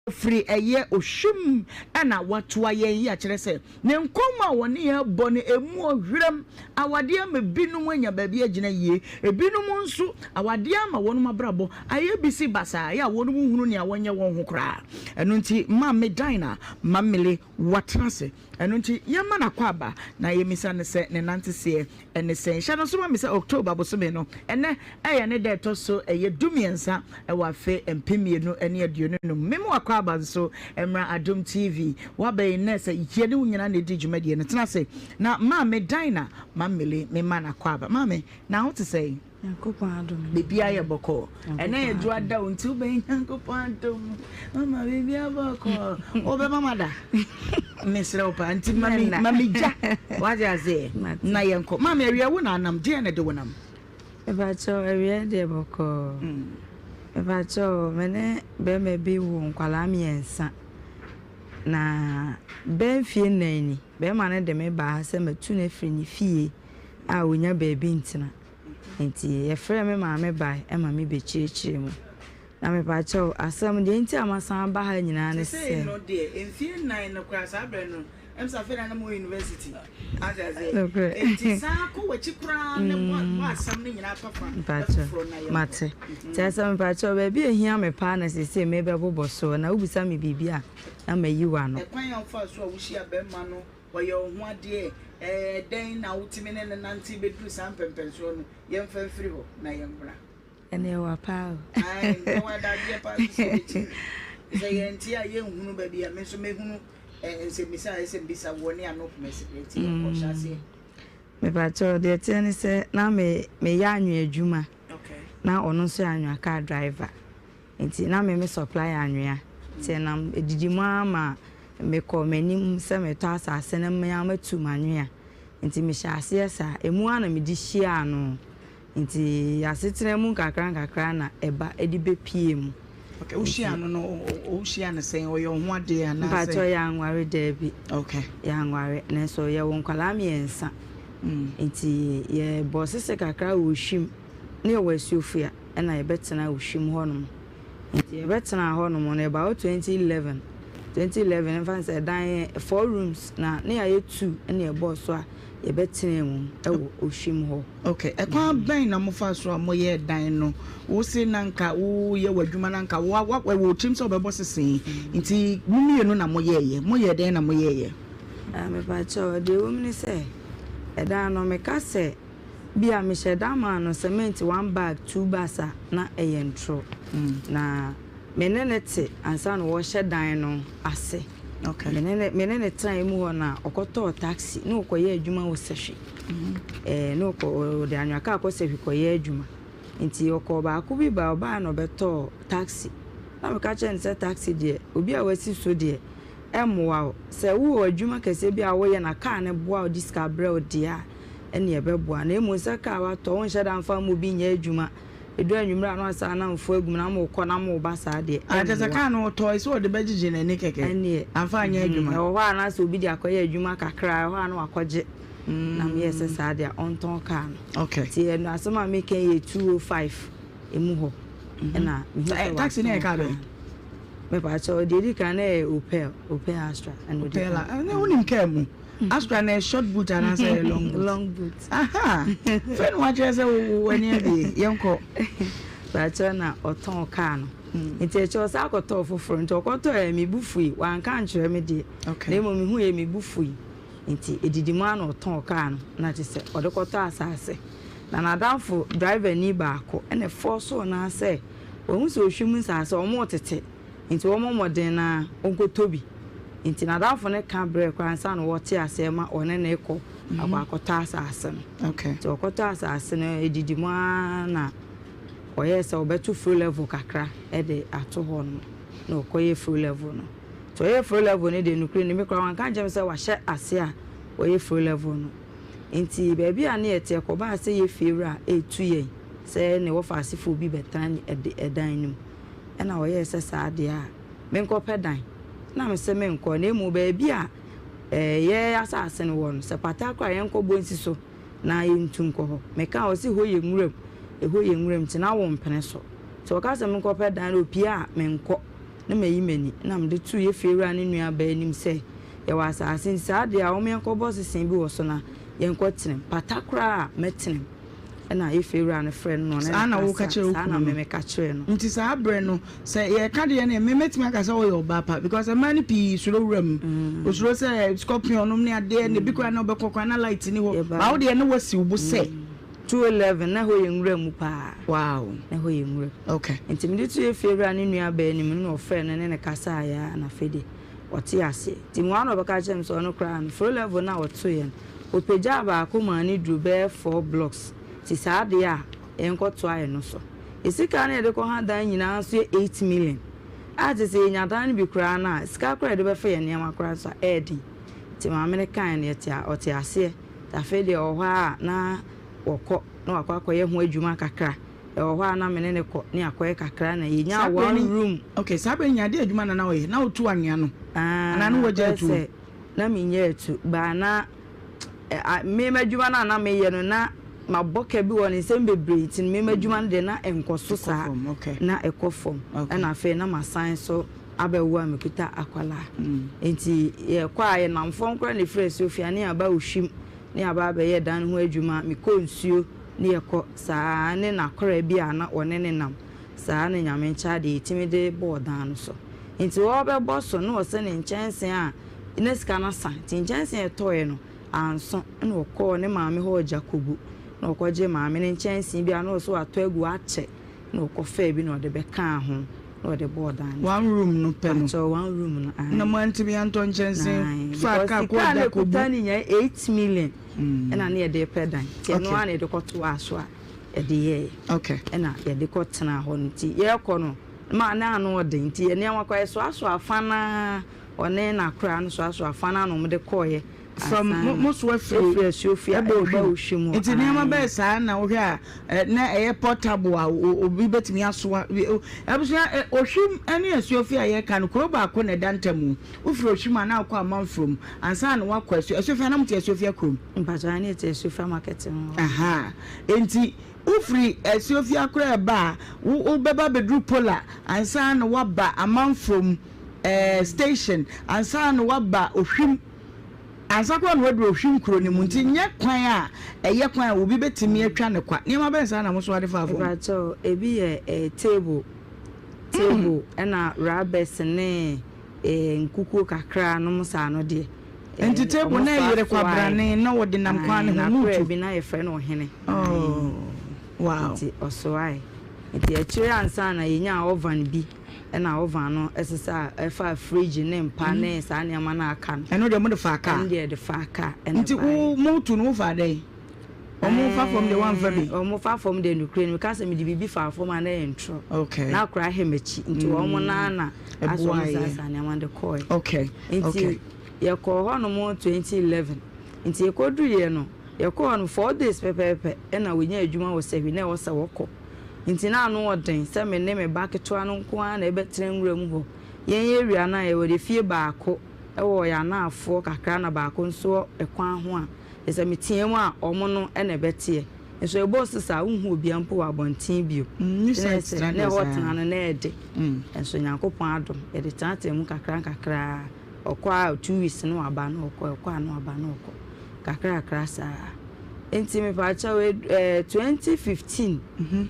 Firi ɛyɛ ohwim na watoa yɛn yi akyerɛ sɛ ne nkɔmmɔ a wɔne yɛn bɔ no ɛmu ɔhwerɛm. Awadeɛ ama ebinom anya baabi agyina yie, ebinom nso awadeɛ ama wɔn abrabɔ ayɛ bisi basaa a wɔn nhunu nea wɔnyɛ wɔn ho koraa. Ɛno nti Maame Dinah Mamele watena ase. Ɛno nti yɛmma no akwaaba na yɛmmisa no sɛ ne nanteseɛ ne sɛn. Hyɛ no nso ma me sɛ October bosome no, ɛnnɛ ɛyɛ ne da ɛtɔ so ɛyɛ dumiɛnsa wɔ afe 2025. Mema wo akwaaba nso mmra Adom TV. Woaba yi nnɛ sɛ yɛne wo nyinaa na ɛdi dwumadie no. Tena ase na Maame Dinah Mamele mema no akwaaba. Maame, na wo te sɛn? Nyankopɔn adom. Biribiara yɛ bɔkɔɔ. Ɛnɛ yɛ dwoada o nti wobɛyɛ Nyankopɔn adom. Mama biribiara bɔkɔɔ. Wobɛma ma da. Mesrɛ wo paa nti ma me ma me gya. Wate aseɛ? Na yɛnkɔ. Maame awia wo na anam deɛ na ɛde wo nam? Mepakyɛw awia deɛ bɔkɔɔ. Mepakyɛw me ne bɛrima bi wo nkwadaa mmiɛnsa. Na bɛɛ mfie nnan ni bɛrima no de me baa ha sɛ matu no afiri ne fie a ɔnya baabi ntena. Enti yɛfrɛɛ me maame bae ma me bɛkyerɛkyerɛɛ mu. Na mepakyɛw, asɛm, deɛ nti a masan aba ha nyinaa ne sɛ. Sesei no deɛ, mfie nnan no koraa, saa berɛ no, ɛm sɛ afei na na mowɔ university. Ate aseɛ? Nokorɛ. Enti san kɔ w'akyi koraa na bɔ, bɔ asɛm no nyinaa tɔ fa Mpakyɛw, foforɔ na yɛnkɔ. mate. Nti asɛm, mepakyɛw, baabi a ɛhia me paa na seesei merebɛbobɔ soɔ, na wobisa me biribi a, na mayi w'ano. Ɛkwan a wofaa so a wohyiaa barima no Ɔyɛ wo ho adeɛ ɛɛ dɛn na wotumi ne no nante bɛduru saa mpɛmpɛnsoɔ no, yɛmfa mfiri hɔ na yɛmmra. Ɛneɛ ɛwa paa o. Ae, ɛwɔ adadeɛ paa nso sɛ yɛbɛtumi. Sɛ yɛnte a yɛnhunu baabi a me nso mɛhunu nsɛmmisa a ɛsɛ mbisa woɔ ne ano poma si berɛ nti yɛnkɔ hyɛ aseɛ. Mepakyɛw, deɛ ɛteɛ ne sɛ na me meyɛ anwea adwuma Okay. na ɔno nso yɛ anwea car driver. Nti na me me supply anwea. Nti ɛnam ɛdidi mu ara ma me kɔɔ m'anim sɛ metɔ asase no me ara matu m'anwea. Nti me hyɛɛ aseɛ saa. Ɛmu ara na me de hyiaa no. Nti asetena mu nkakra nkakra na ɛba de bɛ pie mu. Okay, wo hyiaa no no, wo hyiaa no sɛn? Ɔyɛ wo ho adeɛ anaa sɛ? Mpakyɛw yɛanware daabi. Okay. Yɛanware, nanso yɛwɔ nkwadaa mmiɛnsa. Nti yɛbɔɔ sese kakra wɔ Ohwim ne yɛwɔ Asuofua. na yɛbɛtenaa Ohwim hɔnom. Nti yɛbɛtenaa hɔnom no about 2011, 2011 mfa no sɛ ɛdan yɛ four rooms na ne yɛayɛ two na yɛbɔɔ so a yɛbɛtenaa mu wɔ Ohwim hɔ. Okay, ɛkwan bɛn na mofaa so a moyɛɛ dan no? Wo se na nka woyɛ w'adwuma na nka wo wa ɛwɔ wo tirim sɛ wobɛbɔ sesee nti mo mmienu na moyɛeɛ, moyɛɛ dɛn na moyɛeɛ? Ah, mepakyɛw, deɛ ɛwɔ mu ne sɛ, ɛdan no meka sɛ Bi a mehyɛ da maa no cement one bag two bags a na ɛyɛ ntoro. Na me ne no te ansa na wɔrehyɛ dan no ase. Me ne no me ne no tenaeɛ mu hɔ na ɔkɔtɔɔ taxi na ɔkɔyɛ adwuma wɔ Sahwi. Ɛɛ na ɔkɔ ɔde anwea kaa kɔ Sahwi kɔyɛ adwuma. Nti ɔkɔɔ baako bi baa ɔbaeɛ na ɔbɛtɔɔ taxi. Na meka kyerɛɛ no sɛ taxi deɛ obi a wasi so deɛ ɛmmoa wo. Sɛ wowɔ adwuma kɛseɛ bi a woyɛ na kaa no boa wo de sika brɛ wo deɛ a, ɛnneɛ ɛbɛboa. Na mmom sɛ kaa watɔ, wonhyɛ da mfa mma obi nyɛ adwuma, ɛduru anwummerɛ a na wasan anamfoɔ agu mu na morekɔ na moreba saa deɛ, Ah, kyerɛ sɛ ɛmmoa. kaa no ɔtɔe sɛ ɔde bɛgyegye n'ani kɛkɛ, Ɛnneɛ, amfa anyɛ adwuma. ɛwɔ hɔ a na sɛ obi de akɔyɛ adwuma kakra a, ɛwɔ hɔ a na wakɔgye. Na meyɛɛ sɛ saa deɛ a, ɔntɔn kaa no. Okay. Nti ɛno asɛm a meka yi yɛ 205 ɛmu hɔ ɛna mehu sɛ Taxi no yɛ watɔn kaa kaa bɛn? no. Mepakyɛw, deɛ edi kan na ɛyɛ Opel, Opel Astra ɛna odi Opel kan. a, ɛnna wonim kaa mu. Astra na ɛyɛ short boot anaasɛ ɛyɛ long boot? Long boot. Aha, fɛ na wakyerɛ sɛ wo w'ani abie, yɛnkɔ. Mepakyɛw na ɔtɔn kaa no. Nti ɛkyɛ ɔsan kɔtɔɔ foforɔ, nti ɔkɔtɔɔ ɛ me bo fui, wanka ankyerɛ me deɛ. Okay. Na mmom mehu yɛ me bo fui. Nti edidi mu ara na ɔtɔn kaa no, na kyerɛ sɛ ɔde kɔtɔɔ asaase. Na n'adamfo driver ni baako ɛna ɛfɔɔsoo no ara sɛ Wahu sɛ ohwim nsaase a, wɔretete, nti wɔmmɔ mmɔden na ɔnkɔtɔ bi. Nti n'adamfo no ka brɛɛ koraa ansa na wɔte aseɛ ma ɔne no rekɔ akɔ akɔtɔ asaase no. Nti ɔkɔtɔ asaase no, ɛdidi mu ara na ɔyɛɛ sɛ ɔbɛto flow level kakra de ato hɔ nom, na ɔkɔyɛ flow level no. Nti ɔyɛɛ flow level no deɛ, nokorɛ ni, me koraa wanka ankyerɛ me sɛ wahyɛ aseɛ a ɔyɛ flow level no. Nti baabi a na yɛte, ɛkɔbaa sɛ yɛn fiewura retu yɛn. Sɛ ne wɔfaasefoɔ bi bɛtena ne ɛde ɛdan no mu. Ɛna ɔyɛɛ sɛ saa deɛ a, menkɔpɛ dan. Ɛna mese menkɔ, na mmom baabi a ɛɛ yɛn asase no wɔ no, sɛ pata koraa a yɛnkɔbɔ nsi so na yɛntu nkɔ hɔ. Mekaa ɔse hɔ yɛ nwuram, ɛhɔ yɛ nwuram nti na wompene so. Nti ɔka sɛ menkɔpɛ dan no, ɔpie a menkɔ. Na mayi m'ani, na mede too yɛn fiewura ne nuabaa anim sɛ, Yɛwɔ asase nti saa deɛ a wɔn yɛnkɔbɔ sese bi wɔ so na yɛnkɔtena mu. Pata koraa a, mɛtena mu. Ɛnna yɛn fiewura no frɛɛ no na ɔne Saa no na woka kasae. kyerɛɛ wo Saa na kunu me no? meka kyerɛɛ no. Nti saa berɛ no, sɛ yɛreka deɛ no, me mɛtumi aka sɛ woyɛ ɔbaa pa because mmaa no pii suro wura mu. Wɔsuro sɛ scorpion nom ne adeɛ, na ebi koraa na wobɛkɔ koraa na light nni hɔ. But wo Yɛbaa deɛ na woasi wo bo sɛ. 2:11, na ɛhɔ yɛ nwura mu paa. Wow. Na ɛhɔ yɛ nwura mu. Okay. Nti mede too yɛn fiewura ne nuabaa anim no na ɔfrɛɛ no ne no kasaeɛ ara na afei deɛ ɔtee aseɛ. Nti mmoa na ɔbɛka kyerɛɛ me sɛ ɔno koraa no floor level no a ɔtoeɛ no, ɔpagyaa baako maa no duruu bɛyɛ four blocks. Nti saa adeɛ a yɛnkɔtoa ɛno so. Yɛn sika no a yɛde kɔha dan nyinaa nso yɛ 8 million. A kyerɛ sɛ yɛnya dan no bi koraa no a, sika koraa a yɛde bɛfa yɛn nneɛma koraa nso a, ɛyɛ den. Nti maame no kaeɛ no yɛte ɔte aseɛ. Nti afei deɛ ɔwɔ hɔ ara a na wɔkɔ na wakɔ akɔyɛ ho adwuma kakra. Ɛwɔ hɔ a na me ne no kɔ ne akɔyɛ kakra na yɛnyaa Saa berɛ one no, room. okay, saa berɛ no nyaa deɛ adwuma na na ɔyɛ? Na wotu anwea no? Ah, Anaa na wagya akɔyɛ atuo? sɛ na menyɛ atu, but na eh, me m'adwuma no a na meyɛ no na mabɔ ka bi wɔ ne nsɛm bebree nti no me m'adwuma no deɛ na ɛnkɔ so Ɛkɔ saa, fam, okay. na ɛkɔ fam. Okay. Ɛna afei na masan so abɛwo a mekuta akwadaa. Nti yɛkɔ a yɛnam fam koraa na ɛfiri Asuofia ne yɛaba Ohwim ne yɛaba abɛyɛ dan no ho adwuma, mekɔ nsuo ne yɛkɔ saa ne n'akoraa bi a na ɔne no nam saa na Nyame nkyɛ adeɛ yɛtumi de bɔɔ dan no so. Nti ɔrebɛbɔ so na ɔsɛ ne nkyɛnsee a na sika no asa nti nkyɛnsee a ɛtɔeɛ no anso na ɔkɔɔ ne maame hɔ wɔ Gyakobu na ɔkɔgyee maame no nkyɛnsee bi a na ɔsɛ watɔ agu akyɛ na ɔkɔfaa bi na ɔde bɛkaa ho na ɔde bɔɔ dan no so. One room no pɛ no. Pakyɛw one room no ae. Na moantumi antɔ nkyɛnsee Ae faa because kaa sika kɔɔ a na Gyakobu. ɛkuta no nyinaa 8 million ɛna na yɛde repɛ dan nti ɛno Okay. ara na yɛde kɔtoaa so a yɛde yɛeɛ. Okay. Ɛna yɛde kɔtenaa hɔ no nti yɛrekɔ no ma na ano ɔden nti yɛn nneɛma koraa yɛsoasoa fa no ara ɔne n'akoraa no soasoa fa no ara na wɔde kɔeɛ From ansa mo na mo soa firi ɛfiri Asuofie a ɛbɔ ɛba Ohwim. Ohwim hɔ Nti nneɛma ae. bɛyɛ saa na wohwɛ a ɛ na ɛyɛ portable a o obi bɛtumi asoa. Abusua ɛ Ohwim ne Asuofie a yɛreka no kuro baako na ɛda ntam o. Wofiri Ohwim a na wokɔ Amanfrom ansa na woakɔ Asuo Asuofie a na mote Asuofie kurom? Mpakyɛw aane yɛte Asuofie market ho hɔ. Ahaa nti wofiri Asuofie koraa ɛba a wo wobɛba abɛduru Pola ansa na woaba Amanfrom ɛɛ station ansa na woaba Ohwim ansa koraa na woaduru Ohwim kuro no mu nti nyɛ kwan a ɛyɛ kwan a obi bɛtumi atwa no kwa. Nneɛma bɛn saa na mosoa de faa fam? Mpakyɛw ebi yɛ ɛɛ table table ɛna rubbers ne ɛɛ nkukuo kakra nom saa no deɛ. Nti table na ɛyere kwabrane na wɔde nam kwan no ho N'akoraa mutu. bi na yɛfrɛ no ɔhene. Oh, wow. Nti ɔsoae. Nti akyire ansa na yɛnyaa oven bi ɛna oven no ɛsesa ɛfaa fridge ne mpa ne saa nneɛma no a aka no. Ɛno deɛ mode faa kaa? Ɛno deɛ yɛde faa kaa ɛna Nti ɛbaeɛ. wo motu no wofaa dɛn? Wɔn fa fam deɛ woamfa bi? Wɔn fa fam deɛ nokorɛ ni meka sɛ mede biribi faa fam a na ɛyɛ ntorɔ. Okay. Na akwadaa hɛ m'akyi nti wɔn no ara na asɛ wɔn Ɛboaeɛ. saa saa nneɛma no de kɔeɛ. Okay. Nti Okay. yɛkɔɔ hɔnom 2011 nti yɛkɔduruiɛ no yɛkɔɔ hɔ no 4 days pɛpɛɛpɛ ɛna wɔnya adwuma wɔ Sahwi na ɛwɔ sɛ wɔkɔ. Nti na ano ɔden sɛ me ne me ba ketewa no nko ara na ɛbɛtena nwura mu hɔ. Yɛn area no a yɛwɔ deɛ fie baako wɔ yɛn anaafoɔ kakra na baako nso wɔ ɛkwan ho a kyerɛ sɛ metea mu a wɔn no na ɛbɛteɛ. Nso ɛbɔɔ so saa a wonhu obiara mpo wɔ abɔnten bio. New Nti na ɛyɛ site sɛ tena na deɛ ɛhɔ saa. tena no na ɛyɛ de. Nso Nyankopɔn adom yɛde tenatenaa mu kakra nkakra. Ɔkɔ a 2 weeks na waba na ɔkɔ, ɔkɔ a na waba na ɔkɔ. Kakra kakra saa. Nti mepaakyɛw 2015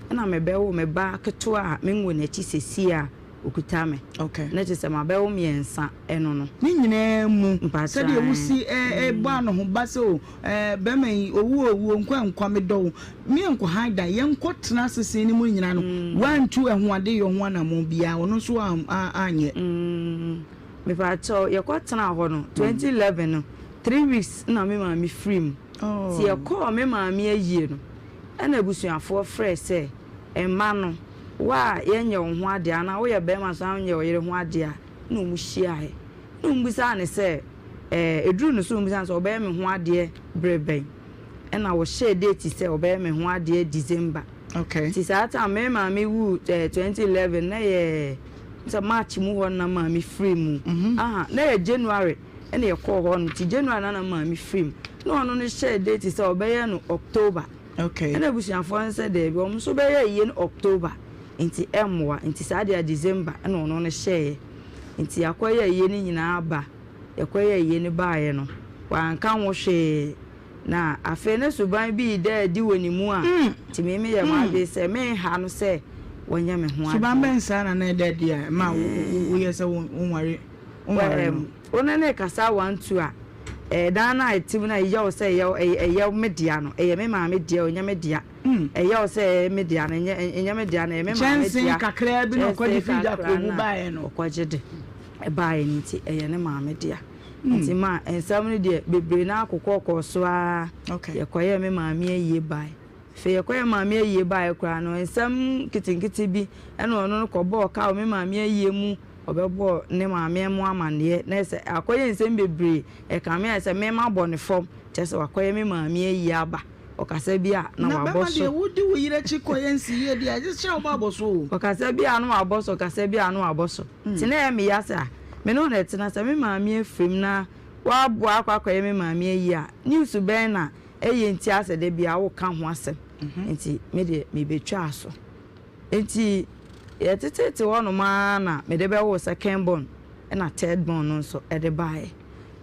ɛna mebɛwo me ba ketewa a menwo n'akyi seesei a okuta me. Okay. Na kyerɛ sɛ mabɛwo mmiɛnsa ɛno no. Ne nyinaa mu Mpakyɛw sɛdeɛ wosi bɔ ano ho ba sɛ o bɛrima yi owu o owuo nkwa nkwa medɔ wo me yɛnkɔ han dan yɛnkɔ tena asese no mu nyinaa no woantu ɛho ade yɛ ho anammɔn biara ɔno nso anyɛ. Mepaakyɛw yɛkɔ tena hɔ no 2011 no 3 weeks na me maame firi mu. Nti yɛkɔɔ me maame ayie no ɛna abusuafoɔ frɛ sɛ mma no wo a yɛnyɛ wo ho adeɛ anaa woyɛ bɛrima nso a wonyɛ wo yere ho adeɛ a na ɔmu hyiaeɛ. Na ɔmu bisaa ne sɛ ɛɛ ɛduru no so ɔmu bisaa ne sɛ ɔbɛyɛ me ho adeɛ berɛ bɛn ɛna wɔhyɛɛ date sɛ ɔbɛyɛ me ho adeɛ December. Okay. Nti saa time me maame wu 2011 na yɛ sɛ March mu hɔ na maame firi mu. Aha na yɛ January ɛna yɛkɔɔ hɔ no nti January na na maame firi mu. Na ɔno no hyɛɛ date sɛ ɔbɛyɛ no October. Okay. Ɛna abusuafoɔ no sɛ daabi wɔn nso bɛyɛ yie no October nti ɛmmoa nti saa deɛ December ɛna ɔno no hyɛeɛ. Nti yɛakɔyɛ ayie no nyinaa aba. Yɛkɔyɛɛ ayie no baeɛ no, wanka ho hwee. Na afei na suban bi reda adi wɔ ne mu a, nti me meyɛɛ m'adwene sɛ merenha no sɛ wɔnyɛ me ho adeɛ. Suban bɛn saa na na ɛda adi a ɛmaa woyɛɛ sɛ wonware no? Wo ne no rekasa one-two a, ɛdan no a ɛte mu no a ɛyɛ wo sɛ ɛyɛ me dea no, ɛyɛ me maame dea o, ɛnyɛ me dea. Ɛyɛ wo sɛ ɛyɛ me dea no, ɛnyɛ me dea no, ɛyɛ me maame dea. Kyɛnsee kakraa bi na ɔkɔgye fii da koro mu baeɛ no. Ɔkɔgye de baeɛ no nti, ɛyɛ ne maame dea. Nti ma nsɛm no deɛ bebree no ara kokɔɔkɔɔ so ara. Yɛkɔyɛɛ me maame ayie baeɛ. Afei yɛkɔyɛɛ maame ayie baeɛ koraa no, nsɛm nketenkete bi na ɔno no kɔbɔɔ ka wɔ me maame ayie mu. Ɔbɛbɔɔ ne maame mo amanneɛ. Na ɛsɛ akɔyɛ nsɛm bebree. Ɛkame ayɛ sɛ me mabɔ ne fam. Kyerɛ sɛ wakɔyɛ me maame ayie aba. Ɔkasa bi a na Na wabɔ bɛma so. deɛ wodi wo yere akyi kɔyɛ nsiyie deɛ, agye sɛ wobɔ abɔ so o. Ɔkasa bi a na wabɔ so, ɔkasa bi a na wabɔ so. Nti na ɛyɛ me ya sɛ ah, me ne wo na ɛtena, sɛ me maame afiri mu na woaboa akɔ akɔyɛ me maame ayi a, news bɛn na ɛyɛ nti a sɛ da biara woka ho asɛm? Nti me deɛ mebɛtwaa so. Nti yɛteteete hɔnom ara na mede bɛwoo second born ɛna third born no nso de baeɛ.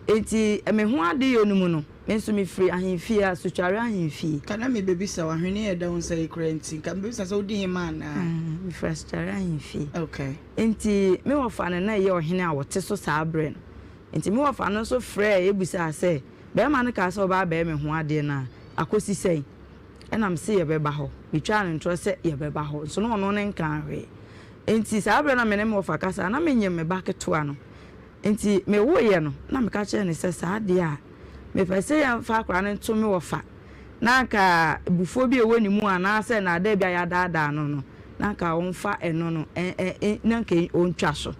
Nti me ho adeyɔ no mu no, Me nso mefiri ahemfie, Asutware ahemfie. Nka na mebɛbisa wo, ahweneɛ a ɛda wo nsa yi koraa nti, nka mebɛbisa sɛ wodi hemmaa anaa? Mefiri Asutware ahemfie. Okay. Nti me wɔfa no na ɛyɛ ɔhene a ɔte so saa berɛ no. Nti me wɔfa no nso frɛɛ bisaa sɛ, Barima no kaa sɛ ɔba abɛyɛ me ho adeɛ no a, akɔsi sɛn? Ɛna mese yɛbɛba hɔ. Metwaa no ntorɔ sɛ yɛbɛba hɔ, nso na ɔno ne nkaa hwee. Nti saa berɛ no a me ne me wɔfa kasa no, na menyem me ba ketewa no. Enti mewoeɛ no, na meka kyerɛɛ no sɛ, Saa deɛ a, mepɛ sɛ yɛmfa akwadaa no nto me wɔfa, na anka abufuo bi a ɛwɔ ne mu anaasɛ nnaadaa bi a yɛadaadaa no no, na anka ɔmfa ɛno no, na anka ɔntwa so.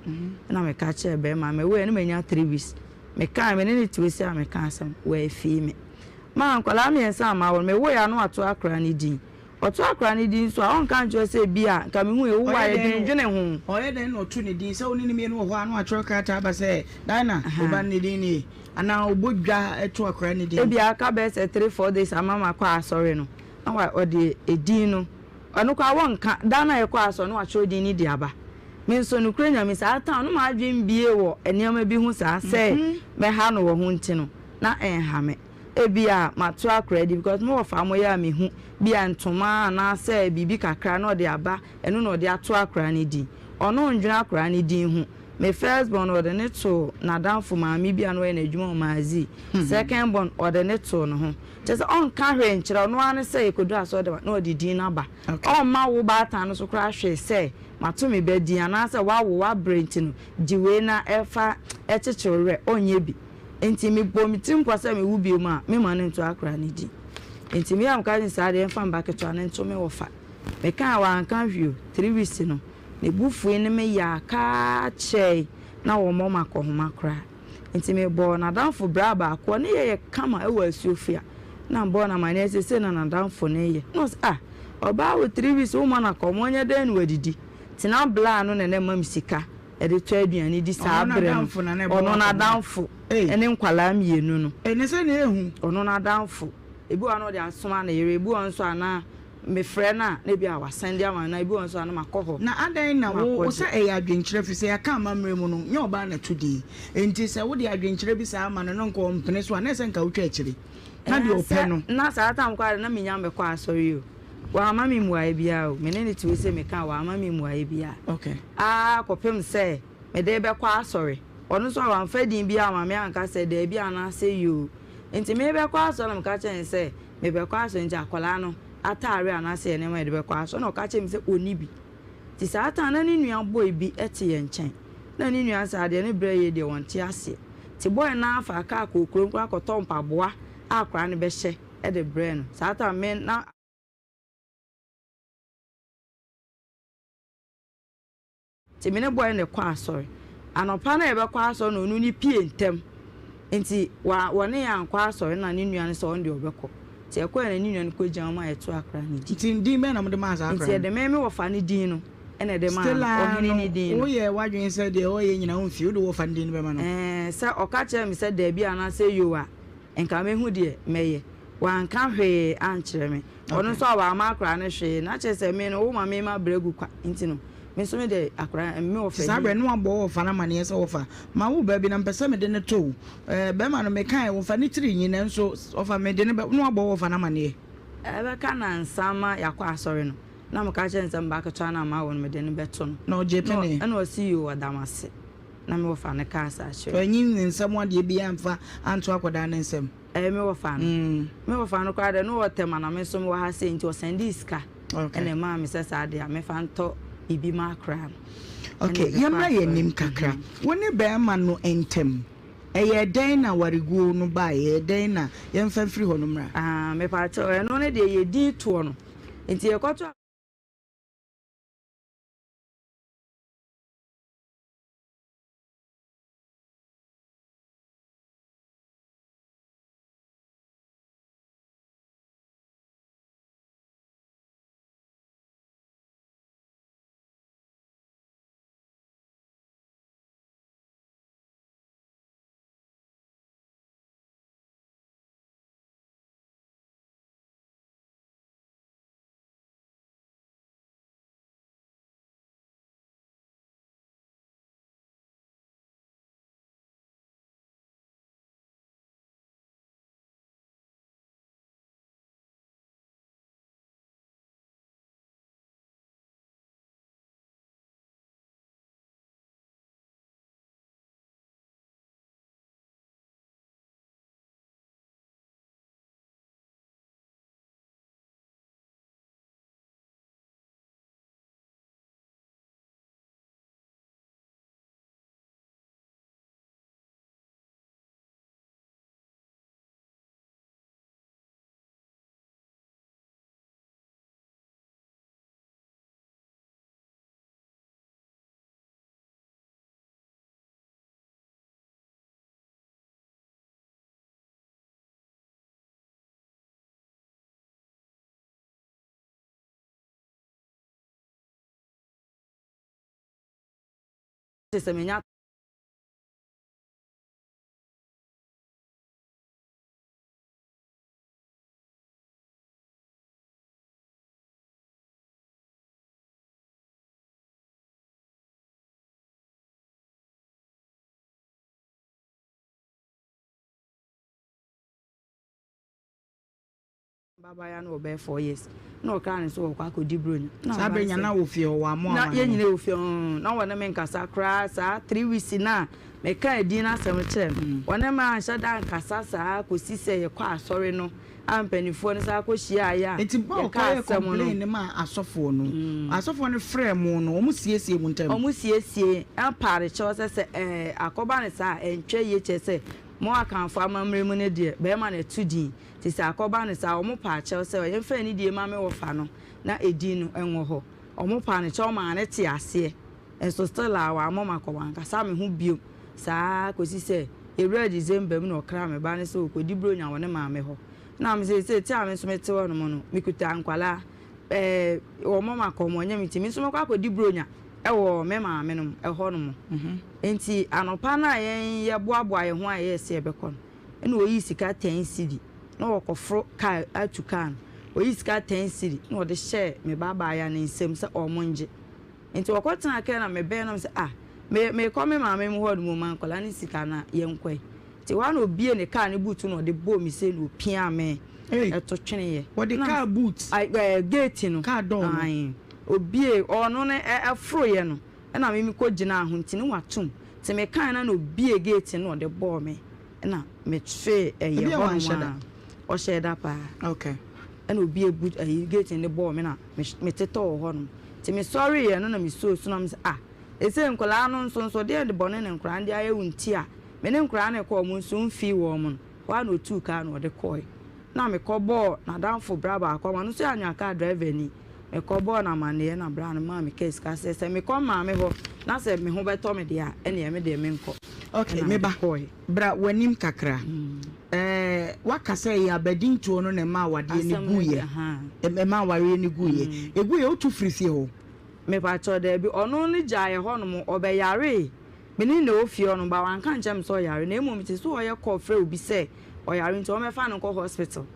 Ɛna meka kyerɛɛ barima no, mewoeɛ no manya 3 weeks. Mekae, me ne no te hɔ sei a meka asɛm, wamfii me. Maa nkwadaa mmiɛnsa a mawo no, mewoeɛ a na wato akwadaa no din. Ɔto akora no din nso a, ɔnka nkyerɛ sɛ ebia nka mehui wo a Ɔyɛ dɛn yɛdwendwene ho. Ɔyɛ dɛn na ɔto ne din? Sɛ wo ne no mmienu wɔ hɔ a, na watwerɛ krataa aba sɛ, Dinah, wo ba no ne din nie. Anaa ɔbɔ dwa to akwadaa no din. Ebia aka bɛyɛ sɛ 3, 4 days ama makɔ asɔre no, na wa, ɔde edin no, ɔno koraa wɔnka, da no a yɛkɔɔ asɔre no, na watwerɛ din no de aba. Me nso, nokorɛ Nyame, saa time no m'adwene mmbue wɔ nneɛma bi ho saa sɛ mɛha no wɔ ho nti no, na ɛnha me. Ebia mato akora adi because me wɔfa mo yɛ a mehu bia ntoma anaasɛ biribi kakra na ɔde aba ɛno na ɔde ato akora no din. Ɔno ndwene akora no din ho. Me first born ɔde no too nadamfo maame bi a na ɔyɛ n'adwuma wɔ Maazi. Second born ɔde no too ne ho. Kyerɛ sɛ ɔnka hwee nkyerɛ ɔno ara ne sɛ yɛkɔduru asɔre dɛm a na ɔde din no aba. Ɔmma wo baatan no so koraa hwee sɛ mato me ba din anaasɛ wawo wabrɛ nti no gye wei na fa kyekyere wo werɛ. Ɔnyɛ bi. Enti mebɔɔ me tirim pɔ sɛ mewu bio a, meremma no nto akora no din. Enti me yam ka kyerɛɛ no saa deɛ, mfa me ba ketewa no nto me wɔfa. Mekae a wanka hwee o, 3 weeks no, ne bo fui ne me yaa kaa kyɛe na wɔmmɔ me akɔnhoma koraa. Enti mebɔɔ n'adamfo braa baako, ɔne yɛ yɛ kama wɔ Asuofua. Na mebɔɔ no amanneɛ sɛ sei na n'adamfo no reyɛ. Na ɔse ah, ɔbaa wɔ 3 weeks womma no akɔnhoma, ɔnyɛ dɛn na wadidi? Tena braa no na na ɛma me sika. de tɔ aduane di saa Ɔno berɛ no, n'adamfo na na ɛbɔ ɔno akɔnnɔ. n'adamfo Ei! ne nkwadaa mmienu no. Ei, na sɛ na ehu. Ɔno n'adamfo. Ebi wɔ hɔ a na ɔde asoma ne yere, ebi wɔ hɔ nso a na mefrɛ no a na ebi a wasɛnde ama me anaa ebi wɔ hɔ nso a na makɔ hɔ Na adɛn na na wo, wo makɔgye. sɛ ɛyɛ adwenkyerɛ, firi sɛ yɛaka amammerɛ mu no, nyɛ ɔbaa na ɛto din. Enti sɛ wode adwenkyerɛ bi saa ma no na nka ɔmpene so a, na ɛsɛ nka wotwa akyire. Na deɛ Ɛɛ, ɔpɛ sɛ no. na saa time koraa de na mennya mmɛkɔ asɔre o. Wamma me mmuaeɛ biara o. Me ne no te hɔ sei meka a, wamma me mmuaeɛ biara. Okay. Ara kɔpem sɛ mede rebɛkɔ asɔre. Ɔno nso a wamfa din biara amma me anka sɛ daabi anaasɛ yoo. Nti merebɛkɔ asɔre na meka kyerɛɛ no sɛ merebɛkɔ asɔre nti akwadaa no ataareɛ anaasɛ yɛn nneɛma a yɛde bɛkɔ asɔre. Ɛna ɔka kyerɛɛ me sɛ ɔnni bi. Nti saa time no na ne nua boy bi te yɛn nkyɛn. Na ne nua no sɛ adeɛ no brɛ yei deɛ ɔnte aseɛ. Nti boy no ara faa kaa kɔɔ kurom koraa kɔtɔɔ mpaboa a akwadaa no bɛhyɛ de brɛɛ no. Saa time me na. Nti me ne boy no na ɛkɔ asɔre. Anɔpa no a yɛbɛkɔ asɔre no ɔno ne pie ntɛm. Nti wa wɔne yɛn ankɔ asɔre na ne nua no sɛ ɔno deɛ ɔbɛkɔ. Nti ɛkɔɛ na ne nua no kɔgyina hɔ ma yɛto akora no din. Nti din bɛn na mode maa saa Nti akora no? yɛde me me wɔfa no din no na ɛde maa Still no, ara ɔhene no no din no. woyɛɛ w'adwene sɛ deɛ ɔreyɛ nyinaa womfie, wode wo wɔfa no din no bɛma no? Ɛɛ, sɛ ɔka kyerɛɛ me sɛ daabi anaasɛ yoo a, nka mɛhu deɛ mɛyɛ. Wanka hwee ankyerɛ me. Ɔno nso a wamma akwadaa no hwee. Na kyerɛ sɛ me no, woma me mabrɛ agu kwa nti no, Me nso me deɛ akwadaa me Nti wɔfa saa din. berɛ no na wabɔ wo wɔfa no amaneɛ sɛ wɔfa, mawo ba bi na mepɛ sɛ mede no to wo. Ɛɛ, bɛrima no mekaeɛ, wɔfa ne tiri nyi nanso wɔfa mede no bɛ, na wabɔ wo wɔfa no amaneɛ. Ɛbɛka nnansa ama yɛakɔ asɔre no, na meka kyerɛ no sɛ me ba ketewa no a mawo no mede no bɛto no. Na ɔgyee Na penee. ɛna ɔse yoo ɔda m'ase. Na me wɔfa no kaa saa kyerɛɛ me. Wanyi ne nsam adeɛ biara amfa anto akwadaa no nsam. Ɛyɛ me wɔfa no. Me wɔfa no koraa deɛ na ɔwɔ Tema na me nso mewɔ ha sei nti ɔsɛndee sika ɛna ɛmaa me sɛ saa deɛ a memfa ntɔ biribi ma akora no. Ok, yɛmmra yɛn anim kakra. Wo ne barima no ntam, ɛyɛɛ dɛn na awareguo no baeɛ? Ɛyɛɛ dɛn na, yɛmfa mfiri hɔ no mmra. Ah, mepakyɛw, ɛno no deɛ yɛdin toɔ no nti yɛkɔto. Sɛ menya Babaayewa no wɔ bɛyɛ 4 years na ɔkra ne so wɔkɔ akɔdi buronya. Na Saa ɔba berɛ ne nya sɛ na wɔ fie hɔ wɔammɔ na yɛn amanneɛ. nyinaa wɔ fie hɔ na wɔne me nkasa koraa saa 3 weeks no a meka edin no asɛm kyerɛ no wɔne me anhyɛ da ankasa saa kɔsi sɛ yɛkɔ asɔre no a mpanimfoɔ no saa kɔhyiaeɛ a Nti ba yɛka ɔkɔyɛ asɛm no. complain no maa asɔfoɔ no, asɔfoɔ no frɛɛ mo no, wɔn siesie mo ntam? Wɔn siesie paare kyɛw sɛ sɛ ɛɛ akɔba no saa a ɛntwa yie kyerɛ sɛ mo Akanfoɔ amammerɛ mu no deɛ bɛrima na ɛto din. Nti sɛ akɔba no saa a, wɔpaa kyɛw sɛ yɛmfa anidie mma me wɔfa no na edin no nwɔ hɔ. Wɔpaa no kyɛw maa no tee aseɛ. Nso still a wammɔ m'akɔ, wankasa me ho bio saa ara kɔsi sɛ yɛwuraa December mu na ɔkraa me ba no sɛ ɔrekɔdi Buronya wɔ ne maame hɔ. Na me seesei te a me nso mete hɔnom no, mekuta nkwadaa, ɛɛ wɔmmɔ m'akɔ, wɔnyɛ me nti me nso mɛkɔ akɔdi Buronya wɔ me maame nom hɔnom. Nti anɔpa no a yɛn yɛboaboa yɛn ho a yɛyɛɛ sɛ yɛbɛkɔ no, Ɛna ɔyii sika 10 cedi na ɔkɔforo kaa atu kaa no. Ɔyii sika 10 cedi na ɔde hyɛɛ me ba abaayewa no nsam sɛ ɔmo ngye. Nti ɔkɔtenaa kaa na mebɛn no na mesɛ ah me meekɔ me maame mo hɔ nom ma nkwadaa no sika na yɛnkɔ ɛ. Nti hɔ ara na ɔbie ne kaa no boot na ɔde bɔɔ me sei na ɔpiaa me Ei, to tweneeɛ. wɔde Na kaa boot, ai ɛɛ gate no kaa door no. ae ɔbie ɔno no ɛ ɛforoeɛ no ɛna me mekɔgyinaa ho nti na watom. Nti mekaeɛ no na ɔbie gate no na ɔde bɔɔ me. Ɛna metwee ɛyɛ Ebi a hɔ nom wanhyɛ da. a ɔhyɛɛ da paa. Ɛna obi ebu ɛyi gate no de bɔɔ me na me tetɔ wɔ hɔ nom. Nti me sɔre yɛ no na me suo su na me sɛ ah ese nkwadaa no nso nso deɛ de bɔne na nkwadaa no de ayɛ wo nti a me ne nkwadaa no kɔ ɔmo nso mfii wɔn no. Hɔ a na otuu kaa na ɔde kɔɔe. Na me kɔ bɔɔ n'adamfo bra baako ama no nso yɛ anwea kaa driver ni. Me kɔ bɔɔ no amaneɛ na bra no maa me kaa sika sɛ sɛ me kɔ maame hɔ na sɛ me ho bɛtɔ me deɛ a ɛneɛ me deɛ me nkɔ. Okay, Ɛna me mede ba, kɔɔe. bra w'anim kakra. Ɛɛ, woaka sɛ ɛyɛ abadintoɔ no na ɛmaa awadeɛ no Asɛm no guiɛ. deɛ, ahaa. Ɛmaa awareɛ no guiɛ. Ɛguiɛ, wotu firi fie hɔ? Mepakyɛw, daabi. Ɔno no gyaeɛ hɔnom, ɔbɛyaree. Me ne no na ɛwɔ fie hɔnom, but wanka ankyerɛ me sɛ ɔyare. Na mmom mete sɛ ɔyɛ call frɛ obi sɛ ɔyare nti wɔmmɛfa no nkɔ hospital.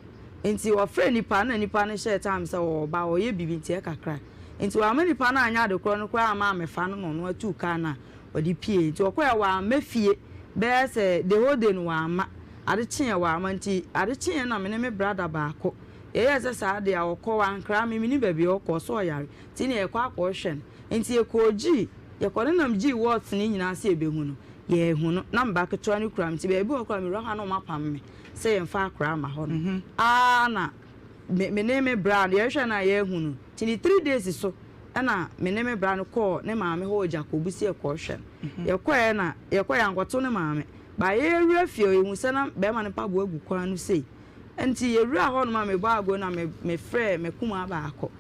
Nti ɔfrɛɛ nipa no na nipa no hyɛɛ time sɛ ɔreba, ɔreyɛ biribi nti ɛyɛ kakra. Nti wamma nipa no anyɛ ade korɔ no koraa amma ammɛfa no na ɔno atuu kaa no a ɔde pieeɛ. Nti ɔkɔeɛ wamma fie bɛyɛ sɛ the whole day no wamma. Ade kyeeɛ wamma nti ade kyeeɛ na me ne me brada baako yɛyɛɛ sɛ saa deɛ a ɔkɔ wankra me mennim baabi a ɔkɔ ɔse ɔyare nti nea yɛkɔ akɔhwɛ no. Nti yɛkɔɔ gyii yɛkɔ nenam gyii wards no nyinaa sɛ yɛbɛhu no yɛanhu no. Na me ba ketewa no kura me nti baabi wɔ hɔ koraa mewura hɔ a na wɔapam me sɛ yɛmfa akwadaa mma hɔ no ara na me me ne me bra no yɛhwɛ no a yɛahu no nti ne 3 days so ɛna me ne me bra no kɔɔ ne maame hɔ wɔ Gyakobu sɛ yɛkɔhwɛ no. Yɛkɔɛ na yɛkɔɛ yɛankɔto ne maame ba yɛwura fie hɔ yɛhu sɛ na bɛrima no mpaboa gu kwan no sei nti yɛwura hɔ nom a mebɔ ago na me mefrɛ me kumaa baako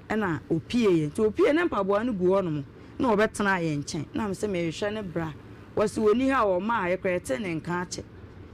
ɛna opieeɛ nti opie ne mpaboa no gu hɔ nom na ɔbɛtena yɛn nkyɛn na me sɛ mehwɛ ne bra wɔsi wɔni ha a ɔmaa yɛkora yɛte ne nka akyɛ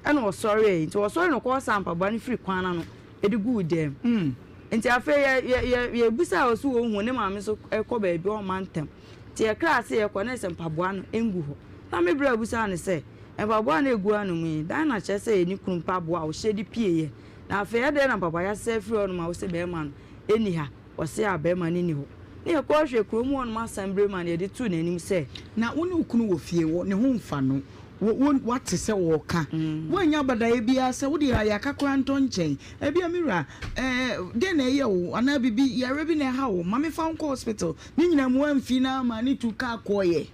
ɛna ɔsɔreɛ nti ɔsɔre no kɔɔ saa mpaboa no firi kwan no ano de guu dan mu. Nti afei yɛ yɛ yɛ yɛbisaa wɔ so wɔhu ne maame nso kɔ baabi ɔmma ntɛm. Nti yɛkraa ase yɛkɔ na sɛ mpaboa no ngu hɔ. Na me bra bisaa no sɛ, mpaboa no egu hanom yi, dan na kyerɛ sɛ ɛyɛ ne kunu mpaboa a ɔhyɛ de pieeɛ. Na afei ɛdɛn na mpaboa yɛasesa afiri hɔnom a wose bɛrima no nni ha? Ɔse a bɛrima no nni hɔ. Ne yɛkɔhwɛ kurom hɔnom asɛmberema no yɛde too n'anim sɛ. Na wo ne wo kunu wɔ fie, wɔ ne ho mfa no, wo wo woate sɛ ɔreka. Woannya abadaeɛ biara sɛ wo deɛ ayaka koraa ntɔ nkyɛn. Ebia me wura, ɛɛ dɛn na ɛyɛ wo anaa biribi, yareɛ bi na ɛha wo, ma memfa wo nkɔ hospital. Ne nyinaa mu woamfi na ama ne tu kaa kɔeɛ.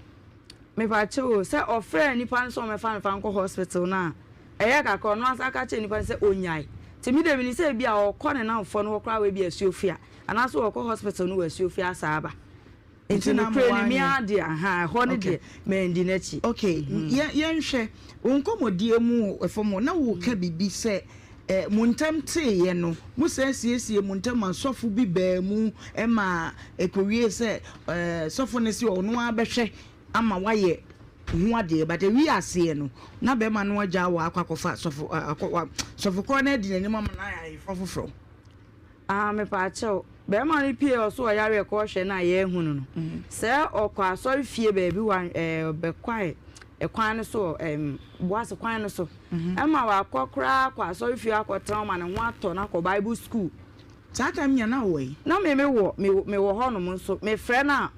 Mepakyɛw o, sɛ ɔfrɛɛ nipa no sɛ ɔmmɛfa no fa nkɔ hospital no a, ɛyɛɛ kakra ɔno ankasa ka kyerɛɛ nipa no sɛ onnyae. Nti me deɛ menim sɛ ebia ɔrekɔ ne nnamfoɔ no hɔ koraa wɔ ebia Asuofua anaasɛ ɔrekɔ hospital no wɔ Asuofua asan aba. Nti nokorɛ ni me ara deɛ ahaa ɛhɔ no deɛ mandi n'akyi. Ok, yɛnhwɛ, wo nkɔmmɔdie mu wɔ fam hɔ na woreka biribi sɛ mo ntam teeɛ no, mosan siesiee mo ntam ma sɔfo bi baa mu ma ɛkɔwiee sɛ sɔfo no se ɔno ara bɛhwɛ ama woayɛ ho adeɛ but ɛwiee aseɛ no na bɛrima no agyaa wo akɔ akɔfa sɔfo akɔ sɔfo korɔ no adi n'anim ama no ayɛ ayeforɔ foforɔ. Ah mepaakyɛw, bɛrima no pie ɔso ɔyare ɛkɔ hwɛ no a yɛahu no no, sɛ ɔkɔ asɔre fie baabi hɔ a ɛɛ ɔbɛkwae ɛkwan no so ɛɛm Boase kwan no so ɛma wakɔ koraa kɔ asɔre fie akɔtena hɔ ma ne ho atɔ no akɔ Bible school. Saa time nya na wowɔ he? Na me mewɔ me mewɔ hɔ nom nso mefrɛ no a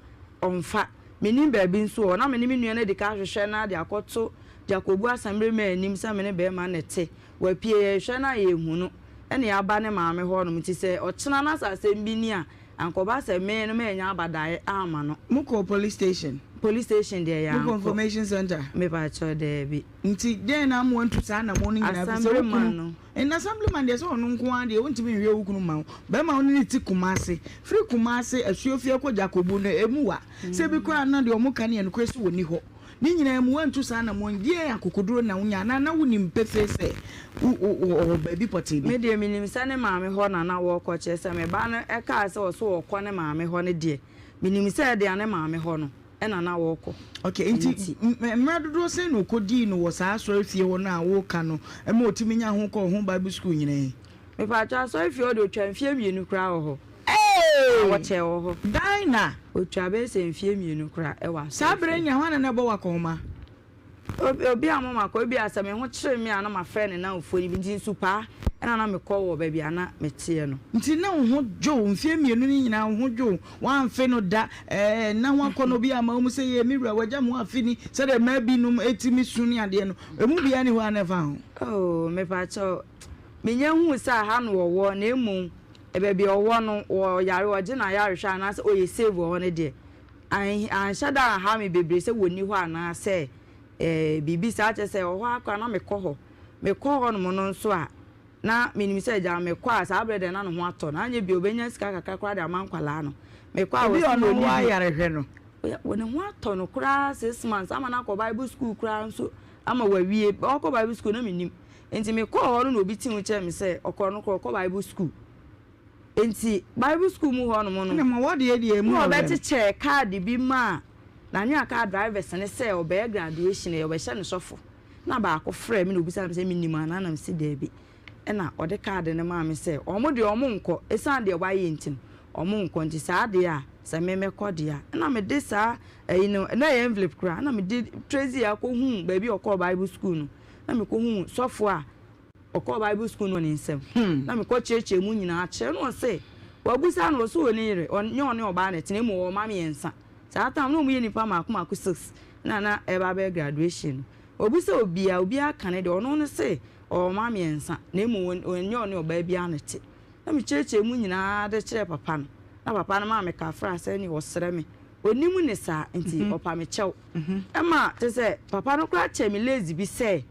ɔmfa, mennim baabi nso wɔ hɔ na me ne me nua no adi kan ahwehwɛ no de akɔto Jakobu Asamire anim sɛ me ne bɛrima no na ɛte. Wapue, yɛhwɛ no a yɛnhu no, ɛna yɛaba ne maame hɔ nom, nti sɛ ɔkyena na sɛ asɛm bi ni a, anka ɔba sɛ me no mannya abadaeɛ amma no. Mokɔɔ police station? Police station deɛ yɛankɔ. Mokɔɔ information centre? Mepakyɛw, daabi. Nti dɛn na ama wantu saa anammɔn no nyinaa? Ɛfiri sɛ wo kunu, Assemblyman no. And assemblyman deɛ sɛ ɔno nko ara deɛ wontumi nhwɛ wo kunu mma wo. Bɛrima a wo ne no te Kumasi, firi Kumasi, Asuofie kɔ Jakobu no, ɛmu wa. Sɛ bi koraa na deɛ wɔka no yɛ nokorɛ sɛ wɔnni hɔ. Ne nyinaa mu, woantu saa anammɔn yi. Deɛn akokoduro na wonya? Anaa na wonim pefee sɛ ɔwɔ baabi pɔtee bi? Me deɛ, menim sɛ ne maame hɔ na na wɔrekɔ, kyerɛ sɛ, me ba no kaa sɛ ɔse ɔrekɔ ne maame hɔ no deɛ, menim sɛ ɛdeɛ a ne maame hɔ no na na wɔrekɔ. Okay, nti mmerɛ dodoɔ sɛn na ɔkɔdii no wɔ saa asɔrefie hɔ no a woreka no ma ɔtumi nyaa ho kɔɔ ho Bible sukuu nyinaa yi? Mepakyɛw, asɔrefie hɔ deɛ, ɔtwaa mfeɛ mmienu koraa wɔ hɔ. Eeii! Na wɔkyɛɛ wɔ hɔ. Dinah! Otwa bɛyɛ sɛ mfeɛ mmienu koraa wɔ asɔrefie. Saa berɛ nya, hwan na na ɛbɔ wo akɔnhoma? Obi, obi a mama kɔ, ebia sɛ me ho kyere me a na mafrɛ ne nnamfoɔ no bi, nti Nsupaa na na mekɔ wɔ baabi a na meteɛ no. Nti na wo ho dwo wo, mfeɛ mmienu no nyinaa wo ho dwo wo, woamfe no da, ɛɛ, nna ho akɔnnɔ bi amma wo mu sɛ yee me wura, wagya me hɔ afe ni, sɛdeɛ mmaa binom tumi su ne adeɛ no, ɛmu biara nni hɔ a na ɛfa ho? Oh, mepakyɛw, mennya nhuu sɛ aha na wɔwɔ, na mmom Baabi a ɔwɔ no, ɔyare, ɔgye n'ayarehwɛ anaasɛ ɔyɛ safe wɔ hɔ no deɛ, anhyɛ da anha me bebree sɛ wɔnni hɔ anaasɛ biribi saa. Kyerɛ sɛ, ɛwɔ hɔ ara koraa na mekɔ hɔ. Mekɔ hɔnom no nso a, na menim sɛ agya mekɔ a, saa berɛ deɛ na ne ho atɔ no. Anyɛ bi a, ɔbɛnya sika kakra koraa de ama nkwadaa no. Mekɔ a, Ebi wɔse ɔno wɔnni bi. ayarehwɛ no. Ne ho atɔ no koraa 6 months ama no akɔ Bible school koraa nso ama wawie. Ɔkɔ Bible school na mennim. Enti mekɔɔ hɔ no na obi tew kyerɛɛ me sɛ ɔkɔ no korɔ ɔkɔ Bible school. Enti Bible school mu hɔ nom no, Ɛna ma wɔdeɛ deɛ emu na ɔwɛm. ɔbɛkyekyɛɛ kaade bi maa Nanyah car drivers no sɛ ɔbɛyɛ graduation ɔbɛhyɛ no sɔfo. Na baako frɛɛ me na obisaa me sɛ menim anaa na mese daabi. Ɛna ɔde kaade no maa me sɛ wɔn deɛ wɔn nkɔ esiane deɛ wayɛ nti no wɔn nkɔ nti saa deɛ a sɛ me mɛkɔ deɛ a. Ɛna mede saa ɛyi no na ɛyɛ envelope koraa ɛna mede tracy akɔhuu baabi a ɔkɔɔ Bible school no. Na mekɔhuu sɔfo a ɔkɔɔ Bible sukuu no wɔ ne nsam. Na mekɔkyerɛkyerɛɛ mu nyinaa kyerɛɛ no. Ɔse Wabisa no, ɔse ɔnni yere, ɔnyɛ ɔne ɔbaa na ɛtena, mmom ɔwɔ mma miɛnsa. Saa time no na wɔyɛ nnipa mmaako mmaako six na na ɛreba abɛyɛ graduation no. Wabisa obiara, obiara ka ne deɛ, ɔno no se ɔwɔ mma miɛnsa na mmom ɔnyɛ ɔne ɔbaa biara na ɛte. Na mekyerɛkyerɛɛ mu nyinaa de kyerɛɛ papa no, na papa no maa me kafra sɛ ɛneɛ ɔsrɛ me. Ɔnim ne saa nti ɔpa me kyɛw. Ɛma kyerɛ sɛ papa no koraa kyɛɛ me lazy bi sɛ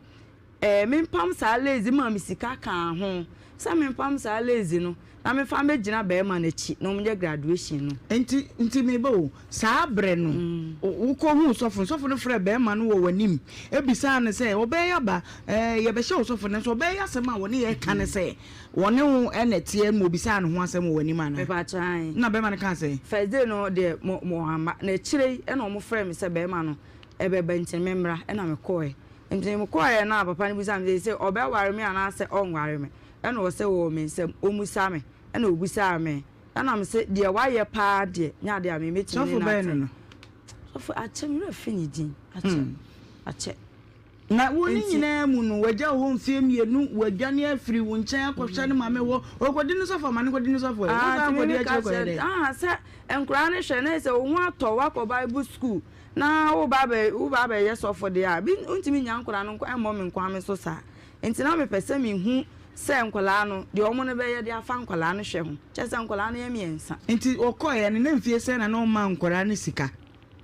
Ɛɛ, mempam saa lazy maa me sika kaa ho sɛ mempam saa lazy no na memfa mmɛgyina barima no akyi na wɔnyɛ graduation no. Nti, nti me ba o, saa berɛ no, wokɔhuu sɔfo no, sɔfo no frɛɛ barima no wɔ w'anim bisaa no sɛ, ɔbaa yi aba, ɛɛ, yɛbɛhyɛ wo sɔfo, nanso ɔbaa yi asɛm a wɔne yɛn reka ne sɛ, wɔne wo na ɛteɛ, ma ɔbisaa ne ho asɛm wɔ w'anim anaa? Mepakyɛ, aane. Ɛnna barima no kaa sɛn? First day no deɛ, mo, mo amma, na akyire yi ɛna wɔfrɛɛ me sɛ barima no ɛbɛba nti memmra, ɛnna mekɔeɛ. Nti mekɔeɛ no a papa no bisaa me sɛ, seisei ɔbɛware me anaasɛ ɔnware me? Ɛna ɔse ɔwɔ me nsam, ɔmmisa me. Ɛna ɔbisaa me. Ɛna mese deɛ wayɛ paa deɛ, nyɛ adeɛ a me mɛtumi ne Sɔfo no bɛn no atena. no? Sɔfo, akyɛ, me werɛ afi ne din, akyɛ, akyɛ. Na wo ne Nti. nyinaa mu no, wagya wo hɔ mfeɛ mmienu, wadwane afiri wo nkyɛn akɔhwɛ ne maame hɔ, ɔrekɔdi ne sɔfo ama no nkɔdi ne sɔfo ɛ? Ah, Wosan nti me kɔdi meka akyire kɔyɛ kyerɛ, dɛn? ah, sɛ nkwadaa no hwɛ na sɛ wo ho atɔ wo akɔ Bible school, Na wo ba abɛ wo ba abɛyɛ sɔfo deɛ a, me wontumi nnya nkwadaa no nko mmɔ me nkoa me so saa. Nti na mepɛ sɛ mehu sɛ nkwadaa no, deɛ wɔn no bɛyɛ de afa nkwadaa no hwɛ ho. Kyerɛ sɛ nkwadaa no yɛ miɛnsa. Nti ɔkɔeɛ no, na mfie sɛn na na ɔmma nkwadaa no sika?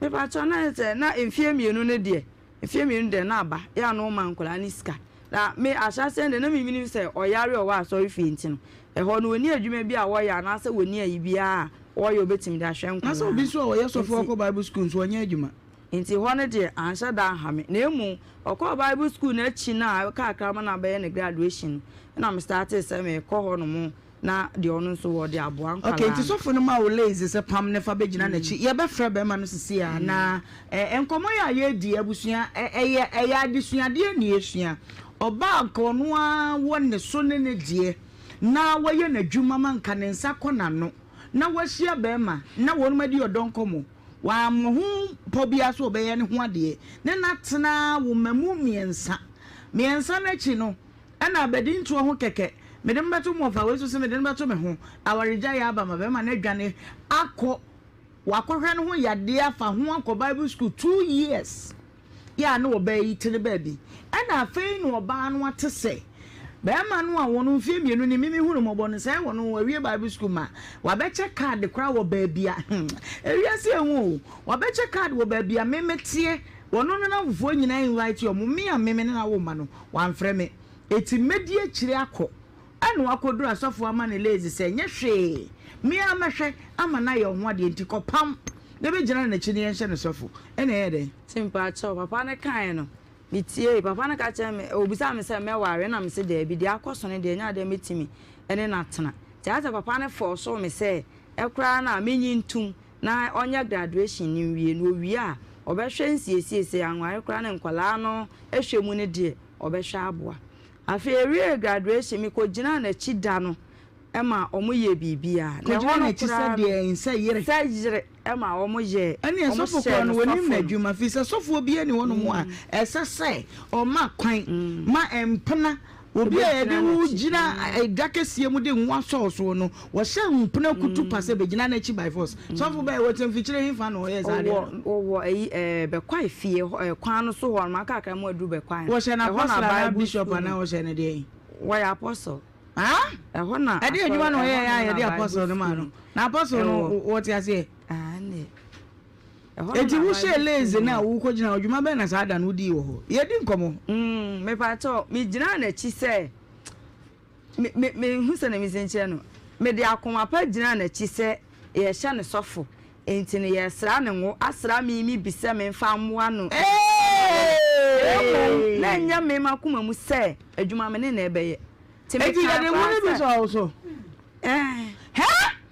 Mepakyɛw, na ayɛ sɛ na mfie mienu no deɛ, mfie mienu deɛ na aba, yɛ a na ɔma nkwadaa no sika. Na me ahyɛaseɛ no deɛ na mennim sɛ ɔyare a ɔwɔ asɔrefie nti no, ɛhɔ no wɔnni adwuma bi a wɔyɛ anaasɛ wɔnni ayi biara a wɔyɛ a wɔbɛtumi de ahwɛ Na sɛ nkwadaa obi no. nso a ɔyɛ sɔfo Nti akɔ Bible sukuu nso, ɔnyɛ adwuma. Nti hɔ no deɛ anhyɛ da anha me. Na mmom ɔkɔɔ Bible sukuu no akyi no a kakra ma no abɛyɛ ne graduation no, ɛna me startee sɛ merekɔ hɔ nom na deɛ ɔno nso wɔ de aboa Okay, nti nkwadaa no. sɔfo no maa wo lazy sɛ pam no fa bɛgyina n'akyi. Yɛbɛfrɛ bɛrima no sisi a na eh, nkɔmmɔ yi a yɛredi yi, abusua, eh, ɛyɛ, ɛyɛ adesuadeɛ na yɛsua. Ɔbaa nka ɔno ara wɔ ne so ne ne deɛ na wayɛ n'adwuma ma nka ne nsa kɔ n'ano na wahyia bɛrima na wɔnom adi ɔdɔ nkɔmmɔ. Wammɔ ho pɔ biara sɛ ɔbɛyɛ ne ho adeɛ ne no atena wo mmamu mmiɛnsa. Mmiɛnsa no akyi no, Ɛna abɛdi ntoɔ ho kɛkɛ. Mede mo bɛto mo ɔfa wei so se mede no bɛto me ho. Awaregyaeɛ aba ma bɛrima no adwane akɔ wakɔhwɛ ne ho yadeɛ afa ho akɔ bible school 2 years yɛ a na ɔbaa yi te ne baabi. Ɛna afei na ɔbaa no ate sɛ bɛrima no a wɔn mfeɛ 2 ni mimi hunu mmɔbɔ no sɛ wɔn wawie bible school ma wabɛkyɛ card koraa wɔ baabi a ewiase ehu o, wabɛkyɛ card wɔ baabi a meme teɛ, wɔn no n'afofoɔ nyinaa invite wɔn, me a meme ne na wo ma no wamfrɛ me, eti mɛdi akyire akɔ. Ɛna wakɔduru asɔfoɔ ama ne lazy sɛ nyɛ hwee, me ara mɛhwɛ ama no ayɛ ɔho adeɛ, nti kɔpam na bɛgyina n'akyi na yɛnhyɛ no sɔfo. Ɛna ɛyɛ dɛn? Nti mpakyɛw, papa no kaeɛ no, metiee. Papa no ka kyerɛɛ me, ɔbisaa me sɛ mɛware, ɛna mese daabi, deɛ akɔ so no deɛ ɛnyɛ adeɛ a mɛtumi ne no atena. Nti ayɛ sɛ papa no fɔɔsoo me sɛ ɛkoraa no a menye ntom na ɔnyɛ graduation no nwie, na ɔwie a ɔbɛhwɛ nsiesie, sɛ anware koraa ne nkwadaa no hwɛ mu no deɛ ɔbɛhwɛ aboa. Afei ɛwiee graduation, mekɔgyinaa n'akyi da no ma wɔyɛɛ biribiara. Na ɛhɔ Kɔgyina no n'akyi sɛ koraa no, deɛn? Sɛ yere? Sɛ yere ma wɔyɛɛ, Ɛnneɛ sɔfo wɔhyɛɛ koraa no no, wɔnim sɔfo no. n'adwuma, firi sɛ sɔfoɔ biara nni hɔnom a ɛsɛ sɛ ɔma kwan ma mpena, obi a yɛde Ɛbɛgyina wo n'akyi. gyina dwa kɛseɛ mu de ngo asɔ wo soɔ no, wɔhyɛ mpena kutu pa sɛ bɛgyina n'akyi by force. Sɔfo bɛn, wɔte mfikyire hefa na ɔyɛɛ saa adeɛ no? Ɔwɔ, ɔwɔ ayi ɛɛ Bɛkwae fie hɔ ɛɛ kwan no so hɔ nom, aka kakra ma waduru Bɛkwae no. Wɔhyɛ no Ɛhɔ na apostle anaa Bible bishop school anaa no. wɔhyɛ no deɛn? Wɔyɛ apostle. Ah? Ɛhɔ na Ɛdeɛn asɔre, adwuma na ɛhɔ ɔyɛeɛ a nom na yɛde Bible apostle no maa school no? no Na apostle no, ɛwɔ. wɔte aseɛ? Ah, ɛnneɛ. Ɛhɔ nom Enti na wohyɛɛ Bible school lace no no a wɔ. wokɔgyina hɔ, dwuma bɛn na saa da no wodii wɔ hɔ? Yɛredi nkɔmmɔ. Mm, mepakyɛw, megyinaa n'akyi sɛ, me, me, menhu sɛnea mesi nkyerɛ no. Mede akoma pa gyinaa n'akyi sɛ yɛrehyɛ no sɔfo, enti no yɛresra no ngo, asra me me bi sɛ memfa mmoa no. Na mmom, na ɛnyɛ me m'akoma mu sɛ adwuma me ne no rebɛyɛ. Nti Enti mekae yɛde ngo koraa no bi sɛ. sɔɔ wo so? Ɛɛ. Hɛ!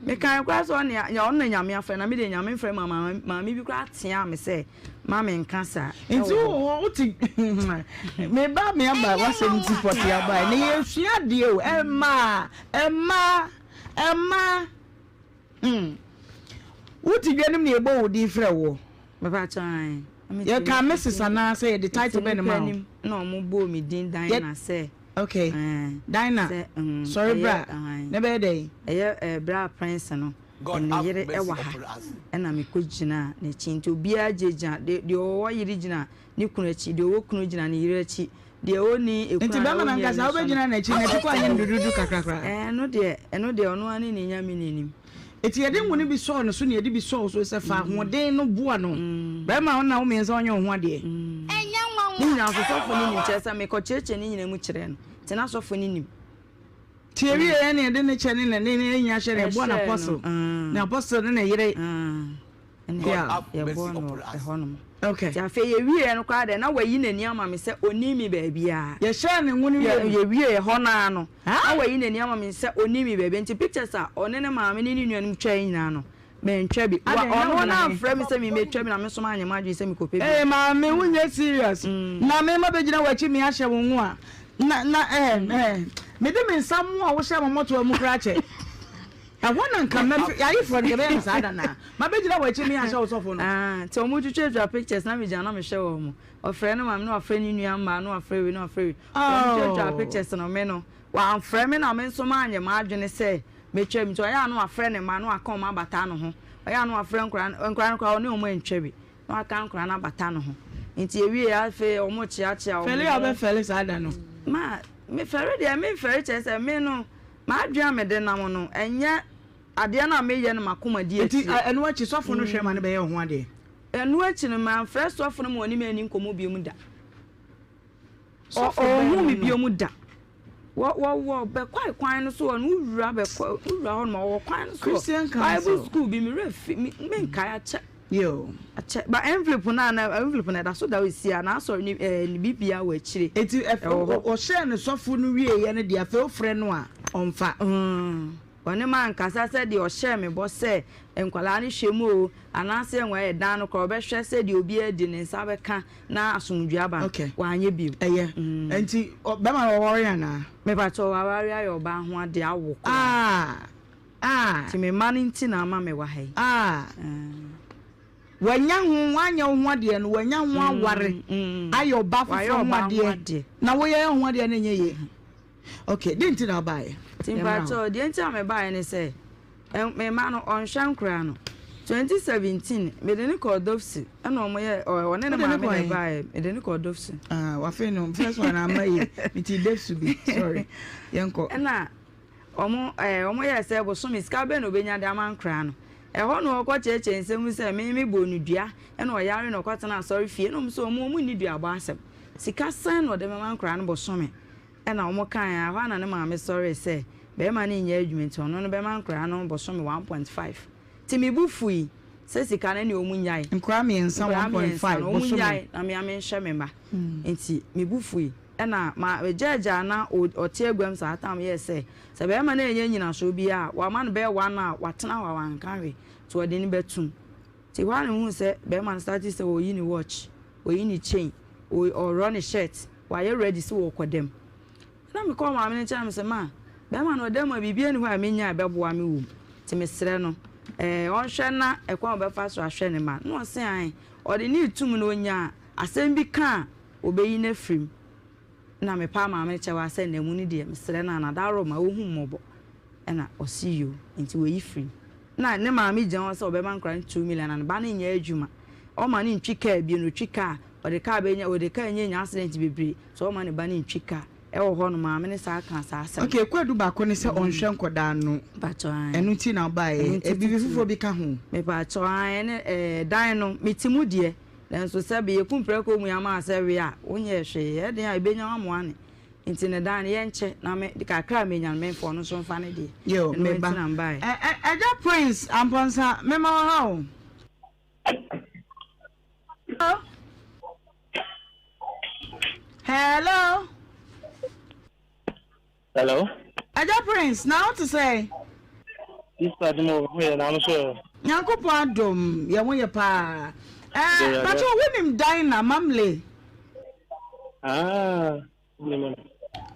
Mekae koraa sɛ ɔne a, ɔno na Nyame afrɛ na me deɛ Nyame mfrɛ me ma maame bi koraa teaa me sɛ ma menka saa Nti ɛwɔ wowɔ hɔ. hɔ wote me ba me aba w'asɛm nti pɔte aba na yɛsua adeɛ o ɛmaa ɛmaa ɛmaa hmm wote dwa no mu na yɛbɔ wo din frɛ woɔ. Mepakyɛw ae. Yɛkaa Mrs anaa sɛ yɛde title bɛn na ɛmaa wo? Mete nnipa anim na wɔbɔɔ me din Diana sɛ. Okay. Ɛɛ. Dinah, Sɛ, mm, sɔre ɛyɛ, bra. ahan. Na ɛbɛyɛ dɛn? Ɛyɛ ɛɛ bra Prince no, God ne have yere mercy wɔ ha. upon us. Ɛna mekɔ gyinaa n'akyi. Nti obiara gyinagyina, deɛ, deɛ ɔwɔ yere gyina ne kunu akyi, deɛ ɔwɔ kunu gyina ne yere akyi, deɛ ɔnni ekunu Nti anaa bɛrima no ɔnni ankasa ɛno so no. wobɛgyina n'akyi, n'akyi kɔ anyɛ no duduudu kakra koraa? Ɛɛ, ɛno deɛ, ɛno deɛ ɔno ara ne ne Nyame na ɛnim. Enti yɛde ngo no bi sɔɔ ne so na yɛde bi sɔɔ wo so sɛ fa ahoɔden no boa no. Barima a wo na wo mmiɛnsa ɔnyɛ wo ho adeɛ. Ne nyinaa nso sɔfo no nim, kyerɛ sɛ mekɔkyerɛkyerɛ ne nyinaa mu kyerɛɛ no, nti na sɔfo no nim. Nti yɛwieɛ na yɛde ne kyɛ ne ne ne ne nyinaa hyɛ no, yɛboa no Ɛhyɛɛ no, apostle, ne apostle ne ne yere. Ɛna Yeah. yɛbɔɔ no wɔ ɛhɔnom. Okay. Nti afei yɛwieɛ no koraa deɛ na wayi n'ani ama me sɛ ɔnni me baabiara. Yɛhyɛɛ ne ngo no Yɛ wie no. yɛwieɛ hɔ no ara no, na Huh? wayi n'ani ama me sɛ ɔnni me baabiara. Nti pictures a ɔne ne maame ne ne nuanom twaeɛ nyinaa no, mantwa bi. Wa Adɛn, na ɔno wogyina na he? amfrɛ me sɛ memmɛtwa bi na me nso manyɛ m'adwene sɛ mekɔpɛ bi Ee atwa. maame wonyɛ serious na me ma bɛgyina w'akyi me ahyɛ wo ngo a na na eh eh mede me nsa mo a wohyɛ mo mmɔtoa mu koraa kyɛ. Ɛhɔ na nka mɛfe ayeforɔ no yɛbɛyɛ no saa da no a mabɛgyina w'akyi me ahyɛ wo sɔfo no. Ah, nti wɔn twitwatwa pictures na megyina na mehwɛ wɔn. Ɔfrɛ ne maame na wafrɛ ne nua mmaa na wafrɛ wei na wafrɛ wei. Wɔn twitwatwa Oh. pictures no me no wamfrɛ me na me nso manyɛ m'adwene sɛ mɛtwa bi. Nti ɔyɛ a na wafrɛ ne mma na waka wɔn abata ne ho. Ɔyɛ a na wafrɛ nkwadaa no nkwadaa no koraa ɔne wɔn antwa bi na waka nkwadaa no abata ne ho. Nti ewie afei wɔn kyeakyea wɔn Fɛle a ho. wobɛfɛle saa da no. Ma mefɛre deɛ memfɛre kyerɛ sɛ me no M'adwene a mede nam no, ɛnyɛ adeɛ no a meyɛ no m'akoma di Enti akyire. ɛno akyi, sɔfo no hwɛ ma no bɛyɛ wo ho adeɛ? Ɛno akyi no, mamfrɛ sɔfo no ma ɔne me anni nkɔmmɔ bio da. Sɔfo bɛn Ɔnhu no me no? bio da. Wɔ wɔ wɔ bɛkwae kwan no so hɔ no, wowura bɛkɔ wowura hɔ nom a, wɔwɔ kwan no so hɔ. Christian Bible Council. school bi, me werɛ fi, me menkae akyɛ. Yo. Akyɛ, ba envelope no a na envelope no ɛda so da hɔ esi a, n'asɔre ne ɛɛ ne biribiara wɔ akyire. Enti ɛf Ɛwɔ hɔ. ɔhyɛɛ no sɔfo no wieeɛ no deɛ, afei wofrɛ no a, ɔmfa. Mm, ɔne me ankasa sɛ deɛ ɔhyɛɛ me bɔ sɛ nkwadaa no hwɛ mu oo, anaasɛ wɔn ɛdan no koraa ɔbɛhwɛ sɛ deɛ obiara di ne nsa bɛka na asomdwoeɛ aba no, Okay. wanyɛ bio. Ɛyɛ. Mm. Enti ɔ bɛrima no ɔware anaa? Mepakyɛw, waware ayɛ ɔbaa ho adeɛ awo koraa. Ah! Ah! Nti me mma no nti na ama mewɔ ha yi. Ah! Wanya ho, wanyɛ wo ho adeɛ no, wanya ho aware, ayɛ ɔba Wayɛ foforɔ ho ɔbaa ho adeɛ, adeɛ. na woyɛ ho adeɛ no nyɛ yie. Okay, deɛ nti na wobaeɛ? Nti Yɛmmra hɔ. mpakyɛw, deɛ nti a mebaeɛ ne sɛ, me mma no, ɔnhwɛ nkoraa no. 2017, mede no kɔɔ Dopsy, ɛna ɔmo yɛ, ɔne ne Wode no maame na kɔɔ he? ɛbaeɛ, mede no kɔɔ Dopsy. Ah, wafei no, first one amma yie, mete Dopsy bi, sorry, yɛnkɔ. Ɛna Wɔn ɛɛ wɔyɛɛ sɛ bosome sika bɛn na ɔbɛnya de ama nkoraa no. Ɛhɔ na ɔkɔkyerɛkyerɛ nsɛm mu sɛ me mebɔɔ no dua ɛna ɔyare na ɔkɔtena asɔre fie ɛna wɔn sɛ wɔn wɔn nni duabɔ asɛm. Sika sɛn na ɔde bɛma nkoraa no bosome ɛna wɔn kaeɛ a ɛhɔ ara na ne maame sɔree sɛ barima no nyɛ adwuma nti ɔno no bɛma nkoraa no bosome 1.5. Nti me bo fui sɛ sika no ɛne wɔn nnyae. Nkoraa mmiɛnsa Nkoraa mmiɛnsa 1.5 no wɔn bosome. nnyae na me ara menhwɛ me mma. Nti me bo fui. Ɛna ma megyaagyaa na ɔte aguam saa tam yɛɛ sɛ, sɛ bɛrima no annya nnyinasoɔ biara a, wama no bɛyɛ one hour, watena hɔ a wanka hwee, nti ɔde no bɛtom. Nti hɔ ara na mehuu sɛ bɛrima no starte sɛ ɔreyi ne watch, ɔreyi ne chain, ɔreworɔ ne shirt, wayɛ ready sɛ ɔrekɔ dam. Ɛna mekɔɔ maame no nkyɛn na mese, ma, bɛrima no ɔda mu a biribiara nni hɔ a menya a ɛbɛboa me wɔ mu, nti mesrɛ no, ɛɛ, ɔnhwɛ na ɛkwan a ɔbɛfa so ahwɛ ne mma no. Na ɔse ae, ɔde ne retom na ɔnyaa asɛm bi ka a, Obeyi no afiri mu. Nna mepaa maame no kyɛw ara sɛ nna mu no deɛ mesrɛ no a n'adaworo ma ohu mmɔbɔ. Ɛna ɔse yoo, nti wayi firi mu. Nna ne maame gyina hɔ sɛ ɔbɛma nkwadaa no 2 million na ne ba no nyɛ adwuma. Ɔma no ntwi kaa bio na otwi kaa a, ɔde kaa bɛnya, ɔde kaa nya nya accident bebree, nti ɔma ne ba no ntwi kaa. Ɛwɔ hɔ no maame no saa kaa saa asɛm no. Okay, kwadu baako ne sɛ ɔnhwɛ nkwadaa no. Mpakyɛw ae. Ɛno nti na wobaeɛ. Ɛno nti Biribi titiriw. foforɔ bi ka ho? Mepakyɛw ae, ɛne ɛɛ dan no, mete mu deɛ. Nanso sɛbe yɛku mprako mu ama sɛ we a, wonyɛɛ hwee. Ɛyɛ den a, ɛbɛnya wo amoa ne. Nti ne dan no, yɛnkyɛ na me, kakra a menya no, memfa ɔno nso mfa ne deɛ. Yo, Ɛno me nti ba. na mebaeɛ. Ɛ, ɛ, Agya Prince Amponsah, mema wo ha o. Hello? Hello? Hello. Agya Prince, na wo te sɛn? Sister adom o, ho yɛ na mo so ɛ? Nyankopɔn adom, yɛ ho yɛ paa. Eh, pacho wonim Dinah Mamle? Ah, nim no.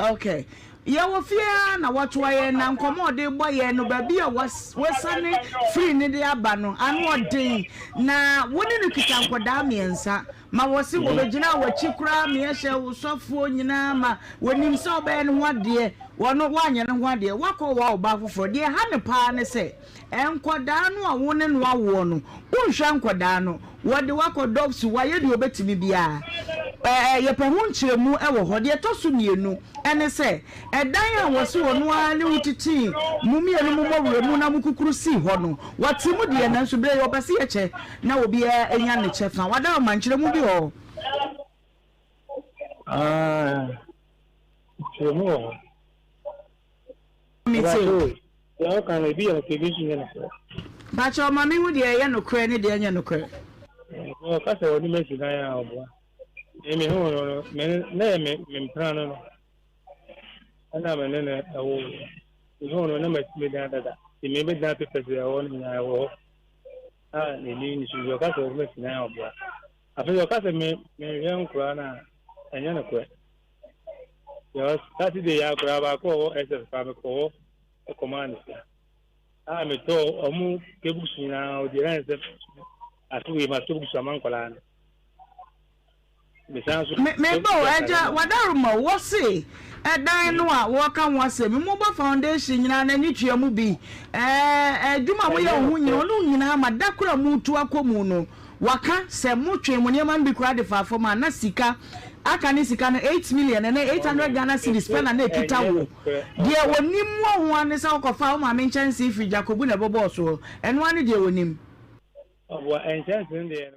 Okay. Yɛwɔ fie ara na wɔtoa yɛn na nkɔmmɔ a ɔde rebɔ yɛn no, baabi a wasiane firi no de aba no, ano ɔden. Na wo ne no kita nkwadaa mmiɛnsa ma wɔse wɔbɛgyinaa w'akyi koraa ma yɛhyɛɛ wo sɔfoɔ nyinaa ma wɔnim sɛ wobɛyɛ ne ho adeɛ, wɔno woanyɛ ne ho adeɛ, woakɔwoa ɔbaa foforɔ. Deɛ ɛha no paa ne sɛ, Nkwadaa no a wo ne no awoɔ no, wonhwɛ nkwadaa no. Wɔde wo akɔ dɔpsu, wayɛ deɛ ɔbɛtumi biara. Ɛɛ, yɛpɛ ho nkyerɛmu wɔ hɔ. Deɛ ɛtɔ so mmienu ne sɛ, ɛdan a wɔse ɔno ara ne wo tetee mo mmienu mo mmɔwerɛ mu na mokukuru sii hɔ no, wate mu deɛ, nanso berɛ yi ɔpɛ sɛ yɛkyɛ na obiara nya ne kyɛfa. Wadaworoma, nkyerɛmu bi wɔ hɔ? Ah, nkyerɛmu wɔ hɔ. Mete o. Deɛ ɔka no ebi yɛ nokorɛ ebi nso nyɛ nokorɛ. Mpakyɛw ma me hu deɛ ɛyɛ nokorɛ ne deɛ ɛnyɛ nokorɛ. Ɔka sɛ ɔne me asi dan a ɔboa. Me me hu no no me na yɛ me me mpena no no ɛna me ne no ɛwo me hu no na ma si me dan dada ti me bɛ dan papers ɛwɔ no nyinaa ɛwɔ hɔ a n'ani ne so ɔka sɛ ɔne me asi dan a ɔboa afei ɔka sɛ me me hwɛ nkoraa no a ɛnyɛ nokorɛ. Because Saturday ya koraa baako a ɔwɔ SF koraa mekɔ hɔ kɔmaa no sika. A metɔ ɔmo books nyinaa ɔdi ɛna sɛ afe wei matɔ books ama nkwadaa no. Mesan so. Me me ba o ɛgya wadaroma o wɔse ɛdan no a wɔka ho asɛm yi mobɔ foundation nyinaa n'ani tua mu bi ɛɛ adwuma a moyɛ wɔ ho nyinaa ɔno nyinaa ma da koro a motu akɔ mu no Waka sɛ motwee mo nneɛma no bi koraa de faa fam a na sika aka ne sika no 8 million ɛnɛ 800 Ghana cedis pɛ na na ɛkita wo. Deɛ ɔnim wɔ ho ara ne sɛ wokɔfaa wo maame nkyɛnsee firi Gyakobu na ɛbɔbɔɔ soɔ. Ɛno ara ne deɛ ɔnim. Ɔboa nkyɛnsee no deɛ.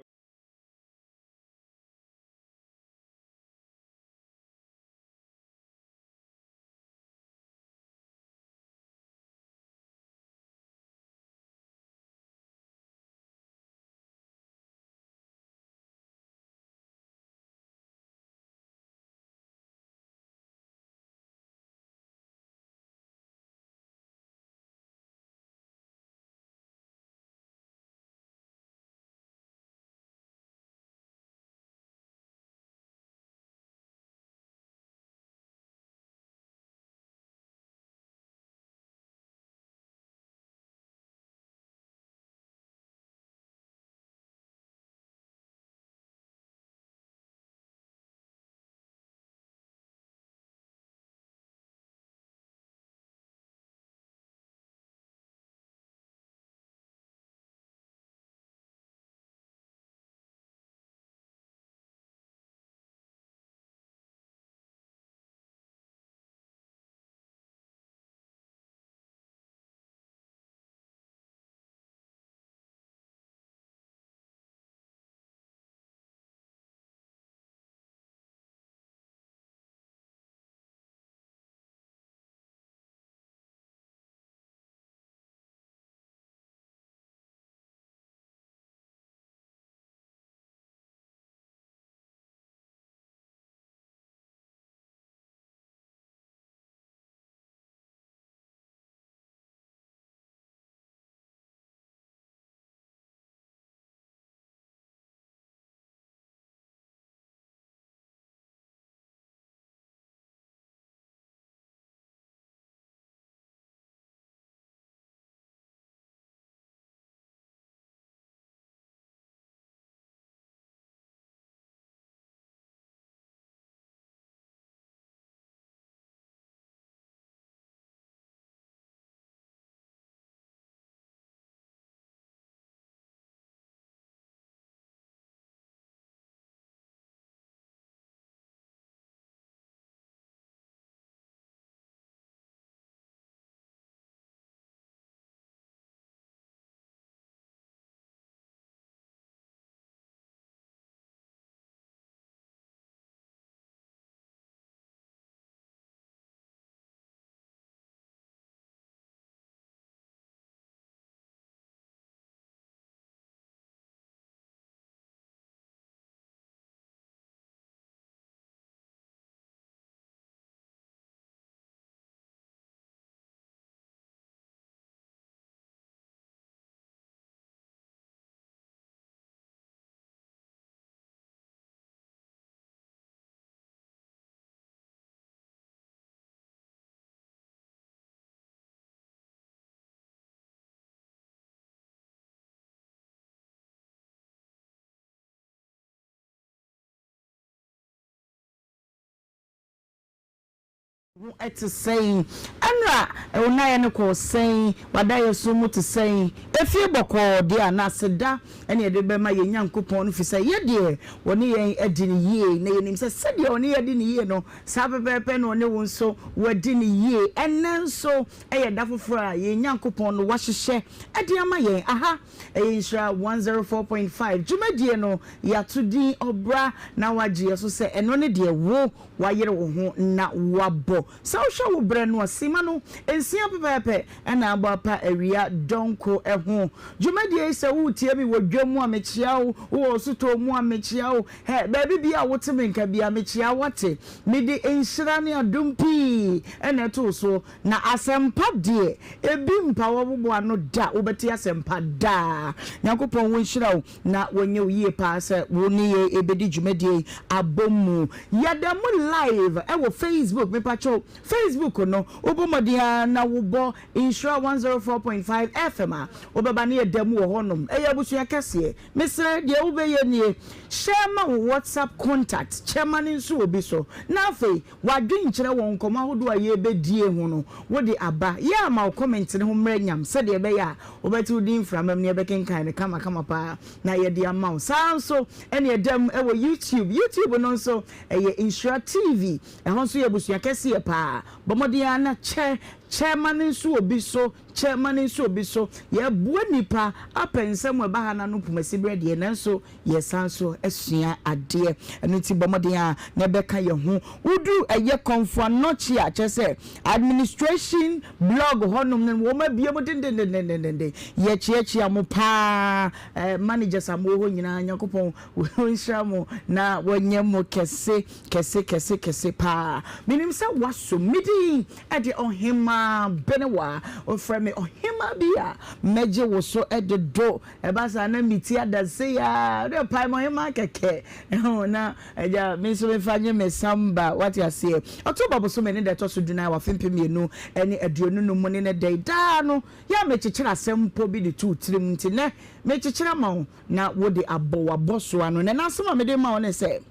Ho te sɛn? Ɛnora wo nnaeɛ no kɔɔ sɛn? W'adaeɛso mu te sɛn? Efie bɔkɔɔ deɛ a, na aseda na yɛde bɛma yɛn Nyankopɔn no, firi sɛ yɛ deɛ, ɔne yɛn adi no yie, na yɛnim sɛ sɛdeɛ ɔne yɛn adi no yie no, saa pɛpɛɛpɛ na ɔne wo nso wadi no yie. Ɛnnɛ nso yɛ da foforɔ a yɛn Nyankopɔn no wahyehyɛ de ama yɛn. Aha ɛyɛ Nhyira 104.5 dwumadie no, yɛato din Ɔbra na woagye yɛn so sɛ ɛno ne deɛ wo Woayere wo ho na woabɔ. Sɛ wohwɛ wo berɛ no a, simma no nsia pɛpɛɛpɛ na abɔ apa awia dɔnko ho. Dwumadie yi, sɛ woretie me wɔ dwam a, mekyea wo, wowɔ sotɔɔ mu a, mekyea wo, hɛ, baabi biara a wote me nka biara, mekyea wo, woate? Mede nhyira ne adom pii na ɛto wo so, na asɛmpa deɛ, ebi mpa w'aboboa ano da, wobɛte asɛmpa daa. Nyankopɔn wɔnhyira wo. Na wɔnyɛ wo yie paa sɛ wo ne yɛn ɛbɛdi dwumadie yi abɔ mu. Yɛda mu live ɛwɔ Facebook, mepakyɛw Facebook no wobɔ mmɔden ara na wobɔ Nhyira 104.5 FM a, wobɛba ne yɛda mu wɔ hɔnom. Ɛyɛ abusua kɛseɛ. Mesrɛ deɛ wobɛyɛ nie, share ma wo WhatsApp contact, kyɛ ma no nso obi so, na afei W'adwenkyerɛ wɔ nkɔmmɔ ahodoɔ a yɛrebɛdie ho no, wode aba. Yɛ a ma wo comment no ho mmrɛ nyam sɛdeɛ ɛbɛyɛ a wobɛte wo din mframa mu na yɛbɛkenkan no kamakama pa ara na yɛde ama wo. Saa ara nso na ɛda mu wɔ YouTube. YouTube no nso, ɛyɛ Nhyira TV. Ɛhɔ nso yɛ abusua kɛseɛ pa ara. Bɔ mmɔden ara na kyɛ, kyɛ ma no nso obi so, kyɛ ma no nso obi so. Yɛboa nnipa apɛ nsɛm a ɛba ha no ano mpomasibreɛ deɛ, nanso Yɛsan nso sua adeɛ. Ɛno nti bɔ mmɔden ara na bɛka yɛn ho. Woduru ɛyɛ Komfo Anokye a, kyerɛ sɛ administration blog hɔnom no, wɔn abue mu dendendendenden. Yɛkyeakyea mo paa, eh, managers a mowɔ hɔ nyinaa, Nyankopɔn nhyira mo na wɔnyɛ mo kɛse kɛse kɛse kɛse paa. Menim sɛ woasom me din de Ɔhemaa Benewaa. Wofrɛ me Ɔhemaa bi a, mɛgye wo so dodo. Ɛba saa na me ti ada sei aa wode pae mo hemaa kɛkɛ ɛho na agya me nso mefa nye me samba wate aseɛ. October bosome ne da ɛtɔ so dunan wɔ afe 2025 mu ne nɛ da yi daa no yɛ a mekyekyere asɛm mpo bi de to wo tirim nti nɛ mekyekyere ama wo na wode abɔ w'abɔso ano nɛ n'asɛm a mede ma wo ne sɛ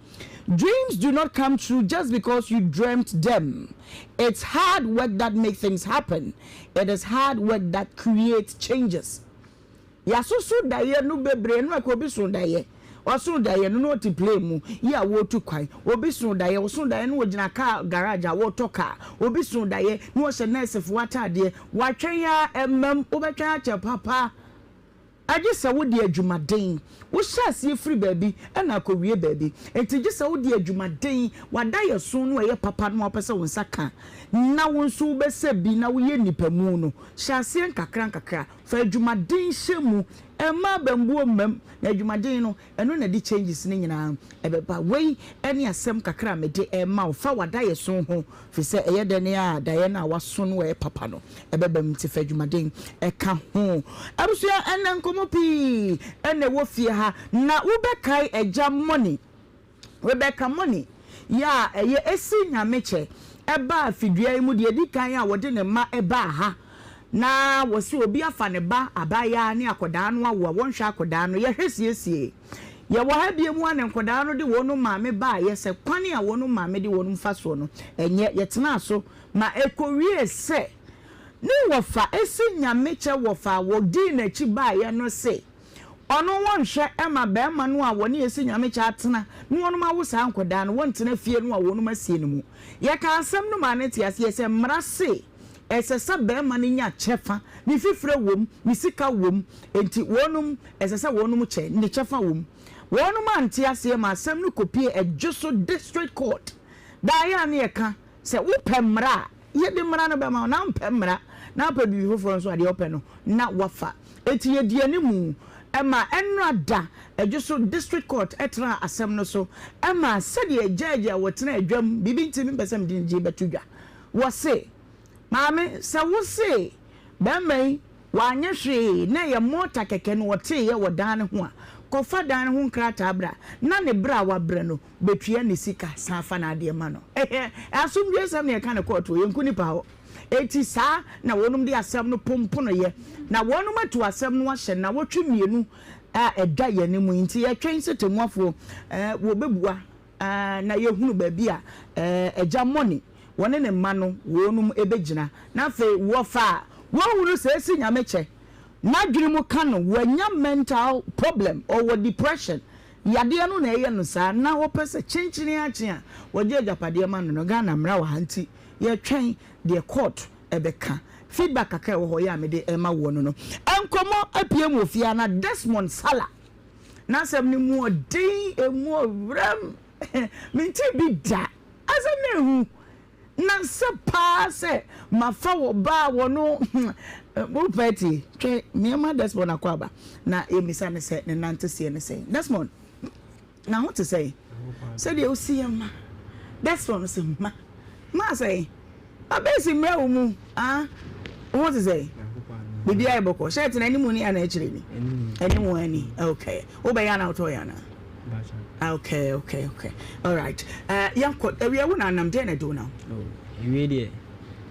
Dreams do not come true just because you dreamt them it's hard work that make things happen it is hard work that creates changes. Yɛasoso daeɛ no bebree no ɛkɔ obi so daeɛ ɔso daeɛ no na ɔte plane mu yi a wɔretu kwan obi so daeɛ ɔso daeɛ no ɔgyina car garage a wɔretɔ car obi so daeɛ na ɔhyɛ nɛɛsefoɔ ataadeɛ watwɛn ara ɛmam wobɛtwɛn akyɛ papa agye sɛ wode adwumaden wohyɛ aseɛ firi baabi ɛna akɔwie baabi nti gye sɛ wode adwumaden w'adaeɛso no ɛyɛ papa no a wopɛ sɛ wo nsa ka na wo nso wobɛsɛ bi na woyɛ nnipa mu no hyɛ aseɛ nkakra nkakra Fa adwumaden hyɛ mu, mma abambuo mma mu, na adwumaden no, ɛno na ɛde changes no nyinaa ɛbɛba. Wei ne asɛm kakra a mede rema wo fa w'adaeɛso ho, firi sɛ ɛyɛ dɛn a daeɛ no a woaso no a ɛyɛ papa no, ɛbɛba mu, nti fa adwumaden ka ho. Abusua, ɛnnɛ nkɔmmɔ pii na ɛwɔ fie ha, na wobɛkae Agya Money. Rebecca Money yɛ a ɛyɛ Esi Nyamekyɛ baa fidua yi mu deɛ ɛdi kan a wɔde ne mma baa ha na wɔse obi afa ne ba abaayaa ne akɔdaa no awo a wɔnhwɛ akɔdaa no yɛhwɛ siesie yɛwɔ ha bie mu a ne nkɔdaa no de wɔn maame baayɛ sɛ kwane a wɔn maame de wɔn fa soɔ no ɛnyɛ yɛtenaa so ma ɛkɔwie sɛ ne wɔfa Esi Nyamekyɛ wɔfa a wɔdii n'akyi baayɛ no se Ɔno wɔnhwɛ ma barima no a wɔne Esi Nyamekyɛ atena na wɔnom awo saa nkɔdaa no wɔntena fie no a wɔnom asie no mu. Yɛkaa asɛm no maa no tee aseɛ sɛ mmara se ɛsɛ sɛ barima no nya kyɛfa, ne fifire wom, ne sika wom, enti wɔnom ɛsɛ sɛ wɔnom kyɛ ne kyɛfa wom. Wɔnom ante aseɛ ma asɛm no kɔpie Adwoso District Court. Daa yɛ a ne yɛka sɛ wopɛ mmara a, Yɛde mmara no bɛma wo, na wompɛ mmara, na wopɛ biribi foforɔ nso a, deɛ wopɛ no na woafa. Enti yɛdii animu ma ɛnnora da Adwoso District Court tenaa asɛm no so ma sɛdeɛ judge a wɔtena adwam, biribi nti mempɛ sɛ mede ne din bɛto dwa, wɔse, Maame, sɛ wose barima yi wanyɛ hwee na ɛyɛ mɔɔta kɛkɛ na ɔteeɛ wɔ dan no ho a, kɔfa dan no ho nkrataa bra na ne brɛ a wabrɛ no betua ne sika san fa n'adeɛ ma no. Ɛhɛ, asomdwoesɛm na yɛka no kɔɔto, yɛnku nipa hɔ. Enti saa na wɔnom de asɛm no pomponoeɛ, na wɔnom atu asɛm no ahyɛ nnawɔtwe mmienu a ɛda yɛn anim yi. Nti yɛtwɛn sɛ tɛmmuafoɔ wɔbɛbua na yɛhunu baabi a agya Money. wɔne ne mma no wɔnom ɛbɛgyina. Na afei wɔfa a wɔhunu sɛ ɛsi Nyame kyɛ n'adwene mu ka no wanya mental problem ɔwɔ depression yadeɛ no na ɛyɛ no saa na wɔpɛ sɛ kyenkyene akye a wɔgye agyapadeɛ ma no no Ghana mmara wɔ ha nti yɛtwɛn deɛ court ɛbɛka. Feedback kakra a ɛwɔ hɔ yɛ a mede rema woɔ no no. Nkɔmmɔ apue mu wɔ fie ha na Desmond Salah n'asɛm no mu ɔden, emu ɔwerɛm. Mentee bi da. Asɛm no ehu. Na sɛ paa sɛ mafa wɔ ba a wɔno wopɛ atie. Twɛn nneɛma Desmond akɔ aba na yɛmmisa no sɛ ne nanteseɛ ne sɛn. Desmond. Na ho te sɛn? Sɛdeɛ wosi yɛ ma. Desmond se ma. Ma sɛn? Abɛsi mmerɛ wo mu. Ah, wo ho te sɛn? Biribi ayɛ bɔkɔ. Shirt no anim ni anaa akyire ni? Anim ani. Okay. Wobɛyɛ anaa wotɔ yɛ anaa? Okay, okay, okay. All right. Uh, yɛnkɔ. Awia wo na anam deɛ na ɛde wo nam? Oh, awie deɛ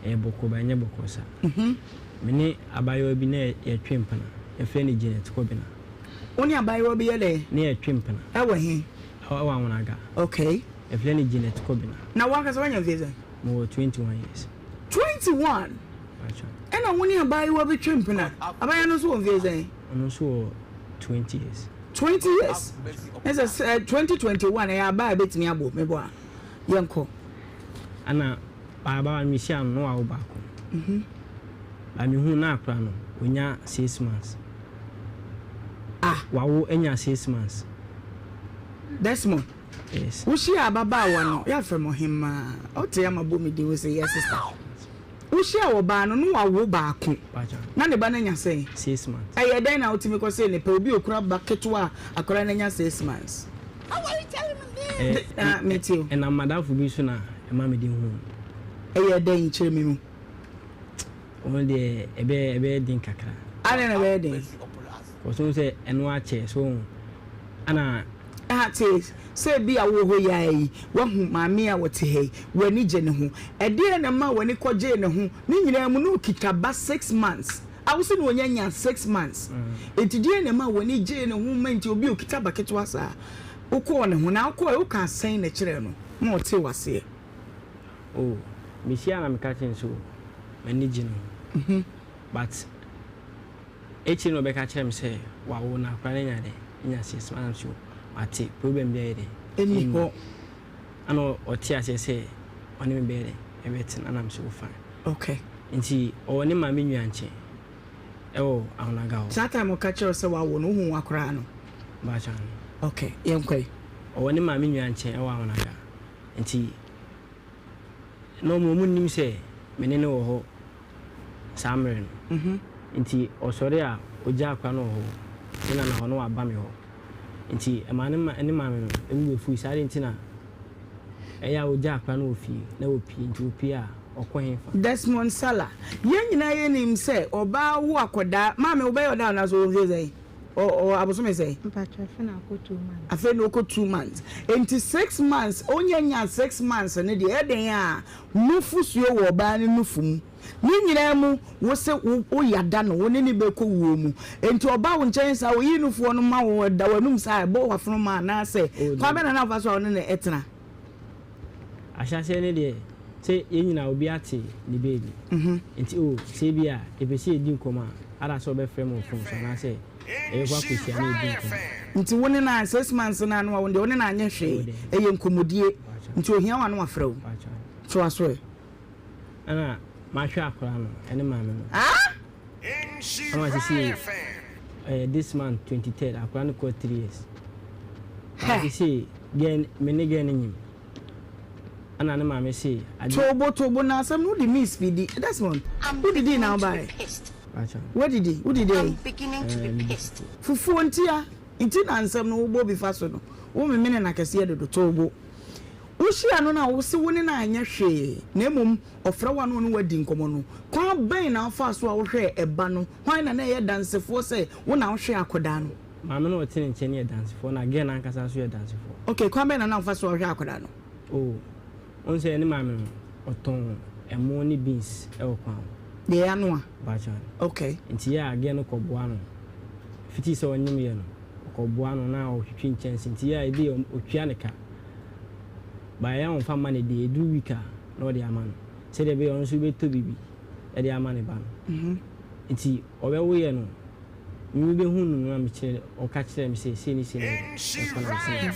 ɛyɛ bɔkɔ ba ɛnyɛ bɔkɔ sa. Mhm. Me ne abayewa bi na yɛtwe mpena. Yɛfrɛ no Janet Kɔbena. Wo ne abaayewa bi yɛ dɛn? Ne yɛtwe mpena. Ɛwɔ he? Ɛwɔ Anwonaga. Okay. Yɛfrɛ no Janet Kobena. Na wo ankasa woanya mfeɛ sɛn? Mewɔ 21 years. 21? Mpakyɛw. Ɛna wo ne abaayewa bi twe mpena? Abaayewa no nso wɔ mfeɛ sɛn? Ɔno nso wɔ 20 years. 20 years? Mpakyɛw. Ɛsɛ sɛ 2021 ɛyɛ abaa a ɛbɛtumi abɔ, mebɔ a? Yɛnkɔ. Ɛna abaayewa no mehyia no na wawo baako. Mhm. But me hu na akora no onya 6 months. Ah. Wawo anya 6 months. Desmond. Yes. Wo hyia ababaawa no yɛafrɛ mo ɔhemmaa ɔte ama bɔ me din wo sɛ yes sister. Wo hyia ɔbaa no no wawo baako. Na ne ba no anya sɛn? 6 months. Ɛyɛ dɛn na wotumi kɔ sɛ ne pɛ obi okura ba ketewa a akora no anya 6 months? Eh, ah, me too. Ɛnam madamfo bi so na ɛma me de hu. Ɛyɛ dɛn kyerɛ me mu? Ɔno deɛ ɛbɛyɛ ɛbɛyɛ den kakra. Adɛn na ɛbɛyɛ den? Ɔsɛ sɛ ɛno akyɛ so ana. Ah te sɛ ebi a wowɔ hɔ yi ara yi, woahu maame a ɔte ha yi, w'ani gye ne ho. Ɛdeɛn na ɛmaa w'ani kɔgyee ne ho? Ne nyinaa mu na ɔkita ba 6 months. A wo se na ɔnya nyaa 6 months. Enti deɛn na ɛmaa w'ani gyee ne ho ma nti obi a ɔkita ba ketewa saa, wokɔɔ ne ho? Na wokɔɔɛ, wokaa sɛn na kyerɛɛ no ma ɔtee w'aseɛ? Oh, mehyia na meka kyerɛ no sɛ oh, m'ani gye ne ho. But akyire na ɔbɛka kyerɛ me sɛ wawo na akwadaa no anya dɛn? Anya 6 months. So mate, problem biara yɛ dɛn? Ɛnni hɔ. Ɛna ɔte aseɛ sɛ ɔne me bɛyɛ dɛn? Ɛbɛtena. Ɛna me sɛ oh fine. Okay. Nti ɔwɔ ne maame nua nkyɛn ɛwɔ Ahonaga hɔ. Saa time ɔka kyerɛ wo sɛ wawo no, wohuu akwadaa no? Mpakyɛ aane. Okay, yɛnkɔ yi. Ɔwɔ ne maame nua nkyɛn ɛwɔ Ahonaga. Nti na ɔmo ɔmo nnim sɛ me ne no wɔ hɔ saa mmerɛ no. Nti ɔsɔre a ɔgya akora no wɔ hɔ, ne nana hɔ na waba me hɔ. Nti ɛmaa ne ma ne maame no bo bɛfui saa adeɛ nti na ɛyɛ a ɔgya akora no wɔ fie na ɔpie nti ɔpie a ɔkɔ hefa. Desmond Salah, Yɛn nyinaa yɛnim sɛ ɔbaa wo akɔdaa, maame wobɛyɛ ɔdaa anaasɛ ɔwɔ mfie sɛn? Ɔwɔ abosome sɛn? Mpakyɛ afei na akɔ 2 months. Afei na ɔkɔ 2 months. Nti 6 months, ɔnya nya 6 months no deɛ ɛdɛn a nufusuo wɔ ɔbaa no nufu mu. Ne nyinaa mu wo se wo wo yada no, wo ne no bɛkɔ wuo mu. Nti ɔba wo nkyɛn saa, ɔyi nufoɔ no ma wo, ɛda w'anum saa, ɛbɔ w'afono ma anaasɛ kwan bɛn na na wofa so a wo ne no tena? Ahyɛaseɛ no deɛ sɛ yɛn nyinaa obiara te ne baabi nti oh sɛ ebia yɛpɛ sɛ yɛdi nkɔmmɔ a ada sɛ ɔbɛfrɛ me wɔ phone so anaasɛ yɛbɛkɔ akɔhyia na yɛadi nkɔmmɔ. Nti wo ne no a 6 months no a na wawo no deɛ wo ne no anyɛ hwee ɛyɛ nkɔmmɔdie nti ohia wo a na wafrɛ wo. Toa so ɛ. Ɛna mahwɛ akwadaa no ɛne maame no. Ama sisi ɛyɛ this month 23rd akwadaa no kɔ 3 years. Hɛ. Sisi girl me ne girl no nyim. Ɛna ne maame se ade. Tobo tobo na asɛm no wode me speedi Desmond wodidii na wobae wadidi wodidi ɛyi fufuo ntia nti na nsɛm no wobɔ bi fa so no wo memene no akɛseɛ dodo tobo wohyia no na wose wo ne no anyɛ hwee na mmom ɔfrɛ wo a na ɔne wo adi nkɔmmɔ no kwan bɛn na wofaa so a wohwɛɛ ɛba no hwan na na ɛyɛ dansefoɔ sɛ wo na wohwɛɛ akɔdaa no. Maame no a ɔte ne nkyɛn no yɛ dansefoɔ na girl no ankasa nso yɛ dansefoɔ. Okay, kwan bɛn na na wofa so a wohwɛ akwadaa no? Oh, wohu sɛ ne maame no, ɔtɔn ɛmo ne beans wɔ kwan ho. Deɛ yɛanoa? Mpakyɛw. Okay. Nti yɛ a girl no kɔboa no. Fiti sɛ ɔnyem yɛ no, ɔkɔboa no na ɔtwitwi nkyɛnse. Nti yɛ a ebi ɔtua ne ka. But ɛyɛ a ɔmfa mma no deɛ, ɛduru week a. na ɔde ama no sɛdeɛ ɛbɛyɛ ɔno nso bɛtɔ biribi de ama ne ba no. Nti ɔbɛwoeɛ no, me mebɛhuu no no na mekyerɛ ɔka kyerɛɛ me sɛ sei ne sei na ɛkɔ na mese mate.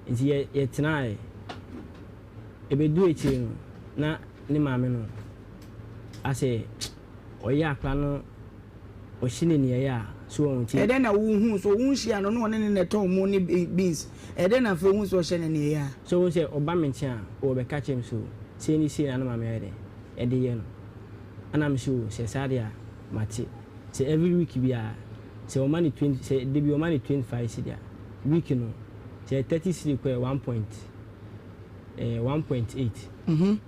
Nti yɛ yɛtenaeɛ. Ɛbɛduru akyire no na ne maame no asɛ ɔyɛ akwadaa no ɔhye no aniɛyɛ a so wɔn nti. Ɛdɛn na wohuu so wonhyia no na ɔne ne na ɛtɔn mo ne beans ɛdɛn na afei wohu sɛ ɔhyɛ no aniɛyɛ a. So wohu sɛ ɔba me nkyɛn a ɔbɛka kyerɛ me sɛ o sei ne sei na ne maame ayɛ dɛn ɛde yɛ no ɛna me sɛ o sɛ saa deɛ a mate sɛ every week biara sɛ ɔma no 20 sɛ da bi ɔma no 25 cedi a week no sɛ 30 cedi kɔ yɛ one point ɛyɛ 1.8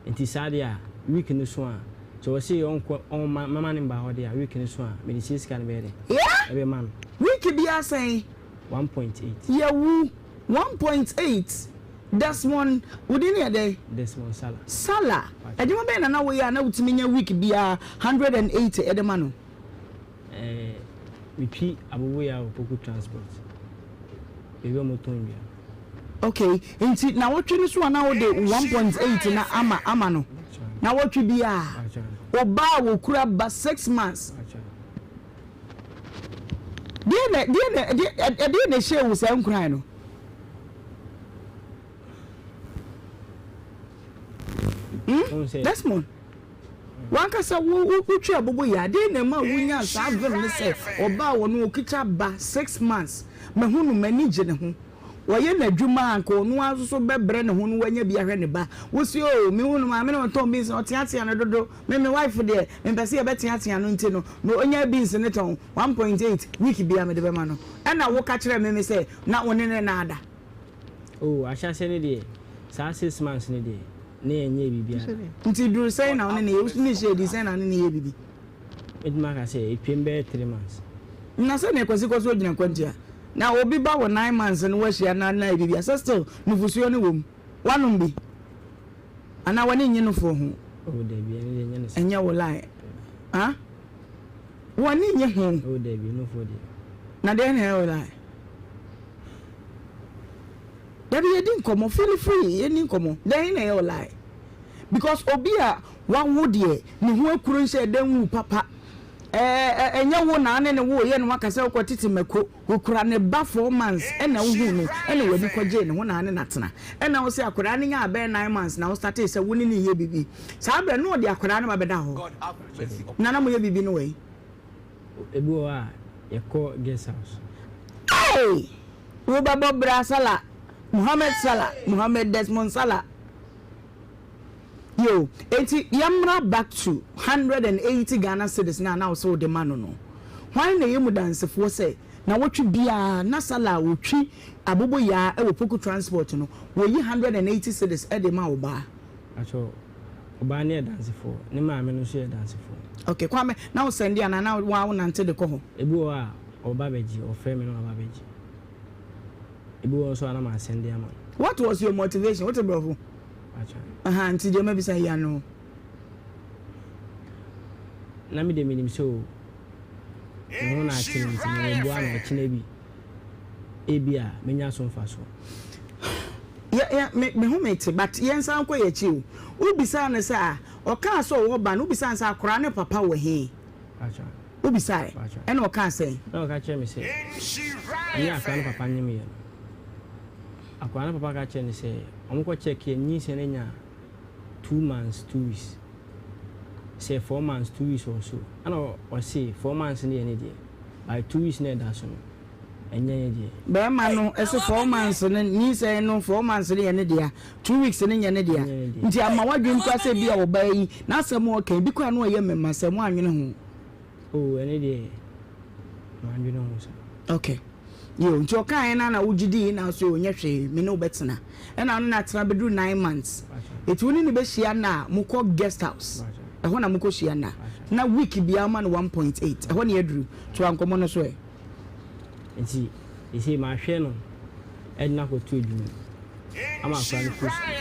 nti saa deɛ a week no so a sɛ ɔse ɔnkɔ ɔmma mɛma no mba hɔ deɛ a week no so a mede sie sika no bɛyɛ dɛn Yeah! ɛbɛma no. Week biara sɛn? 1.8. Yɛwu 1.8 Desmond wo din yɛ dɛn? Desmond Salah. Salah, adwuma bɛn na na woyɛ a na wotumi nya week biara 180 de ma no? Eh, metwi aboboyaa wɔ Poku Transport, baabi a wɔtɔn nnua. Okay, nti nawɔtwe no so a na wode 1.8 na ama ama no? Nawɔtwe biara? Obaa a wɔkura ba 6 months. Deɛ na deɛ na ɛdeɛ na ɛhyɛ wo saa nkuran no? Hmm? Desmond. W'ankasa wo wo wotwi abobo yi a, dɛn na ɛma wunyaa saa vim no sɛ ɔbaa a ɔno okita ba 6 months, mahu no, m'ani gye ne ho. Ɔyɛ n'adwuma a anka ɔno ara nso so bɛbrɛ ne ho na wanya bi ahwɛ ne ba. Wose oh, mehu no maame no ɔtɔn beans no ɔteatea no dodo, me me wife deɛ mempɛ sɛ yɛbɛteatea no nti no, na ɔnya beans no tɔn 1.8 week biara mede bɛma no. Ɛna woka kyerɛɛ me me sɛ na wo ne no nna ada. Oh, ahyɛaseɛ no deɛ, saa 6 months no deɛ, na yɛnyɛɛ biribiara da. Nti duru sɛn na wo ne no yɛ, wo ne hyɛɛ di sɛn na wo ne no yɛɛ biribi? Mɛtumi aka sɛ ɛtwam bɛyɛ 3 months. Na sɛdeɛ Kwasi kɔ so gyina kwantia, na obi ba wɔ 9 months no wahyia no na ayɛ biribi a, sɛ still nufusuo no wɔ mu, woanom bi? Anaa w'ani nnye nufoɔ ho? Oh dabi, ɛno deɛ ɛnyɛ ne saa. Ɛnyɛ wo line. Ah? W'ani nnye ho? Oh dabi, nufoɔ deɛ. Na deɛ na ɛyɛ wo line? Dabi yɛdi nkɔmmɔ, feel free yɛni nkɔmmɔ. Dɛn na ɛyɛ wo lie? Because obi a wawo deɛ ne ho akuro nhyɛ dɛ nwu papa. Ɛɛ ɛnyɛ wo na ane ne wo yɛ no waka sɛ wokɔ tete mako. Okura ne ba 4 months ɛna wohu no ɛna w'ani kɔgyee ne ho na ane no atena. Ɛna wo sɛ akwadaa no nyaa bɛyɛ 9 months na wo startee sɛ wo ne no yɛ biribi. Saa berɛ no na ɔde akwadaa no ba bɛda hɔ. Na na moyɛ biribi no wɔ he? Ebi wɔ hɔ a yɛkɔ guest house. Ei! Wo bɛbɔ bra Salah, Mohamed Salah, Mohamed Desmond Salah. Yo, enti yɛmmra back to 180 Ghana cedis no a na wo sɛ wode ma no no. Hwan na ɛyɛ mu dansefoɔ sɛ nawɔtwe biara na Salah a ɔtwi aboboyaa wɔ Poku Transport no, wɔyi 180 cedis de ma wo baa? Pakyɛw, ɔbaa no yɛ dansefoɔ, ne maame no nso yɛ dansefoɔ. Okay, Kwame, na wo sɛnde anaa na wo ara wo nante de kɔ hɔ? Ebi wɔ hɔ a, ɔba bɛgye, ɔfrɛ me na waba abɛgye. Ebi wɔ hɔ nso a na masɛnde ama no. What was your motivation? Wote borɔfo? Pakyɛw. Aha, nti deɛ mabisa yi ano. Na me deɛ menim sɛ o, me ho na akyere nti meboa no ɔkyena bi. Ebia menya so mfaso. Yɛ yɛ me me ho mete but yɛnsan nkɔ yɛn akyi o. Wobisaa no sɛ a ɔkaa sɛ ɔwɔ ba no wobisaa no sɛ akwadaa no papa wɔ he? Wobisae ɛna ɔkaa sɛn? Na ɔka kyerɛɛ me sɛ ɔne akwadaa no papa nyem yɛ no. Akwadaa no papa ka kyerɛɛ no sɛ wɔkɔ check yɛ nyinsɛn no anya 2 months 2 weeks sɛ 4 months 2 weeks or so ɛna ɔse 4 months no yɛ ne deɛ but 2 weeks no a ɛda so no ɛnyɛ ne deɛ. Bɛɛma no se 4 months no nyinsɛn no 4 months no yɛ ne dea 2 weeks no nyɛ ne dea nti ama wadwen koraa sɛ ebia ɔbaa yi n'asɛm a ɔka ebi koraa na ɔyɛ mmɛma sɛ moanwene ho. Oh ɛne deɛ mandwene ho saa. Okay yo nti ɔkaeɛ no a na wogye dii na so ɔnyɛ hwee me ne wo bɛtena ɛna wo ne no atena bɛduru 9 months ɛti wo ne no bɛhyia nna a mokɔ guest house ɛhɔ na mokɔ hyia nna na week biara woma no 1.8 ɛhɔ ne aduru toa nkɔmmɔ no so ɛ. Nti seesei mahwɛ no de no akɔto adwuma mu ama akwadaa no kɔ sukuu.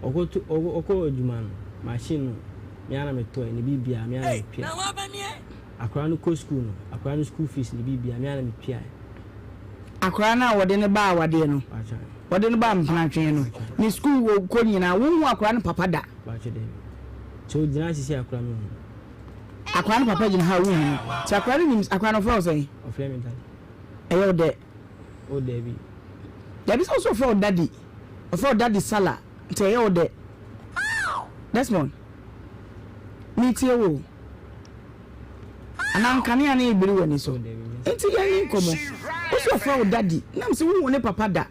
Ɔkɔto ɔkɔ adwuma no, machine no me ara na metɔe, ne biribiara me ara na metuae. Akwadaa no kɔ sukuu no, akwadaa no school fees ne biribiara me ara na metuae. Akwadaa no a wɔde no baa awadeɛ no, wɔde no baa mpenatweɛ no, ne sukuu wɔ kɔ nyinaa, wonhu akwadaa no papa da? Akwadaa no papa gyina ha a wonhu no. Nti akwadaa no nim, akwadaa no ɔfrɛ wo sɛn? Ɛyɛ wo dɛ? Dabi sɛ wo sɛ ɔfrɛ wo daddy, ɔfrɛ wo daddy Sala, nti ɛyɛ wo dɛ? Desmond, metie wo o. Anaa nkanea no rebiri w'ani so. Enti yɛnni nkɔmmɔ. Wo sɛ ɔfrɛ wo daddy, na mese wonhu ne papa da.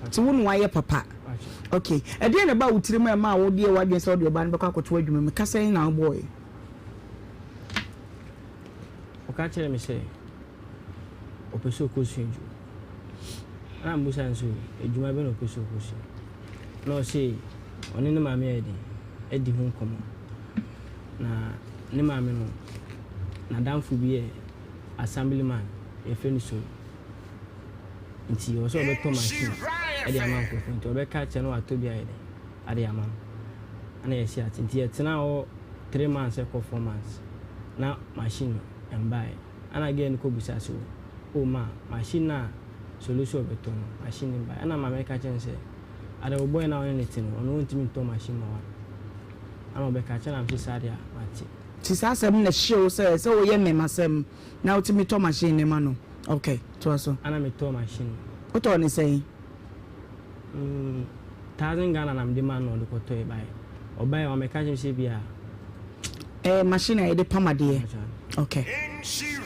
Nti wo na wayɛ papa. Okay, ɛdeɛn na ɛbaa wo tirim a ɛmaa wo deɛ w'adwene sɛ wode ɔbaa no bɛkɔ akɔto adwuma mu? Ka sɛn na wobɔɔe? Ɔka kyerɛɛ me sɛ ɔpɛ sɛ ɔkɔsua adwuma. Ɛna mebisaa no sɛ adwuma bɛn na ɔpɛ sɛ ɔkɔsua? Na ɔse ɔne ne maame ayɛ dɛn adi ho nkɔmmɔ. Na ne maame no, n'adamfo bi yɛ assemblyman, yɛfrɛ no Solo. Nti ɔwɔ sɛ ɔbɛtɔ machine de ama nkurɔfoɔ nti ɔbɛka akyerɛ no watɔ bi ayɛ dɛn ade ama no. Ɛna yɛsi ate. Nti yɛtenaa hɔ 3 months ɛkɔ 4 months na machine no mbaeɛ. Ɛna girl no kɔbisaa sɛ o ma machine no a Solo sɛ ɔbɛtɔ no machine no mbaeɛ. Ɛna maame no ka kyerɛɛ no sɛ ada wo boy no a ɔne no te no ɔno ɔntumi ntɔ machine ma wo a. Ɛna ɔbɛka kyerɛ no na mese saa deɛ a mate. Nti saa asɛm no na ɛhyee wo sɛ sɛ woyɛ mmɛmasɛm na wotumi tɔ machine no ma no? Ok, toa so. Ɛna metɔɔ machine no. Wotɔɔ no sɛn? 1000 Ghana na mede maa no na ɔde kɔtɔe baeɛ. Ɔbaeɛ wammɛka kyerɛ me sɛ ebia. Ɛyɛ machine a yɛde pam adeɛ? Ok.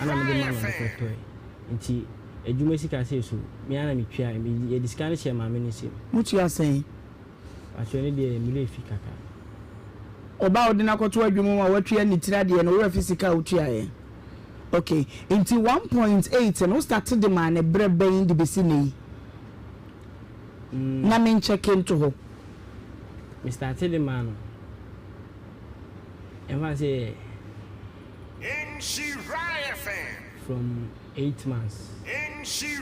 Ɛna mede maa no na ɔde kɔtɔe. Nti adwuma sika sei so, me ara na metua. Yɛde sika no hyɛɛ maame no nsam. Motua sɛn? Pakyɛ ɛno deɛ me werɛ fi kakra. Ɔbaa a wode no akɔto adwuma mu a watua ne tiri adeɛ no wo werɛ fi sika a wotuaeɛ? Ok nti 1.8 no wo starte de maa no berɛ bɛn de bɛsi nnɛ yi? Na me nkyɛke nto hɔ. Me starte de maa no yɛmfa no sɛ from 8 months.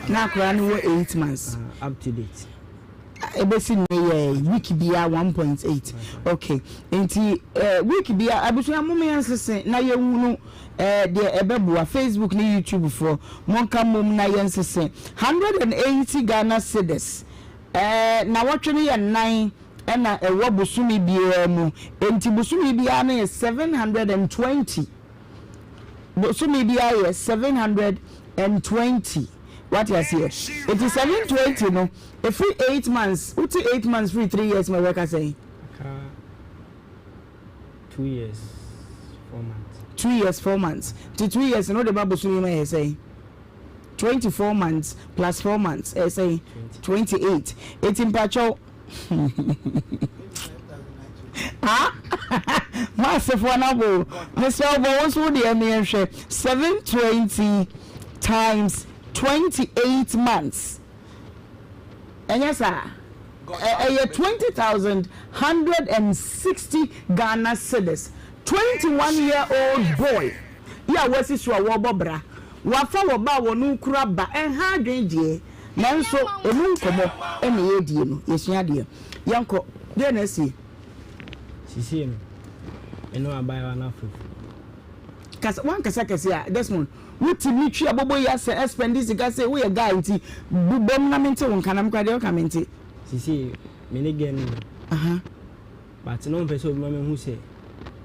Na akwadaa no wɔ 8 months. Up to date. Ɛbɛsi nnɛ yɛ week biara 1.8 ok nti eh, week biara abusua mom yɛn sese na yɛnhunu eh, deɛ ɛbɛboa Facebook ne YouTube foɔ monka mmom na yɛn sese 180 Ghana cedis eh, nawɔtwe no yɛ nnan ɛna ɛwɔ bosome biara mu nti bosome biara no yɛ 720 bosome biara yɛ 720 wate aseɛ nti 720 no ɛfiri 8 months wote 8 months firi 3 years ma ɛbɛka sɛn? Aka 2 years 4 months. 2 years 4 months nti 2 years no wode ba bosome ma yɛ sɛn? 24 months plus 4 months ɛyɛ sɛn? 28. Eti mpakyɛw ah maasefoɔ no abo mesrɛ wo bɔ wo nso wo deɛ meɛnhwɛ 720 times 28 months ɛnyɛ saa ɛyɛ 20,160 Ghana cedis. 21 year old boy yi a wasi so a wɔrebɔ bra wafa wɔ ba a wɔn kura ba ɛnha adwene deɛ nanso emu nkɔmɔ ɛna yɛredie no yɛsua adeɛ yɛnkɔ deɛ na asie. Sisei no me ne abaayewa no afofo. Kasa wankasa kɛse a Desmond wotumi twi abobo yi asɛ ɛspɛndi sika sɛ woyɛ guy nti bobom na mente wo nka na mekora deɛ woka mente. Sisei me ne girl no ni but na ɔmpɛ sɛ obi ma mehu sɛ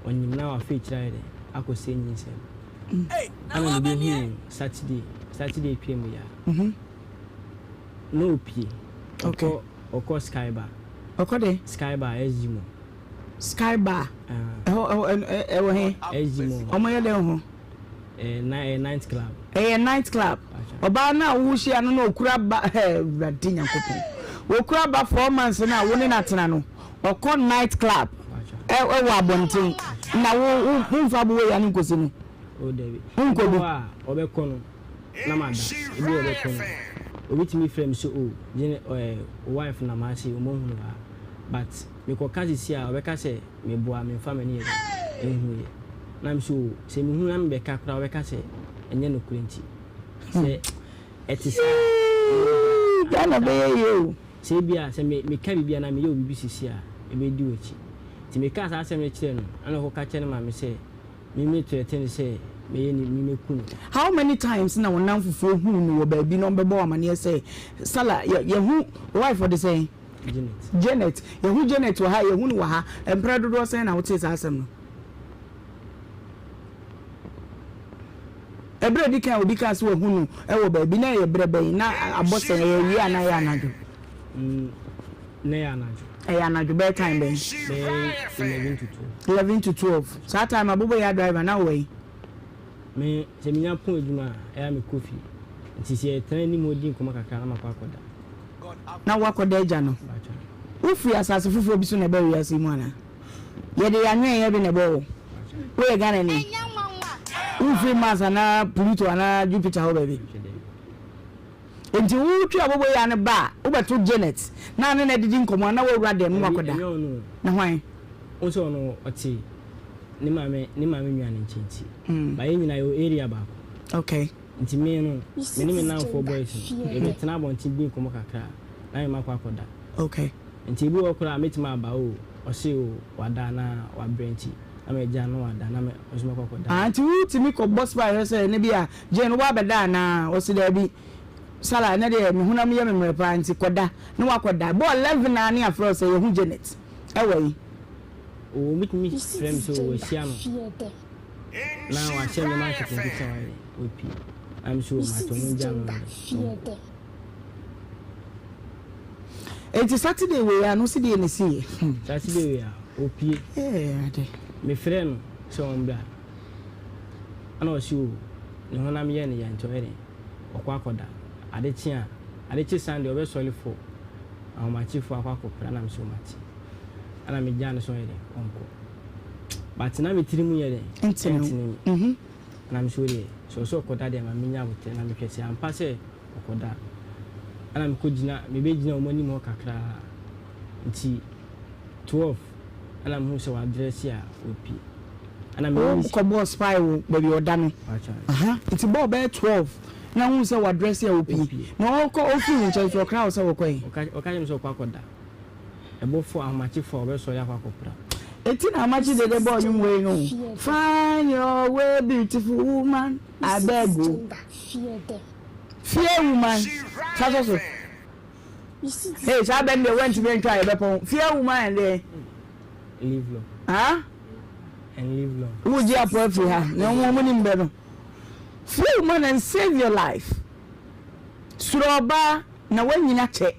ɔnyim na wafa akyiri ayɛ dɛn akɔ sɛ nyinsɛn ɛna mebɛhuu Saturday, Saturday twam yi a na opie ɔkɔ ɔkɔ Sky Bar. Ɔkɔ dɛn? Sky Bar SG Mall. Sky Bar ɛhɔ ɛhɔ ɛwɔ he? SG Mall. Ɔmo yɛ dɛn wɔ hɔ? Ɛyɛ night club. Ɛyɛ night club. Ɔbaa no a wohyia no na okura ba ɛɛ Awurade Nyankopɔn. Okura ba 4 months no a wo ne no atena no ɔkɔ night club ɛwɔ abɔnten na wo wo womfa aboɔ yi ano nkosi no. O dabi. Wonkɔ bi. Ebi wɔ hɔ a ɔbɛkɔ no na mada. Ebi wɔ ɔbɛkɔ no obi tumi frɛ me sɛ o gyene ɛɛ wo wife nam ha sei ɔmo ahunu ha but mekɔka sisi a ɔbɛka sɛ meboa memfa m'ani yɛ dɛn nhu yɛ. Na me sɛ o sɛ mehu na mebɛka koraa ɔbɛka sɛ ɛnyɛ nokorɛ nti sɛ ɛte saa a Yee Ghana bɛyɛ yie o. Sɛ ebia sɛ me meka biribi anaa meyɛ wo biribi sisi a ɛbɛdi w'akyi. Nti mekaa saa asɛm no kyerɛɛ no ɛna ɔkɔka kyerɛɛ ne maame sɛ me me threaten no sɛ. mɛyɛ ne me mɛku no. How many times na wo nnamfofoɔ huu no wɔ baabi na wɔbɛbɔ wo amaneɛ sɛ, Salah, yɛ, yɛhu wo wife ɔde sɛn? Janet. Janet, yɛhu Janet wɔ ha, yɛhu no wɔ ha. Mprɛ dodoɔ sɛn na wotee saa asɛm no? Ɛberɛ a ɛdi kan a obi kaa sɛ wahu no wɔ baabi, na ɛyɛ berɛ bɛn? Na abɔ sɛn? Ɛyɛ awia anaa ɛyɛ anadwo? Mm, na ɛyɛ anadwo. Ɛyɛ anadwo bɛyɛ time bɛn? Bɛyɛ 11 to 12. 11 to 12. Saa time aboboyaa driver na wɔ yi? Me, sɛ menya pɔn adwuma a, ɛyɛ a mekɔ fie. Nti sɛ yɛtena anim hɔ di nkɔmmɔ kakra na makɔ akɔda. Na woakɔda agya no? Wofiri asase foforɔ bi so na ɛbaa wiase yi mu anaa? Yɛde yɛn anwɛnyɛ bi na ɛbɔɔ wo. Woyɛ Ghanani? Womfiri Mars anaa Pluto anaa Jupiter hɔ baabi? Enti wotwi aboboyaa no ba a, wobɛto Janet na ne no adidi nkɔmmɔ a na woawura dɛm na woakɔda. Na hwan? Wohu sɛ ɔno ɔte ne maame ne maame nua no nkyɛn nti. But yɛn nyinaa yɛwɔ area baako. Okay. Nti me no, me ne me nnamfoɔ boys no, yɛbɛtena abɔnten di nkɔmmɔ kakra na me makɔ akɔda. Okay. Nti ebi wɔ hɔ koraa a mɛtumi aba o, ɔse o wada anaa wabrɛ nti na magya no na wada na me nso mɛkɔ akɔda. Ah nti wotumi kɔ bɔ spy hwɛ sɛ ɛnɛ bi a Jane wobɔ abɛda anaa? Ɔse daabi Salah ɛnɛ deɛ me honam yɛ me mmerɛ paa nti kɔda na wakɔda. Bɔ 11 aa ne afrɛ wo sɛ yɛhu Janet ɛwɔ he? O wɔtumi frɛ me sɛ o wahyia no na wahyɛ nneɛma nketenkete a wayɛ dɛ wapue na me nso o mate ɔmo ngya no no dɛ ɔnkɔ. Enti Saturday wei a no si deɛ na esi yɛ. Hmm. Saturday wei a opie. Ee ade. Me frɛ no sɛ ɔmbra ɛna ɔse o ne honam yɛ no ya nti ɔyɛ dɛn ɔkɔ akɔda ade kye a ade kye Sunday ɔbɛsɔre fo ahomakye fo akɔ akɔpra na me se o mate ɛna me gyaa no sɛ ɔyɛ dɛn ɔnkɔ but na me tiri mu yɛ dɛn ɛntene me ɛna me se o deɛ sɛ ɔsɛ ɔkɔda deɛ ma menya aboterɛ na mehwɛ sɛ ampa sɛ ɔkɔda. Ɛna mekɔgyina, mebɛgyina wɔn anim hɔ kakra nti 12 ɛna mehu sɛ wadrɛse a ɔrepie. Ɛna me Wo kɔbɔɔ spy wɔ baabi a ɔda no? Aha, nti bɔɔ bɛyɛ 12 na wohu sɛ wadrɛse a ɔrepie. Na ɔkɔ, ɔfiri wo nkyɛn nso ɔkra wo sɛ wɔkɔ he? Ɔka kyerɛ me sɛ ɔkɔ akɔda. Ɛbɔ fo ahomakye fo a ɔbɛsɔre akɔ akɔpra. Eti na amakye dede bɔɔ nwom wei no Find your way beautiful woman, I beg o. Fear woman, fa sɔ so. Hey, saa bɛn deɛ wantumi antwa a yɛbɛpɔn. Fear woman and deɛ. Live long. Huh? And live long. Wogye apo afiri ha na wɔn wɔn nim bɛ no. Fear woman and save your life. Suro ɔbaa na wanyina kyɛ.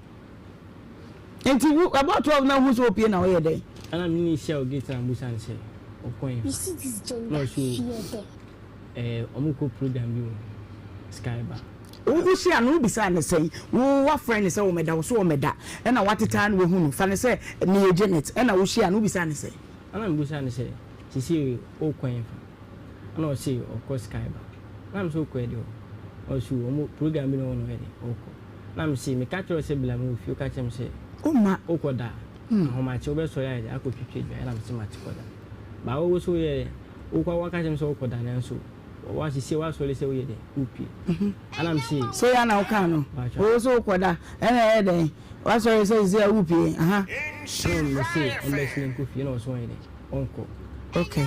Nti wo about 12 na wohu sɛ opie na woyɛ dɛn? Ɛna me ne hyia wɔ gate na mbusa no sɛ ɔkɔ hefa na ɔse o ɛɛ ɔmo kɔ program bi wɔ Sky Bar. Wo hyia no wo bisaa no sɛn? Wo wafrɛ no sɛ ɔmɛda wo so ɔmɛda ɛna watetaa no wahu no fa no sɛ meyɛ Janet ɛna wo hyia no wo bisaa no sɛn? Ɛna me busaa no sɛ sesie wokɔ hefa ɛna ɔse ɔkɔ Sky Bar ɛna me se wokɔ ɛde hɔ ɔse o ɔmo program bi na ɔwɔ no ɔyɛ dɛn ɔkɔ. Na mese, Meka kyerɛɛ wo sɛ bla me wɔ fie, woka kyerɛɛ me sɛ, Womma. Wokɔda ahomakye, wobɛsɔre ayɛ dɛn akɔtwitwa aduan? Ɛna mese, Mate, kɔda. But wo nso woyɛ dɛn? Wokɔ woaka kyerɛ me sɛ wokɔda, nanso woasisi woasɔre sɛ woyɛ dɛn? Wopue. Ɛna mese. Sei ara na wokaa no, wo nso wokɔda, ɛna ɛyɛ dɛn? Woasɔre sɛ seesei a wopue, aha. Ɛna mese, ɔmmɛsene nkɔ fie, ɛna ɔse ɔnyɛ dɛn? Ɔnkɔ. Okay.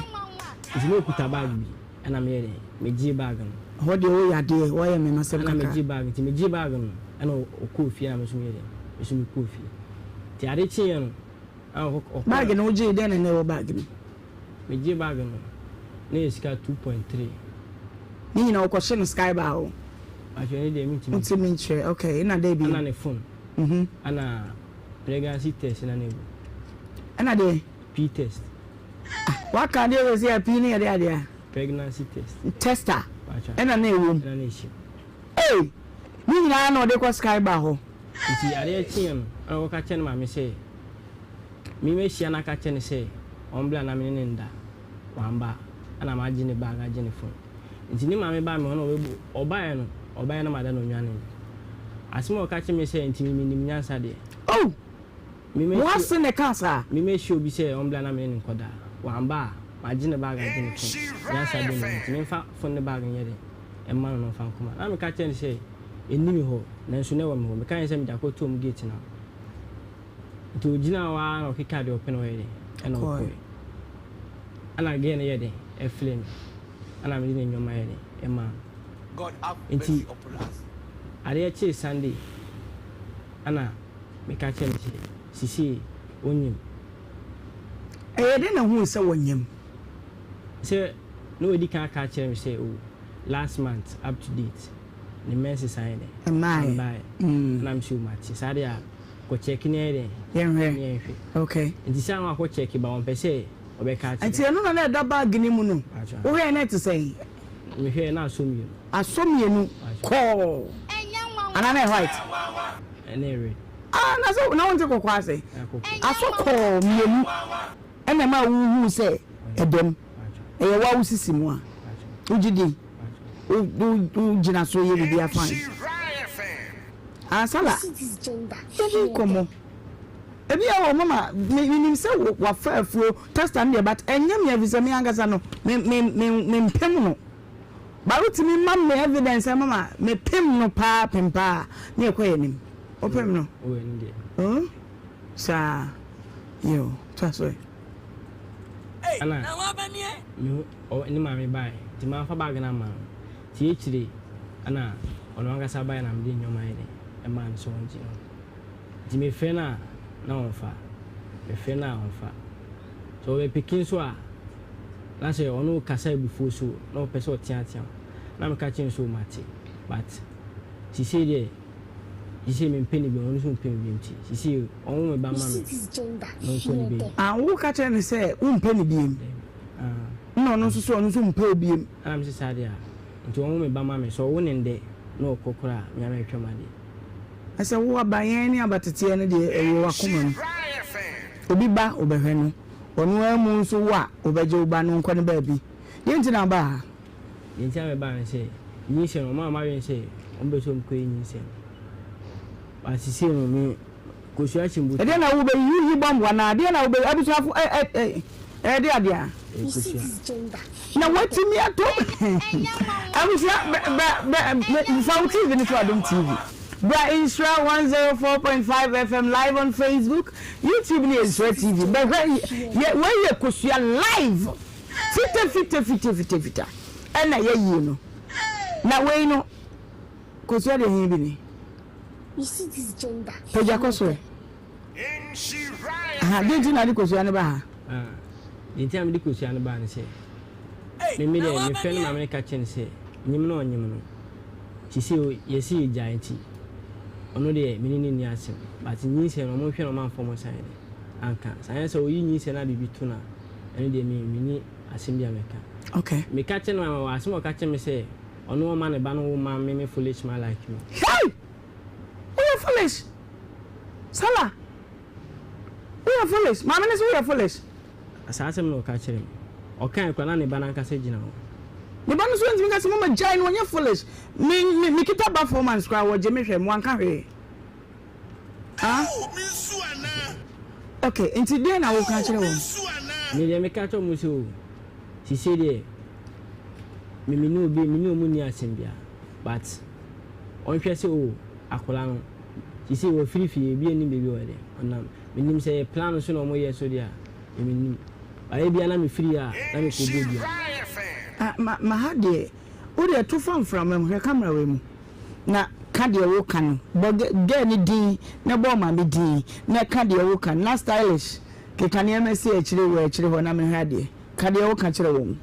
Nti na ɔkuta bag bi. Ɛna meyɛ dɛn? Megyee bag no. Ɛhɔ deɛ woyɛ adeɛ, woayɛ me masɛm kakra. Ɛna megyee bag, nti megyee bag no, ɛna ɔkɔɔ fie ɛna me nso meyɛ dɛn? Me nso mekɔɔ fie. Nti ade kyeeɛ no, ɛna ɔkɔ, ɔkɔɔ. Bag no wogyee dɛn na na ɛwɔ bag no mu? Megyee bag no, na ɛyɛ sika 2.3. Ne nyinaa wokɔhye no sky bar hɔ? Pakyɛ ɛno deɛ mentumi. Wontumi nkyerɛ, okay, ɛna dɛn bio? Ɛna ne phone, ɛna pregnancy test na na ɛwɔ mu. Ɛna deɛn? P test. Ah waka adeɛ wei sɛ pii ne yɛde adeɛ a. Pregnancy test. Tester ɛna na ɛwɔ mu. Ɛna na ɛhyɛ mu. Ei ne nyinaa na ɔde kɔ sky bar hɔ. Nti adeɛ kyeeɛ no ɛna ɔkɔka kyerɛ ne maame sɛ me mɛhyia no aka kyerɛ no sɛ ɔmbra na me ne no nda wamba ɛna magye ne bag agye ne phone nti ne maame baa me hɔ na ɔbɛbu ɔbaeɛ no ɔbaeɛ na mada na ɔnwaneeɛ asɛm a ɔka kyerɛ me sɛ nti me menim nyansa deɛ. Oh! Mo ase na ɛkaa saa? Me mɛhyia obi sɛ ɔmbra na me ne no nkɔda a, wamba a, magye ne bag agye ne phone. Nyansa bɛn na ɛwɔ mu? Nti memfa phone ne bag nyɛ dɛn mma no na ɔmfa nkɔma. Na meka kyerɛɛ no sɛ ɛnni me hɔ, nanso na ɛwɔ me hɔ. Meka kyerɛɛ no sɛ mede akɔto wɔn gate no ano. Nti ɔgyinaa hɔ ara na ɔkekaa deɛ ɔpɛ na ɔyɛ dɛn? Ɛna ɔkɔeɛ. Ɛna girl no yɛɛ dɛn? Ɛfrɛɛ me. Ɛna mede ne nneɛma yɛ dɛn ɛmaa no. Nti adeɛ kyee Sunday ɛna meka kyerɛɛ no sɛ sisei onyim. Ɛyɛ dɛn na wohui sɛ wanyam? Sɛ na wadi kan aka akyerɛ me sɛ oh last month up to date ne menses ayɛ dɛn? Ɛmmaeɛ. Ɛmbaeɛ. Ɛna mese oh mate saa deɛ a kɔ check na yɛyɛ dɛn? Yɛnhwɛ. Na yɛnhwɛ. Okay. Nti sɛ na wakɔ check but ɔmpɛ sɛ ɔbɛka akyerɛ Nti ɛno na na ɛda bag no mu no? Paatwa. Wohwɛɛ na ɛte sɛn? Mehwɛɛ na asɔ mmienu. Asɔ mmienu kɔɔ anaa na ɛyɛ white? Ɛna ɛyɛ red. Ah, na sɛ na wonte kɔkɔɔ ase. Ɛyɛ kɔkɔɔ. Asɔ kɔɔ mmienu ɛna ɛma wohuu sɛ ɛdam. Ɛyɛ wo a wo sisi mu a wogye di wo wogyina so yɛ biribi fine. Ah, Sala, yɛdi nkɔmmɔ. Ebi a wɔ mama me menim sɛ wafa afuo testa no deɛ but ɛnyɛ me ɛfiri sɛ me ankasa no me me me me mpem no. But wotumi ma me evidence sɛ mama me pem no paa pem paa ne ɛkɔ yɛ anim. Wopem no? Oh, saa. Yo, toa so ɛ. Ɛna me ɔ ne maame baeɛ nti mamfa bag no amma no nti akyire ɛna ɔno ankasa baeɛ na mede nnoɔma ayɛ dɛn ɛmaa no sɛ ɔngye no nti mefrɛ no a na ɔmfa mefrɛ no a ɔmfa sɛ ɔbɛpeke nso a na sɛ ɔno kasa abufuo so na ɔpɛ sɛ ɔteatea wo na meka kyerɛ no sɛ o mate but sisei deɛ Sisei mempɛ no bio, ɔno nso mpɛ me bio nti, sisei ɔnwo me ba mma me na ɔnkɔ ne baabi. Ah, woka kyerɛ no sɛ wompɛ no bio, ɛna ɔno nso sɛ ɔno nso mpɛ wo bio. Ɛna mese saa deɛ a, nti ɔnwo me ba ma me, sɛ ɔwo no ndɛ na ɔkɔ koraa a, me ara mɛhwɛ m'adeɛ. Ɛsɛ wo aba yɛn ne abateteɛ no deɛ ɛwɔ w'akoma mu. Obi ba wobɛhwɛ no, ɔno ara mu nso wo a wobɛgye wo ba no nkɔ ne baabi. Deɛ nti na wobaa ha? Deɛ nti a mebaa ne sɛ, nyinsɛn no, wɔmaa m'adwene sɛ wɔmpɛ sɛ wɔkɔyi nyinsɛn no. But seesei no, me kosua kye mbutu. Ɛdeɛn na wobɛyi? Woyi bɔmb anaa? Ɛdeɛn na wobɛyi? Abusuafo, ɛ, ɛ, ɛ, ɛyɛ de adeɛ a. Ɛyɛ kosua. Na watumi ato. Abusua, bɛ, bɛ, bɛ, fa wo TV no to Adom TV. Bra Nhyira 104.5 FM live on Facebook, YouTube ne Nhyira TV. Bɛhwɛ, yɛ, wei yɛ kosua live. Fita fita fita fita fita ɛna yɛyie no na wei no kosua deɛ he bi ni pagya kɔ so ɛ aha deɛ nti na ade kosua no ba ha. Ah, deɛ nti a mede kosua no baa ne sɛ me me deɛ mefrɛ no maame no ka kyerɛ no sɛ nyem na ɔnyem no sisi yɛsi yɛgyae nti ɔno deɛ me ne no nni asɛm but nyinsɛn no ɔmo nhwɛ na ɔmo amfa ɔmo nsa yɛ dɛ anka saa anyɛ sɛ ɔyi nyinsɛn na biribi to no a ɛno deɛ me menni asɛm bi a mɛka. Okay. Meka kyerɛ no ma wɔ asɛm a ɔka kyerɛ me sɛ ɔno ɔma ne ba no wo ma me me foolish man like me. Hey! Woyɛ foolish! Salah! Woyɛ foolish! Maame no se woyɛ foolish. Saa asɛm na ɔka kyerɛ me. Ɔkae koraa na ne ba no ankasa gyina hɔ. Ne ba no nso ntumi nka sɛ mama gyae no ɔnyɛ foolish. Me me mekita ba 4 months koraa wɔgye me hwɛ me wanka hwee. Ah? Ok, nti deɛn na woka kyerɛ wɔn? Me deɛ meka kyerɛ wɔn sɛ o, sisei deɛ me me ne obi me ne wɔn nni asɛm biara but wɔnhwɛ sɛ o akwadaa no sisei wafiri fie obi anim baabi a ɔyɛ dɛ ɔnam menim sɛ yɛ plan so na wɔyɛ so deɛ a me menim but ebia na mefiri a na mekɔbɔ dua. Ah, ma ma ha deɛ wo deɛ to fa mframa mu hwɛ camera wei mu. Na ka deɛ woka no. Bɔ girl no din na bɔ ɔmaame din na ka deɛ woka no. Na stylish keka nneɛma si akyire wɔ akyire hɔ na mehwɛ adeɛ. Ka deɛ woka kyerɛ wɔn.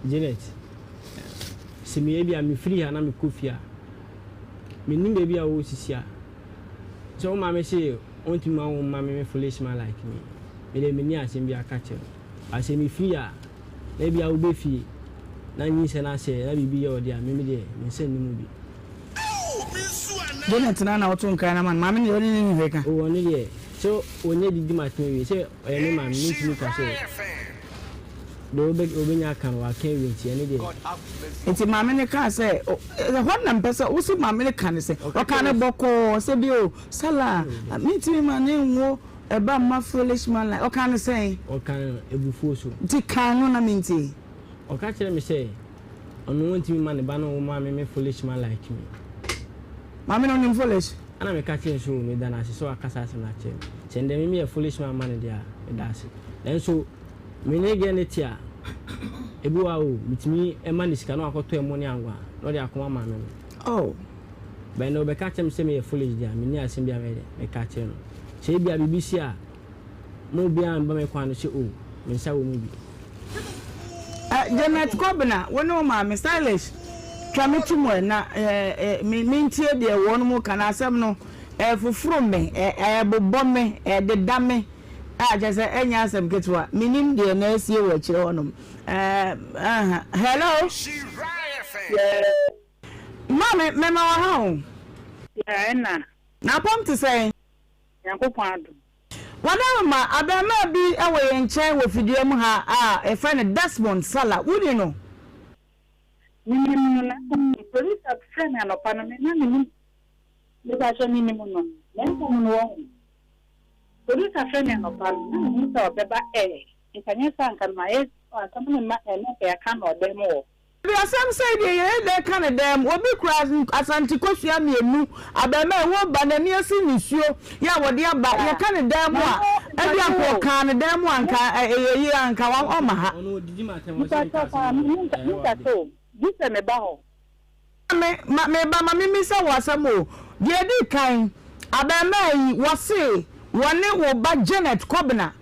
Janet, sɛ me ebia mefiri ha na mekɔ fie a, mennim baabi a wowɔ sisi a, sɛ wo maame se ɔntumi ma wo mma me me foolish man like me, me deɛ menni asɛm biara ka kyerɛ no. But sɛ mefiri a, na ebia wobɛ fie na nyinsɛn asɛe na biribi yɛ wo de a, me me deɛ, me nsa nni mu bi. Janet na na woto nkra no ama no, maame no deɛ wone no nni hwee ka. Oh, ɔno deɛ, sɛ ɔnya didi ma tena wie, sɛ ɔyɛ me maame, mentumi nka sɛ deɛ ɔbɛ, ɔbɛnya aka no, waka awie nti, ɛno deɛ. Nti maame no kaa sɛ, ɛhɔ na mepɛ sɛ, wose maame no ka no sɛ, ɔkaa no bɔkɔɔ sɛ bi o, Salah, mentumi ma no nwo Ɛba mma foolish man like, ɔkaa no sɛn? Ɔkaa no abufuo so. Nti kaa no na mentie. Ɔka kyerɛɛ me sɛ ɔno ɔntumi mma ne ba no nwo mma me me foolish man like me. Maame no ɔnim foolish? Ɛna meka kyerɛɛ no sɛ oo meda no ase sɛ waka saa asɛm no akyerɛ me. Sɛ ndɛ me meyɛ foolish man ma no deɛ a, meda ase. Nanso. Me ne girl no te a, ebi wɔ hɔ a o, metumi ma no sika na wakɔtɔ ɛmo ne anwa na ɔde akɔma maame no. Oh. But ɛnɛ ɔbɛka kyerɛ me sɛ meyɛ foolish deɛ a, menni asɛm biara mɛyɛ dɛ, mɛka akyerɛ no. Sɛ ebia biribi si a, ma obiara mma me kwan no sɛ o, me nsa wɔ mu bi. Eh, Janet Kobena, wo ne wo maame, Stylish, twa me to mu ɛ na eh, eh, me, mentie deɛ wɔn ka na asɛm no, ɛfoforo me, ɛ, ɛbobɔ me, ɛdeda me. A kyerɛ sɛ ɛnyɛ asɛm ketewa. Menim deɛ na asie wɔ akyire hɔnom. Ɛɛ, aha. Hello? Yeah. Maame, mema wɔ ha o. Yeah, ɛna. N'apam te sɛn? Nyankopɔn adom. Wadaroma, abarimaa bi wɔ yɛn nkyɛn wɔ fidua mu ha a yɛfrɛ no Desmond Salah. Woni no? Menim no, na mmom producer frɛɛ me anɔpa no, me na menim. Mepakyɛ menim no, na mmom no wahu. Producer frɛ me anɔpa no, na menim sɛ ɔbɛba ɛ, nka nyɛ saa nka mayɛ asɛm no mma ɛ, na nka yɛaka no ɔdan mu hɔ. Dabi asɛm sei deɛ yɛyɛ dɛn ka no dɛm, obi kura Asante kosua mienu, abarimaa yi wo ba n'ani asi nisuo yɛ a wɔde aba, yɛka no dan mu a, ebia nka ɔkaa no dan mu a nka ɛyɛ yie a nka ɔmma ha. Mepakyɛ paa, menkasa o, gye sɛ meba hɔ. Me, ma, me ba, ma memmisa wo asɛm o. Deɛ ɛdi kan, abarimaa yi, wɔse wɔne wo ba Janet Kobena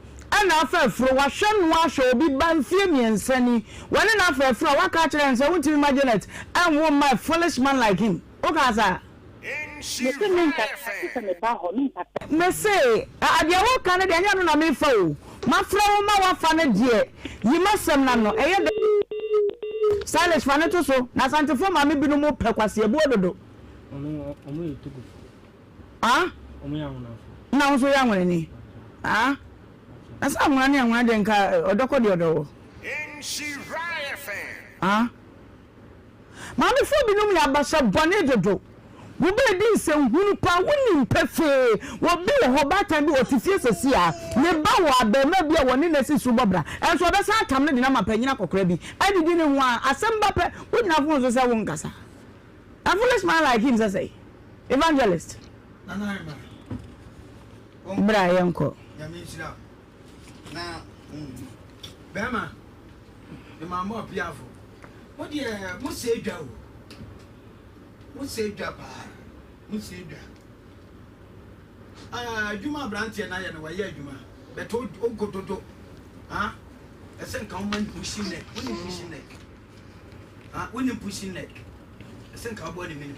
na afa afuro. Wahwɛ no ahwɛ obi ba mfeɛ mmiɛnsa ni. Wɔne no afa afuro a, woaka akyerɛ no sɛ wontumi mma Janet nwo mma a foolish man like him. Wokaa saa? Mese menkasa, gye sɛ meba hɔ, menkasa. Mese, ah, deɛ woka no deɛ, ɛnyɛ ɛno na mefa o. Mafrɛ wo ma woafa no deɛ, yi m'asɛm no ano. Ɛyɛ dɛ. Stylish fa no to so. Na Asantefoɔ maame binom pɛ kwaseabuo dodo. Ɔno ɔmo yɛ Togofoɔ. Ah? Ɔmo yɛ Anwonafoɔ. Na wo nso woyɛ Anwonani? Ah? Na sɛ Anwona ne Anwona deɛ nka ɔdɔ kɔ deɛ ɔdɔ wɔ. Ah? Maamefoɔ binom yɛ abasa bɔne dodo. Wobɛdi nsɛnhunu paa, wonim pefee. Obi wɔ hɔ, ɔbaatan bi, ɔte fie seesei a, ne ba wɔ abarimaa bi a wɔne no asi so bɔ bra, nso ɔbɛsan atam no de no ama panyin akɔkora bi adidi ne ho a, asɛm ba pɛ, wogyina fon so sɛ wonkasa. A foolish man like him sɛ sɛe. Evangelist. Bra yɛnkɔ. Nyame nhyira wo. Na bɛrima, mema mo apiafo. Mo deɛ mo sɛ dwa o. Mo sɛ dwa paa. Mo sɛ dwa. Ah, adwuma aberanteɛ no ayɛ no wayɛ adwuma. But ogo dodo. Ah, ɛsɛ nka woma no pushing neck. Wonim pushing neck? Ah, wonim pushing neck? Ɛsɛ nka wobɔ ne mene.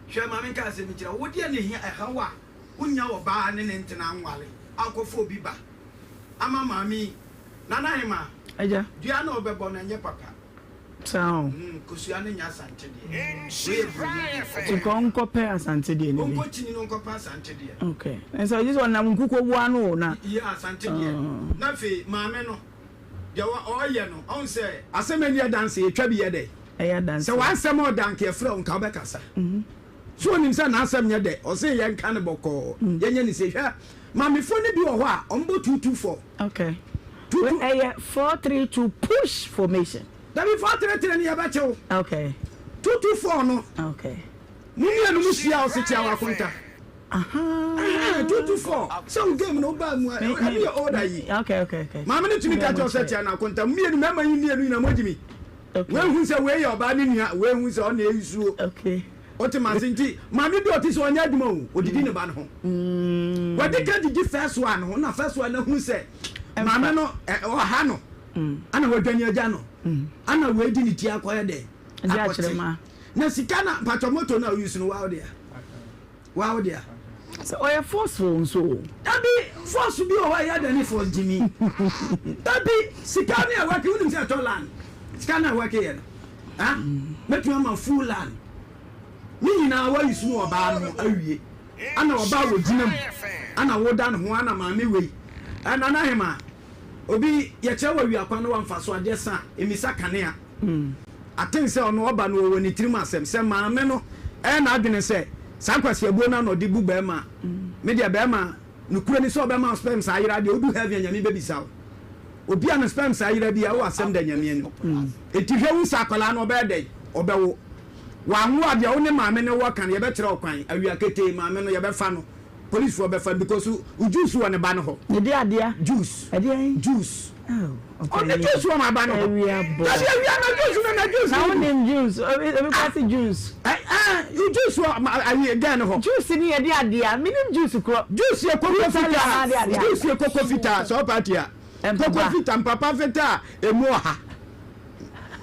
Hwɛ ma menka asɛm nkyerɛ wo. Wo deɛ na ehia ɛhaw a wonnya ɔbaa ne ne ntena nware akɔfa obi ba ama maame yi. Nana Ahemaa, Agya. dua no a wobɛbɔ no ɛnyɛ papa. Saa o. Mm, kosua no nyɛ Asante deɛ. Wei yɛ buroni deɛ. Nti kɔ nkɔpɛ Asante deɛ no bi. Ɔnkɔ kyini no nkɔpɛ Asante deɛ. Okay. Ɛsɛ ɔgye sɛ ɔnam nkukuobu ano o na. Yeah, Asante deɛ. Na afei maame no. Deɛ ɔɔyɛ no, ɔhu sɛ. Asɛm ani adanse, yɛtwa bi yɛ dɛ. Ɛyɛ adanse. Sɛ w'asɛm ɔɔdɛ anka yɛfrɛ wo nka wobɛkasa. So onim sɛ n'asɛm nyɛ dɛ, ɔse yɛnka no bɔkɔɔ, yɛnyɛ no sei. Hwɛ, maamefoɔ no bi wɔ hɔ a, wɔbɔ 224. Okay. Two two. Wei ɛyɛ 432 push formation. Dabi, 433 no yɛbɛkye wo. Okay. 224 no. Okay. Mo mmienu mo hyia a ɔse kyia w'akonta. Ahaa. 224 sɛ wo game no wobaa mu a ɛno yɛ order yi. Okay okay okay. Maame no tumi ka kyerɛ wo sɛ kyia no akonta. Mo mmienu mmarima yi mmienu nyinaa moagye mi. Okay. Wei hu sɛ wei yɛ ɔbaa ne nua, wei hu sɛ ɔne ɛyisuo. Okay. Wote ma ase nti maame bi ɔte sɛ ɔnyɛ adwuma o, odidi ne ba no ho. Wadi ka didi first one ho na first one ahu sɛ maame no ɔha no. Ana wadwane agya no. Ana wei di ne ti akɔyɛ dɛ. Akɔte. Na sika na mpatwɔ moto na ɔyusu no wa wo dea. Wa wo dea. Sɛ ɔyɛ forceful nso o. Dabi force bi wɔ hɔ a ɛyɛ dɛ ne force gyimi. Dabi sika ne ɛwɛke wonim sɛ ɛtɔ land sika na ɛwɛke yɛ no ah mɛtumi ama full land ne nyinaa wayi su no ɔbaa no awie ana ɔbaa wɔ gyina mu ana woda ne ho ana maame wei ɛna na hema obi yɛkyerɛ wɔ wia kwan no wamfa so adeɛ sa emisa kanea. Aten sɛ ɔno ɔba no ɔwɔ ne tirim asɛm sɛ maame no ɛyɛ n'adwene sɛ saa nkwasiabuo no na ɔde bu bɛɛma a, me deɛ bɛɛma nokorɛ ni sɛ ɔbɛma wo sperms ayera deɛ wodu heaven a Nyame bɛbisa wo. Obi a ne sperms ayera biara wowɔ asɛm da Nyame anim. Enti hwɛ hu sɛ akwadaa no ɔbɛyɛ dɛn? Ɔbɛwo. Wanwo a deɛ wo ne maame no wɔ ka no yɛbɛkyerɛ wo kwan, awia ketee maame no yɛbɛfa no. Policefoɔ bɛfa no because wo juice wɔ ne ba no hɔ. Ne de adeɛ. Juice. Ɛdeɛn? Juice. Oh, Ɔne juice wɔ ma ba no hɔ. Awia bɔ. Dabi awia na juice no na juice. Na wonim juice. Obi obi kɔ se juice. Ɛ ɛ you juice wɔ ma ayi gɛn no hɔ. Juice ni yɛde adeɛ. Menim juice korɔ. Juice yɛ koko fitaa. Juice yɛ koko fitaa sɛ ɔpa tia. Koko fitaa mpapa fitaa emu ɔha.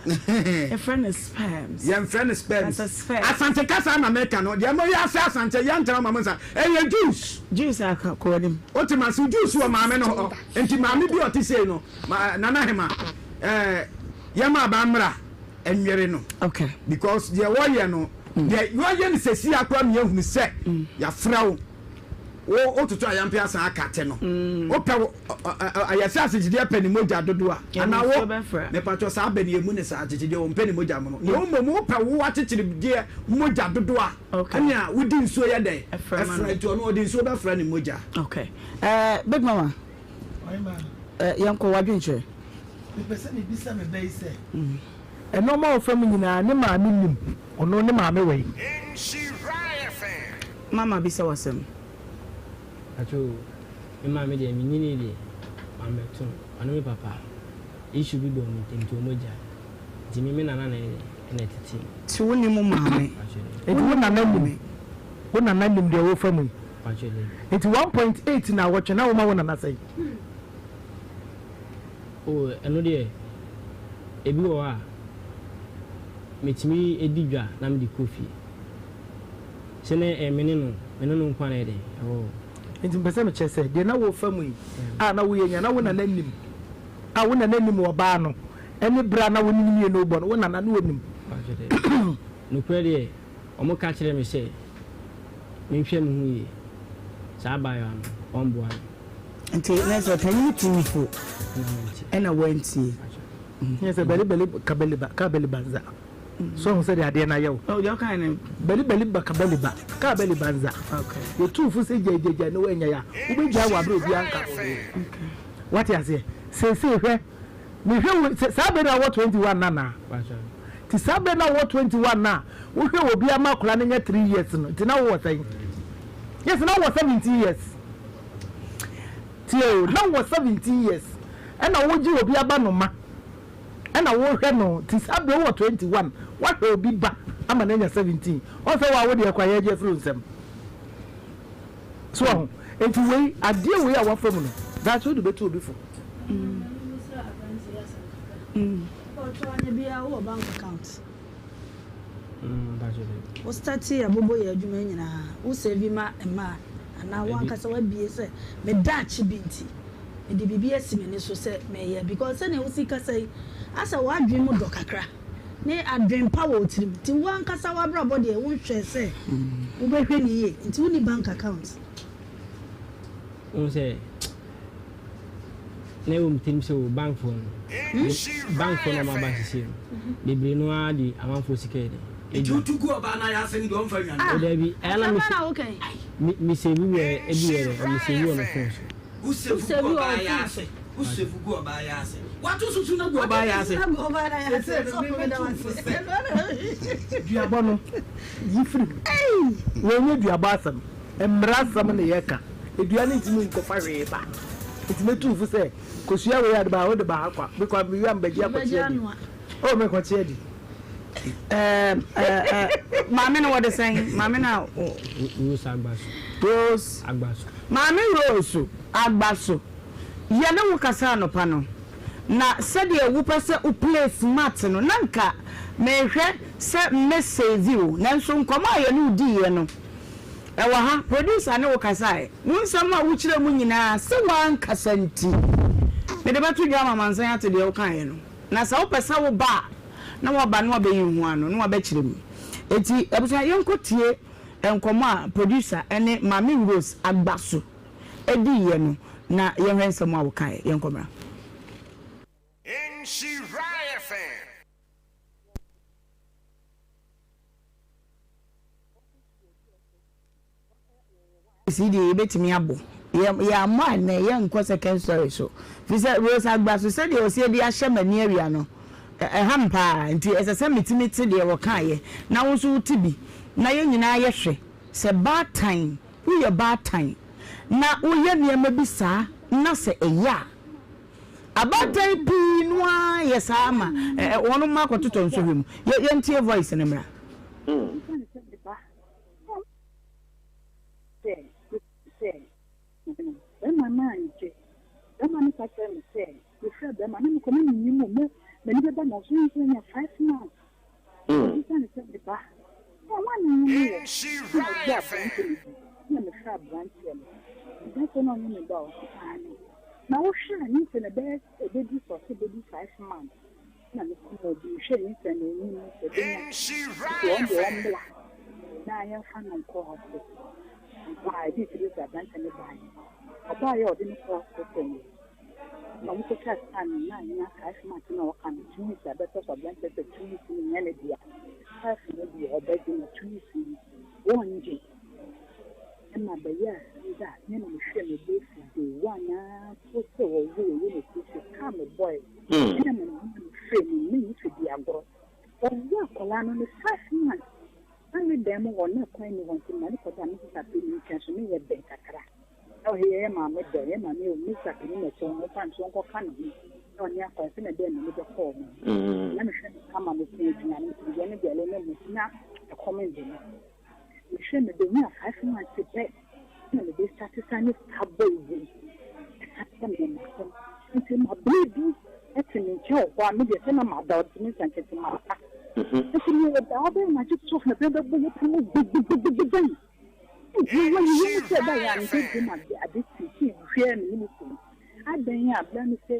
Yɛfrɛ no sperms. Yɛmfrɛ no sperms. Asante kasa na meka no. Deɛ moyɛ ase asante yɛntena ma mo nsa. Ɛyɛ juice. Juice aka kɔ anim. Wote ma se juice wɔ maame no hɔ. Nti maame bi ɔte sei no, ma, Nana Hema, eh, yɛma aba mmra nwere no. Okay. Because deɛ wɔyɛ no, deɛ wɔyɛ no sɛsi akora mi ehunu sɛ yɛafrɛ wo. Wo wototo ayampe asan aka te no. Wopɛ wo ayɛsɛ akyekyedeɛ pɛ ne mogya dodo a anaa wo mepatwɔ saa bɛ ne emu ne saa akyekyedeɛ wɔmpɛ ne mogya mono na mmom wopɛ wo akyekyedeɛ mogya dodo a ɛnea wodi nsuo yɛ dɛn ɛfra nti ɔno ɔde nsuo bɛfra ne mogya. Okay. Uh, Big Mama, uh, yɛnkɔ wadwenkyerɛ. Mepɛ sɛ mebisa me ba yi sɛ. Nnoɔma a ɔfa mu nyinaa ne maame nim, ɔno ne maame wɔ he? Mama bisa wo asɛm. Pacho me maame deɛ me nyinii deɛ mammɛto no ɔne me papa issue bi bɔɔ ɔmo ntem nti ɔmo gyae nti me me nana na ɛyɛ dɛn ɛna ɛtetee me. Nti wo nim wo maame? Pacho dabi. Nti wo nana nim wo nana nim deɛ wofa mu yi? Pacho dabi. Nti 1.8 naawɔtwe na woma wo nana sɛn? Oh ɛno deɛ ebi wɔ hɔ a metumi di dwa na mede kɔ fie. Sɛ na ɛyɛ me ne no, me ne no nko ara na ɛyɛ dɛn, ɛwɔ hɔ. Nti mepɛ sɛ mekyerɛ sɛ, deɛ na worefa mu yi a na woyɛ nyinaa, na wo nana nim, a wo nana nim ɔbaa no, ɛne berɛ a na wo ne no mmienu rebɔ no, wo nana na ɔnim. Mpakyɛ daabi. Nokorɛ deɛ, wɔka kyerɛɛ me sɛ menhwɛ me ho yie, saa abaayewa no, ɔmboa me. Nti na sɛ panyin tuu fo ɛna wantie. Nyɛ sɛ bɛli bɛli ka bɛli ba ka bɛli banza. So ahu sɛdeɛ adeɛ no ayɛ wo. Oh, deɛ ɔkae no. Bɛli bɛli ba ka bɛli ba ka bɛli banza. Okay. Yɛtuu fo sɛ gyae gyae gyae na woanyae a, wobɛgyae wɔ aberɛ a obiara nka ho hwee. Okay. Wate aseɛ? Seesei hwɛ, mehwɛ wo sɛ saa berɛ no a wowɔ 21 no anaa? Nti saa berɛ no a wowɔ 21 no a, wohwɛ obi ama akwadaa no anya 3 years no, nti na wowɔ sɛn? Yes, na wowɔ 17 years. Tie o, na wowɔ 17 years ɛna wogye obi aba no ma ɛna wohwɛ no nti saa berɛ wowɔ 21 woahwɛ obi ba ama no anya 17 ɔn sɛ wo a wo deɛ kora yɛagye afiri wo nsam so wahu nti wei adeɛ wei a wafa mu no daakye wode bɛtu obi fo. Ɔtɔ biara wowɔ bank account? Wo startee abobo yɛ adwuma nyinaa wo save ma mmaa anaa wo ankasa wabie sɛ me daakye bi nti mede biribi asi m'ani so sɛ meyɛ because sɛnea wosi kasa yi asɛ w'adwene mu dɔ kakra ne adwene pa wɔ wo tirim nti wo ankasa w'abrabɔ deɛ wonhwɛɛ sɛ wobɛhwɛ no yie nti wonni bank account. Wohu sɛ na ɛwɔ me tirim sɛ o bankfoɔ no bankfoɔ no a wɔaba seesei no bebree no ara de amanfoɔ sika yɛ dɛn Nti wotu gu ɔbaa no ayɛ ase no deɛ ɔmfa nwane. O daabi ɛyɛ na Asɛm bɛn na woka yi? me me save wɔ ebi wɔ dɛ me save wɔ me phone so. Wo save gu ɔbaa yɛ ase. Wo save gu ɔbaa yɛ ase. Wato susu no gu ɔbaa yɛ ase. Seesei no me metu fo sɛ. Duabɔ no, yi firi mu. Wei nyɛ duabɔ asɛm. Mmara asɛm na yɛka. Dua no ntumi nkɔfa hwee ba. Nti mɛtu wo fo sɛ, kosua wei ade ba a, wode ba ha kwa. Mekɔ a, mewie a mebɛgye akɔkye adi. Oh, mekɔkye adi. Ɛɛ, ɛɛ, maame no wɔde sɛn? Maame no a. Rose Agbaso. Rose. Agbaso. Maame Rose Agbaso, yɛne wo kasa anɔpa no, na sɛdeɛ wopɛ sɛ wo play smart no, na nka mehwɛ sɛ mɛ save wo, nanso nkɔmmɔ a yɛne wo diiɛ no, Ɛwɔ ha, producer ne wo kasae. Wo nsɛm a wokyerɛɛ mu nyinaa, sɛ woankasa nti, mede bɛto dwa ama amansan ate deɛ wokaeɛ no. Na sɛ wopɛ sɛ woba a, na woaba na woabɛyi ho ano, na woabɛkyerɛ mu. Enti abusua, yɛnkɔtie nkɔmmɔ a producer ne Maame Rose Agbaso diiɛ no, na yɛnhwɛ nsɛm a wɔkaeɛ. Yɛnkɔ mmra. Nhyira FM. Sii deɛ yɛbɛtumi abɔ. Yɛ yɛammɔ a nnɛ yɛnkɔ second story so. Firi sɛ Rose Agbaso sɛdeɛ ɔsi de ahyɛ m'ani awia no, ɛha me paa. Nti ɛsɛ sɛ metumi te deɛ ɔkaeɛ na wo nso wote bi na yɛn nyinaa yɛhwɛ sɛ baatan. Woyɛ baatan na woyɛ nneɛma bi saa na sɛ ɛyɛ a, abaatan pii no ara yɛ saa ma wɔn mma akɔtotɔ nsɔhwɛ mu. Yɛntie voice no mmra. Bɛrima no angye. Bɛrima no ka kyerɛɛ me sɛ, mefrɛɛ bɛrima no, na mekɔ na mennim o, m'ani bɛba na ɔso nso anya 5 months. Mebisa no sɛ, me ba, na woana ne wo? Ɛna ɔbɔɔ aberanteɛ no din, ɛna mefrɛɛ aberanteɛ no. Aberanteɛ no a ɔne me ba, ɔse aane. Na wohwɛ a, nyinsɛn no ɛbɛyɛ, ɛbɛdu sɛ ɔse ɛbɛdu 5 months. Ɛna mekɔɔ bi, mehwɛɛ nyinsɛn no anim sɛ ɛbɛnya, nti ɔno deɛ ɔmmra na yɛmfa no nkɔ hospital. Ampa ara, ɛdii 3 days aberanteɛ no baeɛ. Ɔbaeɛ a ɔde no kɔɔ hospital no, na wɔkɔtwaa scan no na anya 5 months na ɔka no 2 weeks abɛtɔ so. Aberanteɛ sɛ 2 weeks no nyɛ ne dea, 5 no deɛ ɔbɛgye na 2 weeks no wɔngye. Ɛma bɛyɛ asɛm da a me na mehwɛɛ me ba fi day one ara mpo sɛ wɔwo yɛyɛ no operation kaa me bɔe ɛna me na mefrɛ mu menni fidi agorɔ. Wɔwo akwadaa no ne 5 months na me dan mu hɔ na kwan ni hɔ, nti ma ne kɔda me sista panin nkyɛn so ne yɛ bɛn kakra na ɔyɛ yɛ maame dɔ yɛ maame o. Me sista panin na ɛkyɛ wɔn fa nso nkɔka ne ho na ɔne akwadaa sɛ na ɛbɛn m'ani bɛkɔɔ no na mehwɛ no kama, metɔn aduane nti deɛ ne deɛ ne mu na ɛkɔm nde no. Mehwɛ me bɛnya 5 months pɛ na mede start sa ne saa boy wei ɛka kyerɛ me m'asɛm, nti mabere bi ɛte me nkyɛn wɔ hɔ a me deɛ sɛ na mada ɔde me nsa nkyɛn nti mada, nti mewɔ da hɔ bɛyɛ anadwo 12 na bɛn bɛbɔ yɛ pon mu gbegbegbegbegbɛn. Mewɔ yiyi mu sɛ ɛbɛyɛ a mebɛdi ma ade sisi hwɛ me ne me kunu adɛn a bɛn me sɛ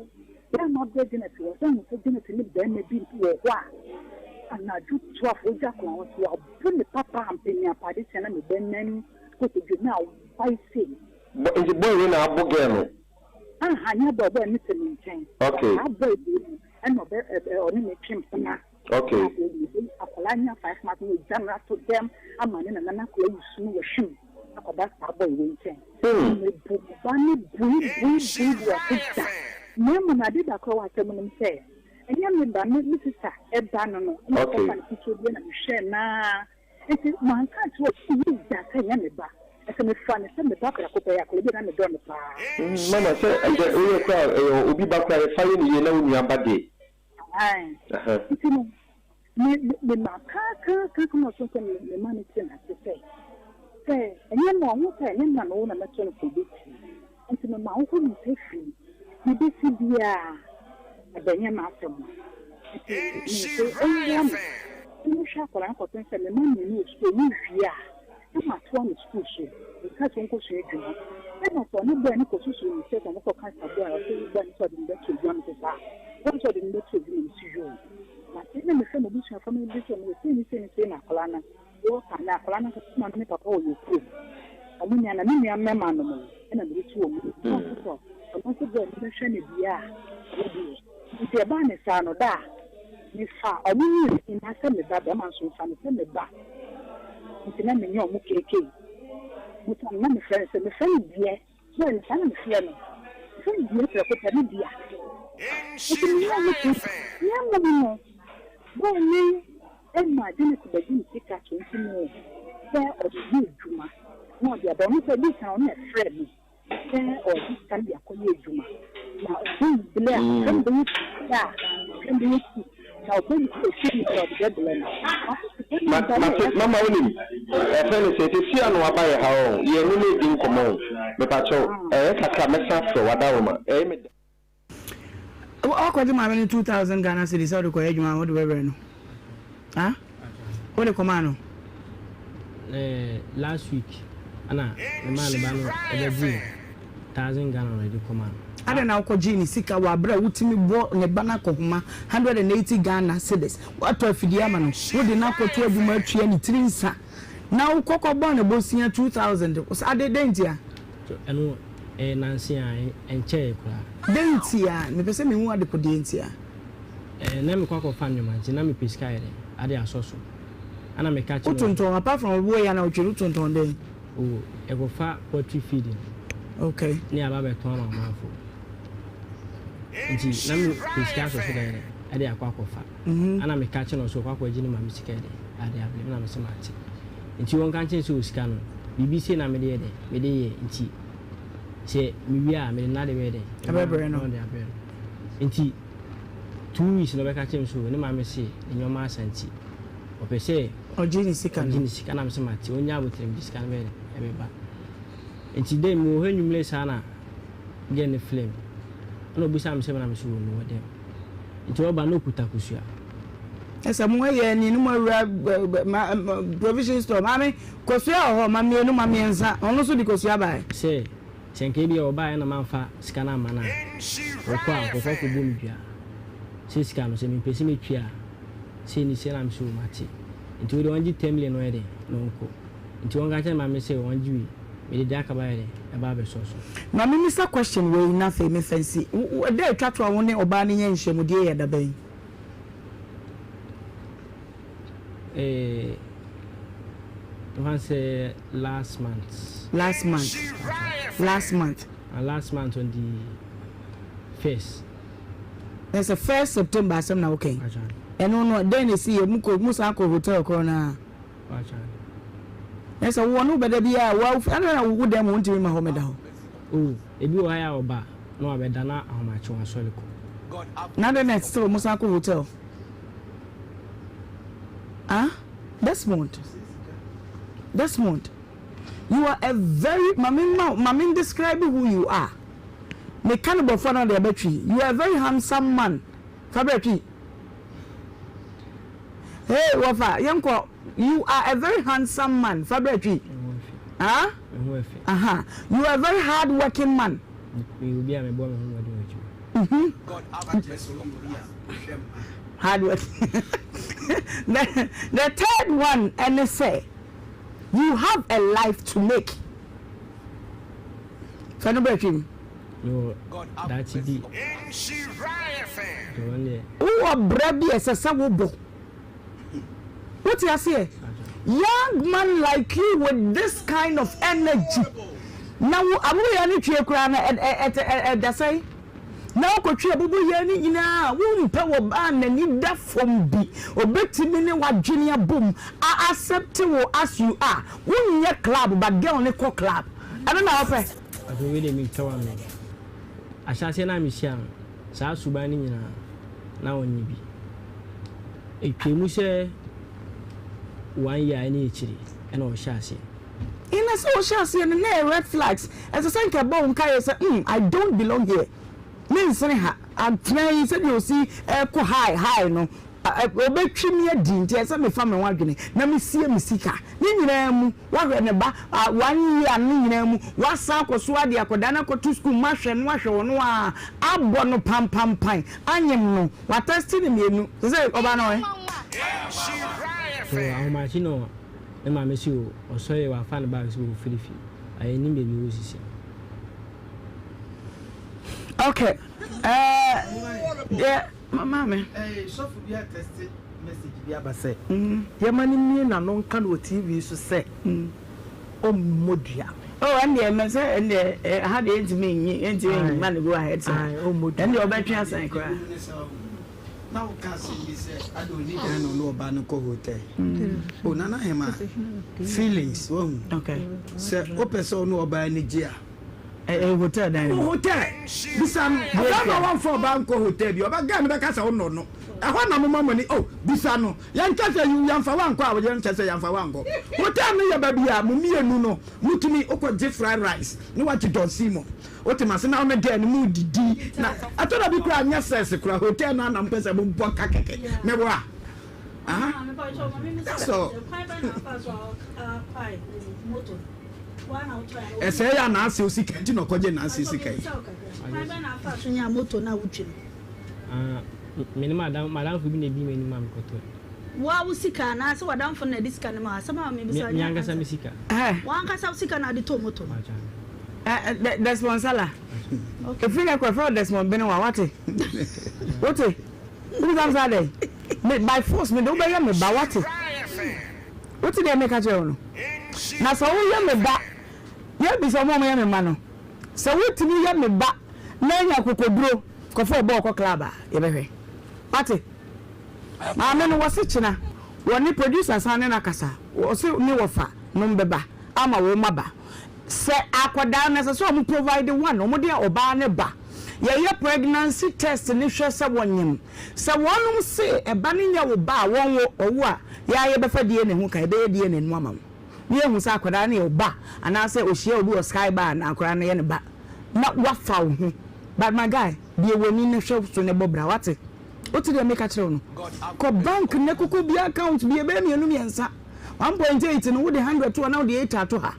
bɛrima brɛ Janet wɔ sɛ hu sɛ Janet ne bɛrima bi wɔ hɔ a anadwo 12 ogya kwan ho so wabo ne papa mpanyin apade kyɛn na me bɛnan kotodwe na wae sei. Nti boy wei na abo girl no? Aha, nyɛ boy, boy no te me nkyɛn. Saa boy wei no ɛna ɔbɛ ɛ ɔne me twe mpena. Na akwadaa nya 5 months na ogya no ato dɛm ama ne nana na akwadaa yi su no wɔhwim akɔda saa boy wei nkyɛn. Mebu me ba no bui bui bui bui ɔse da. Na mmom ade baako a ɛwɔ asɛm no mu sɛ ɛnyɛ me ba, me sista ɛba no ɛna ɔkɔfa no ketewa bi na mehwɛɛ naa nti manka nkyerɛ obi da sɛ ɛnyɛ me ba. Ɛsɛ mefa no sɛ me ba prɛko pɛ, akwadaa bi a na medɔ no paa. Mama sɛ ɛdɛ woyɛ koraa ɛyɛ obi ba koraa yɛfa yɛ ne yie na wo nua ba deɛ. Ae. Nti no, me, me, me ma ka, ka, ka, ka ma ɔso sɛ me, me ma no te n'ase sɛ, sɛ ɛnyɛ ma ɔho sɛ ɛnyɛ ma no na mɛto no fo bɛtie. Nti me ma wo ho ne sɛ firi me bɛsi biara, ɛbɛnyɛ m'asɛm. Nti me se ɔmmoa me na mehwɛ akwadaa no kɔpem sɛ me ma mmienu wɔ sukuu, ɔmo wie a, na matoa no sukuu so. Meka sɛ ɔnkɔsua adwuma. Ɛna sɛ ɔne boy no kɔsusu ne sɛ sɛ ɔmokɔka sa boy a, ɔsɛ boy no sɛ ɔde no bɛto adwuma. Mese saa? Boy no sɛ ɔde no bɛto adwuma. Mese yoo, mate. Na mefrɛ m'abusuafoɔ no bi sɛ ɔmo sɛ sei ne sei ne sei na akwadaa no wɔka na akwadaa no ankasa maame ne papa wɔ yɛ kurom. Ɔmo nua na me nua mmarima nom no ɛna mede to ɔmo na ɔmo sɛ ɔno nso boy no bɛhwɛ no deɛ a ɔno deɛ. Nti ɛbaa ne saa no da a mefa ɔmo mmienu nyinaa sɛ me ba, bɛrima nso mfa no sɛ me ba, nti na menyɛ ɔmo keekei. Musa no na mefrɛ no sɛ mefrɛ no deɛ boy no saa na mefrɛ no, mefrɛ no deɛ prɛko pɛ me dea, nti menyɛ ɔmo keekei. Na mmom no boy no ɛma Janet bɛgye ne sika 20 million sɛ ɔde yɛ adwuma na ɔde aba. Ɔno sɛ ɔdi kan ɔno na ɛfrɛ me sɛ ɔde sika no de akɔyɛ adwuma na ɔbɛyi bele a ɔfrɛ no bɛyɛ sika a ɔfrɛ no bɛyɛ tu na ɔbɛyi efie no sɛ ɔde bɛbrɛ no ɔse sika no ba no. Mate, mama wonim, ɛfɛ ne sɛ sɛsi a na waba yɛ ha ɔ, yɛn ne no redi nkɔmmɔ o, mepakyɛw, ɛyɛ kakra mɛsan afrɛ wo, adaworoma, ɛyɛ me dɛ. Ɔkɔgye maame no 2,000 Ghana cedis sɛ ɔde kɔyɛ adwuma a wode bɛbrɛ no. Ha? Wode kɔmaa no? Eh, last week ɛna me maa ne ba no ɛbɛgye 1,000 Ghana na ɛde kɔmaa no. Adɛn na wokɔgyee ne sika wɔ aberɛ a wotumi bɔ ne ba no akɔhoma 180 Ghana cedis, woatɔ afidie ama no, wode no akɔto adwuma atua ne tiri nsa na wokɔ kɔbɔɔ no bosea 2,000, ade dɛn ntia? So ɛno ɛyɛ nanse a ɛnkyɛɛ koraa. Dɛn ntia? Mepɛ sɛ mehu adekodeɛ ntia. Ɛɛ na mekɔ akɔfa nneɛma nti na mepɛ sika ayɛ dɛn ade asɔ so ɛna meka kyerɛ. Wotontɔn apart from wo yɛ na wotwe no wotontɔn dɛn? Oh yɛkɔfa poultry feeding. Okay. Ne aba bɛtɔn ama amanfo nti na mepɛ sika asɔ so dɛn dɛn ɛde akɔ akɔfa. Ɛna meka kyerɛ no sɛ ɔkɔ akɔgye ne maame sika yɛ dɛn ade abrɛ me na mese mate nti wɔnka nkyerɛ sɛ wɔ sika no. Biribi sei na mede yɛ dɛn? Mede yɛ nti sɛ mewie a mede n'ade bɛyɛ dɛn? Ɛbɛbrɛ no. Na ɔde abrɛ no. Nti 2 weeks na ɔbɛka kyerɛ me sɛ o ne maame se ne nneɛma asa nti ɔpɛ sɛ Ɔgye ne sika ɔgye no. ne sika na mese mate ɔnya aboterɛ mede sika no bɛyɛ dɛn? Ɛbɛba. Nti dɛ mewɔ hɔ anwummere saa na girl no frɛ me. Ɛna ɔbisaa me sɛ me na mese o mewɔ dɛm. Nti ɔba na ɔkuta kosua. Ɛsɛ mo yɛ ni no mo awura provision store maame kosua wɔ hɔ ma mmienu ma mmiɛnsa ɔno nso de kosua bae. Sɛ sɛ nka ebia ɔbaeɛ na mamfa sika no amma no a, ɔkɔ a ɔkɔkɔ akɔbɔ me dua sɛ sika no sɛ mempɛ sɛ mɛtua a sei ne sei na mese o mate nti wode ɔngye 10 million no ɔyɛ dɛn na ɔnkɔ nti ɔnka kyerɛ maame sɛ ɔngye wei mede deɛ aka bɛyɛ dɛn ɛba abɛsɔ so. Ma me misa question wei na afei me fa nsi. Wo da a etwa to a wo ne ɔbaa no nya nhyiamudie yɛ da bɛn? Eh, mfa no sɛ last month. Last month. Last month. Uh, last month on the first. Na sɛ first September asɛm na woka yi. Ɛno no dɛn na esi yɛ mu kɔ mu san kɔ hotel korɔ no a. Na sɛ wowɔ no wobɛda bi a wa ana na wo dan mu wontumi ma hɔ mɛda hɔ. Oh, ebi wɔ ha yɛ a ɔba na wabɛda na ahomakye wasɔre kɔ. Na dɛn na still mo san kɔ hotel? Ah, Desmond, Desmond, you are a very ma me ma ma me describe who you are. Me ka no bɔfra na ɔde abɛtwi. You are a very handsome man. Fa brɛ twi. Hey wɔfa yɛnkɔ you are a very handsome man fa brɛ twi ah aha you are a very hard working man. Mhm. Hard work. The third one ɛne sɛ you have a life to make. Fɛ no brɛ twi mu. Mewɔ daakye bi. Wowɔ bra bi a ɛsɛ sɛ wobɔ. Wote aseɛ? Young man like you with this kind of energy na wo aboboyaa no twie koraa no ɛda sɛn? Na wokɔtwe aboboyaa no nyinaa a wompɛ wɔ baa n'ani da fam bi obɛtumi ne w'adwene abom a accept wo as you are. Wonyɛ club but girl no kɔ club. Ɛno na wopɛ? Afei wei deɛ metwa w'ano. Ahyɛaseɛ no a mehyia no, saa suban no nyinaa, na ɔnni bi. Ɛtwaa mu sɛ one year ne akyiri ɛna ɔhyɛɛ aseɛ. Ɛna sɛ ɔhyɛ aseɛ no na ɛyɛ red flags. Ɛsɛ sɛ nka ɛbɔ wo nkaeɛ sɛ mm I don't belong here. Mensene ha. Atena yi sɛdeɛ ɔsi ɛrekɔ high high no, ɔbɛtwi me adi nti ɛsɛ sɛ mefa me ho adwene na mesie me sika. Ne nyinaa mu, woahwɛ ne ba one year no nyinaa mu, woasan akɔ so ara de akwadaa no akɔto sukuu mu ahwɛ no ahwɛ ɔno ara, abɔ no pampampan, anyem no, watɛste no mmienu. Sɛ sɛ ɔbaa no ɛ? So ahomakye na ne maame se o, ɔsɔre wafa ne bag sɛ ɔfiri fie, yɛnnim baabi ɔwɔ sisi. Okay, ɛɛ deɛ maame. Sɔfo bi atɛste message bi aba sɛ yɛma no mmue n'ano nka no wɔ TV so sɛ ɔmmɔ dua. Oh, ɛndeɛ mɛ sɛ ɛndeɛ ha deɛ ɛntumi nyi ɛntumi nma no go ahead saa. Ɛndeɛ ɔbɛtwe asan koraa. Na woka asɛm bi sɛ ada ɔni dan na ɔne ɔbaa no kɔ hotel. O Nana Hema, feelings wahu. Sɛ wopɛ sɛ ɔne ɔbaa ani gye a. Ɛyɛ hotel dan no. Hotel bisa no ɔbɛrima wɔmfa ɔbaa nkɔ hotel bi ɔbɛ girl no bɛka sɛ wonɔ no ɛhɔ na moma mo ani oh bisa no yɛnka sɛ yɛmfa wankɔ a yɛnkyɛ sɛ yɛmfa wankɔ hotel no yɛ baabi a mo mmienu no motumi wokɔ gye fried rice ne wagye Don Simon wote ma se na wone girl no mu didi na ɛtɔ da bi koraa nyɛ sɛs koraa hotel no ana mpɛ sɛ mobɔ ka kɛkɛ mɛwɔ a ah that's all. Ɛsɛe a n'asew sika nti na ɔkɔgye n'ase sika yi. Kwan bɛn na afa so nyaa moto no a wotwi no? Ah, me ne m'adam m'adamfo bi na edii m'anim ma mekɔtɔe. Wo ara wo sika anaasɛ w'adamfo no na ɛde sika no ma wo? Asɛm a mebisa Me wo me nyɛ ankasa answer. me sika. W'ankasa wo sika na wode tɔɔ moto no? Mpakyɛ. Eh, eh, Desmond Sala. Ɛfiri nɛ kɔ ɛfrɛ wo Desmond Benewa, wate? Wote? Wobisa me sɛ adɛn? Me, by force, mede wobɛyɛ me ba, wate? Wote deɛ meka kyerɛ wo no? Na sɛ woyɛ me ba, yɛbisa wɔn a wɔyɛ me mma no, sɛ wotumi yɛ me ba na anya akokoduro kɔfa ɔbɔɔl kɔ club a, yɛbɛhwɛ. Wate? Maame no, wɔse kyena wɔne producer san ne no akasa, wɔse ne wɔfa nom bɛba. ama wɔn aba. Sɛ akwadaa no ɛsɛ sɛ wɔn provide one, wɔn de ɔbaa no ba. Yɛyɛ pregnancy test no hwɛ sɛ wɔnyem. Sɛ wɔnom se ɛba no nyɛ wo ba a wɔnwo, ɔwo a, yɛ ara yɛbɛfa DNA ho ka, yɛbɛyɛ DNA no ama wo. Na yɛahu sɛ akwadaa no yɛ wo ba anaasɛ ɔhyia obi wɔ sky bar na akwadaa no yɛ ne ba. Na wafa wo ho. But my guy, bue w'ani na hwɛ so na bɔ bra, wate? Wote deɛ meka kyerɛ wo no? Kɔ bank na kɔkɔ bue account bi, ɛbɛyɛ mmienu mmiɛnsa. 1.8 no wode 100 to hɔ na wode 8 ato ha.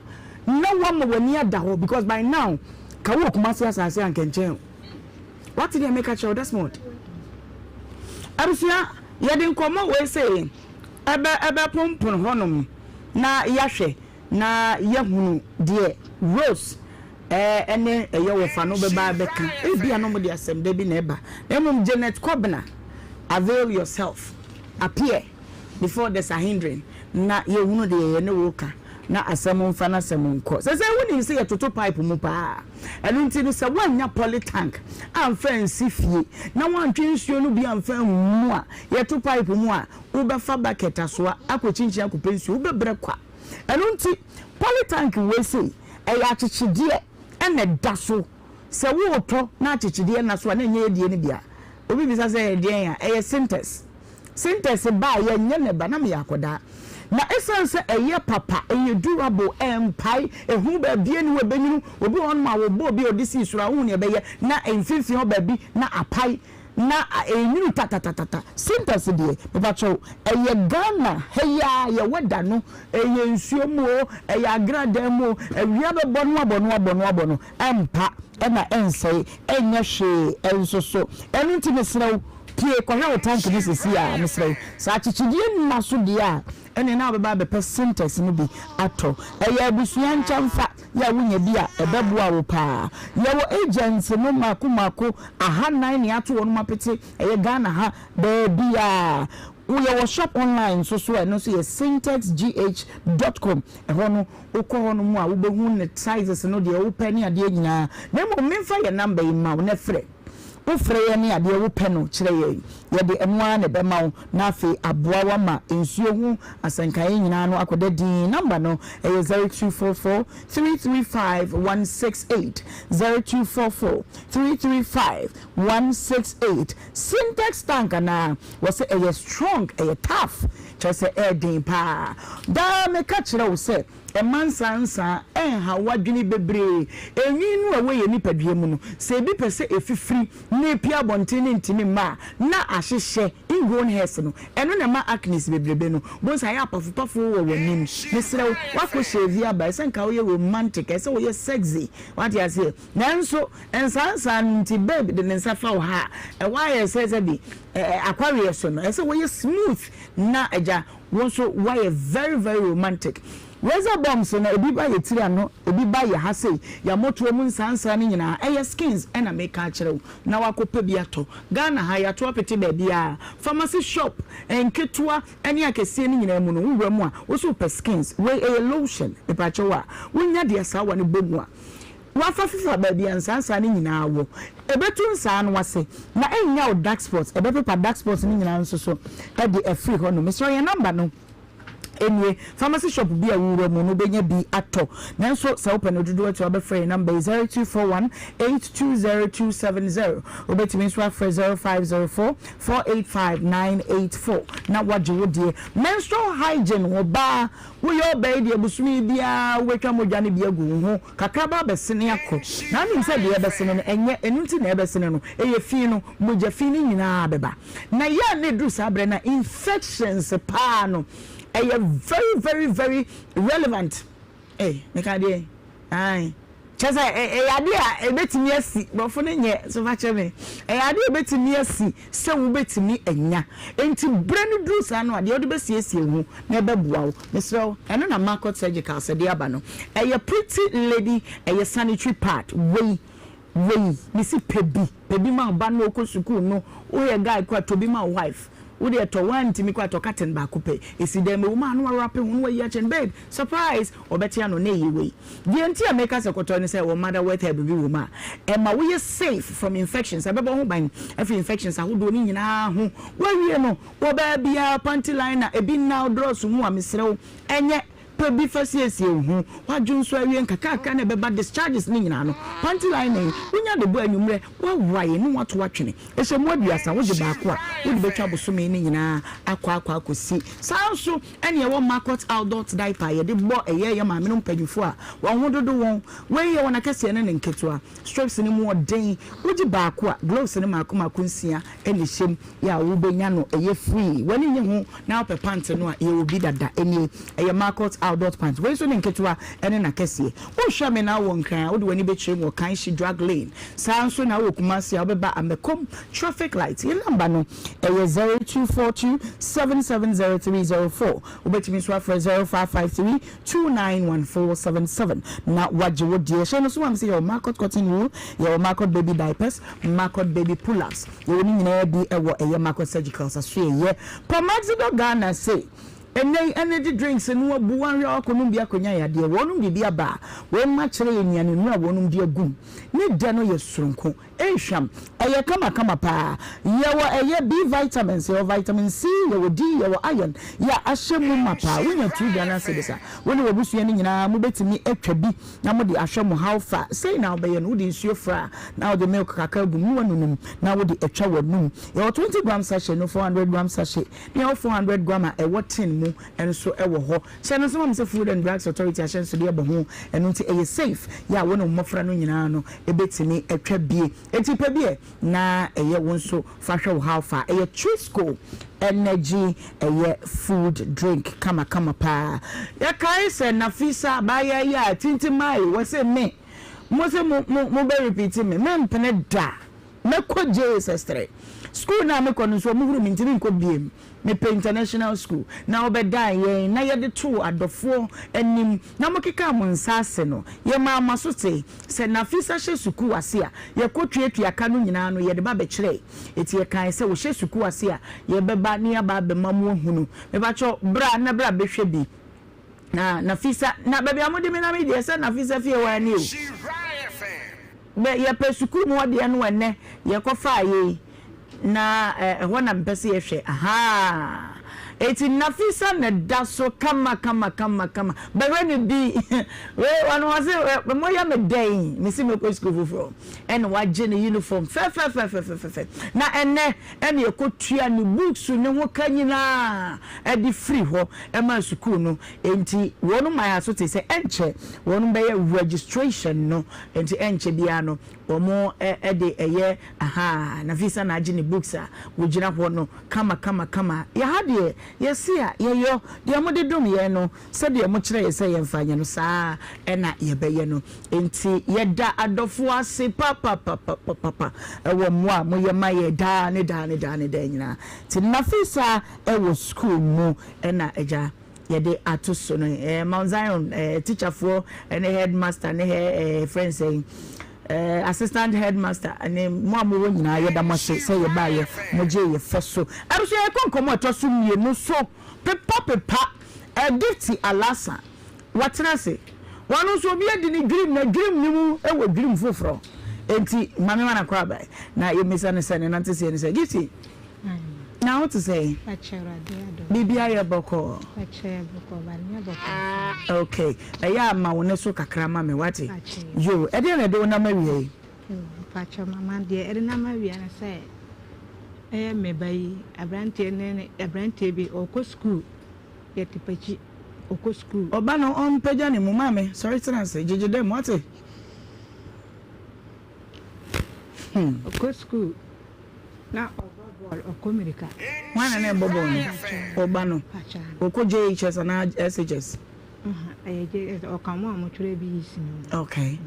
Na woama w'ani ada hɔ because by now, ka wowɔ Kumasi asase a anka ɛnkyɛn o. Wate deɛ meka kyerɛ wo Desmond? Abusua, yɛde nkɔmmɔ wei sei ɛbɛ ɛbɛponpono hɔnom na yɛahwɛ na yɛahunu deɛ Rose ɛne ɛyɛ wɔfa no bɛba abɛka. Ebia na wɔde asɛmda bi na ɛba. Na mmom Janet Kobena, avail yourself, appear before the Sanhedrin na yɛhunu deɛ yɛne wo reka na asɛm mfa na asɛm nkɔ. Sɛsɛ wonim sɛ yɛtoto pipe mu paa. Ɛno nti no sɛ woannya poly tank amfa ansi fie na woantwe nsuo no bi amfa angu mu a, yɛto pipe mu a, wobɛfa bucket asoa akɔkyinkyin akɔpɛ nsuo, wobɛbrɛ kwa. Ɛno nti poly tank wei sei, ɛyɛ akyekyedeɛ na ɛda so. Sɛ woretɔ na akyekyedeɛ nna so a, na ɛnyɛ yɛdie no bi a. Obi bisa sɛ ɛyɛ deɛn a, ɛyɛ Sintex. Sintex baeɛ nyɛ nnɛ ba, na meyɛ akwadaa. Na ɛsiane sɛ ɛyɛ papa, ɛyɛ durable, ɛmpae, ɛhu baabi ani hɔ ɛbɛnyunu. Obi wɔ hɔnom a wɔbɔ obi a ɔde sii soro a, wohu nea ɛbɛyɛ na mfimfini hɔ baabi na apae. Na ɛnwunu tatatata. Sintex deɛ mepakyɛw ɛyɛ Ghana ha yi ara yɛ weather no ɛyɛ nsuo mu o ɛyɛ agradaa mu o awia bɛbɔ no abɔ no abɔ no abɔ no ɛmpa ɛna ɛnsɛe ɛnyɛ hwee nso so ɛno nti mesrɛ wo pue kɔhwɛ wo tank no sɛsi ara mesrɛ wo sɛ akyekyedeɛ nna so deɛ a ɛneɛ na wobɛba abɛpɛ Sintex no bi atɔ ɛyɛ abusua nkyɛmfa yɛ a wonya bi a ɛbɛboa wo paa. Yɛwɔ agents no mako mako ahanan na yɛato wɔnom apete ɛyɛ Ghana ha baabiara. Wo yɛwɔ shop online nso so a ɛno nso yɛ syntexgh dot com ɛhɔ no wokɔ hɔ nom a wobɛhu ne sizes no deɛ wopɛ ne adeɛ nyinaa. Na mmom memfa yɛn number yi mma wo na frɛ. Wofrɛ yɛn ne adeɛ wopɛ no kyerɛ yɛn, yɛde ɛno ara na ɛbɛma wo na afei aboa wo ama nsuo ho asɛnkaeɛ nyinaa no akɔda dinn. Number no ɛyɛ 0244 335 168, 0244 335 168. Sintex tank anaa? Wɔse ɛyɛ strong, ɛyɛ tough, kyerɛ sɛ ɛyɛ den paa. Daa meka kyerɛ wo sɛ Mma nsaansaa nnhaw w'adwene bebree. Enwi no a ɛwɔ yɛn nipadua mu no, sɛ ebi pɛ sɛ efifiri na epue abɔnten na entumi mma a, na ahyehyɛ, ingrown hairs no. Ɛno na ɛma acnes bebrebe no. Bohu sɛ ayɛ apafopafo wɔ w'anim. Mesrɛ wo, woakɔ shave aba, ɛsɛ nka woyɛ romantic, ɛsɛ sɛ woyɛ sexy. Woate aseɛ? Nanso, nsaansaa no nti, babe de ne nsa fa wo ha a, ɛhɔ ayɛ sɛ sɛbi akwareɛ so no. Ɛsɛ sɛ woyɛ smooth na agya. Wo nso woayɛ very very romantic. Razor bumps no ebi ba yɛ tiri ano, ebi ba yɛ ha sei, yɛ amotoɔ mu nsaa nsaa no nyinaa ɛyɛ skins ɛna meka akyerɛ wo na wakɔ pɛ bi atɔ. Ghana ha yɛato apete baabiara, pharmacy shop nketewa ɛne akɛseɛ no nyinaa mu no wo wura mu a wo se wopɛ skins, wei ɛyɛ lotion mepakyɛw a wonya de asaawa no bɔ mu a Wafa fefa baabi a nsaansaa no nyinaa wɔ. Ɛbɛtu nsaa no ase, na ɛnnyaw dark spots. Ɛbɛpepa dark spots no nyinaa nso so de afiri hɔnom. Mesrɛ wo, yɛn nɔmba no nie. Pharmacy shop bi a wowura mu no, wobɛnya bi atɔ. Nanso sɛ wopɛ no dodoɔ a, wobɛfrɛ yɛn nɔmba yi, 0241 820270. Wobɛtumi nso afrɛ 0504 485 984 na woagye wo deɛ. Menstrual hygiene, ɔbaa, woyɛ ɔbaa yi deɛ, bosome biara wobɛtwa mogya no bi agu wo ho. Kakraba abɛsene akɔ. Na wonim sɛ deɛ ɛbɛsene no, ɛnyɛ ɛno nti na ɛbɛsene no, ɛyɛ fi no, mogya fi no nyinaa bɛba. Na yɛ a na ɛduru saa berɛ no a, infections paa no, ɛyɛ very very very relevant. Ei, meka deɛn? Ae. Kyerɛ sɛ, ɛyɛ adeɛ a ɛbɛtumi asi, borɔfo no nyɛ, so fa kyɛ me. Ɛyɛ adeɛ a ɛbɛtumi asi sɛ wobɛtumi anya. Enti berɛ no duru saa no a, deɛ wode bɛsiesie wo ho na ɛbɛboa wo. Mesrɛ wo, ɛno na Marcot Surgicals de aba no. Ɛyɛ Pretty Lady, ɛyɛ sanitary pad. Wei, wei, mese pɛ bi, pɛ bi ma wo ba no ɔkɔ sukuu no. Woyɛ guy koraa a, tɔ bi ma wo wife. Wo deɛ tɔ, woantumi koraa a, tɔ carton baako pɛ. Ɛsi dɛm, ɛwɔ mu a, na woarape ho na woayi akyerɛ no, babe, surprise! Ɔbɛte ano na ɛyɛ wei. Deɛ nti a meka sɛ kɔtɔ ne sɛ ɛwɔ mother wet herb bi wɔ mu a ɛma woyɛ safe from infections, ɛbɛbɔ ho ban afiri infections ahodoɔ no nyinaa ho. Woawie no, wɔ baabiara panty liner ebi nna wo drawers mu a mesrɛ wo ɛnyɛ. Pɛ bi fa siesie wo ho. W'adwo nso awie nkakrankakra na ɛbɛba discharges no nyinaa no. Panty liner yi, wonya de bɔ anwummerɛ, woawae ne woato atwene. Ɛhyɛ mu aduasa, wogye baako a, wode bɛtwa bosome no nyinaa akɔ akɔ akɔsi. Saa ara nso na yɛwɔ Marcot Adult Diaper a yɛde bɔ ɛyɛ yɛn maamenom mpanyimfoɔ a wɔn ho dodo wɔn. Wei yɛwɔ n'akɛseɛ ne ne nketewa. Strips no mu ɔden. Wogye baako a, gloves no mmaako mmaako nsia na ɛhyɛ mu. Yɛ a wobɛnya no ɛyɛ free. W'ani nnye ho na wopɛ pant no a, yɛwɔ bi dada. Ɛnie, ɛyɛ Marcot Adult Pant. Wei nso ne nketewa ne n'akɛseɛ. Wohwɛ me na wowɔ Nkran a, wode w'ani bɛkyerɛ mu wɔ Kanshi Drug Lane. Saa ara nso na wowɔ Kumasi a, wobɛba Amakom Traffic Light. Yɛn namba no, ɛyɛ 0242 770304. Wobɛtumi nso afrɛ 0553 291477 na woagye wo deɛ. Hyɛ no nso ma me sɛ yɛwɔ Marcot Cotton Wool, yɛwɔ Marcot Baby Diapers, Marcot Baby Pull-ups. Yɛwɔ ne nyinaa bi wɔ ɛyɛ Marcot Surgicals asoɛeɛ. Pamaxido Ghana se, Ɛnnɛ yi energy drinks no abu, woanhwɛ a woakɔnom bi akɔnya yadeɛ. Wɔnom de bi aba a, wɔn akyerɛ yɛn nnuane nnuro a wɔnom de agu mu. Ne dɛ no yɛ soronko. Ɛnhwam. Ɛyɛ kamakama paa. Yɛwɔ ɛyɛ B vitamins, yɛwɔ vitamin C, yɛwɔ D, yɛwɔ iron, yɛ a ahyɛ mu ma paa. Wonya two Ghana cedis a, wo ne w'abusua no nyinaa mobɛtumi atwa bi na mode ahwɛ mo how far. Sei na wobɛyɛ no, wode nsuo fra na wode milk kakra agu mu na woanunum na wode atwa w'anum. Yɛwɔ 20 gram sachet no, 400 gram sachet, ne yɛwɔ 400 gram a ɛwɔ tin mu nso wɔ hɔ. Hyɛ no nso ma me sɛ Food and Drugs Authority ahyɛnsodeɛ bɔ ho, ɛno nti ɛyɛ safe yɛ a wo ne wo mmɔfra no nyinaa no bɛtumi atwa bie. Enti pɛ bi ɛ na ɛyɛ wo nso fa hwɛ wo how far. Ɛyɛ Trisco energy ɛyɛ food drink kama kama paa. Yɛkae sɛ Nafisa abaayewa yi a tintimaa yi wɔse me mo se mo mo mo bɛ repeat me mempene da mɛkɔ JSS 3 school no a mekɔ no nso ɔmo hunu me nti menkɔ biem. Mepɛ international school na wɔbɛdan yɛn na yɛde too adɔfoɔ anim na mokekaa mo nsa ase no, yɛmaa mo aso tee sɛ Nafisa hyɛ sukuu ase a yɛkɔ tuatua ka no nyinaa no yɛde ba bɛkyerɛe. Enti yɛkae sɛ wohyɛ sukuu ase a yɛbɛba na yɛaba abɛma mo ahunu. Mepakyɛw bra na bra bɛhwɛ bi. Na Nafisa, na baabi a mode me nam yi deɛ sɛ Nafisa fie hɔ ara ni o. Bɛ, yɛpɛ sukuu mu hɔ deɛ no ɛnnɛ, yɛkɔfaa yei, na ɛhɔ na mepɛ sɛ yɛhwɛ, ahaa. Enti Nafisa na ɛda so kama kama kama kama. Bɛhwɛ no bi, wei ɔno ɔse, moyɛ me dɛn? Mese mɛkɔ sukuu foforɔ. Ɛna wagye ne uniform fɛfɛfɛfɛfɛfɛ. Na ɛnnɛ ɛna yɛkɔtua ne books ne ho ka nyinaa de firi hɔ maa sukuu no. Enti wɔn maa yɛn aso tee sɛ ɛnkyɛ wɔn bɛyɛ registration no. Enti ɛnkyɛ biara no wɔn de ɛyɛ ahaa Nafisa na agye ne books a wɔgyina hɔ no kama kama kama. Yɛ ha deɛ yɛse a yɛyɔ deɛ mode dom yɛn no sɛdeɛ mokyerɛ yɛn sɛ yɛmfa nyɛ no saa ara na yɛbɛyɛ no. Enti yɛda adɔfoɔ ase papapapapapa wɔ mmoa a moyɛ ma yɛn daa ne daa ne daa ne daa nyinaa. Nti Nafisa wɔ sukuu mu na agya yɛde ato so no. Eh, Mount Zion eh, teacherfoɔ ne headmaster ne he, eh, friends eh, eh, assistant headmaster ne mo a mowɔ nyinaa yɛda mo ase sɛ yɛbaeɛ mogyee yɛ fɛ so. Ɛno so yɛkɔ nkɔmmɔ a ɛtɔ so mmienu so pepa pepa eh, Gifty Alasa watena ase wɔn nso obi adi ne dwirim na dwirim ne mu wɔ dwirim foforɔ enti maame ma nakɔ aba na yɛmmisa no sɛ ne nante seɛ ne sɛ Gifty na wo te sɛ biribi ayɛ bɔkɔɔ ok ɛyɛ a ma wo ne so kakra ma me wate yo ɛdeɛ na ɛde wo nam awia yi. Mpakyɛ mama deɛ ɛde nam awia no sɛ ɛyɛ me ba yi aberanteɛ ne aberanteɛ bi ɔkɔ sukuu yɛte pakyi ɔkɔ sukuu. Ɔba no ɔmpagya ne mu maame sɔre tena ase gyegye dɛm wate. Hmm. Ɔkɔ sukuu na ɔbɔ bɔɔl ɔkɔ mirika. Hwan na na ɛbɔ bɔɔl no? Ɔba no. Ɔkɔ JHS anaa SHS? Ɛyɛ JHS ɔka wɔn a wɔtwerɛ BEC no. Okay.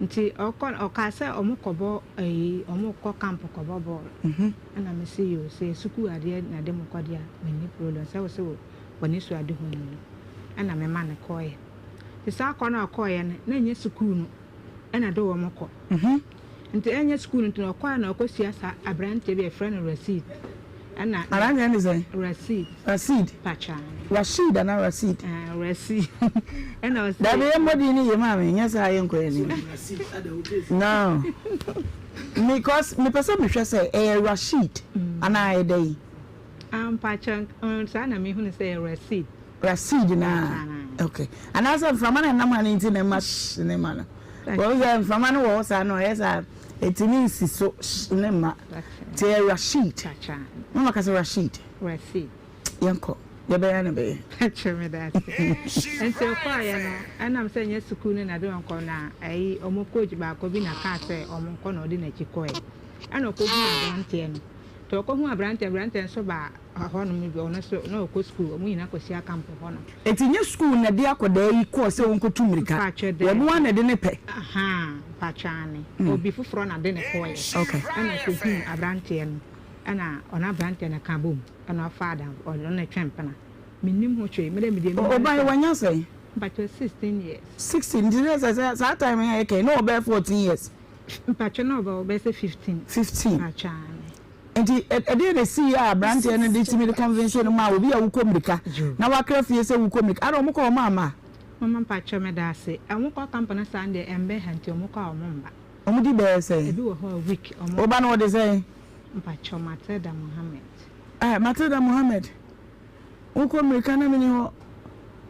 Nti ɔkɔ ɔkaa sɛ wɔn kɔbɔ ɛyi wɔn kɔ camp kɔbɔ bɔɔl. Mhm. Ɛna me se yoo sɛ sukuu adeɛ na de mo kɔ deɛ a menni problem sɛ wo se w'ani so ade hu no no ɛna me ma no kɔɔeɛ. Nti saa kɔ no a ɔkɔɔeɛ no na ɛnyɛ sukuu no ɛna ɛde wɔn kɔ. Nti ɛnyɛ sukuu no nti no ɔkɔɛ na ɔkɔhyia saa aberanteɛ bi a yɛfrɛ no Rasheed. Ɛna. Aberanteɛ no de sɛn? Rasheed. Rasheed. Patwa. Rasheed anaa Rasheed? Ɛɛ Rasheed. Ɛna ɔsɛ. Dabi yɛ mmɔ din no yie maa me nyɛ saa yɛ nkɔ yɛn anim. No. Because mepɛ sɛ mehwɛ sɛ ɛyɛ Rasheed anaa ɛyɛ dɛn? Ah mpakyɛ saa na mehunu sɛ ɛyɛ Rasheed. Rasheed naa. Okay. Anaasɛ mframa na ɛnam ha no nti na ɛma shh ne ma no. Wɔn sɛ mframa no wɔ hɔ saa no ɛyɛ saa ɛtumi nsi so shh ne ma. Nti ɛyɛ Rasheed. Mama ka sɛ Rasheed. Rasheed. Yɛnkɔ. Deɛ ɛbɛyɛ na ɛbɛyɛ. Pakyɛ meda ase. Nti ɔkɔɔeɛ no ɛnam sɛ nyɛ sukuu no na ɛde wɔn kɔ na ɛyi wɔn coach baako bi na kaa sɛ wɔn nkɔ na ɔde n'akyi kɔɔɛ. Ɛna ɔkɔhuu aberanteɛ no. Nti ɔkɔhuu aberanteɛ no, aberanteɛ no nso baa hɔnom bi, ɔno nso na ɔkɔ sukuu, wɔn nyinaa kɔhyia camp hɔnom. Enti nyɛ sukuu na ɛde akwadaa yi kɔɔ sɛ ɔnkɔtu mmirika, Mpakyɛ wɔn daabi. ara na ɛde no pɛ? Ahaa, mpakyɛ aane. Obi foforɔ na de no kɔeɛ. Okay. Ɛna ɔkɔhuu aberanteɛ no, ɛna ɔne aberanteɛ no ka bom, ɛna ɔfaa adamfo, ɔne no twe mpena. Mennim ho hwee, me deɛ medeɛ menim ne Ɔbae sɛ. wanya sɛn? Mpakyɛ 16 years. 16, nti na ɛsɛ sɛ saa time yi a yɛka yi na ɔbɛyɛ 14 years. Mpakyɛ na ɔbɛ ɔbɛyɛ sɛ 15. 15. Mpakyɛ aane. Nti ɛdeɛn na ɛsiiɛ a abranteɛ no de tumi de convince no maa obi a wokɔ mmirika na wakra fie sɛ wokɔ mmirika ada ɔmo kɔ ɔmo amma? Mama mpakyɛ medaase. Ɔmo kɔ camp no saa deɛ ɛmbɛn ha nti ɔmo kɔ a ɔmo mba. Ɔmo di bɛyɛ sɛn? Ebi wɔ hɔ a week ɔmo. Wo ba no ɔde sɛn? Mpakyɛ Matilda Mohammed. Eh Matilda Mohammed. Wokɔ mmirika na menni hɔ.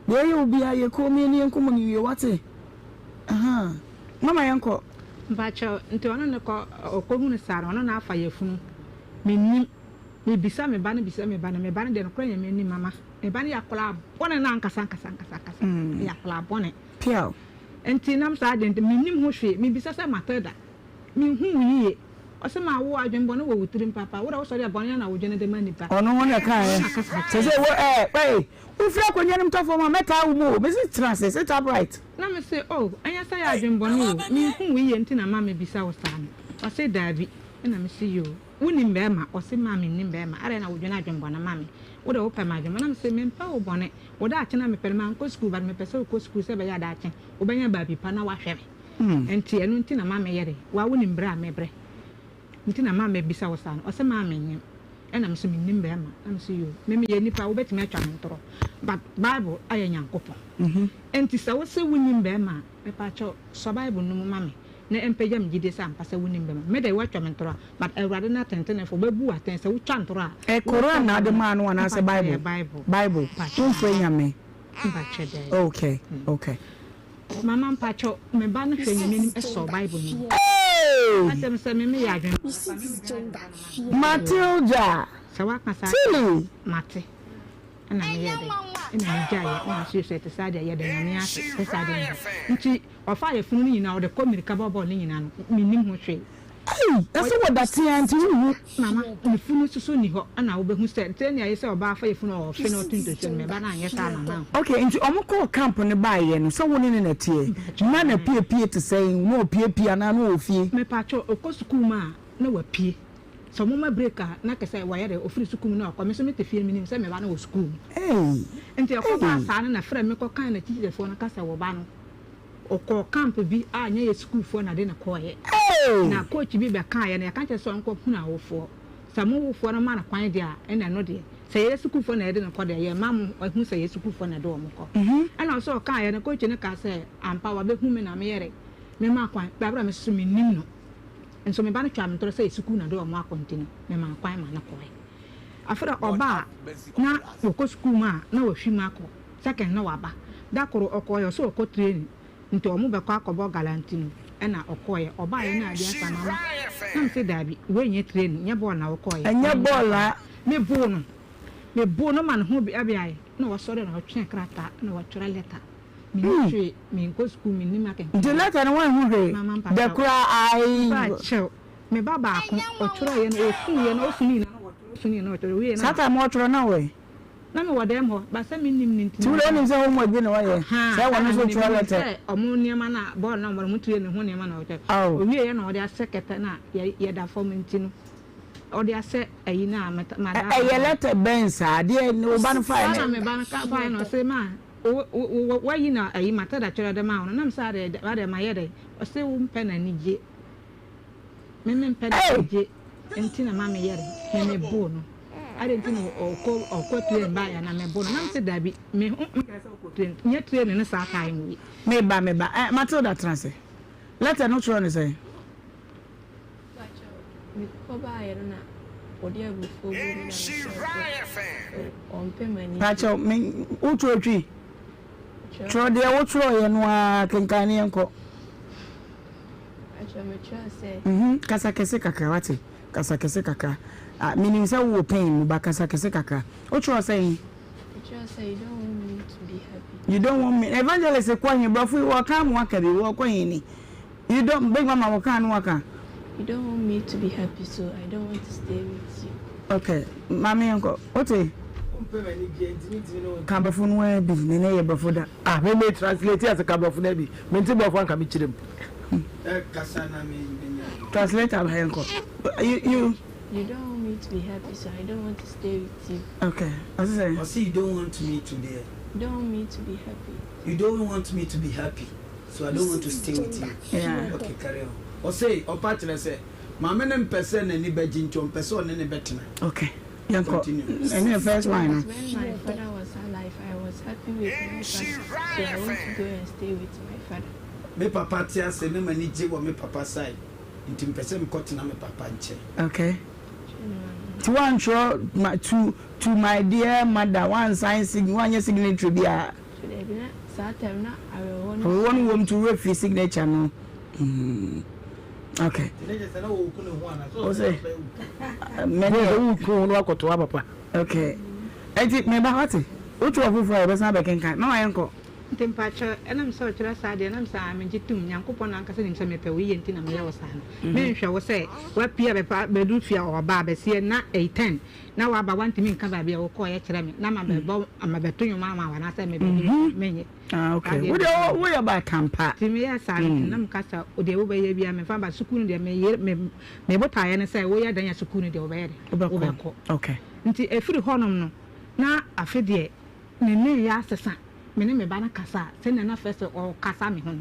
Deɛ ɛyɛ wo biara yɛ komm yɛne yɛn nkɔmmɔ no wie wate? Ahaa. Mama yɛnkɔ. Mpakyɛw, nti ɔno ne kɔ ɔkɔhunu saa no ɔno na afa yafunu? Mennim. Mebisa me ba no bisa me ba no, me ba no deɛ nokorɛ Nyame anim mama me ba no yɛ akwadaa bɔne no ankasa ankasa ankasa ankasa ɔyɛ akwadaa bɔne. Piaw. Nti nam saa deɛ nti mennim ho hwee. Mebisa sɛ Matilda Menhu wo yiye. Ɔse ma wo adwen bɔne wɔ wo tirim papa. Wo de wo sɔre a bɔne na wo dwene de ma nipa. Ɔno ho na ɛkaeɛ. Ɔno na kasa Sɛ sɛ wo ɛɛ ɛɛ wofiri akonnwa no mu tɔ fam a mɛtaa wo mu o. Mese tena ase, sit upright. Na me se oh ɛnyɛ sɛ yɛ adwen bɔne o, menhu wo yiye nti na ma mebisa wo saa no. Ɔse daabi. Ɛna me se yoo. Wonim bɛɛma? Ɔse maa mennim bɛɛma. Adɛn na wodwene adwen bɔne ma me? Wo de wopɛ m'adwen bɔne. Na me se mempɛ wo bɔne. Wo daakye na mepɛ no. Mankɔ sukuu but mepɛ sɛ wokɔ sukuu sɛ ɛbɛyɛ a daakye wobɛnya baabi pa na woahwɛ me. Nti ɛno nti na ma me yere, wa wo nim brɛ a me brɛ nti na ma me bisa wo saa no, ɔse maa me nyem, ɛna me so me nim bɛɛma, na me so yoo, me me yɛ nipa wo bɛtumi atwa me ntorɔ, but bible ayɛ Nyankopɔn, nti sɛ wo se wo nim bɛɛma a, me pa kyɛw sɔ bible no mu ma me na ɛmpagya me gyidie sɛ ampa sɛ wo nim bɛɛma, me de wa twa me ntorɔ a, but Awurade no atentenefo bɛ bu wo atɛn sɛ wo twa ntorɔ a, Ɛ Koran na ade maa no anaasɛ me pa kyɛw Bible? ɛyɛ bible, Bible, pa kyɛw. wo nfrɛ Nyame. Mpa kyɛ daabi. Okay, okay. Mama mpakyɛw me ba no hwɛ nyame anim sɔɔ bible no mu Hey! asɛm sɛ me meyɛ adwene papa me medwene adwene pa no ma me Matilda! sɛ waka saa Tilly! mate ɛna meyɛ dɛ ɛna megyaeɛ ɛna nso yɛ sɛ ɛte saa deɛ yɛda nyame ase sɛ saa deɛ no nti ɔfa yɛfunu no nyinaa ɔde kɔ mmirika bɔbɔɔ ne nyinaa no mennim ho hwee Ei! Ɛsɛ wɔ datea nti wonhu. Mama, ne funu nso so nni hɔ na wobɛhu sɛ sɛnea ɛyɛ sɛ ɔbaa fa yafunu a ɔfe na ɔto ntosuo no, me ba no anyɛ saa ma manhu. Ok, nti ɔmo kɔɔ camp no baeɛ no, sɛ wo ne no na ɛteɛ, na n'apiepie te sɛn? Na ɔpiepie anaa na ɔwɔ fie? Mepakyɛw, ɔkɔ sukuu mu a na wapue. Sɛ ɔmo ma break a, na kɛsɛ wayɛ dɛ, ɔfiri sukuu mu na wakɔ. Me nso mete fie no, menim sɛ me ba no wɔ sukuu mu. Ei! Nti ɛkɔbaa Ei! saa no na frɛ me kɔkaa n'akyikyirefoɔ no ka sɛ wo ba no, Ɔkɔɔ camp bi a nyɛ yɛ sukuufoɔ na de no kɔeɛ. Na coach bi bɛkaeɛ no yɛka kyerɛ sɛ ɔnkɔ hunu awofoɔ. Sɛ mo wofoɔ no ma no kwan deɛ a ɛna ɛno deɛ. Sɛ yɛyɛ sukuufoɔ na yɛde no kɔ deɛ yɛma mo ahu sɛ yɛ sukuufoɔ na ɛde wɔn kɔ. Ɛna ɔsɛ ɔkaeɛ no coach no kaa sɛ ampa wabɛhu me na meyɛre mema kwan. Berɛ a me nso mennim no. Nso me ba no twaa me ntorɔ sɛ yɛ sukuu na de wɔn akɔ nti no memaa kwan ma no kɔeɛ. Afei deɛ ɔba a na wɔkɔ sukuu mu a na wahwim akɔ. Second na waba. Da koro ɔkɔɔeɛ ɔsɛ ɔkɔ training nti ɔmo bɛkɔ akɔbɔ gala nti no ɛna ɔkɔɔeɛ. Ɔbaeɛ na adeɛ asa mama na mese daabi wei nyɛ training nyɛ bɔɔl na wokɔɔeɛ. Ɛnyɛ bɔɔl a. Me boo no me boo no ma ne ho beabeaeɛ na wasɔre na ɔtwe krataa na watwerɛ letter. Mennim hwee menkɔ sukuu mennim akenkan. Nti letter no wanhu hwee Mama dɛ mpakyɛw. koraa ae. Mpakyɛw me ba baako ɔtwerɛeɛ no ɔsuiɛ na ɔsu ne nyinaa na wɔtwerɛ ɔsu ne nyinaa na wɔtwerɛ ɔwieɛ na. Saa time ɔtwerɛ na wɔ he? Na me wɔ dɛm hɔ but sɛ me nim no nti. Nti wo deɛ wonim sɛ homework bi na wayɛ sɛ wɔno nso twerɛ letter. Sɛ ɔmo nneɛma na bɔɔl na ɔmo tue ne ho nneɛma na ɔtwerɛ. Owie yɛ na ɔde asɛ kɛtɛ na yɛ da fam nti no ɔde asɛ ayi na ma da. Ɛyɛ letter bɛn saa deɛ wo ba no faeɛ no. Saa na me ba no ka faeɛ na ɔse ma wo wayi na ayi Matilda twerɛ de maa wo no na me sɛ adeɛ adeɛ mayɛ dɛn ɔse wo mpɛ na anigye. Me me mpɛ dɛ megye nti na ma me yɛre me me bo no adɛn nti na ɔkɔ ɔkɔ train ba yɛ na me bo no na me se dabi me ho nkyerɛ sɛ ɔkɔ train nyɛ train ne saa time yi. Me ba me ba eh Matilda tena ase letter no twerɛ no sɛn. Mpakyɛw me kɔ baa yɛ no na ɔde abufuo guu me na me hyɛɛ sɛ ɔmpɛ m'anigye. Mpakyɛw me wo twerɛ twi. Twerɛ deɛ wotwerɛeɛ no ara, kenkan na yɛnkɔ. Atwerɛ metwerɛ sɛ. Mhm, kasa kɛse kakra, wate? Kasa kɛse kakra. Ah, menim sɛ wowɔ pain mu, but kasa kɛse kakra. Wotwerɛ sɛn? Metwerɛ sɛ, You don't want me to be happy. You don't want me, Evangelist kɔ he? Borɔfo yi wɔka ama waka bi, wɔkɔ he ni? You don't, big mama wɔka ano waka. You don't want me to be happy so I don't want to stay with you. Okay, maame yɛnkɔ, wote? Ka borɔfo no ara bi, na ɛnɛ yɛ borɔfo da. Ah, me me translate ase ka borɔfo no ara bi. Mente borɔfo anka me kyerɛ mu. Translate aba yɛnkɔ. You, you. You don't want me to be happy so I don't want to stay with you. Okay, ɔse sɛn? Ɔse you don't want me to deɛ. You don't want me to be happy. You don't want me to be happy so I don't want to stay with you. Yeah. Okay, carry on. Ɔse ɔpa kyerɛ sɛ maame no mpɛ sɛ n'ani bɛgye nti ɔmpɛ sɛ ɔne no bɛtena. Okay. Yɛnkɔ. Continue. Ɛno yɛ first line no. When my father was alive, I was happy with my father, so I want to go and stay with my father. Me papa te ase na m'ani gye wɔ me papa side nti mepɛ sɛ mekɔ tena me papa nkyɛn. Okay. Nti woantwerɛ ma to to my dear mother woansan sig woanyɛ signatory biara? Dabi na saa time na awerɛhoɔ no. Awerɛhoɔ no wom nti wo werɛ firi signature no. Mm. Okay. Ose. Many. Wo ku ho no akotoa papa. Okay. Enti me ba wate. Wotu ɔfoforo a yɛbɛsan abɛkenkan. Mama yɛnkɔ. Nti mpakyɛw, ɛnam sɛ ɔkyerɛ saa deɛ, ɛnam sɛ aa megye tom, Nyankopɔn ankasa nim sɛ mepɛ wo yie nti na meyɛ wo saa no, menhwɛ wo sɛ wapue abɛfa bɛduru fie a ɔɔba abɛseɛ na ɛy ten na waba wantumi nka baabi a wokɔɔeɛ kyerɛ me na mabɛbɔ mabɛto nwom ama wo anaasɛ mebɛgye menyɛ. Ah okay. Wo deɛ wo yɛ baatan pa. Nti meyɛɛ saa no nti na meka sɛ deɛ wobɛyɛ biara memfa ba sukuu no deɛ meyere me me botaeɛ ne sɛ woyɛ dɛn a sukuu no deɛ wobɛyɛ dɛn wobɛkɔ. Okay. Nti ɛfiri hɔnom no na afe deɛ ne nneyɛɛ asesa me ne me ba no kasa a sɛnea na first ɔkasa me ho no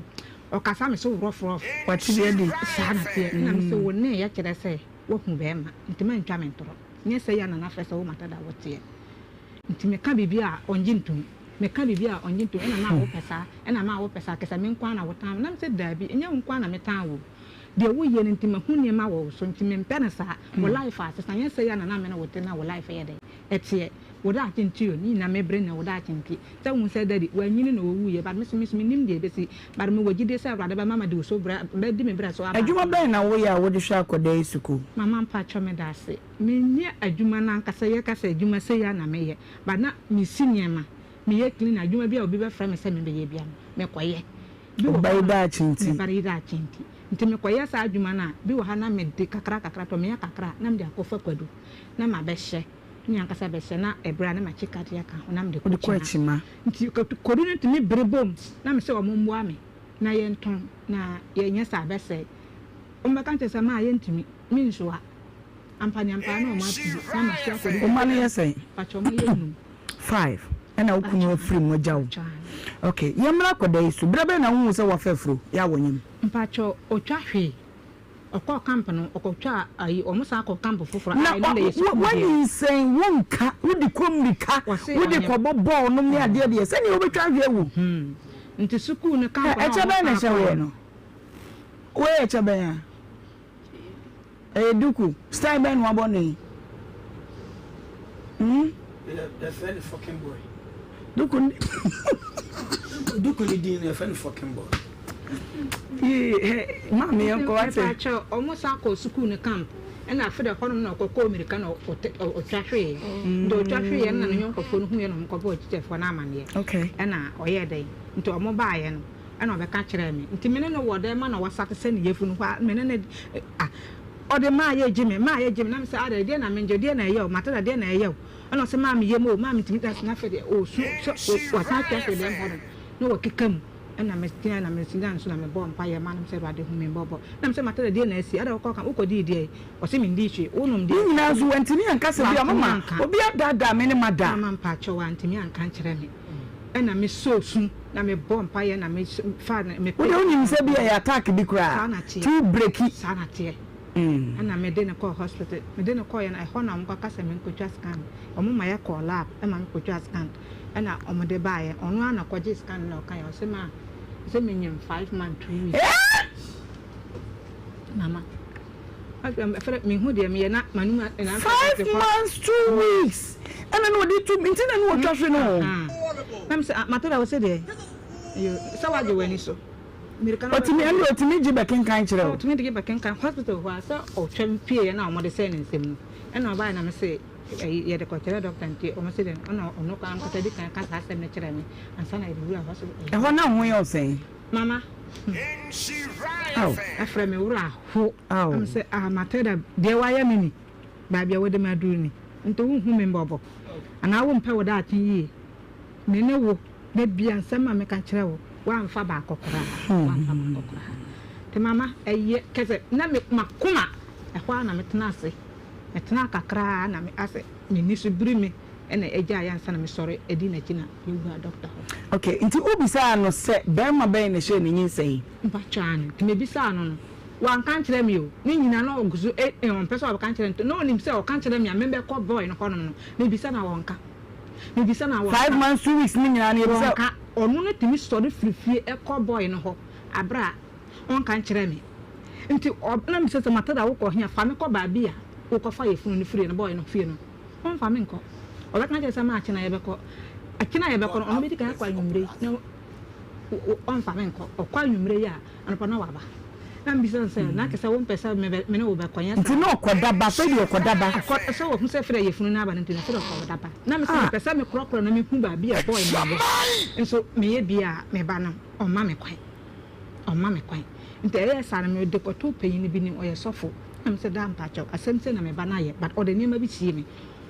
ɔkasa me so rough rough. Wate bi adi. Saa na teɛ ɛna mese wo nneyɛɛ kyerɛ sɛ woahu bɛɛma nti mantwa me ntorɔ nyɛ sɛi a na na first wo mata da woteɛ nti meka biribi a ɔngye ntom. Meka biribi a ɔnnye ntom, ɛna maa wopɛ saa, ɛna maa wopɛ saa, kɛsɛ me nko ara na wotan me. Na mese, Daabi, ɛnyɛ wo nko ara na metan wo. Deɛ woyɛ no nti, mahu nneɛma wɔ wo so, nti mempɛ no saa. Wo life asesa, nyɛ sɛi a na na me ne wo te na wo life yɛ dɛn? Ɛteɛ. Wo daakye nti o, ne nyinaa me bere ne wo daakye nti. Sɛ wohu sɛ daddy, wanyini na ɔwuiɛ, but me nso, me nso mennim deɛ ɛbɛsi, but mewɔ gyidie sɛ Awurade bɛma madi wo so berɛ, bɛdi me berɛ so aba. Adwuma bɛn na woyɛ a wode hwɛ akwadaa yi sukuu? Mama mpakyɛw medaase. Menyɛ adwuma no ankasa, yɛka sɛ adwuma sei ara na meyɛ, But na mesi nneɛma, meyɛ cleaner, adwuma bi a obi bɛfrɛ me sɛ mebɛyɛ biara no, mekɔyɛ. Bi wɔ Wo ba hɔ yi a, daakye nti. me ba yi daakye nti. Nti mekɔyɛ saa adwuma no a, bi wɔ ha na mede kakra kakra tɔ, meyɛ kakra a, na mede akɔfa kwadu na mabɛhyɛ, me ankasa bɛhyɛ na ɛberɛ a na makye kadeɛ aka ho na mede Wode kɔ kɔ Kyima. Kyima. Nti kwadu no tumi bere bom na mesɛ wɔn mmoa me na yɛntɔn na yɛnyɛ saa a ɛbɛsɛe. Wɔbɛka nkyerɛ sɛ maa yɛntumi, mensoa. Ampaneampaa na ɔmo ato na ma so akɔdu. Wo mma no yɛ sɛn? Pakyɛ ɔmo yɛ num. Five. Ɛna wo kunu afiri mu agya wo. Ok, yɛmmra akwadaa yi so. Berɛ bɛn na wohuu sɛ wafa afuro? Yɛ a wɔnyem. Mpakyɛ ɔtwa hwee. Ɔkɔɔ camp no ɔkɔtwaa ayi ɔmo san kɔɔ camp foforɔ a Na ɛno na ɛyɛ sukuu deɛ. Wanyinsɛn, wonka, wode kɔ mmirika, wode kɔbɔ bɔɔl nom ne adeɛ deɛ, sɛdeɛ wobɛtwa ahwe awu. Nti sukuu no camp no a Ɛkyɛ ɔmo bɛn na san ɛhyɛ kɔɔ woɔ no. no? Wei yɛ kyɛ bɛn a? Ɛyɛ duku. Style bɛn na wabɔ no yi? Hmm? Yɛfrɛ no fucking boy. Duku ni. Duku ni din no yɛfrɛ no fucking boy. Yee, hɛ, maame yɛn kɔ wate. Mepakyɛw, ɔmo san kɔɔ sukuu no camp, ɛna afe dɛ hɔnom na ɔkɔkɔɔ mirika na ɔtwa hweeɛ. Nti ɔtwa hweeɛ no na ne yɔnkofoɔ no huiɛ na ɔmo kɔbɔɔ teacherfoɔ no amaneɛ. Okay. Ɛna ɔyɛɛ dɛn? Nti ɔmo baeɛ no, Ɛna ɔbɛka kyerɛɛ me. Nti me ne no wɔ dɛm ma na wasate sɛ ne yafunu hɔ a me ne no ah ɔde maa yɛ gye me maa yɛ gye me na me sɛ adɛn deɛ na mengye deɛ na ɛyɛ o Matilda deɛ na ɛyɛ o ɛna ɔsɛ maa me yam o maa me ntumi da na afei deɛ ɔsu sɛ wasan atwa hwee dɛm hɔ no na wakeka mu ɛna me gyina na me gyina nso na me bɔ mpa yɛ maa no sɛ awurade hu me mbɔbɔ na me sɛ Matilda deɛ na asi adɛn wokɔ ka wokɔ dii deɛ ɔsɛ me ndii hwee wonom deɛ Ne nyinaa nso wantumi anka sɛ bi a mama obi adaadaa me ne mada. Mama mpakyɛw wantumi anka nkyerɛ me. Ɛna me sɔɔ su na me bɔɔ mpaeɛ na me faa no me Wo deɛ wonim sɛ bi ɛyɛ attack bi koraa Saa nti wo breki. Saa na teɛ. Ɛna me de no kɔɔ hospital me de no kɔɔeɛ no ɛhɔ na wɔn kɔ ka sɛ me nkɔtwa scan wɔn ma yɛ kɔɔ lab ɛma me kɔtwaa scan ɛna wɔn de baeɛ ɔno ara na ɔkɔgyee scan no na ɔkaeɛ ɔse maa ɔse me nyem 5 month 2 weeks. Mama. 5 months 2 weeks ɛna na ɔde tu nti na na ɔtwa hwe no o. Na mesɛ ah Matilda wo se deɛ. Yo, sɛ wagye w'ani so. Mirika na Otumi, ɛnde otumi gye bɛkenkan kyerɛ wo. Otumi de gye bɛkenkan hospital hɔ a sɛ ɔtwam pieeɛ na wɔde sɛɛ ne nsam no, ɛna ɔbaeɛ na mese ɛyi yɛde kɔkyerɛ doctor nti wɔn se dɛn ɛna ɔno koraa ankasa di kan ka saa asɛm no kyerɛɛ me ansa na yɛde wura hospital. Ɛhɔ na wo ho yɛ wo sɛn? Mama, Ao. Ɛfrɛ me werɛ aho. Ao. Na mese ah Matilda deɛ wayɛ me ni, baabi a wode me aduru ni, nti wonhu me mmɔbɔ anaa wompɛ wo daakye yie? Me ne wo, da biara nsɛm a meka kyerɛ wo, woamfa baako koraa, woamfa baako koraa. Nti mama, ɛyɛ kɛsɛ na me m'akoma, ɛhɔ ara na metena ase. Metenaa kakra ara na me asɛ m'ani so biri me na ɛgyaeɛ ansa na mesɔre di n'akyi na yɛwuraa dɔkta hɔ. Ok, nti wobisaa no sɛ barima bɛn na ɛhyɛɛ ne nyinsɛn? Mpakyɛ aane, nti mebisaa no no, wanka ankyerɛ me o, ne nyinaa na ɔgu so eh, ɔmpɛ sɛ ɔbɛka nkyerɛ nti na ɔnim sɛ ɔka kyerɛ me a mebɛkɔ boy no hɔnom no, mebisa no a ɔnka. Mebisa no a Five wɔnka. months, 2 weeks ne nyinaa no yɛbisa. Wɔnka. Ɔno no tumi sɔre firi fie kɔ boy no hɔ aberɛ a ɔnka nkyerɛ me. Nti ɔ na mebisa sɛ Matilda wokɔ he a fa me kɔ baabi a wokɔfa yafunu no firiɛ no, boy no fie no. Ɔmfa me nkɔ. Ɔbɛka akyerɛ sɛ ma akyena yɛbɛkɔ. Akyena a yɛbɛkɔ no ɔno bɛdi kan akɔ anwummerɛ yi na ɔmfa me nkɔ. Ɔkɔ anwummerɛ yi a anɔpa na waba. Na mebisa no sɛ, na kyerɛ sɛ wompɛ sɛ me ne wo bɛkɔ, nyɛ saa? Nti na ɔkɔda ba, afei deɛ ɔkɔda ba. Ɔkɔ, sɛ wahu sɛ afei deɛ yafunu no aba no nti na afei deɛ ɔkɔda ba. Na mese mepɛ sɛ mekorɔkorɔ na mehu baabi a boy no wɔ. Nso meyɛ bi a, me ba no, ɔmma me kwan. Ɔmma me kwan. Nti ɛyɛɛ saa no, mede kɔtoo panyin bi nim, ɔyɛ sɔfo. Na mese, Daa mpakyɛw, asɛm sei na me ba no ayɛ, but ɔde nneɛma bi sie me.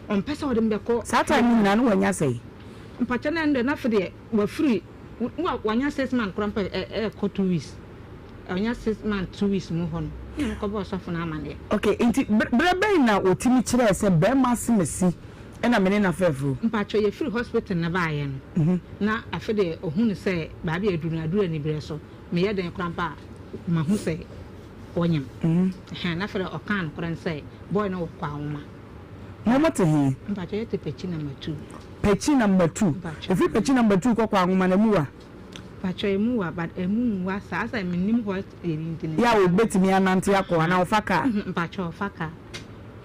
Ɔmpɛ sɛ ɔde me bɛkɔ. Saa time no nyinaa na wanya sɛn? Mpakyɛw, na ɛno deɛ na afei deɛ wafiri, wanya 6 months koraa mpo a, ɛrekɔ 2 weeks. Ɔnya 6 months 2 weeks mu hɔ no na me kɔbɔɔ sɔfo no amaneɛ. Ok nti berɛ bɛn na wɔtumi kyerɛɛ sɛ bɛɛma asemasi ɛna me ne no afa afuro? Mpakyɛw yɛfiri hospital no baeɛ no na afe deɛ ɔhunu sɛ baabi a aduru no aduru aniberɛ so meyɛ dɛn koraa mpo a mahu sɛ ɔnyem ɛhɛn na afei deɛ ɔkaa nokorɛ no sɛ boy no wɔ Kwawoma. Na mo te he? Mpakyɛw yɛte Pekyi number 2. Pekyi number 2 Mpakyɛw. Ɛfiri Pekyi number 2 kɔ Kwawoma no ɛmu wa? Pakyɛ emu wa but emu nwa saa sɛ mennim hɔ yɛ nti no. Yɛ a obetumi anante akɔ anaa ɔfa car? Mpakyɛ ɔfa car.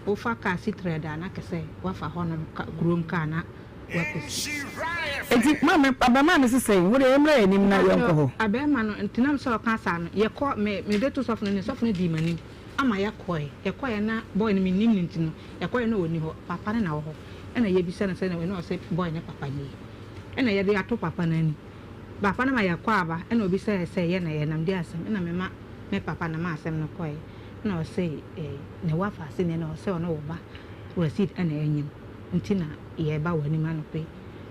Wofa car si trɛda na kɛsɛ wafa hɔ nom kurom car na wakɔsi. Enti maame abɛmaa no se sɛn? Wo deɛ yɛmmra yɛn anim na yɛnkɔ hɔ. Mpakyɛ abɛɛma no nti nam sɛ ɔka saa no yɛkɔ me mede to sɔfo no anim sɔfo no dii m'anim ama yɛkɔɛ yɛkɔɛ na boy no mennim no nti no yɛkɔɛ na ɔnni hɔ papa no na ɔwɔ hɔ ɛna yɛbisa no sɛ na ɔse boy no papa nie. Ɛna yɛde ato papa no ani. Papa no ma yɛkɔ aba ɛna ɔbisaa yɛ sɛ yɛ na yɛnam di asɛm ɛna me ma me papa no ma asɛm no kɔɛ ɛna ɔse eh ne wafa ase nie na ɔse ɔne wo ba Rasheed ɛna anyim nti na yɛba w'anim anɔpa yi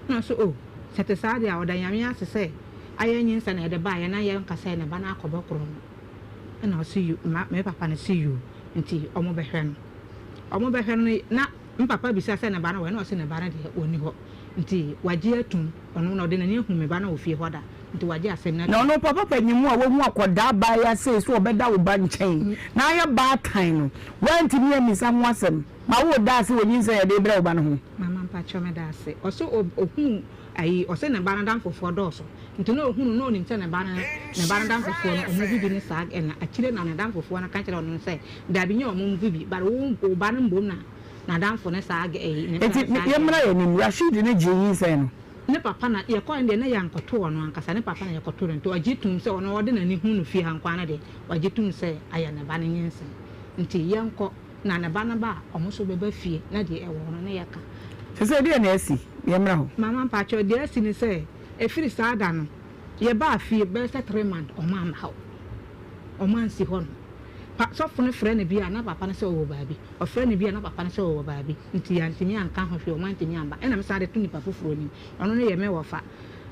ɛna ɔse oh sɛ ɛte saa deɛ a ɔda Nyame ase sɛ ayɛ nyinsɛn na yɛde baeɛ na yɛnka sɛ ne ba no akɔbɔ korɔ no ɛna ɔse you ma me papa no se you nti ɔmo bɛhwɛ no ɔmo bɛhwɛ no na me papa bisa sɛ ne ba no wɔ he na ɔse ne ba no deɛ ɔnni hɔ. Nti wagye atum, ɔno na ɔde n'ani ahu me ba no wɔ fie hɔ da, nti wagye asɛm no Na atum. ɔno papa panyin mu a wahu akɔdaa abaayewa sei sɛ ɔbɛda wo ba nkyɛn na ayɛ baatan no, woantumi ammisa ho asɛm ma wodaa ase wɔ nyinsɛn a yɛde rebrɛ wo ba no ho? Mama mpakyɛw meda ase. Ɔse ohuu ayi ɔse ne ba no damfofoɔ dɔɔso nti na ohunu na onim sɛ ne ba no ne ba no damfofoɔ no ɔmo bibi ne saa ɛna akyire na ne damfofoɔ no ka kyerɛ ɔno sɛ dabi nyɛ ɔmo bibi but wo wo ba no mbom na N'adamfo ne saa gɛ yi, ne Enti saa gɛ yɛmmra yi. yɛn anim, Rashid no gyee nyinsɛn no. Ne papa na yɛkɔe no deɛ na yɛankɔto ɔno ankasa, ne papa na yɛkɔtoo no nti ɔgye toom sɛ ɔno ɔde n'ani hu no fie ha nko ara no deɛ ɔgye toom sɛ ayɛ ne ba no nyinsɛn nti yɛnkɔ na ne ba no ba a ɔmo nso bɛba fie na deɛ ɛwɔ hɔ no na yɛka. Sesei deɛ na asi? Yɛmmra hɔ. Mama mpakyɛw deɛ asi ne sɛ ɛfiri saa da no yɛbaa fie bɛyɛ sɛ 3 month ɔmo amma hɔ, ɔmo ansi hɔ nom. Pa sɔfo no frɛ no bi a na papa no sɛ ɔwɔ baabi. Ɔfrɛ no bi a na papa no sɛ ɔwɔ baabi. Nti yɛantumi anka ho hwee, ɔmo antumi amba. Ɛna me san de to nipa foforɔ anim. Ɔno no yɛ me wɔfa.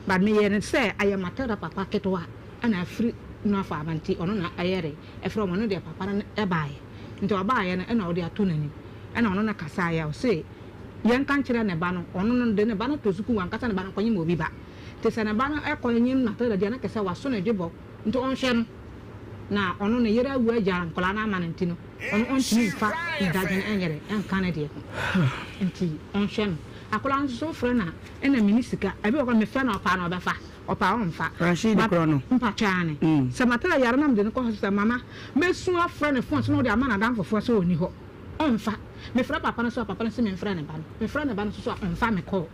But me yɛɛ no sɛ ayɛ Matilda papa ketewa ɛna afiri no afa aba nti ɔno na ɛyɛre ɛfrɛ ɔmo. Ɔno deɛ papa no ɛbaeɛ. Nti ɔbaeɛ no ɛna ɔde ato n'anim. Ɛna ɔno no kasaeɛ a ɔse yɛnka nkyerɛ ne ba no, ɔno no de ne ba no to sukuu wankasa ne ba no nkɔnyem obi ba. Nti sɛ ne ba no ɛkɔ nyem Matilda deɛ na kyerɛ sɛ waso no dwebɔ nti ɔnhwɛ no. Na ɔno ne yere awu agya nkwadaa no ama no nti no, ɔno ɔntumi mfa ne dadwene nyɛ dɛ nka ne deɛ ho. Nti ɔnhwɛ no. Akwadaa no nso so wofrɛ no a, ɛna menni sika. Ebi wɔ hɔ koraa mefrɛ no a ɔpɛ a na ɔbɛfa, ɔpɛ a ɔmfa. Rasheed But korɔ no. mpakyɛ aane. Sɛ Matilda yare na mede no kɔ hospital a, mama mɛsu afrɛ ne phone so na ɔde ama n'adamfofoɔ sɛ ɔnni hɔ. Ɔmfa. Mefrɛ papa no nso a, papa no se memfrɛ ne ba no. Mefrɛ ne ba no nso so a, ɔmfa me call.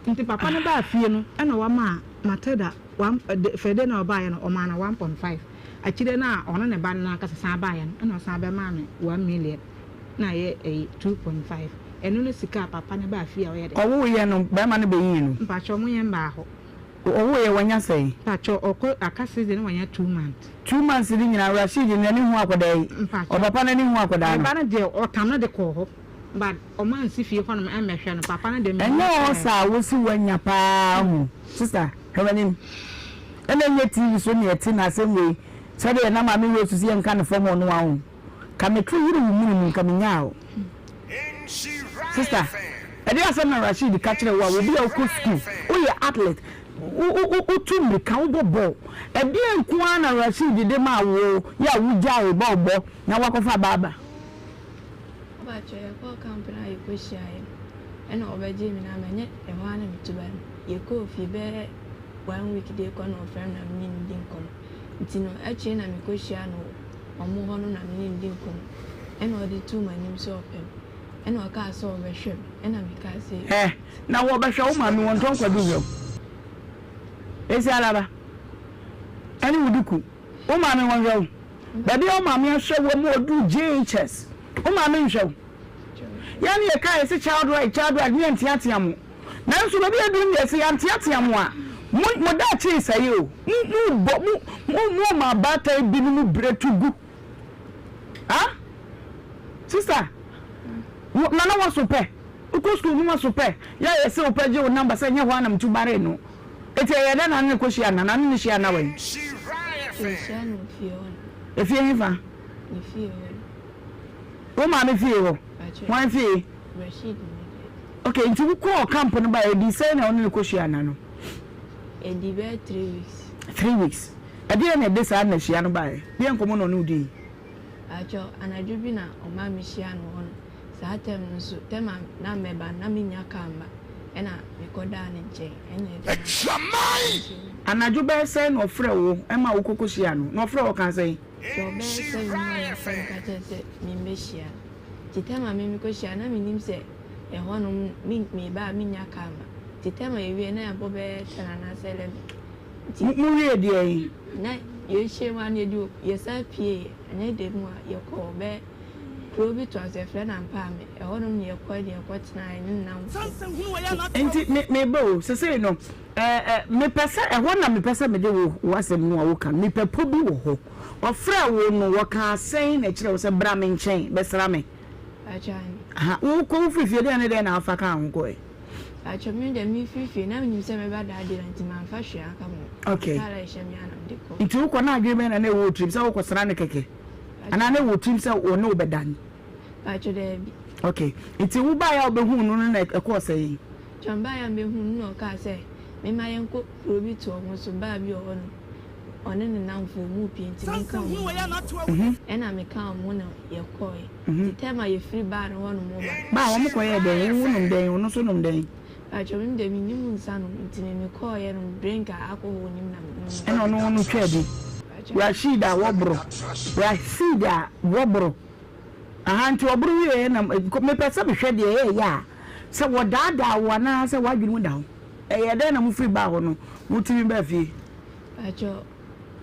Nti papa no baa fie no ɛna wamaa Matilda one de Friday no a ɔbaeɛ no ɔmaa no 1.5 akyire no a ɔne ne ba no ankasa san baeɛ no ɛna ɔsan bɛmaa me 1 million na ayɛ ɛyi 2.5 ɛno ne sika a papa no baa fie a ɔyɛ dɛ. Ɔwoeɛ no barima no bɛyii no. Mpakyɛw ɔmo yɛ mbaa hɔ. Ɔwoeɛ wanya sɛn? Mpakyɛw ɔkɔ aka season na wanya 2 months. 2 months no nyinaa Rasheed n'ani hu akwadaa yi? Mpakyɛw. Ɔpapa n'ani hu akwadaa no? Ne ba no deɛ ɔtam no de kɔɔ hɔ but ɔmo ansi fie hɔnom ɛmmɛhwɛ no papa no deɛ menim Ɛnyɛ sɛ. ɔsa a wosi wanya paa ho sister hwɛ w'anim ɛna ɛnyɛ TV so na yɛte na asɛm wei sɛdeɛ na maame Rose si yɛnka no fam ɔno ara ho ka meto yere wo mene mu nka menyaa wo sister ɛdeɛ asɛm na Rasheed ka kyerɛ wo a obi a wokɔ school woyɛ athlete wotu mmirika wobɔ bɔɔl ɛdeɛ nko ara na Rasheed de maa wo yɛ a wogyae bɔɔl bɔ na wakɔfa baaba. Ɔbaakyɛ yɛkɔɔ camp no a yɛkɔhyiaeɛ no ɛna ɔbɛgyee me na manyɛ ɛhɔ ara na metu bae no yɛkɔɔ fie bɛyɛ one week de rekɔ na ɔfrɛ me na me ne no di nkɔmmɔ nti no akyire na mekɔhyiaa no wɔ ɔmo hɔ no na me ne no di nkɔmmɔ ɛna ɔde too m'anim sɛ ɔpɛ me ɛna ɔkaa sɛ ɔbɛhwɛ me ɛna mekaa sɛ. Ɛ na wɔbɛhwɛ wo maame wɔntɔn kwadu hwɛ wo esi alaba ɛne wo duku wo maame wɔnhwɛ wo baabi a wo maame ahwɛ wo ma ɔduru JHS wo maame nhwɛ wo yɛn ne yɛka yɛse child right child right ne yɛnteatea mo nanso baabi a aduru no deɛ sɛ yɛanteatea mo a mo mo daakye resɛe o mo mo bɔ mo mo mo ma abaatan binom brɛ to gu ah sister nana waso pɛ wokɔ sukuu no waso pɛ yɛ a yɛse wopɛ gye wo number sɛ nyɛ hɔ a na metu baree no eti ɛyɛ dɛn na ne ne kɔ hyia na na ne ne hyia na wɛn. Yɛhyia no fie hɔ no. Efie hefa? Ne fie hɔ no. Wo maame fie hɔ? Hwan fie? Rasheed ne deɛ. Okay, nti wokɔɔ camp no baeɛ, ɛdii sɛn na wo ne no kɔhyiaa nna no? Ɛdii bɛyɛ 3 weeks. 3 weeks. Ɛdeɛn na ɛde saa nnahyia no baeɛ? Deɛn nkɔmmɔ na ɔne wo dii? Pakyɛw, anadwo bi na ɔmaa mehyiaa no hɔ no. Saa term no nso, term a na mɛba no, na mennya car mma, ɛna mekɔdaa ne nkyɛn, ɛna ɛde no. Anadwo bɛyɛ sɛn na ɔfrɛɛ wo ma wokɔkɔhyiaa no? Na ɔfrɛɛ wo ɔkaa sɛn? Sɛ ɔbɛyɛ sɛ me na ɔfrɛ me ka kyerɛ sɛ memmɛhyia no. Nti term a me mekɔhyia no, na mennim sɛ ɛhɔnom me meba a mennya car mma. Nti term a yɛwieɛ na yɛabɔ bɛyɛ 10 anaasɛ 11. Nti. Mo mowiee deɛn? Na yɛhyia mu a na yɛdi yɛsan pieeɛ. Ɛnyɛ da mu a yɛkɔɔ bɛyɛ kuro bi toa so yɛfrɛ no Ampaame. Ɛhɔnom na yɛkɔe na yɛkɔtenaeɛ ne nnamfo. Nti me meba o, sesei no ɛ ɛ mepɛ sɛ ɛhɔ na mepɛ sɛ mede wo w'asɛm no a woka no mepɛ po bi wɔ hɔ. Ɔfrɛɛ wo no wɔkaa sɛn na ɛkyerɛɛ wo sɛ bra me nkyɛn bɛsra me? Pakyɛ aane. Aha, wokɔ wofiri fie dɛn ne dɛn na wofa kaa ho kɔe? Pakyɛ me deɛ mefiri fie na menim sɛ mɛba daa deɛ nti mamfa hwee anka ho. Okay. Ataade a ɛhyɛ me ara na mede kɔɔ. Nti wokɔ na adwene bɛn na na ɛwɔ wo tirim sɛ wokɔsra no kɛkɛ anaa na ɛwɔ wo tirim sɛ ɔne wo bɛda? Pakyɛ daabi. Okay, nti wobaeɛ a wobɛhuu no no na ɛkɔɔ sɛn? Kyɛ mebaeɛ a mebɛhuu no na ɔkaa sɛ memma yɛnkɔ kuro bi to ɔmo so, baa bi wɔ hɔ nom ɔne ne nnamfo ɔmo repie nti menka ɔmo ho nkɔ. Ɛna mekaa ɔmo ho na yɛkɔeɛ. Nti term a yɛfiri baa no hɔ nom ba no. Baa ɔmo kɔyɛɛ dɛn? Wo nom dɛn? Ɔno nso nom dɛn? Pakyɛ me deɛ mennim nsa nom nti me mekɔeɛ no drink a alcohol nnim na menom. Ɛna ɔno ɔno twaa bi. Rasheed a wɔboro. Rasheed a wɔboro. Ahaa nti ɔboro wieɛ na mepɛ sɛ mehwɛ deɛ ɛyɛ a sɛ wɔdaadaa wo anaa sɛ w'adwene mu da hɔ. Ɛyɛɛ dɛn na mofiri baa hɔ no motumi baa fie? Pakyɛ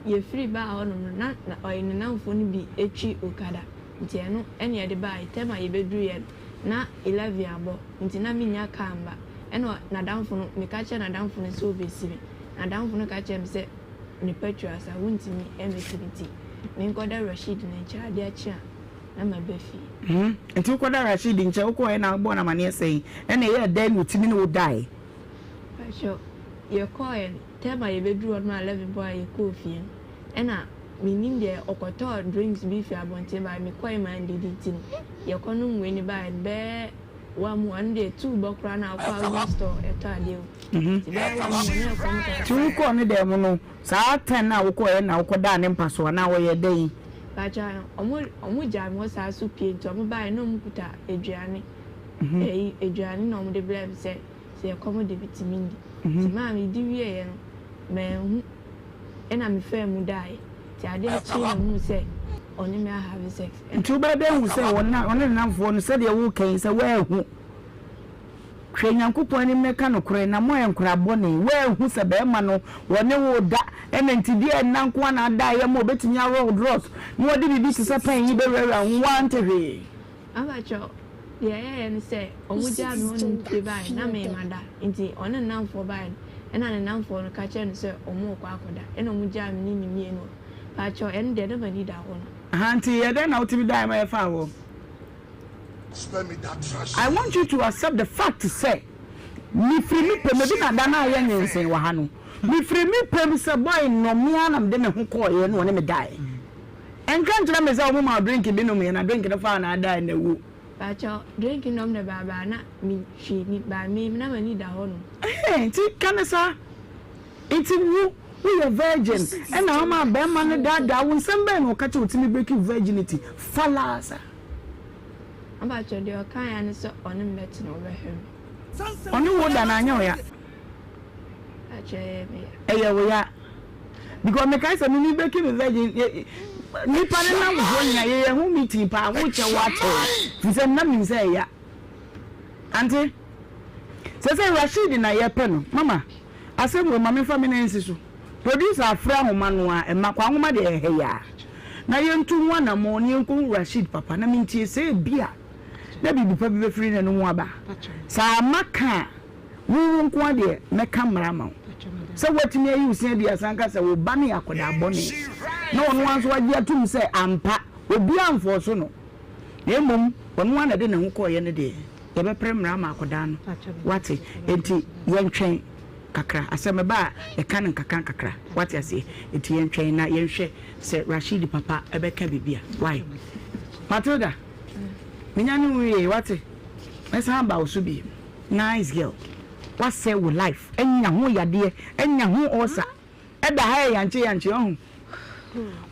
yɛfiri baa hɔ nom no na ɔyɛ ne namfoɔ no bi twi okada nti ɛno ɛna yɛde baeɛ term a yɛbɛduruiɛ no na 11 abɔ nti na mennya car mma ɛna nadamfo no meka kyerɛɛ nadamfo no sɛ ɔbɛsi me nadamfo no ka kyerɛɛ me sɛ ne petrol asa wontumi mmɛsi me nti menkɔda Rasheed no nkyɛn adeɛ akye a na maba fie. Hmm, nti wokɔda Rasheed nkyɛn wokɔɔɛ na wobɔɔ no amaneɛ sɛn ɛna ɛyɛɛ dɛn na ɔtumi ne wo dae? Pakyɛ yɛkɔɔɛ no term a yɛbɛduru hɔ nom a 11 bɔɔ a yɛkɔɔ fie no ɛna mennim deɛ ɔkɔtɔɔ drinks bi firi abɔnten baeɛ mekɔɔɛ mandidi nti no yɛkɔnom wei no baeɛ no bɛyɛ one mu ɔno deɛ two bɔ koraa na wokɔ a wonya store ɛtɔ adeɛ o nti bɛyɛ one mu na ɛkɔm kakra. Nti wokɔɔ ne dan mu no saa 10 no a wokɔɔɛ na wokɔdaa ne mpa so anaa wɔyɛɛ dɛn? Pakyɛ ɔmo ɔmo gyaa me hɔ saa so pie nti ɔmo baeɛ na ɔmo kuta aduane ɛyi aduane na ɔmo de brɛɛ me sɛ sɛ ɛkɔm de me ti me nni nti maa me di wieɛ no manhu ɛna me faa mu daeɛ nti adeɛ kyee na mehuu sɛ ɔne me ahave sex ɛna. Nti wobɛyɛ dɛn ahu sɛ ɔne ne nnamfoɔ no sɛdeɛ woka yi sɛ woanhu? Hwɛ Nyankopɔn anim na ka nokorɛ, na moayɛ nkoraa bɔne. Woanhu sɛ barima no wɔne wo reda, ɛna nti deɛ nna nko ara na adaeɛ ma ɔbɛtumi aworɔ wo drɔs na ɔde biribi te sɛ pɛn yi bɛwurawura wo ho, woante hwee. Abakyɛw, deɛ ɛyɛeɛ ne sɛ, wɔgyaa me hɔ nom pue baeɛ, na me mada, nti ɔne ne nnamfoɔ baeɛ no, ɛna ne nnamfoɔ no ka kyerɛɛ no sɛ wɔrekɔ akɔda, ɛna wɔgyaa me ne ne mmienu hɔ. Pakyɛw, ɛno deɛ na m'ani da hɔ no. Ahaa, nti ɛdɛn na wotumi daeɛ ma yɛfaa hɔ? I want you to accept the fact sɛ mefiri me pɛ mu, ebi na da no a yɛ nyensen wɔ ha no, mefiri me pɛ mu sɛ boy no me ara na mede me ho kɔeɛ na ɔne me daeɛ. Ɛnka nkyerɛ me sɛ wɔn maa drink bi nomeɛ na drink no faa na adaeɛ na awu. Pakyɛw, drink nom de baabaa na me hwee ni, but me na m'ani da hɔ nom. Ɛhɛn, nti ka no saa. Nti wo woyɛ virgin ɛna woma bɛɛma no daadaa wo nsɛm bɛn na ɔka kyerɛ wo tumi break wo virginity falaa saa. Mpakyɛw deɛ ɔkaeɛ ara ne sɛ ɔne me bɛtena ɔbɛhwɛ me. Ɔne wo da no anyɛ wo ya? Mpakyɛw ɛyɛ me ya. Ɛyɛ wo ya because mekae sɛ me me break me virgin nipa no namfoɔ nyina yɛyɛ ho meeting paa wo kyɛ wo akyɛ wo firi sɛ na menim sɛ ɛya ante sɛ sɛ Rashid na yɛpɛ no mama Asɛm wei ma memfa me nan nsi so. Producer afrɛ ahoma no a ɛma kwa nwoma deɛ ɛhɛ yaa. Na yɛntu ho anammɔn na yɛnkɔhu Rasheed papa na mentie sɛ ebia na biribi pa bi bɛfiri n'anom aba. Sɛ amma ka a, wo wo nko ara deɛ mɛka mmara ama wo. Sɛ woatumi ayi wo se aduasa aka sɛ wo ba no yɛ akwadaa bɔne na ɔno ara nso agye atom sɛ ampa obiara mfɔɔso no na mmom ɔno ara na ɛde ne ho kɔeɛ no deɛ, Yɛbɛpere mmara ama akwadaa no, woate? Enti yɛntwɛn kakra. Asɛm ɛba a, yɛka no nkakrankakra, woate aseɛ? Enti yɛntwɛn na yɛnhwɛ sɛ Rashidi papa bɛka biribi a. Wai? Matilda, menya ne wo wiei, woate? Mɛsan aba wo so bio. Nice girl. Woasɛe wo life, anya ho yadeɛ, anya ho ulcer. Ɛda ha yɛ yankye yankye ɔho.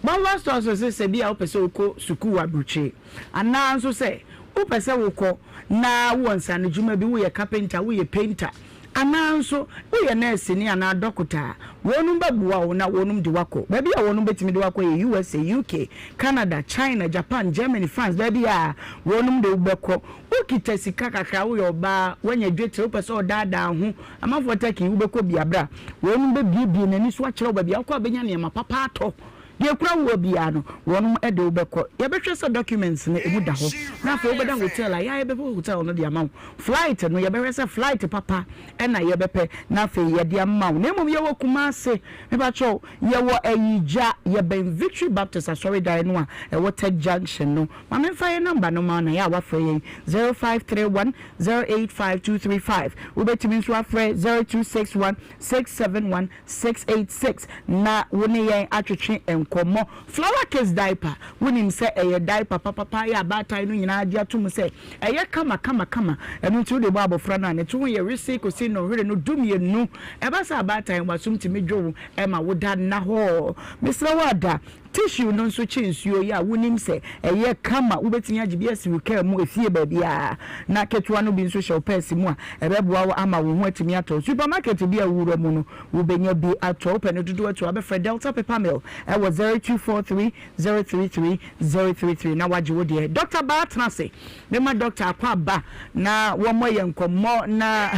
Bɔmba stores se sɛ bi a wopɛ sɛ wokɔ sukuu wɔ abrokyire anaa nso sɛ wopɛ sɛ wokɔ na wowɔ nsaanodwuma bi, woyɛ carpenter, woyɛ painter anaa nso woyɛ nɛɛseni anaa dɔkota a, wɔnom bɛboa wo na wɔnom de wo akɔ. Baabi a wɔnom bɛtumi de wo akɔ yɛ USA, UK, Canada, China, Japan, Germany, France, baabi a wɔnom de wo bɛkɔ. Wokita sika kakra, woyɛ ɔbaa, woanya dwetire, wopɛ sɛ ɔdaadaa ho Amanfoɔ Turkey wobɛkɔ bi a berɛ a wɔnom bɛbuebue n'ani so akyerɛ wo baabi a wokɔ a wobɛnya nneɛma papa atɔ. Deɛ ɛkura woɔ biara no wɔnom de wo bɛkɔ. Yɛbɛhwɛ sɛ documents no ɛmu da hɔ na afei wobɛda hotel a yɛa yɛbɛpɛ hotel no de ama wo. Flight no yɛbɛhwɛ sɛ flight papa na yɛbɛpɛ na afei yɛde ama wo. Na mmom yɛwɔ Kumasi, mepakyɛw yɛwɔ Ayigya, yɛbɛn Victory Baptist asɔredan no a ɛwɔ Tech Junction no. Ma memfa yɛn number no ma wo na yɛ a woafrɛ yɛn 0531 085235. Wobɛtumi nso afrɛ 0261 671 686 na wo ne yɛn atwetwe nkɔmmɔ. Flower Kids Diaper, wonim sɛ ɛyɛ diaper papapa yɛ abaatan no nyinaa agye atom sɛ ɛyɛ kama kama kama. Ɛno nti wode bɔ abɔfra no a ne to ho yɛ wesee kɔsi nnɔnhwere no dumienu. Ɛba sɛ abaatan w'asom tumi dwo wo ma woda nnahɔɔ. Mesrɛ wo ada Tissue no nso kye nsuo yi a wonim sɛ ɛyɛ kama, wobɛtumi agye bi asi wo kaa mu, efie baabiara, na ketewa no bi nso hyɛ wo pɛɛse mu a, ɛbɛboa wo ama wo ho atumi atɔ wo. Supermarket bi a wowura mu no, wobɛnya bi atɔ. Wopɛ no dodoɔ atu a, wobɛfrɛ Delta Paper Mill wɔ 0243 033 033 na woagye wo deɛ. Dɔkta Baa tena ase. Mema dɔkta akɔ aba na wɔmmɔ yɛn nkɔmmɔ na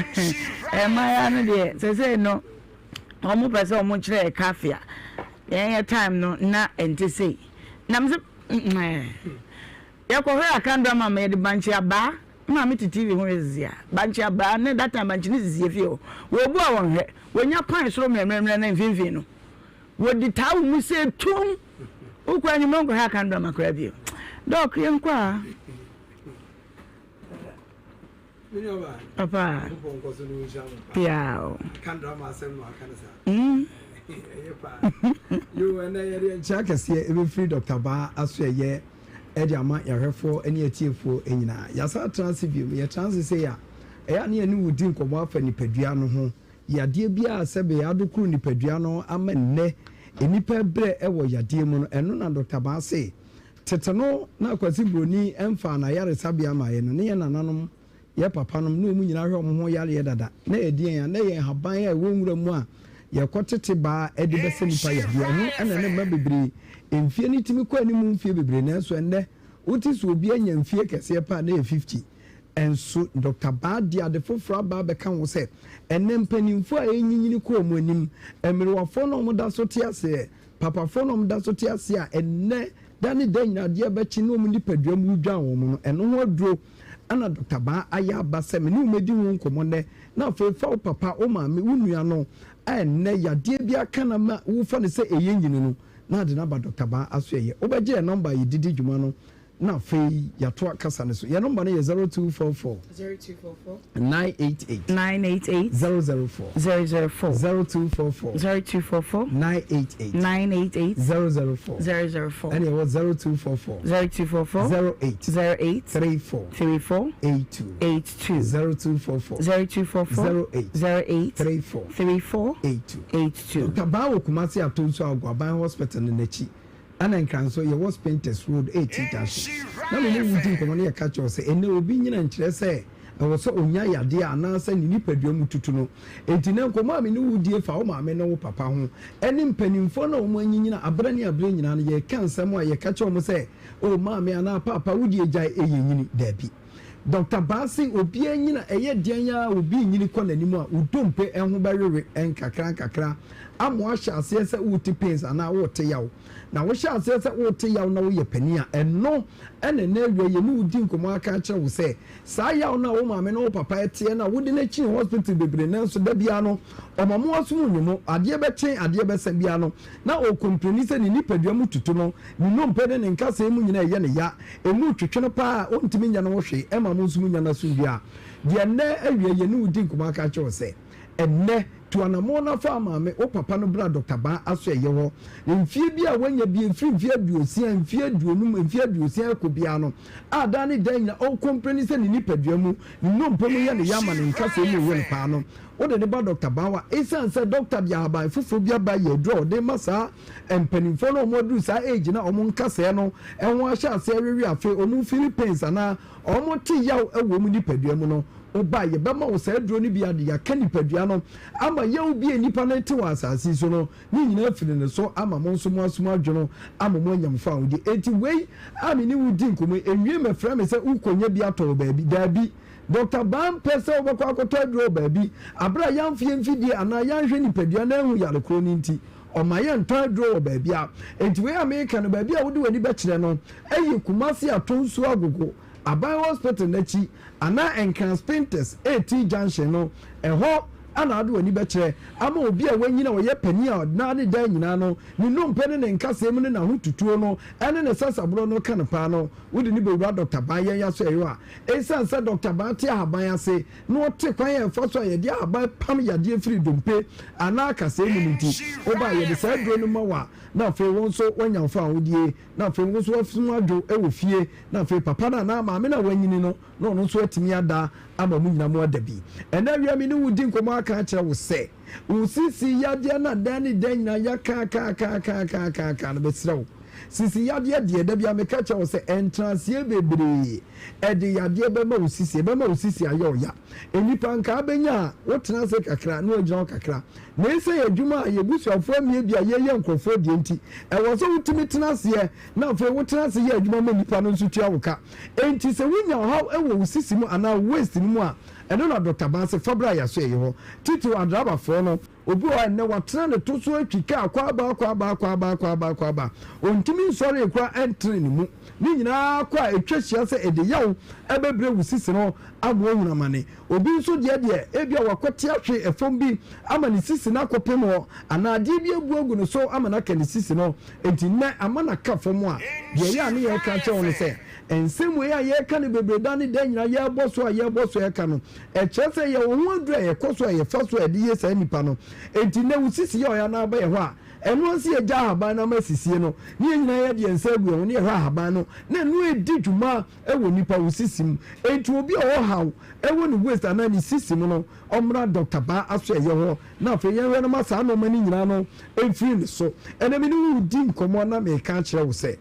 mmaayewa no deɛ, seesei no, Wɔn pɛ sɛ wɔn kyerɛ yɛ cafe a yɛn yɛ time no na ɛnte sei na me sɛ ɛɛ yɛ kɔ hwɛ akan drama ma yɛde bankye abaa maame te tv ho hwɛ sisi a bankye abaa ne that time bankye ne sisi efie hɔ wɔbu a wɔn hwɛ wɔnya kwan soro mmerɛmmerɛmmerɛ na mfimfini no wɔdi taa wɔ mu sɛ tum wokɔ anwummerɛ nkɔhwɛ akan drama koraa bio dɔk yɛnkɔ a. Papa. Piaw. Mm. Yo, ɛnɛ yɛde nkyia kɛseɛ ɛbɛfiri Dr. Baa aso ɛyɛ ɛde ama yɛahwɛfoɔ ne atiefoɔ nyinaa. Yɛasan atena ase bio. Yɛtena ase sei a, ɛyɛ a ne yɛne wo di nkɔmmɔ afa nipadua no ho. Yadeɛ biara a sɛbe adokoro nipadua no ama nnɛ nnipa brɛ wɔ yadeɛ mu no, ɛno na Dr. Baa se Tete no na Kwasi Broni mfaa n'ayaresabea mmaeɛ no, ne yɛn nananom, yɛn papanom, ne wɔn nyinaa hwɛ wɔn ho yareɛ dada. Na ɛyɛ deɛn a? Na ɛyɛ nhaban a ɛwɔ nwura mu a yɛkɔtete baa de bɛsa nnipa yadeɛ. Ɛno na na ɛma bebree mfeɛ no tumi kɔ anim mfeɛ bebree. Nanso ɛnnɛ, wote sɛ obi anya mfeɛ kɛseɛ paa na ɛyɛ 50. Nso Dɔkta Baa de ade foforɔ aba abɛka ho sɛ, Ɛnnɛ mpanimfoɔ a ɛrenyinyini kɔ wɔn anim, mmerewafoɔ no a wɔda so te aseɛ, papafoɔ no a wɔda so te aseɛ a ɛnnɛ da ne da nyinaa adeɛ bɛkye na wɔn nipadua mu redwan wɔn no, ɛno ho aduro na Dɔkta Baa ayɛ aba sɛ me ne wo mmɛdi ho nkɔmmɔ nnɛ. Na afei fa wo papa, wo maame, wo nua no a ɛnnɛ yadeɛ bi aka no ama wofa no sɛ ɛyɛ nyini no, na ade no aba Dɔkta Baa asoɛeɛ. Wobɛgye yɛn nɔmba a yɛde di dwuma no Na afei yɛatoa kasa no so. Yɛn nɔmba no yɛ 0244. 0244. 988. 988. 004. 004. 0244. 0244. 988. 988. 004. 004. Ɛna ɛwɔ 0244. 0244. 08. 08. 34. 34. 82. 82. 0244. 0244. 08. 08. 34. 34. 82. 82. Dr. Baa wɔ Kumasi Atonsu Agoaban Hospital no n'akyi. Ɛna Nkran nso yɛwɔ Spintex Road AT Junction. Na me ne wo di nkɔmmɔ na yɛka kyerɛ wo sɛ ɛnnɛ obi nyina nkyerɛ sɛ ɛwɔ sɛ ɔnya yadeɛ anaasɛ ne nipadua mu tutu no. Enti nnɛ nkɔmmɔ a me ne wo die fa wo maame ne wo papa ho ɛne mpanimfoɔ no a wɔn anyinyina aberɛ ne aberɛ nyinaa no yɛka nsɛm a yɛka kyerɛ wɔn sɛ oh maame anaa paapa wo deɛ gyae ɛyɛ nyini. Daabi. Dɔkta Baa se obiara nyina ɛyɛ deɛn ara obi renyini kɔ n'anim a wo dompe ho bɛwewe nkakra nkakra ama woahyɛ aseɛ sɛ worete pains anaa worete yaw. Na wohyɛ aseɛ sɛ worete yaw na woyɛ panin a, ɛno na ɛnnɛ awia yɛne wo di nkɔmmɔ aka akyerɛ wo sɛ saa yaw no a wo maame ne wo papa teɛ no a wode no akyini hospital bebree nanso da biara no ɔma mo asom nnwo mo, adeɛ bɛkye adeɛ bɛsa biara no na ɔrekompleni sɛ ne nipadua mu tutu no, ne nnompe ne ne nkasɛɛ mu nyinaa ɛyɛ no ya. Emu retwetwe no paa a, ontumi nyɛ ne ho hwee mma mo nso munnya n'asomdwoe a. Deɛ nnɛ awia yi yɛne wo di nkɔmmɔ aka akyerɛ wo sɛ, ɛnnɛ, tu anammɔn na fa maame, wo papa no bra Dɔkta Baa Asoɛeɛ hɔ. Mfeɛ bi a wanya bi, ɛfiri mfeɛ aduosia, mfeɛ aduonum, mfeɛ aduosia rekɔ biara no, a daa ne daa nyinaa ɔrekompleni sɛ ne nipadua mu, ne nnompe mu yɛ no ya ma ne nkasɛɛ mu reyɛ no paa no, wode no ba Dɔkta Baa hɔ a, ɛsiane sɛ dɔkta de ahaban foforɔ bi aba yɛ aduro a ɔde rema saa Mpanimfoɔ no a wɔaduru saa age no a wɔn nkasɛɛ no ho ahyɛ aseɛ rewe afei wɔn feeli pains anaa wɔn te yaw wɔ wɔn nipadua mu no, woba a yɛbɛma wo saa aduro no bi ade yɛaka nipadua no ama yaw bi a nipa no rete wɔ asase yi so no ne nyinaa afiri ne so ama mo nso mo asom adwono ama mo anya mo fawodeɛ. Enti wei a me ne wo di nkɔmmɔ yi, ɛnwie mmɛfrɛ me sɛ worekɔnya bi atɔ wɔ baabi. Daabi. Dɔkta Baa mpɛ sɛ wobɛkɔ akɔtɔ aduro wɔ baabi aberɛ a yɛamfa yɛn mfidie anaa yɛanhwɛ nipadua no anhu yare korɔ no nti. Ɔma yɛntɔ aduro wɔ baabi a. Enti wei a mereka no, baabi a wode w'ani bɛkyerɛ no yɛ Kumasi Atonsu Agogo, Aban Hospital no akyi anaa Nkran Spintex AT Junction no, ɛhɔ na wode w'ani bɛkyerɛ ama obi a wanyin a ɔyɛ panin a daa ne daa nyinaa no, ne nnompe ne ne nkasɛɛ mu ne n'ahotutuo no ne ne sasaborɔ no ka no paa no, wode no bɛwura Dɔkta Baa yɛn asoɛeɛ a ɛsiane sɛ Dɔkta Baa te ahaban ase na ɔte kwan a ɛfa so a yɛde ahaban pam yadeɛ firi dompe anaa kasɛɛ mu no nti, woba a yɛde saa aduro no ma wo a, na afei wo nso woanya wo fawohodie, na afei wo nso woasom adwo wɔ fie, na afei papa no anaa maame no a wanyini no, na ɔno nso atumi ada ama mo nyina mo ada bi. Ɛnnɛ awia me ne wo di nkɔmmɔ aka akyerɛ wo sɛ, wo sisi yadeɛ no a dɛn ne dɛn nyinaa yɛakaakaakaakaakaakaaka no, mesrɛ wo, sisi yadeɛ deɛ, da biara meka kyerɛ wo sɛ, ɛntra aseɛ bebree. Ɛde yadeɛ bɛma wo sisi, ɛbɛma wo sisi ayɛ ɔya. Nnipa nkaa bɛnya a, wotena ase kakra na woagyina hɔ kakra. Na ɛsiane adwuma a yɛn abusuafoɔ amia bi a yɛyɛ nkurɔfoɔ deɛ nti, ɛwɔ sɛ wotumi tena aseɛ na afei wotena ase yɛ adwuma ma nnipa no nso tua wo ka. Enti sɛ wonya ɔhaw wɔ wo sisi mu anaa wo waist no mu a, ɛno na Dɔkta Baase fa bra yɛn asoɛeɛ hɔ. Titiriw adrabafoɔ no. Obi wɔ hɔ a ɛnnɛ watena ne to so atwi kaa kɔ aba kɔ aba kɔ aba kɔ aba kɔ aba. Ontumi nsɔree koraa ɛntene ne mu. Ne nyinaa kɔ a ɛtwa hyia sɛ ɛde yaw bɛbrɛ wo sisi no ama woahunu amane. Obi nso deɛ deɛ, ebia wakɔte ahwe fam bi ama ne sisi no akɔpem hɔ anaa adeɛ bi abu agu ne so ama no aka ne sisi no. Enti nnɛ ama no aka fam a, deɛ ɛyɛ a ne yɛreka akyerɛ wo ne sɛ, Nsɛm wei a yɛreka no bebree da ne da nyinaa, yɛrebɔ so a yɛrebɔ so reka no, ɛkyerɛ sɛ yɛwɔ ho aduru a yɛkɔ so a yɛfa so a yɛde yɛ saa nnipa no. Enti nnɛ wo sisi yɛ ɔya na aba yɛn hɔ a, ɛno ara sɛ yɛgya ahaban no ama asisie no, na yɛn nyinaa yɛde yɛn nsa agu yɛn ho na yɛhwɛ ahaban no, na ɛno redi dwuma wɔ nnipa wo sisi mu. Enti obi a ɔwɔ haw wɔ ne waist anaa ne sisi mu no, ɔmmra Dɔkta Baa Asoɛeɛ hɔ na afei yɛnhwɛ no ma saa nnoɔma no nyinaa no mfiri ne so. Ɛnnɛ me ne wo redi nkɔmmɔ na mereka akyerɛ wo sɛ,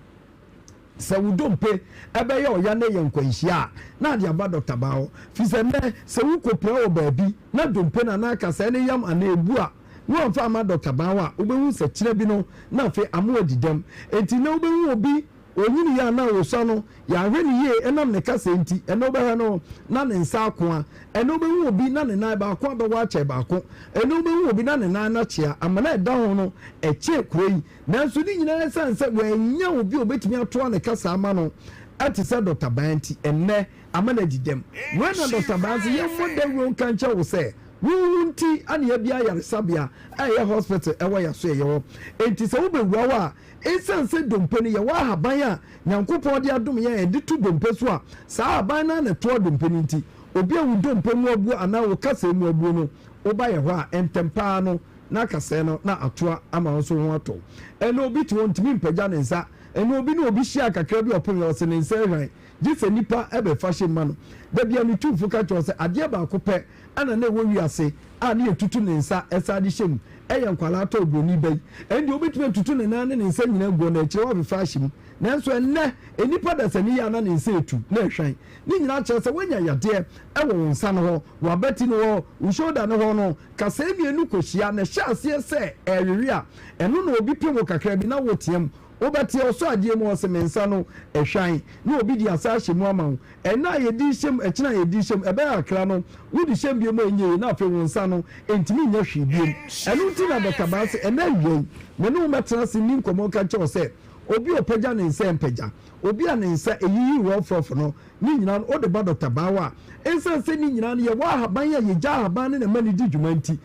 Sɛ wo dompe bɛyɛ ɔya na ɛyɛ nkwanhyia a, na ade aba dɔkta baa hɔ. Firi sɛ nnɛ, sɛ wokɔpira wɔ baabi na dompe no anaa kasɛɛ no yam anaa ɛbu a, na wamfa amma dɔkta baa hɔ a, wobɛhu sɛ kyena bi no na afei amoa adi dɛm. Enti nnɛ wobɛhu obi. Ɔnyiniiɛ a na ɔsua no, yɛanhwɛ no yie ɛnam ne kasa nti, ɛnnɛ wobɛhwɛ no na ne nsa akoa, ɛnnɛ wobɛhu obi na ne nan baako abɛwɔ akyɛ baako, ɛnnɛ wobɛhu obi na ne nan no akyea, amena a ɛda ho no ɛkyɛn kuro yi. Nanso ne nyinaa ɛsiane sɛ wannya obi a ɔbɛtumi atoa ne kasa ama no te sɛ Dɔkta Baa nti, ɛnnɛ ama no adi dɛm. Wei na Dɔkta Baa se yɛmmɔ dawuro nka nkyerɛ wo sɛ, wo wo nti na yɛabue ayaresabea a ɛyɛ hospital ɛwɔ yɛasoɛeɛ hɔ. Enti sɛ wobɛwura hɔ a, Esiane sɛ dompe no yɛwɔ ahaban a Nyankopɔn de adom yɛn a yɛde to dompe so a saa ahaban no ara na ɛtoa dompe no nti, obi a wo dompe mu abuo anaa wo kasɛɛ mu abuo no, woba yɛn hɔ a, ntɛm pa ara no na kasɛɛ no na atoa ama wo nso wo ho atɔ wo. Ɛnnɛ obi te hɔ ɔntumi mpagya ne nsa, ɛnnɛ obi ne obi hyia kakra bi a ɔpem yɛ ɔse ne nsa ahwan, gye sɛ nnipa bɛfa hyɛ mu ma no. Da biara ne tumfo ka kyerɛ wo sɛ adeɛ baako pɛ na na ɛwɔ wiase a ne yɛtutu ne nsa san de hyɛ mu yɛ nkwadaa tɔ oburoni ba yi. Ɛnde obetumi atutu ne nan ne ne nsa nyinaa agu hɔ na akyire wafefa ahyɛ mu. Nanso ɛnnɛ, nnipa dasani yɛ a na ne nsa retu na ɛhwan. Ne nyinaa kyerɛ sɛ woanya yadeɛ wɔ wo nsa no hɔ, w'abati no hɔ, wo shoulder no hɔ no. Kasɛɛ mmienu kɔhyia na ɛhyɛ aseɛ sɛ ɛrewewe a, ɛno na obi pem wo kakra bi na woteam. Wobɛte ɔsɔ adeɛ mu ɔse me nsa no ɛhwan na obi de asa ahyɛ mu ama wo. Ɛnnɛ a yɛdi hyɛm, ɛkyena a yɛdi hyɛm, ɛbɛyɛ akra no, wode hyɛm biom a ɛnyɛ yie na afei wo nsa no ɛntumi nyɛ hwee biom. Ɛno nti na Dɔkta Baa se ɛnnɛ awia yi, me ne wo mmɛtena ase nni nkɔmmɔ nka nkyerɛ wo sɛ obi a ɔpagya ne nsa ɛmpagya, obi a ne nsa ɛyiyi rɔfrɔf no, ne nyinaa no wode ba Dɔkta Baa hɔ a, ɛsiane sɛ ne nyinaa no yɛwɔ ahaban a yɛgya ahaban no na ɛma no di dwuma nti,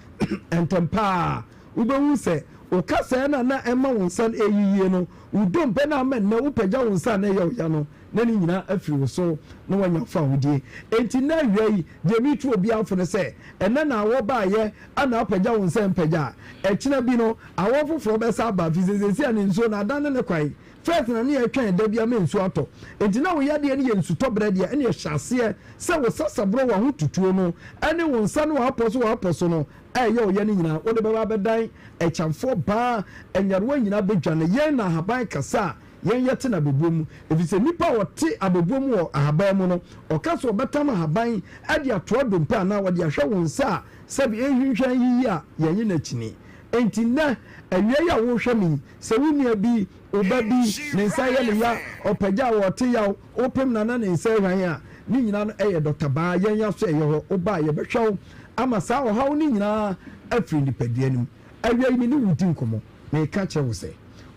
ntɛm pa ara wobɛhu sɛ wo kasɛɛ no a na ɛma wo nsa no ɛyiyie no, wo dompe no a ama nnɛ wopagya wo nsa a na ɛyɛ wo ya no, na ne nyinaa afiri wo so na woanya fawohodie. Enti nnɛ awia yi, deɛ meretu obiara fo ne sɛ, ɛnnɛ na awɔ baeɛ a na apagya wo nsa mpagya a, ɛkyena bi no, awɔ foforɔ bɛsa aba, ɛfiri sɛ seesei a ne nsuo no adane ne kwan. First na ne yɛtwɛn da bi ama nsuo atɔ, enti na wo yadeɛ no yɛ nsutɔ berɛ deɛ, ɛnneɛ hyɛ aseɛ sɛ wo sasaborɔ, w'ahotutuo no, ne wo nsa ne w'apɔ so w'apɔ so no, a ɛyɛ ɔya no nyinaa, wode bɛba abɛdan akyamfoɔ baa, nyarewa nyinaa bɛdwane. Yɛn na ahaban kasa a yɛn yɛte no abɛbuo mu, ɛfiri sɛ nnipa a wɔte abɛbuo mu wɔ ahaban mu no, ɔka sɛ ɔbɛtam ahaban de atoa dompe anaa ɔde ahwɛ wo nsa a sɛbe ɛrehwinhwan yiye a, yɛnnye no akyini. Enti nnɛ awia yi a worehwɛ me yi, sɛ wo nua bi, wo ba bi, ne nsa yɛ no ya, ɔpagya a ɔte yaw, wopem no anaa ne nsa rehwan a, ne nyinaa no ɛyɛ dɔkta baa yɛn aso ɛyɛ hɔ, woba a yɛbɛhwɛ wo ama saa ɔhaw no nyinaa afiri nipadua no mu. Awia yi me ne wo redi nkɔmmɔ, mereka akyerɛ wo sɛ,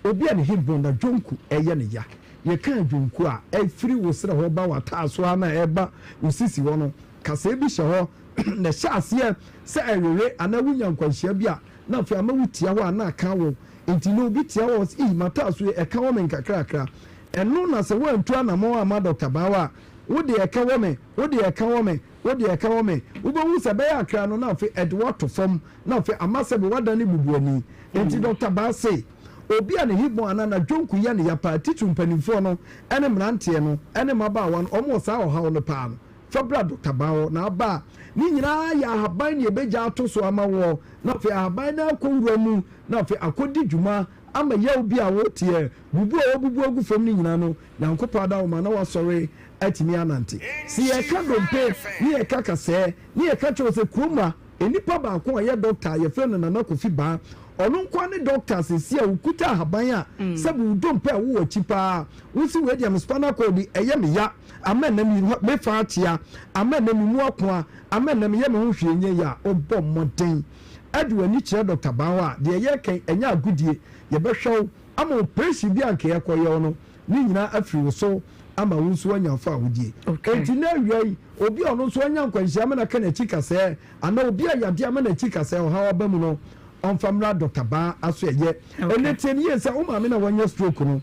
obi a ne hip bone na dwonku yɛ no ya, yɛka dwonku a, ɛfiri wo serɛ hɔ ba w'ataaso ara na ɛba wo sisi hɔ no, kasɛɛ bi hyɛ hɔ na ɛhyɛ aseɛ sɛ ɛwewe anaa wonya nkwanhyia bi a, na afei ama wo tia hɔ a na aka wo. Nti na obi tia hɔ a ɔse, Ih, m'ataaso yi, ɛka wɔ me nkakrakra. Ɛno na sɛ woantu anamɔn amma Dɔkta Bauer a, wo deɛ ɛka wɔ me, wo deɛ ɛka wɔ me, wo deɛ ɛka wɔ me. Wobɛhu sɛ ɛbɛyɛ akra no na afei ɛde wo ato fam, na afei ama sɛbe woadane bubuani. Enti Dɔkta Baa se, Obi a ne hibɔn anaa n'adwonku yɛ no ya paa, titiriw mpanimfoɔ no ne mmeranteɛ no ne mmabaawa no, wɔn wɔ saa ɔhaw no paa no, fa bra Dɔkta Baa hɔ. Na aba a, ne nyinaa yɛ ahaban na yɛbɛgya ato so ama woɔ, na afei ahaban no akɔ wura mu, na afei akɔdi dwuma ama yaw bi a woteɛ, bubu a wɔabubu agu fam no nyinaa no, Nyankopɔn adawoma na woasɔre atumi anante. Se yɛka dompe ne yɛka kasɛɛ ne yɛka kyerɛ wo sɛ kurom ha nnipa baako a ɔyɛ dɔkta a yɛfrɛ no Nana Kofi Baa, ɔno nko ara ne dɔkta a seesei a ɔkuta ahaban a sɛbe wo dompe a ɛwɔ w'akyi paa, wose wei deɛ me spinal cord yi ɛyɛ me ya, ama ɛnnɛ me me fa akyea, ama ɛnnɛ me mu akoa, ama ɛnnɛ meyɛ me ho hwee nyɛ yie a, wobɔ mmɔden de w'ani kyerɛ dɔkta Baa hɔ a, deɛ yɛreka yi ɛnyɛ agodie, yɛbɛhwɛ wo ama operation bi a anka yɛkɔyɛ wo no, ne nyinaa afiri wo so ama wo nso woanya fawohodie. Enti nnɛ awia yi, obi a ɔno nso anya nkwanhyia ama no aka n'akyi kasɛɛ, anaa obi a yadeɛ ama n'akyi kasɛɛ ɔhaw aba mu no, ɔmfa mmra Dɔkta Baa asoɛeɛ. Ɛnnɛ tie no yie sɛ wo maame no a wanya stroke no,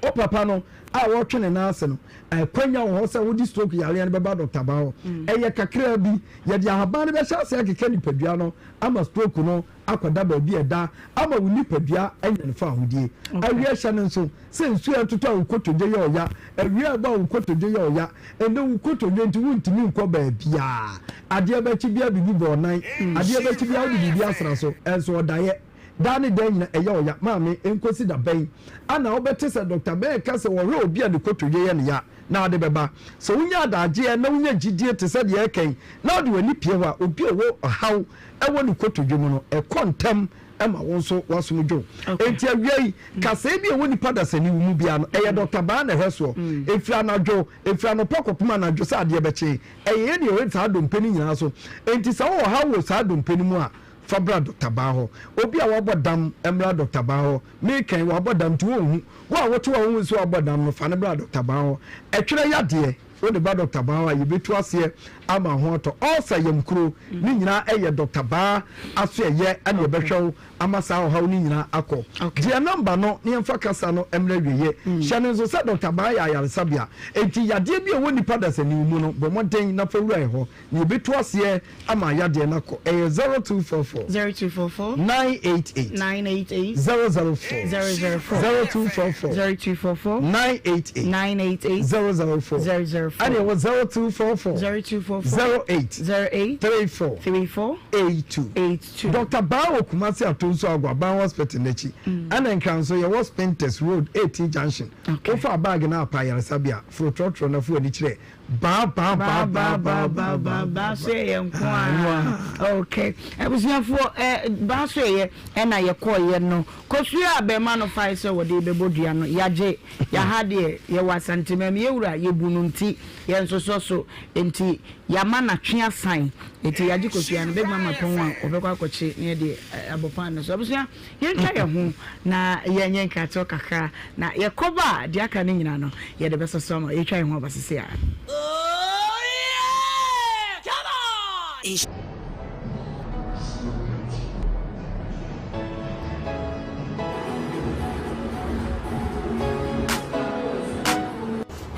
wo papa no a ɔretwe ne nan ase no, akwanya wɔ hɔ sɛ wode stroke yareɛ no bɛba Dɔkta Baa hɔ. Ɛyɛ kakraa bi, yɛde ahaban no bɛhyɛ aseɛ akeka nipadua no ama stroke no akɔda baabi a ɛda ama wo nipadua anya ne fawohodie. Awia hyɛ no nso sɛ nsuo a ɛtotɔ a wo kotodwe yɛ ɔya, awia a ɛbɔ a wo kotodwe yɛ ɔya, ɛnnɛ wo kotodwe nti wontumi nkɔ baabiara, adeɛ bɛkye biara biribi bɔ wo nan, adeɛ bɛkye biara wode biribi asra so, ɛnso ɔdaeɛ. Daa ne daa nyina ɛyɛ ɔya. Maame, ɛnkɔsi da bɛn ana wobɛte sɛ Dɔkta Ben reka sɛ ɔhwɛ obi a ne kotodwe yɛ no ya na ade bɛba? Sɛ wonya adagyeɛ na wonya gyidie te sɛ deɛ ɛreka yi na wode w'ani pue hɔ a, obi a ɔwɔ ɔhaw wɔ ne kotodwe mu no, ɛkɔ ntɛm ma wo nso w'asom dwo. Enti awia yi, kasɛɛ bi a ɛwɔ nipa dasani wo mu biara no, ɛyɛ Dɔkta Baa na ɛhwɛ soɔ. Ɛfiri anadwo, ɛfiri anɔpa kɔpem anadwo sɛ adeɛ bɛkye, ɛyɛ yɛn na yɛhwɛ saa dompe no nyinaa so. Enti sɛ wowɔ ɔhaw wɔ saa dompe no mu a, fa bra Dɔkta Baa hɔ. Obi a wabɔ dam mmra Dɔkta Baa hɔ. Meekɛn, wabɔ dam nti wonhu. Wo a wote hɔ a wonhu sɛ wabɔ dam no, fa no bra Dɔkta Baa hɔ. Ɛtwerɛ yadeɛ. Wode ba Dɔkta Baa hɔ a, yɛbɛtu aseɛ ama ho atɔ. Ulcer, yamkuro, ne nyinaa ɛyɛ Dɔkta Baa asoɛyɛ ɛna yɛbɛhwɛ wo ama saa ɔhaw no nyinaa akɔ. Gye yɛn nɔmba no na yɛmfa kasa no mmrɛ awieɛ. Hyɛ no nso sɛ Dɔkta Baa yɛ ayaresabea, enti yadeɛ bi a ɛwɔ nnipa dasani mu no, bɔ mmɔden na fa wura yɛn hɔ na yɛbɛtu aseɛ ama yadeɛ no akɔ. Ɛyɛ 0244 0244 988 988 004 004 0244 0244 988 988 004 004 ɛna ɛwɔ 0244 0244 08 08 34 34 82 82. Dɔkta Baa wɔ Kumasi Atonsu Agua Ban Hospital n'akyi ɛna Nkran nso yɛwɔ Spintex Road 18 Junction. Wofaa baage no apa ayaresabea foro trɔtrɔ na fo ani kyerɛ Baa baa baa baa baa baa baa baa so yɛ nko Ah, a okay abusuafoɔ ɛ baa so yɛ ɛna yɛkɔɔyɛ no kosua a bɛrima no fae sɛ wɔde bɛbɔ dua no yagye yaha deɛ yɛwɔ asantemam yɛwura yɛbu no nti yɛnsosɔ so nti yama natwe asan nti yagye kosua no bɛgma ma pɔn a wɔbɛkɔ akɔkye ne yɛde abɔ pan no so abusua Yɛntwa yɛn ho na yɛnyɛ nkratoɔ kakra, na yɛkɔba a, deɛ aka no nyinaa no, yɛde bɛsɔsɔ ama. Yɛtwa yɛn ho aba sese ara.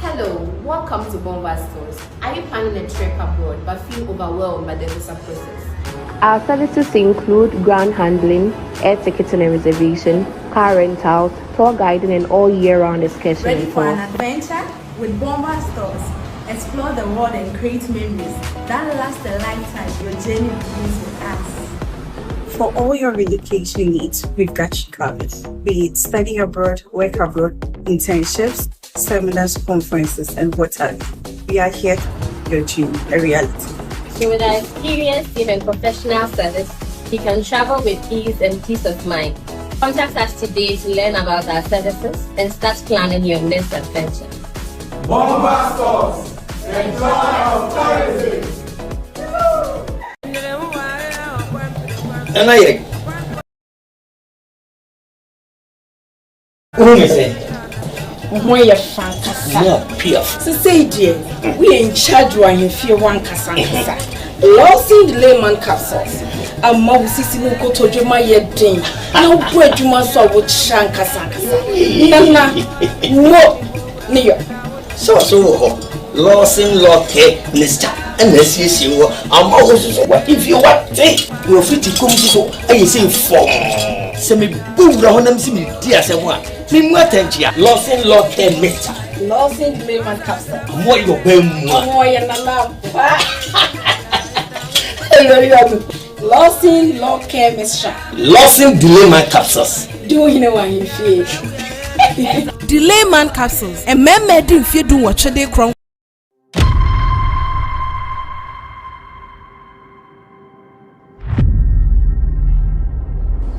Hello, welcome to Bomba Stores. Are you planning a trip abroad but feel overwhelmed by the visa process? Our services include ground handling, air ticketing and reservation, car rentals, tour guiding, and all year round excursion Ready for an adventure? With Bomba Stores, explore the world and create memories that last a lifetime. Your journey begins with us. For all your relocation needs, we've got you covered. Be it study abroad, work abroad, internships, seminars, conferences, and what have you. We are here to make your dream a reality. So with our experienced team and professional service, you can travel with ease and peace of mind. Contact us today to learn about our services and start planning your next adventure. Bomba Stores, the joy of tourism. Nana yɛ Wohu me sɛn? Wo ho yɛ fɛ ankasa. Mo piaf. Sesei deɛ, woyɛ in charge wɔ ahemfie hɔ ankasa ankasa. Lawson Delayman capsules ama wo sisi ne wo kotodwe ma yɛ den na wobɔ adwuma nso a wokyerɛ ankasa ankasa. Nana, mo ne yɔ. Sɛ ɔso wɔ hɔ, Lawson Law Care Mixture ɛna asiesie wɔ ama wo nso so w'ahemfie wate na wafiti kɔm nso so ayɛ sɛ fɔmm. Sɛ mebɔ wura hɔ na mese medi asɛm a, memu atɛnkyea. Lawson Law Care Mixture. Lawson Clayman Capsule. Ɔmo ayɛ ɔbaa mua. Ɔmo ɔyɛ nana ampa. Lawson Law Care Mixture. Lawson Delayman Capsules. Di wo hene wɔ ahemfie. Delayman Capsules, Mmarima adi mfeɛ dunwɔtwe de korɔ.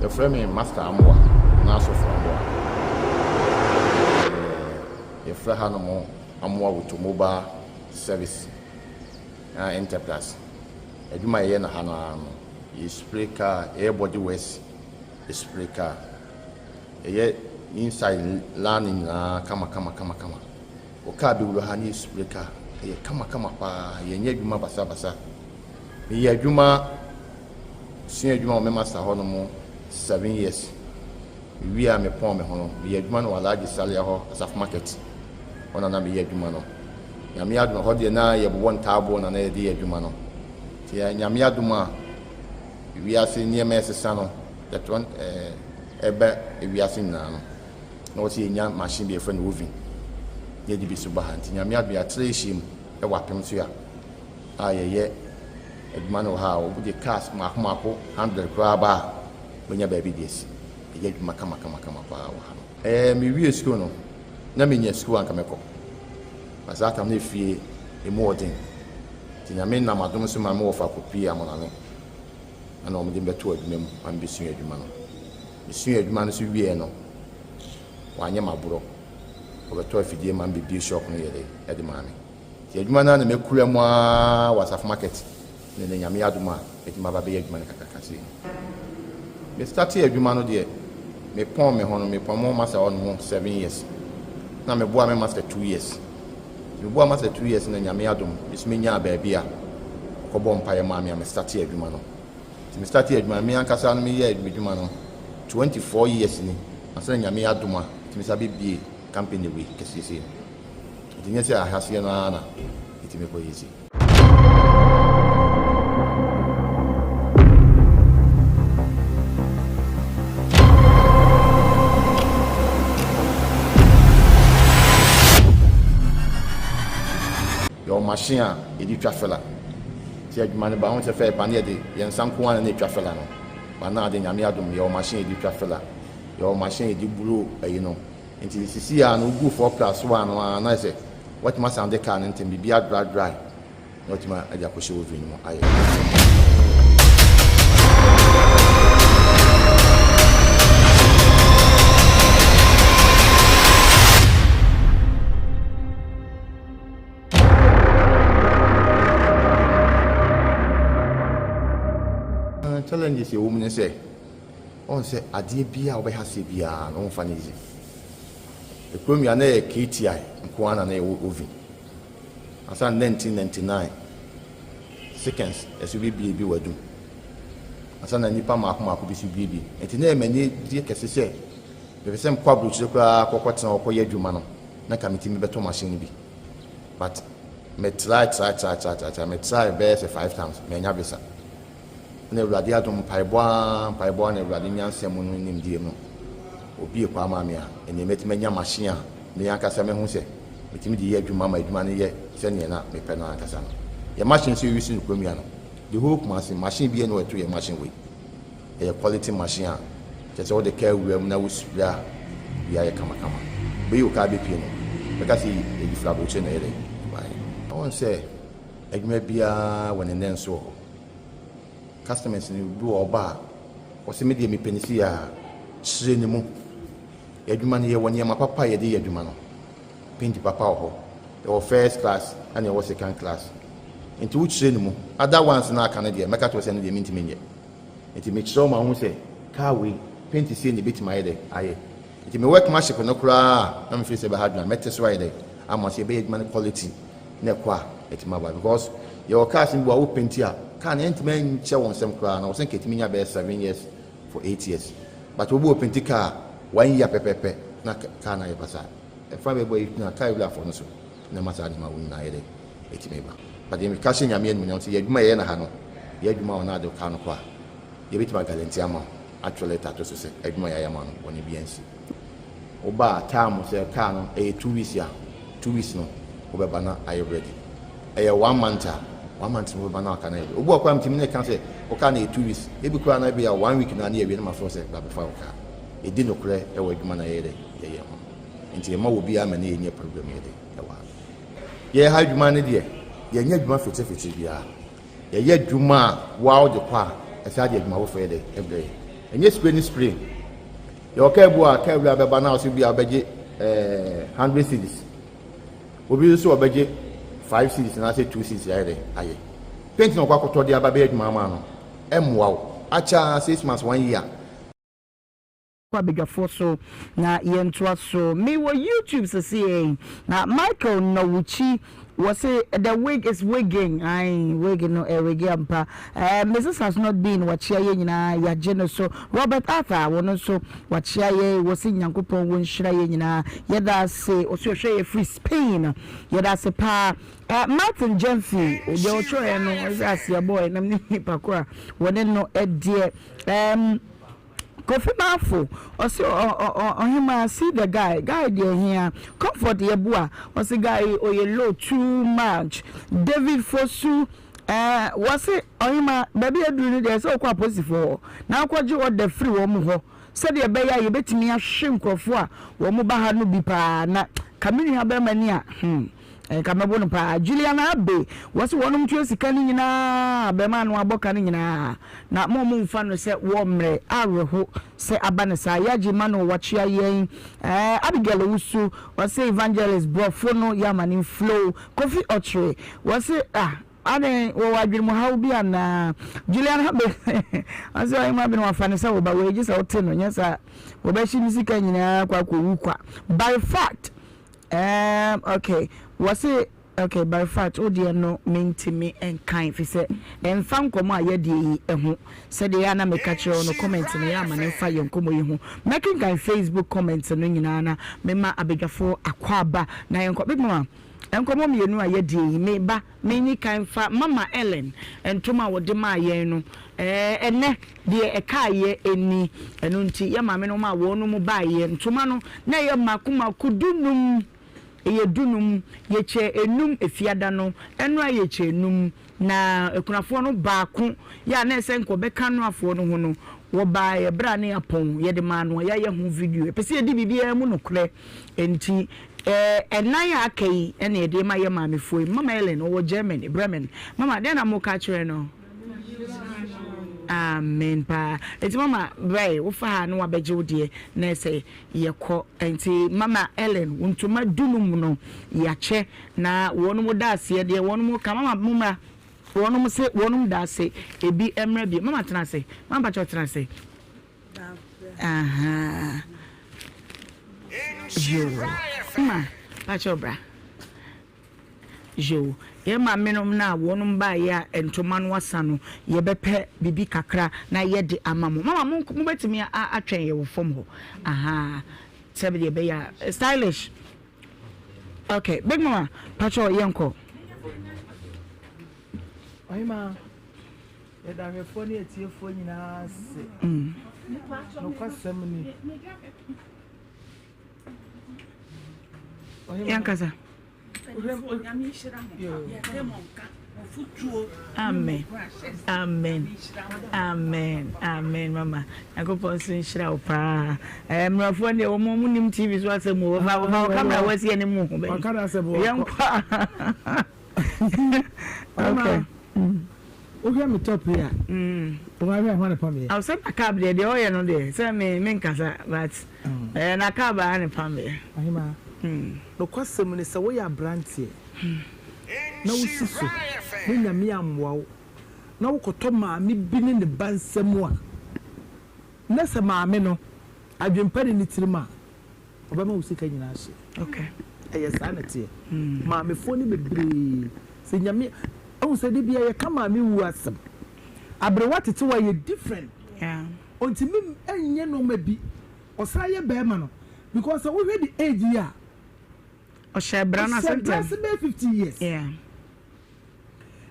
Yɛfrɛ me Master Amoah anaa Asɔfo Amoah. Yɛfrɛ hanom Amoah Automobile Service Enterprise. Adwuma a yɛyɛ no ha no ara no, yɛ spray car, yɛyɛ body works, yɛ spray car. Yɛyɛ inside line nyinaa kama kama kama kama. Wo car bɛwura ha na yɛ spray car. Ɛyɛ kama kama paa. Yɛnyɛ adwuma basabasa. Meyɛ adwuma, sua adwuma wɔ me master hɔ nom 7 years. Mewie a mepɔn me ho no, meyɛ adwuma no wɔ Alhaji Salia hɔ, Asafo Market. Hɔ na na meyɛ adwuma no. Nyame adom, ɛhɔ deɛ na yɛbobɔ ntaaboɔ na na yɛde yɛ adwuma no. Nti Nyame adom a wiase nneɛma ɛsesa no, yɛtoa ɛba wiase nyinaa no, na wɔsɛ yɛnya machine bi yɛfrɛ no oven na yɛde bi so ba ha. Nti Nyame adom yɛatra ahyia mu wɔ apem so a a yɛyɛ adwuma no wɔ ha a wɔde cars mmaako mmaako 100 koraa ba a wɔnya baabi de asi. Yɛyɛ adwuma kama kama kama paa wɔ ha no. Ɛɛ mewie sukuu no, na menya sukuu a anka mɛkɔ. Na saa tam no efie emu wɔ den. Nti Nyame nam adom so ma me wɔfa kɔpie Amonane ɛna wɔde me bɛtoo adwuma mu ma mebɛsua adwuma no. Mesuaa adwuma no nso wieɛ no, wanyɛ me aborɔ. Ɔbɛtɔɔ afidie ma me bɛbue shop no yɛ dɛ de maa me. Nti adwuma no ara na makura mu ara wɔ Asafo Market na ɛnɛ Nyame adom a mɛtumi aba abɛyɛ adwuma no kakraka sei. Me startee adwuma no deɛ, mepɔn me ho no, mepɔn me ho master hɔ nom 7 years. Na meboa me master 2 years. Nti meboa master 2 years na Nyame adom, me nso menyaa baabi a ɔkɔbɔɔ mpaeɛ maa me a me startee adwuma no. Nti me startee adwuma no, me ankasa no meyɛɛ m'adwuma no 24 years ni, ansa na Nyame adom a metumi san bɛbie company wei kɛseɛ sei no. Nti nyɛ sɛ ahaseɛ no ara na ɛtumi kɔ yɛ sei. Yɛwɔ machine a yɛde twa filler. Nti adwuma no ba ho sɛ fɛɛ pa ne yɛde yɛn nsa nko ara na na ɛtwa filler no. But now de Nyame adom yɛwɔ machine a yɛde twa filler. Yɛwɔ machine a yɛde blow ayi no. Nti sisi a no wogu 4 plus 1 no ara na ayɛ sɛ woatumi asan de car no ntɛm biribi adry dry na woatumi de akɔhyɛ oven no mu ayɛ. Challenges ɛwɔ mu ne sɛ Woahu sɛ adeɛ biara a wobɛha aseɛ biara no womfa no easy. Ekurom yi a na ɛyɛ KTI nko ara na na yɛwɔ oven. Ansa na 1999 seconds ɛso bɛbie bi wɔ adum. Ansa na nnipa mmaako mmaako bi so bie bi. Nti na ɛyɛ m'ani gye kɛse sɛ mepɛ sɛ mekɔ aburokyire koraa kɔkɔtena hɔ kɔyɛ adwuma no na nka metumi bɛtɔ machine no bi. But me try try try try try me try bɛyɛ sɛ five times mannya visa. Na Awurade adom, mpaebɔ ara, mpaebɔ ara na Awurade nyansa mu no nimdeɛ mu no, obue kwan maa me a, ɛnneɛ mɛtumi anya machine a me ankasa mɛhu sɛ metumi de yɛ adwuma ma adwuma no yɛ sɛdeɛ na mepɛ no ankasa no. Yɛn machine nso yɛuse no kurom yi ano. The whole Kumasi, machine biara nni hɔ a ɛto yɛn machine wei. Ɛyɛ quality machine a kyerɛ sɛ wode kaa wura mu na wo spray a, biribiara yɛ kamakama. Wobɛyi wo kaa bɛpue no, wobɛka sɛ ɛyi firi aburokyire na ɛyɛ dɛn ɛbaeɛ. Wohu sɛ adwuma biara wɔ ne nnɛnso wɔ hɔ. Customers no bi wɔ hɔ ɔba a ɔse me deɛ mepɛ no sei a, kyerɛ ne mu. Yɛn adwuma no yɛwɔ nneɛma papa a yɛde yɛ adwuma no. Paint papa wɔ hɔ. Yɛwɔ first class ɛna yɛwɔ second class. Nti wo kyerɛ ne mu. Other ones no a aka no deɛ mɛka kyerɛ wo sɛ ɛno deɛ mentumi nyɛ. Nti mekyerɛ wo ma wohu sɛ car wei paint sei na ɛbɛtumi ayɛ dɛ ayɛ. Nti me workmanship no koraa a na me feel sɛ ɛbɛha adwene a mɛte so ayɛ dɛ ama sɛ yɛbɛyɛ adwuma no quality na ɛkɔ a ɛtumi aba because yɛwɔ cars no bi wɔ a wo painti a car no ɛntumi nkyɛ wɔn nsam koraa na wɔsɛ nka ɛtumi nya bɛyɛ 7 years for 8 years but obi wɔ painti car one year pɛpɛpɛ na car no ayɛ basaa ɛfa baabi a yɛgyina car wurafoɔ no so na ɛma saa nneɛma wo nyinaa yɛ dɛ ɛtumi ba but yɛn ka hyɛ Nyame animuonyam sɛ yɛ adwuma yɛyɛ na ha no yɛ adwuma a ɔno ade car no kɔ a Yɛbɛtumi aguarantee ama wo, atwerɛ letter ato so sɛ adwuma a yɛayɛ ama wo no, bɔne biara nsi. Woba a, time sɛ car no ɛyɛ 2 weeks a, 2 weeks no wobɛba na ayɛ ready. Ɛyɛ one month a, one month no wobɛba na car no ayɛ ready. Obi wɔ hɔ koraa metumi ne ka sɛ wo car no yɛ 2 weeks, ebi koraa no ebi a one week na ne yɛawie na mafrɛ wo sɛ bra bɛfa wo car. Yɛdi nokorɛ wɔ adwuma no a yɛyɛ dɛ yɛyɛ ho. Nti yɛmma obiara ma ne yɛnyɛ problem yɛ dɛ ɛwɔ ha. Yɛn ha adwuma no deɛ, yɛnyɛ adwuma fetefete biara. Yɛyɛ adwuma a woa wode kɔ a, ɛsan de adwuma foforɔ yɛ dɛ ɛbrɛ yɛn. Ɛnyɛ spray ne spray. Yɛwɔ kaa bi wɔ a kaa wura bɛba na ɔsɛ bi a ɔbɛgye ɛɛ 100 cedis. Obi nso ɔbɛgye 5 cedis anaasɛ 2 cedis ayɛ dɛ ayɛ. Paint na ɔkɔ akɔtɔ de aba bɛyɛ adwuma ama no ɛmmoa wo. Akyɛ 6 months 1 year. Kɔ abadwafoɔ so na yɛntoa so. Me wɔ YouTube sesei na Michael Nowuchi wɔ se the wig is wigging ae wig no ɛwigi ampa eh, Mrs has not been wakyea yɛ nyinaa yagye no so. Robert Arthur wɔn nso wakyea yɛ wɔ se Nyankopɔn wɔ nhyira yɛ nyinaa yɛda ase ɔse ɔhwɛ yɛ firi Spain yɛda ase paa eh, Martin Jemfi deɛ ɔtwerɛɛ no ɔsɛ aseɛ bɔɔ ɛnam ne nipa ko a wɔne no ɛdeɛ um, Kofi Marfo ɔse ɔhemaa see the guy, guy deɛ hia Comfort Yeboah ɔse guy yi ɔyɛ low too much David Fosu eh wɔse ɔhemaa baabi aduru no deɛ sɛ wokɔ apolisifoɔ hɔ na wokɔgye order firi wɔn hɔ sɛdeɛ ɛbɛyɛ a yɛbɛtumi ahwe nkurɔfoɔ a wɔn ba ha no bi paa na ka me nua bɛrima ni a hmm. Nka mɛbo no paa. Juliana Abbey, wɔse wɔnom tua sika no nyinaa, abɛɛmaa no abɔ ka no nyinaa, na mo mo nfa no sɛ wɔ mmerɛ awereho sɛ aba no saa. Yagye ma no wakyea yɛn. Eh, Abigail Owusu, wɔse Evangelist brɔfo no yɛ ama no nflow. Kofi Ɔkyere, wɔse ah, adɛn wɔwɔ adwenemuhaw bi anaa? Juliana Abbey, wɔse ɔhema bi no wafa no sɛ wo ba, wei gye sɛ wote no, nyɛ saa wɔbɛhye ne sika nyinaa kɔ akɔwu kwa. By fact, Erm ok wɔse ok Barifat wo deɛ no mentumi nkan fisɛ ɛnfa nkɔmɔ a yɛdie yi ho sɛdeɛ ɛyɛ a na meka kyerɛ wo no comment no yɛ ama no nfa yɛn nkɔmɔ yi ho mɛkenkan Facebook comment no nyinaa na mema abadwafoɔ akwaaba na yɛnkɔ Big Mama nkɔmɔ mmienu a yɛdie yi meba Menni kan mfa Mama Ellen ntoma a wɔde maa yɛn no. Ɛɛ, ɛnnɛ, deɛ ɛkaeɛ ni. Ɛno nti, yɛn maamenom a wɔnom baeɛ, ntoma no, na ɛyɛ mmaako mmaako dunum. Ɛyɛ dunum. Yɛkyɛɛ enum Efiada no. Ɛnora yɛkyɛɛ enum. Na akunafoɔ no baako, yɛ a na ɛsɛ nka ɔbɛka Noafoɔ no ho no, wɔbaeɛ berɛ a na yɛapɔn. Yɛde maa no a yɛayɛ ho video. Yɛpɛ sɛ yɛdi biribiara mu nokorɛ. Enti, Ɛnan a aka yi na yɛde rema yɛn maamefoɔ yi. Mama Ellen, ɔwɔ Germany, Bremen. Mama, dɛn na moreka akyerɛ no? Amen paa. Enti mama, bra yi, wofa ha na wabɛgye wo deɛ na ɛsɛ yɛkɔ. Enti mama Ellen, wo ntoma dunum no, yɛakyɛ na wɔnom da aseɛ deɛ wɔnom ka. Mama, mommra. Wɔnom se wɔnom da ase, ebi mmra bio. Mama tena ase. Mama mpakyɛw tena ase. Ahaa. Yoo. Ma, pakyɛw bra. Yoo. Yɛn maamenom no a wɔnom baeɛ a ntoma no asa no, yɛbɛpɛ biribi kakra na yɛde ama mo. Mama, mo mobɛtumi atwɛn yɛ wɔ fam hɔ. Ahaa. Sɛdeɛ ɛbɛyɛ a, stylish. Okay, big mama, pakyɛw yɛnkɔ. Ɔhemaa. Yɛda ahwɛfoɔ ne atiefoɔ nyinaa ase. Nokwasɛm ni. Yɛnkasa. Amen. Amen. Amen. Amen mama. Nyankopɔn nso nhyira wo paa. Eh, mmorɔfoɔ deɛ wɔn wɔn nim TV so asɛm o. Wɔfa wɔfa wɔ kamera wɔasi anim ho bɛyi. Yɛnkɔ. Okay. Wohwɛ me top yi a, wohwɛ hwan ne pam yɛ? Aw sɛ na cab deɛ deɛ ɔyɛ no deɛ sɛ me me nkasa but ɛyɛ na cab a ne pam yɛ. Ahema, nokwasɛm ni sɛ woyɛ abranteɛ na wosi so na Nyame ammoa wo na wokɔtɔ maame bi ne ne ba nsam a, na sɛ maame no adwempa nni ne tirim a, Ɔbɛma wo sika nyinaa ahye. Okay. Ɛyɛ saa na ɛteɛ. Maamefoɔ no bebree sɛ Nyame ɛhu sɛ de bia yɛka maame wu asɛm. Aberewa tete wa yɛ different. Yeah. Ɔntumi nyɛ nneɛma bi. Ɔsan yɛ bɛrima no because sɛ wohwɛ ne age yi a. Ɔhyɛ bra no ase ntɛm. Ɔhyɛ bra ase bɛyɛ 50 years. Yeah.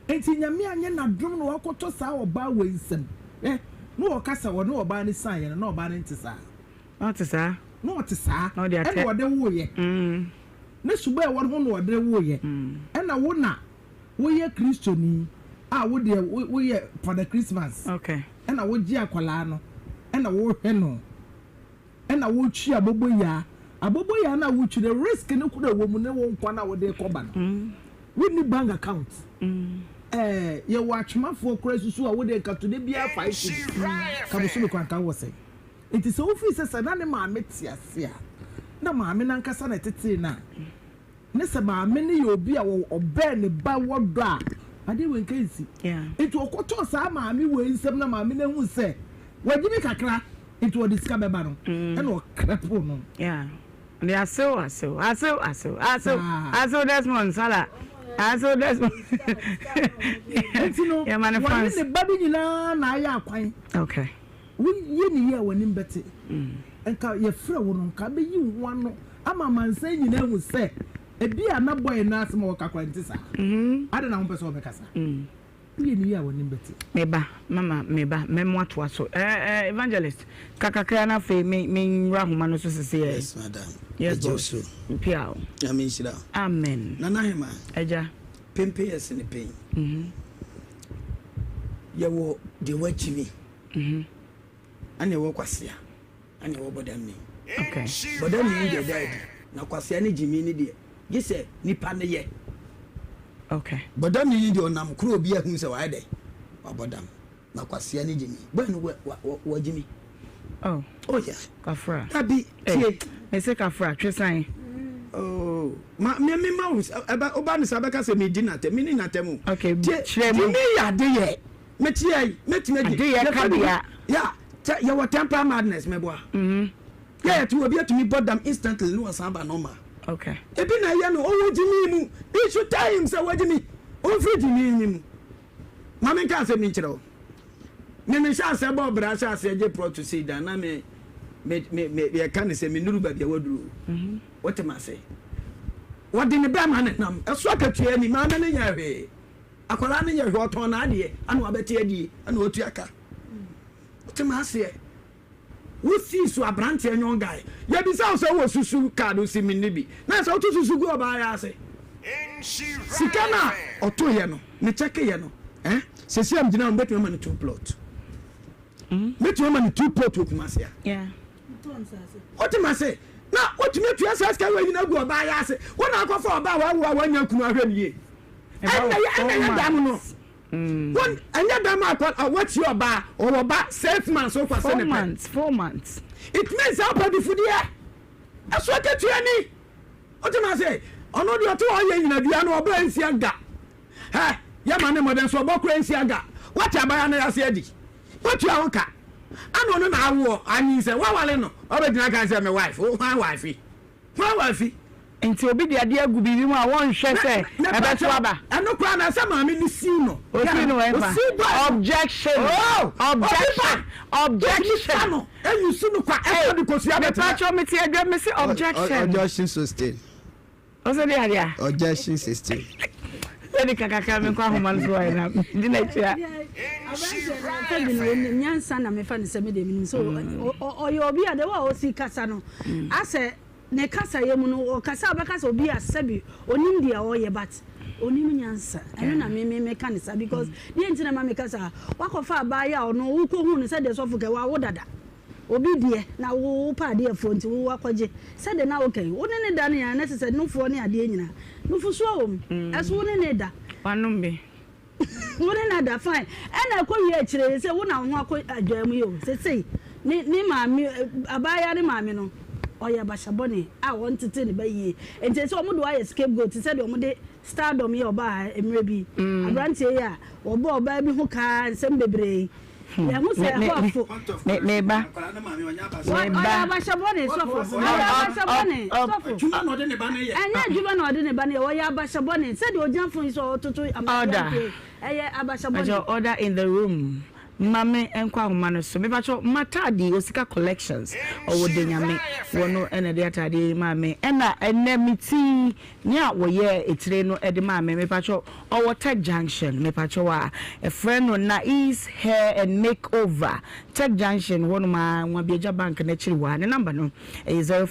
Nti Nyame anyɛ n'adom na wakɔtɔ saa ɔbaa wei nsam. Eh, na ɔka sɛ ɔne ɔbaa no sianeɛ no na ɔbaa no nte saa. Na ɔte saa. Na ɔte saa. Na ɔde atɛ. Ɛna ɔde woeɛ. Ne suban a ɛwɔ ne ho na ɔde woeɛ. Ɛna wo na woyɛ Kristoni a wo deɛ woyɛ Father Christmas. Okay. Ɛna wogye akwadaa no. Ɛna wohwɛ no. Ɛna wotwi aboboyaa. Aboboyaa no a wotwi no risk no koro a ɛwɔ mu ne wo nkwa no a wode rekɔba no. Wonni bank account. Ɛɛ yɛwɔ atwemafoɔ koraa susu a wode nka tode biara 5 cedis. Ka bosome koraa nka wowɔ sɛn? Enti sɛ wofii sɛ sɛ na ne maame te ase a, na maame no ankasa na ɛtetee no a, ne sɛ maame no yɛ obi a ɔbɛn ne ba wɔ dɔ a, adeɛ wei nka nsi. Enti ɔkɔtɔɔ saa maame wei nsam na maame no ahu sɛ wagye me kakra, enti ɔde sika bɛba no, ɛna ɔkrɛpoo no. Ɔde asew asew asew asew asew asew Desmond Salah asew Desmond. Enti no, wɔne ne ba no nyinaa na ayɛ akwan. Okay. Wo yɛ ne yie a w'anim bɛte. Nka yɛfrɛ wo no nka bɛyi wo ho ano ama amansan nyinaa ahu sɛ ebia na boy no asɛm a ɔka koraa nte saa. Adɛn na wompɛ sɛ ɔbɛkasa? Woyɛ ne yie a w'anim bɛte. Me ba, mama me ba, mɛmo atoa so. Eh, eh, evangelist, ka kakra na afei me, me nwura ahoma no so sese ɛ. Yes, madam. Yes, Ɛgye wo boss. so. Mpia o. Nyame nhyira wo. Amen. Nana Hema. Agya. Pempe yɛ sene pen. Yɛwɔ deɛ wakyimi. Ɛna ɛwɔ kwasea, ɛna ɛwɔ bɔdamni. Bɔdamni no deɛ ɛda adi, na kwasea ne gyimi no deɛ, gye sɛ nipa no yɛ. Okay. Bɔdam ni deɛ ɔnam koro obi ahunu sɛ wayɛ dɛ wabɔ dam na kwasia ne gyimi bɔyɛ no wɔ wɔ wɔ gyimi. Oh. Oh yeah. Kafra. Dabi eh, tie. Mese kafra twe san. Oh ma me me ma wo ɛba ɔba ne sa bɛka sɛ me di n'atɛm me ni n'atɛm o. Okay tie kyerɛ mu. Gyimi yɛ ade yɛ me tie yi me tumi di. Ade yɛ kabea. Ya kyɛ yɛ wɔ temper madness mɛboa. Mm. Yɛ yɛ ti obi atumi bɔ dam instantly ne wasan ba normal. Okay. Ebi na ɛyɛ no ɔwɔ gyimi mu. He should tell him sɛ wagyimi. Ɔmfiri gyimi ni mu. Ma menka asɛm bi nkyerɛ wo. Me me hyɛ aseɛ bɔɔ bra hyɛ aseɛ gye prɔto sei da na me me me me yɛka ne sɛ menuru baabi a waduru. Mhm. Wote ma ase. Wɔde ne bɛrima ne nam ɛso akatua ni maame ne nyɛ hwee. Akwadaa ne nyɛ hwee ɔtɔn n'adeɛ ana wabɛte adie ana watua ka. Wote ma aseɛ. Wo sii so abranteɛ nyɔn guy. Yɛbisa wo sɛ wowɔ susu card wo se menni bi. Na sɛ woto susu gu ɔbaa yi ase. Sika no a ɔtoeɛ no me check yɛ no eh sɛsi a megyina hɔ mɛtumi ama no two plot. Mɛtumi ama no two plot wɔ Kumasi a. Wote mase na wotumi atua saa sika wei nyina agu ɔbaa yi ase. Wo na akɔfa ɔbaa wawo a wanya kunu ahwɛ no yie. Ɛnna yɛ dam no. Wɔn ɛnyɛ bɛrima akɔ a watie ɔbaa ɔwɔ ba six months okɔ sɛ ne pɛ. 4 months. It means sɛ ɔpɛ difudeɛ ɛso akatua ni o ti ma se ɔno deɛ ɔte hɔ yɛ nyina dua no ɔbɔ nsia ga hɛ yɛ ma ne mmɔden so ɔbɔ kora nsia ga wate abaya no yase adi watua ho ka ana ɔno na awoɔ anyinsɛ wawale no ɔbɛgyina kan sɛ me wife wo hwan wife hwan wife. Nti obi de adeɛ agu biribi mu a wɔnhwɛ sɛ ɛbɛto aba. Ɛno koraa na ɛsɛ maame no siw no. Osiw no wɔ ɛfa. Objection. Oh! Objection. Objection. No eyi su no kwa ɛfa de kosua bɛtena. Mepa kyɛw mete adwa me se objection. Objection sustain. Ɔsɛ de adeɛ a. Objection sustain. Sɛde kakakra me nkɔ ahoma no so ayɛ na di n'akyi a. Aberanteɛ no sɛbi no nyansa na mefa no sɛ me deɛ menim sɛ ɔyɛ obi a the way a ɔsi kasa no asɛ Ne kasayɛ mu no ɔkasa a wobɛka sɛ obi a sɛbi onim deɛ ɔyɛ but onim nyansa ɛno na me me meka no saa because deɛ nti na ɛma meka saa wakɔfa abaayewa a ɔno wokɔhu no sɛdeɛ sɔfo kɛ wawo dada obi deɛ na wo wopɛ adeɛ foɔ nti wo wakɔgye sɛdeɛ na woka yi wo ne ne da no yɛn na ɛsɛ sɛ nufoɔ ne adeɛ nyinaa nufosuo wɔ mu ɛso wo ne ne da wanom bi Wo ne no ada fine ɛna ɛkɔ wie akyire yi sɛ wo na wo ho akɔ adwaa mu yi o sesei ne ne maame abaayaa ne maame no ɔyɛ bahyɛ bɔne a ɔntete ne ba yie nti ɛsɛ wɔn de wayɛ scapegoat te sɛ deɛ wɔn de stardom yɛ ɔbaa ha mmerɛ bi aberanteɛ yi a wɔbɔ ɔbaa bi ho kaa nsɛm bebree yɛn ho sɛ ɛhɔ afo meba ɔyɛ abahyɛ bɔne sɔfo ɔyɛ abahyɛ bɔne sɔfo ɛnyɛ adwuma na ɔde ne ba no yɛ ɔyɛ abahyɛ bɔne sɛdeɛ ɔgyina fon yi so a ɔtoto Order. ɛyɛ abahyɛ bɔne. Pakyɛ order in the room ma me nkɔ ahoma no so mepakyɛ m'ataade osika collections ɔwɔ denyame wɔ no ɛna ɛde ataadeɛ yi maa me ɛna ɛnɛ me ti nea wɔyɛ etire no ɛde maa me mepakyɛ ɔwɔ tech junction mepakyɛ a ɛfrɛ no Nais hair and makeover tech junction hɔ nom a Nwabiagya bank n'akyiri hɔ a ne number no ɛyɛ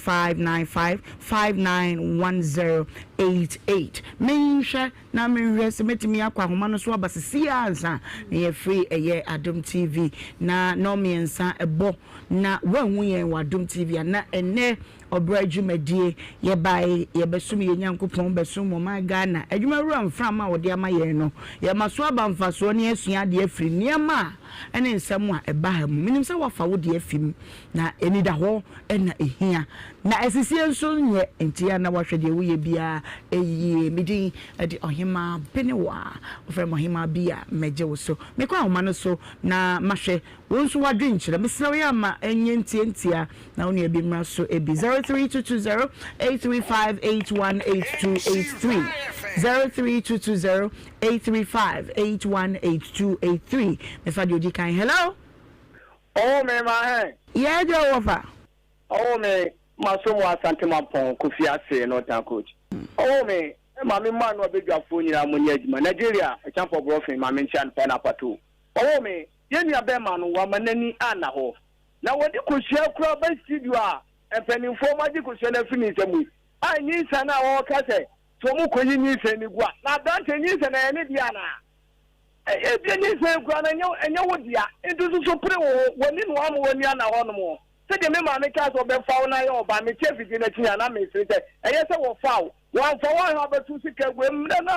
0595591088 menhwɛ na menhwɛ sɛ mɛtumi akɔ ahoma no so aba sisi ansa na yɛfiri ɛyɛ Adom TV na 3:30 ɛbɔ na woahu yɛn wɔ Adom TV a na ɛnɛ ɔbrɛ dwumadie yɛbae yɛbɛsom yɛn Nyankopɔn bɛsom ɔman Ghana adwumawura mframa a wɔde ama yɛn no yɛma so aba mfasoɔ ne asua adeɛ afiri nneɛma a ɛne nsɛm a ɛba ha mu menim sɛ woafa wo deɛ afi mu na ɛnida hɔ ɛna ɛhia na ɛsisie nso nyɛ nti a na wahwɛ deɛ woyɛ biara ɛyie medin ɛde ɔhemaa Benewa wɔfrɛ me ɔhemaa bi a mɛgye wo so mekɔ ahoma no so na mahwɛ wo nso wadwenkyerɛ mesrɛ wo yɛ ama ɛnyɛ ntiantia na wo nua bi mmra so ebi 03220 835 818283 03220 835 818283 mefa deɛ odi kan. Hello. Ɔwɔ me ma hɛn. Yɛ agya wɔ fa. Ɔwɔ me ma so mu Asante Mampɔn Kofi ase Northern coach. Ɔwɔ me ma me mma no abadwafoɔ nyinaa mo nyɛ adwuma. Nigeria Ɛkyampɔ Borɔfen ma me nkyia no pɛ na apato. Ɔwɔ me yɛn nua bɛɛma no wama n'ani anna hɔ. Na wɔde kosua koraa ba studio a mpanimfoɔ mo agye kosua no afiri ne nsam yi a nyinsɛn a wɔka sɛ sɛ wɔn kɔyi nyinsɛn no gu a na aberante nyinsɛn ɛyɛ ne deɛ anaa? Ebia nyinsɛn koraa no ɛnyɛ ɛnyɛ wo dea, nti nso so pere wo ho, w'ani na wama w'ani anna hɔnom. Sɛdeɛ me maame kaa sɛ ɔbɛfa wo na ayɛ ɔbaa, mete afidie no akyi a na mesere sɛ ɛyɛ sɛ wɔfaa wo, wɔamfa wo anha abɛto sika agu mmerɛ no a.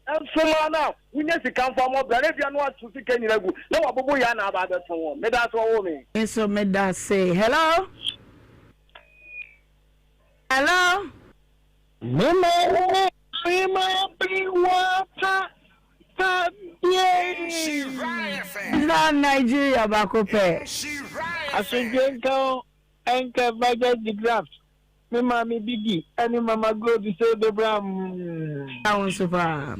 Ɛnso maa no a wonya sika mfa mmɔ bra na ebia na wato sika nyina agu na wabobo yɛ na aba abɛto wɔn. Meda ase wɔwoo me. Me nso meda ase. Hello? Hello? Na Nigeria baako pɛ. Asomdwoe nka wo, ɛnka Evangelist Degraft, me maame Biggie ɛne Mama Gold sɛ Debram. Nka wo nso paa.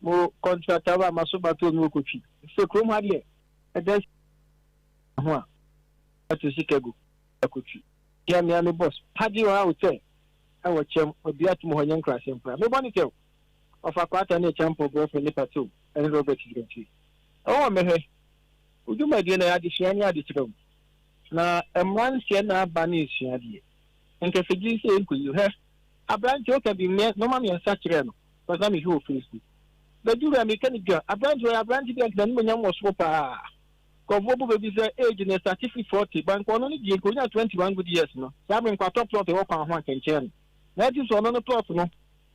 Mo contractor ba maso bato mi okotwi sɛ kurom ha deɛ ɛda ho a ato sika gu akotwi ya mea me boss padi ɔha hotel ɛwɔ kyɛm ɔdua atom hɔ nyɛ nkurasɛm koraa mebɔ ne kyɛw ɔfa kwata ne ɛkyampɔ brɔfo ne patew ɛne Robert gyinatwi ɛwɔ mɛhwɛ wo dwumadie no ɛyɛ adesua ne adekyerɛ o na mmeranteɛ na aba ne esua deɛ nkɛfɛgye sɛ ɛnkɔyi hwɛ aberanteɛ woka bi mmeɛ nɔma mmiɛnsa kyerɛ no because na mehwɛ wɔ Facebook bɛduru a meka ne dwa aberanteɛ ɔyɛ aberante bi a nka n'animonyam wɔ soro paa nkurɔfoɔ bu baabi sɛ age no ɛsate firi 40 ba nka ɔno no deɛ nka ɔnya 21 good years no saa bere nka atɔ plot ɛwɔ kwan ho anka nkyɛn no na ɛte sɛ ɔno no plot no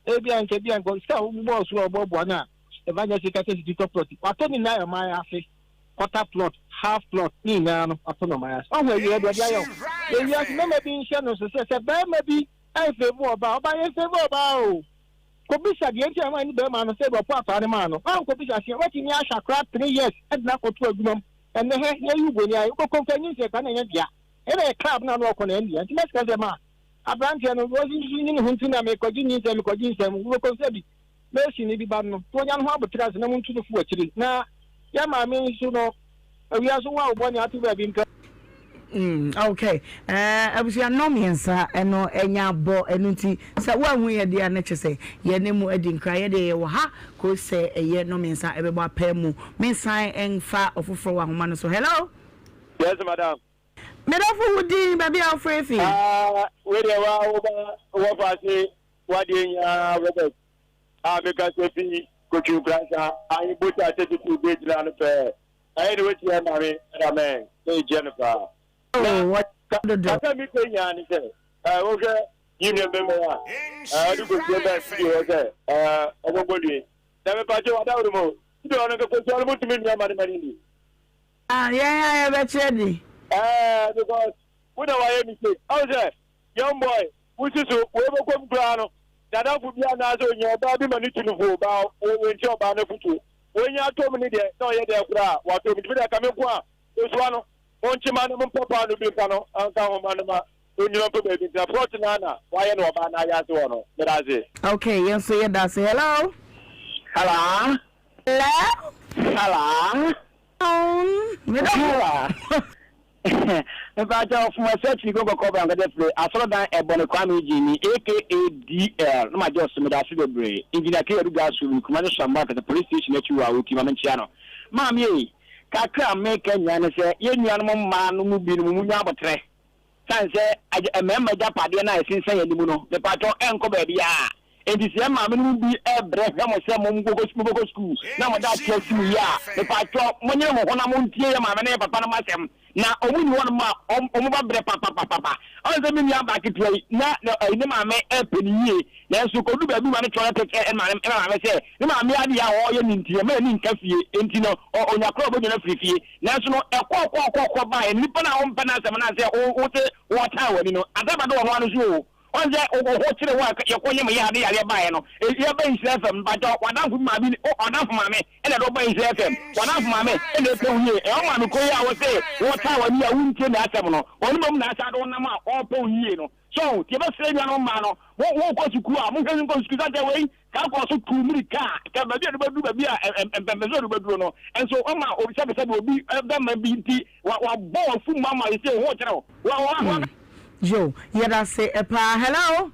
ebi a nka bi a nka sika a wobobɔɔ so a ɔboaboa no a evangelist ka sɛ sisi tɔ plot watɔ ne nyinaa yɛ ɔman ase quarter plot half plot ne nyinaa no watɔ no ɔman ase ɔho awie deɛ ɔde ayɛ o ewiase mmarima bi nhyɛ no so sɛ sɛ barima bi ɛnfevu ɔbaa ɔbaa yɛ nfevu ɔbaa o kɔbisa deɛ nti a ɛma ne barima no sɛ ɔpo akwaraa no maa no wankɔbisa seɛ watumi ahwɛ akwaraa 3 years ɛde no akɔto adwuma mu ɛnɛ hɛ yɛyi uboni ayɛ wobɛkɔ mfa nyinsɛ kwa na ɛnyɛ dea ɛna yɛ club na ano ɔkɔ na ɛndeɛ nti mɛsika sɛ ma aberanteɛ no wɔsi nso nyi ne ho nti na mekɔgye nyinsɛm mekɔgye nsɛm wobɛkɔ sɛ bi mɛsi ne bi ba no to ɔnya no ho abotere ase na montu no fo akyiri na yɛ maame nso no awia so wo a wobɔ ne ato baabi nka. Okay eh, abusua nnɔ mmiɛnsa ɛno ɛnya abɔ ɛno nti sɛ woanhu yɛ deɛ a na kyɛ sɛ yɛne mu adi nkra yɛ deɛ yɛwɔ ha ko sɛ ɛyɛ nnɔ mmiɛnsa ɛbɛbɔ apaa mu mensan ɛnfa ɔfoforɔ wɔ ahoma no so hello. Yes madam. Me dɔfo wo din baabi a wofrɛ fi. Ah wei deɛ wa wo ba wɔ faase wadeɛ nyinaa Robert a meka sɛ fi kotwi nkuransa ayi bota 32 bɛ gyina no pɛɛ ɛyɛ de wati yɛ maame ɛda mɛ na ɛgyɛ no paa na kasa mi pɛ nyinaa ne sɛ ɛɛ wohwɛ yi nua bɛmɛ a ɛɛ ɔde kosua bɛɛ studio hɔ sɛ ɛɛ ɔbɛbɔ due na mepa kyɛ wadaworo mu studio hɔ no nka kosua no motumi nua ma ne ma ne ni. Ah yɛn a yɛbɛkyerɛ de. Ɛɛ because wo na wayɛ mistake. Ahu sɛ young boy wo si so wei bɛkɔ mu koraa no n'adamfo bi anaasɛ onya ɔbaa bi ma ne tu no fo baa wɔntie ɔbaa no afotuo. Wɔnya atɔ mu ne deɛ na ɔyɛ dɛn koraa watɔ mu nti me deɛ ka me nko a osua no monkye ma no mompɛ paano bi nka no nka ho ma no ma onyina mpɛ baabi ntena plot no ara na wayɛ no ɔbaa no ayɛ ase hɔ no. Meda ase. Okay yɛn nso yɛda ase. Hello. Hello. Hello. Hello. Hello. Mepakyɛ ɔfom ɛsɛ tiri ko kɔkɔɔ bra nkɔtɛ fire asɔrɔdan ɛbɔ ne Kwame Gyimi aka DL na magye ɔso meda ase bebree Engineer K Adu Gas Room Kumasi Srambo Akata Police Station akyi wɔ a ɔti ma menkyea no Maame ei kakra a meka nyinaa ne sɛ yɛn nuanom mmaa no mu binom munya aboterɛ Sane sɛ agya mmarima agyapadeɛ no a ɛsensɛn yɛn anim no, mepakyɛw, ɛnkɔ baabiara. Enti sɛ yɛn maamenom bi rebrɛ hwɛ mo sɛ mobɛkɔ sukuu na mo daakye asi mo yie a, mepakyɛw, monyere mo ho na montie yɛn maame ne yɛn papanom asɛm. Na wɔn nni hɔnom a wɔbɛbrɛ papapapapa. Ɔn sɛ me nua baa ketewa yi, na ne maame repɛ no yie, nanso kɔduru baabi ma no kyerɛ pɛkyɛ ne maame sɛ ne maame adeɛ a ɔreyɛ no nti, ɛmma n'ani nka fie. Enti no, ɔnya koraa a ɔbɛdwane afiri fie. Nanso no, ɛkɔɔ kɔɔ kɔɔ kɔɔ baeɛ no, nipa no a wompɛ n'asɛm anaasɛ wo se wɔtan w'ani no, asɛm bɛto ɔno ara no so o. Ɔn sɛ wo ho kyere wo a yɛkɔ nyem yɛ ade yareɛ baeɛ no, yɛba Nhyira FM, mpakyɛw, w'adamfo bi maame, wo ɔdamfo maame na ɛde wo ba Nhyira FM, w'adamfo maame na ɛpɛ wo yie, ɛyɛ wo maame koro yi a wo se wɔtan w'ani a wontie n'asɛm no, ɔno mmom na asan de wo nam a ɔrepɛ wo yie no. So, nti yɛbɛsrɛ nuanom mmaa no, mo mokɔ sukuu a, monhwɛ nkɔ sukuu, sane sɛ wei Saa kɔɔ so tuu mmirika a sɛ baabi a ɛde bɛduru baabi a mpɛmpɛnso a ɛde bɛduru no nso wɔma obi sɛbesɛbe obi bɛma bi nti wabɔ w'afum ama yɛ sɛ ho kyerɛ wo. Wa wa wa. Yo, yɛdase paa. Hello.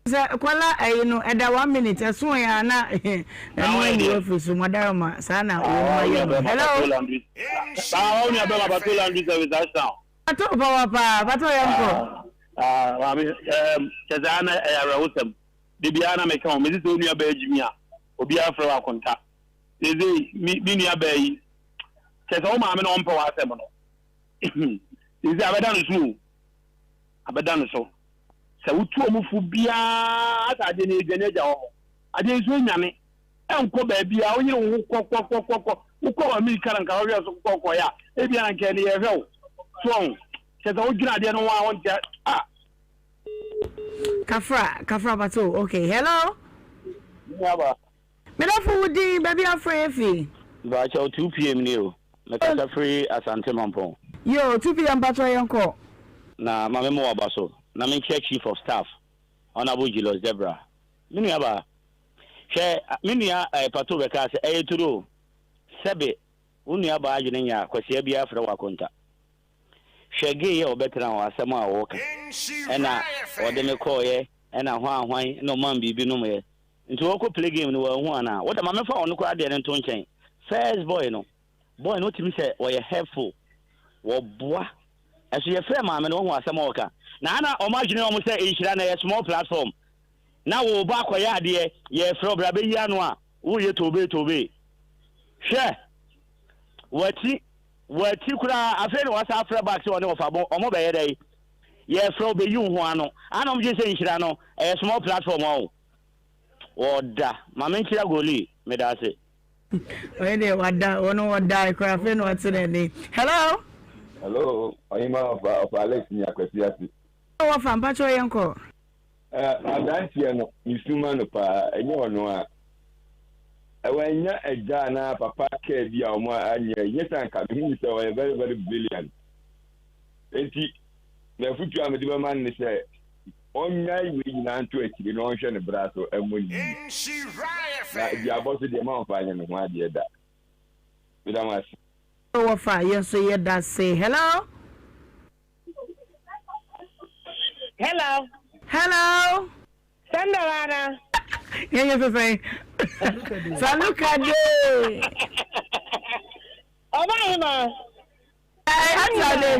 Sɛ kwala ɛyi no ɛda one minute ɛso yɛ a na ɛno ayi afiri so madaroma saa na wɔn ayɛ no. Hello. Saa wɔn nua bɛma patrol laundry service ahyɛ. Pato pawa paa, pato yɛn kɔ. Ah, maame, ɛɛm, kyɛ sɛ ana ɛyɛ awerɛhosɛm. De biara na meka ho, mese sɛ wo nua baa gyimi a, obiara frɛ wo akonta. Seesei, me, me nua baa yi, kyɛ sɛ wo maame na ɔmpɛ w'asɛm no. Seesei abɛda no so o. Abɛda no so. Sɛ wotu wɔn fo biara, asɛ adeɛ no ɛredwane agya wɔn. Adeɛ nso ɛnyane ɛnkɔ baabiara, wo yere wo ho kɔ kɔ kɔ kɔ kɔ, wokɔ wɔ Amerika na nka wohwɛ so kɔ kɔeɛ a, ebia na nka ɛne yɛhwɛ wo. So ɔho, kyerɛ sɛ wodwene adeɛ no ho a wonte a. Kafra, kafra pato, okay, hello. Nuaba. Medafo wo din, baabi afrɛ yɛ fi. Mpakyɛw 2 pm ni o, mekasa firi Asante Mampong. Yoo, 2 pm mpakyɛw yɛnkɔ. Na ma me mo waba so na menkyia Chief of Staff, Honourable Julius Debrah. Me nua baa, hwɛ me nua eh, Pato bɛkaa sɛ ɛyɛ turo o, sɛbe wo nua baa adwene nyɛ a kwasia biara frɛ wo akonta. Hwɛ gay a ɔbɛtena hɔ asɛm a ɔɔka, ɛna ɔde me kɔɔyɛ, ɛna hwan hwan, ɛna ɔmaa me biribi nomyɛ. Nti ɔɔkɔ play game no wanhu anaa? Wo de ma memfa ɔno koraa deɛ no nto nkyɛn. First boy no, boy no wotumi sɛ ɔyɛ helpful, wɔboa. Ɛso yɛfrɛ maame no wahu asɛm a ɔka. Na ana ɔmo adwene ɔmo sɛ nhyira no ɛyɛ small platform. Na wo ba akɔyɛ adeɛ, yɛfrɛ wo bra bɛyi ano a, woyɛ toobee toobee. Hwɛ! Wati, wati koraa, afei na wasan afrɛ back sɛ ɔne ɔfa bo, ɔmo bɛyɛ dɛn? Yɛfrɛ wo bɛyi wo ho ano. Ana ɔmo dwene sɛ nhyira no ɛyɛ small platform ɔho. Wɔda. Ma menkyerɛ Goli, meda ase. Ɔyɛ deɛ wada ɔno ɔdae koraa afei na wate n'ani. Hello. Hello, ɔhema ɔfa ɔfa Alex ni akwasi ase. Wɔfa mpakyɛw yɛn kɔ. Eh, aberanteɛ no, mesu ma no paa, ɛnyɛ ɔno a. Wannya agya anaa papa kaa bi a wɔn anyɛ, nyɛ sɛ anka mehu no sɛ ɔyɛ very very brilliant. Enti, m'afotuo a mede bɛma no ne sɛ, ɔnnyae wei nyinaa nto akyire na ɔnhwɛ ne bra so mmɔ ne yie. Na duabɔ so deɛ, mma ɔmfa nyɛ ne ho adeɛ da. Meda mo ase. Wɔfa yɛn nso yɛda se. Hello. Hello. Hello. Sandalana. Yɛn yɛ fɛfɛ. Saluka de. Ɔba ahema. Ɛɛ atade.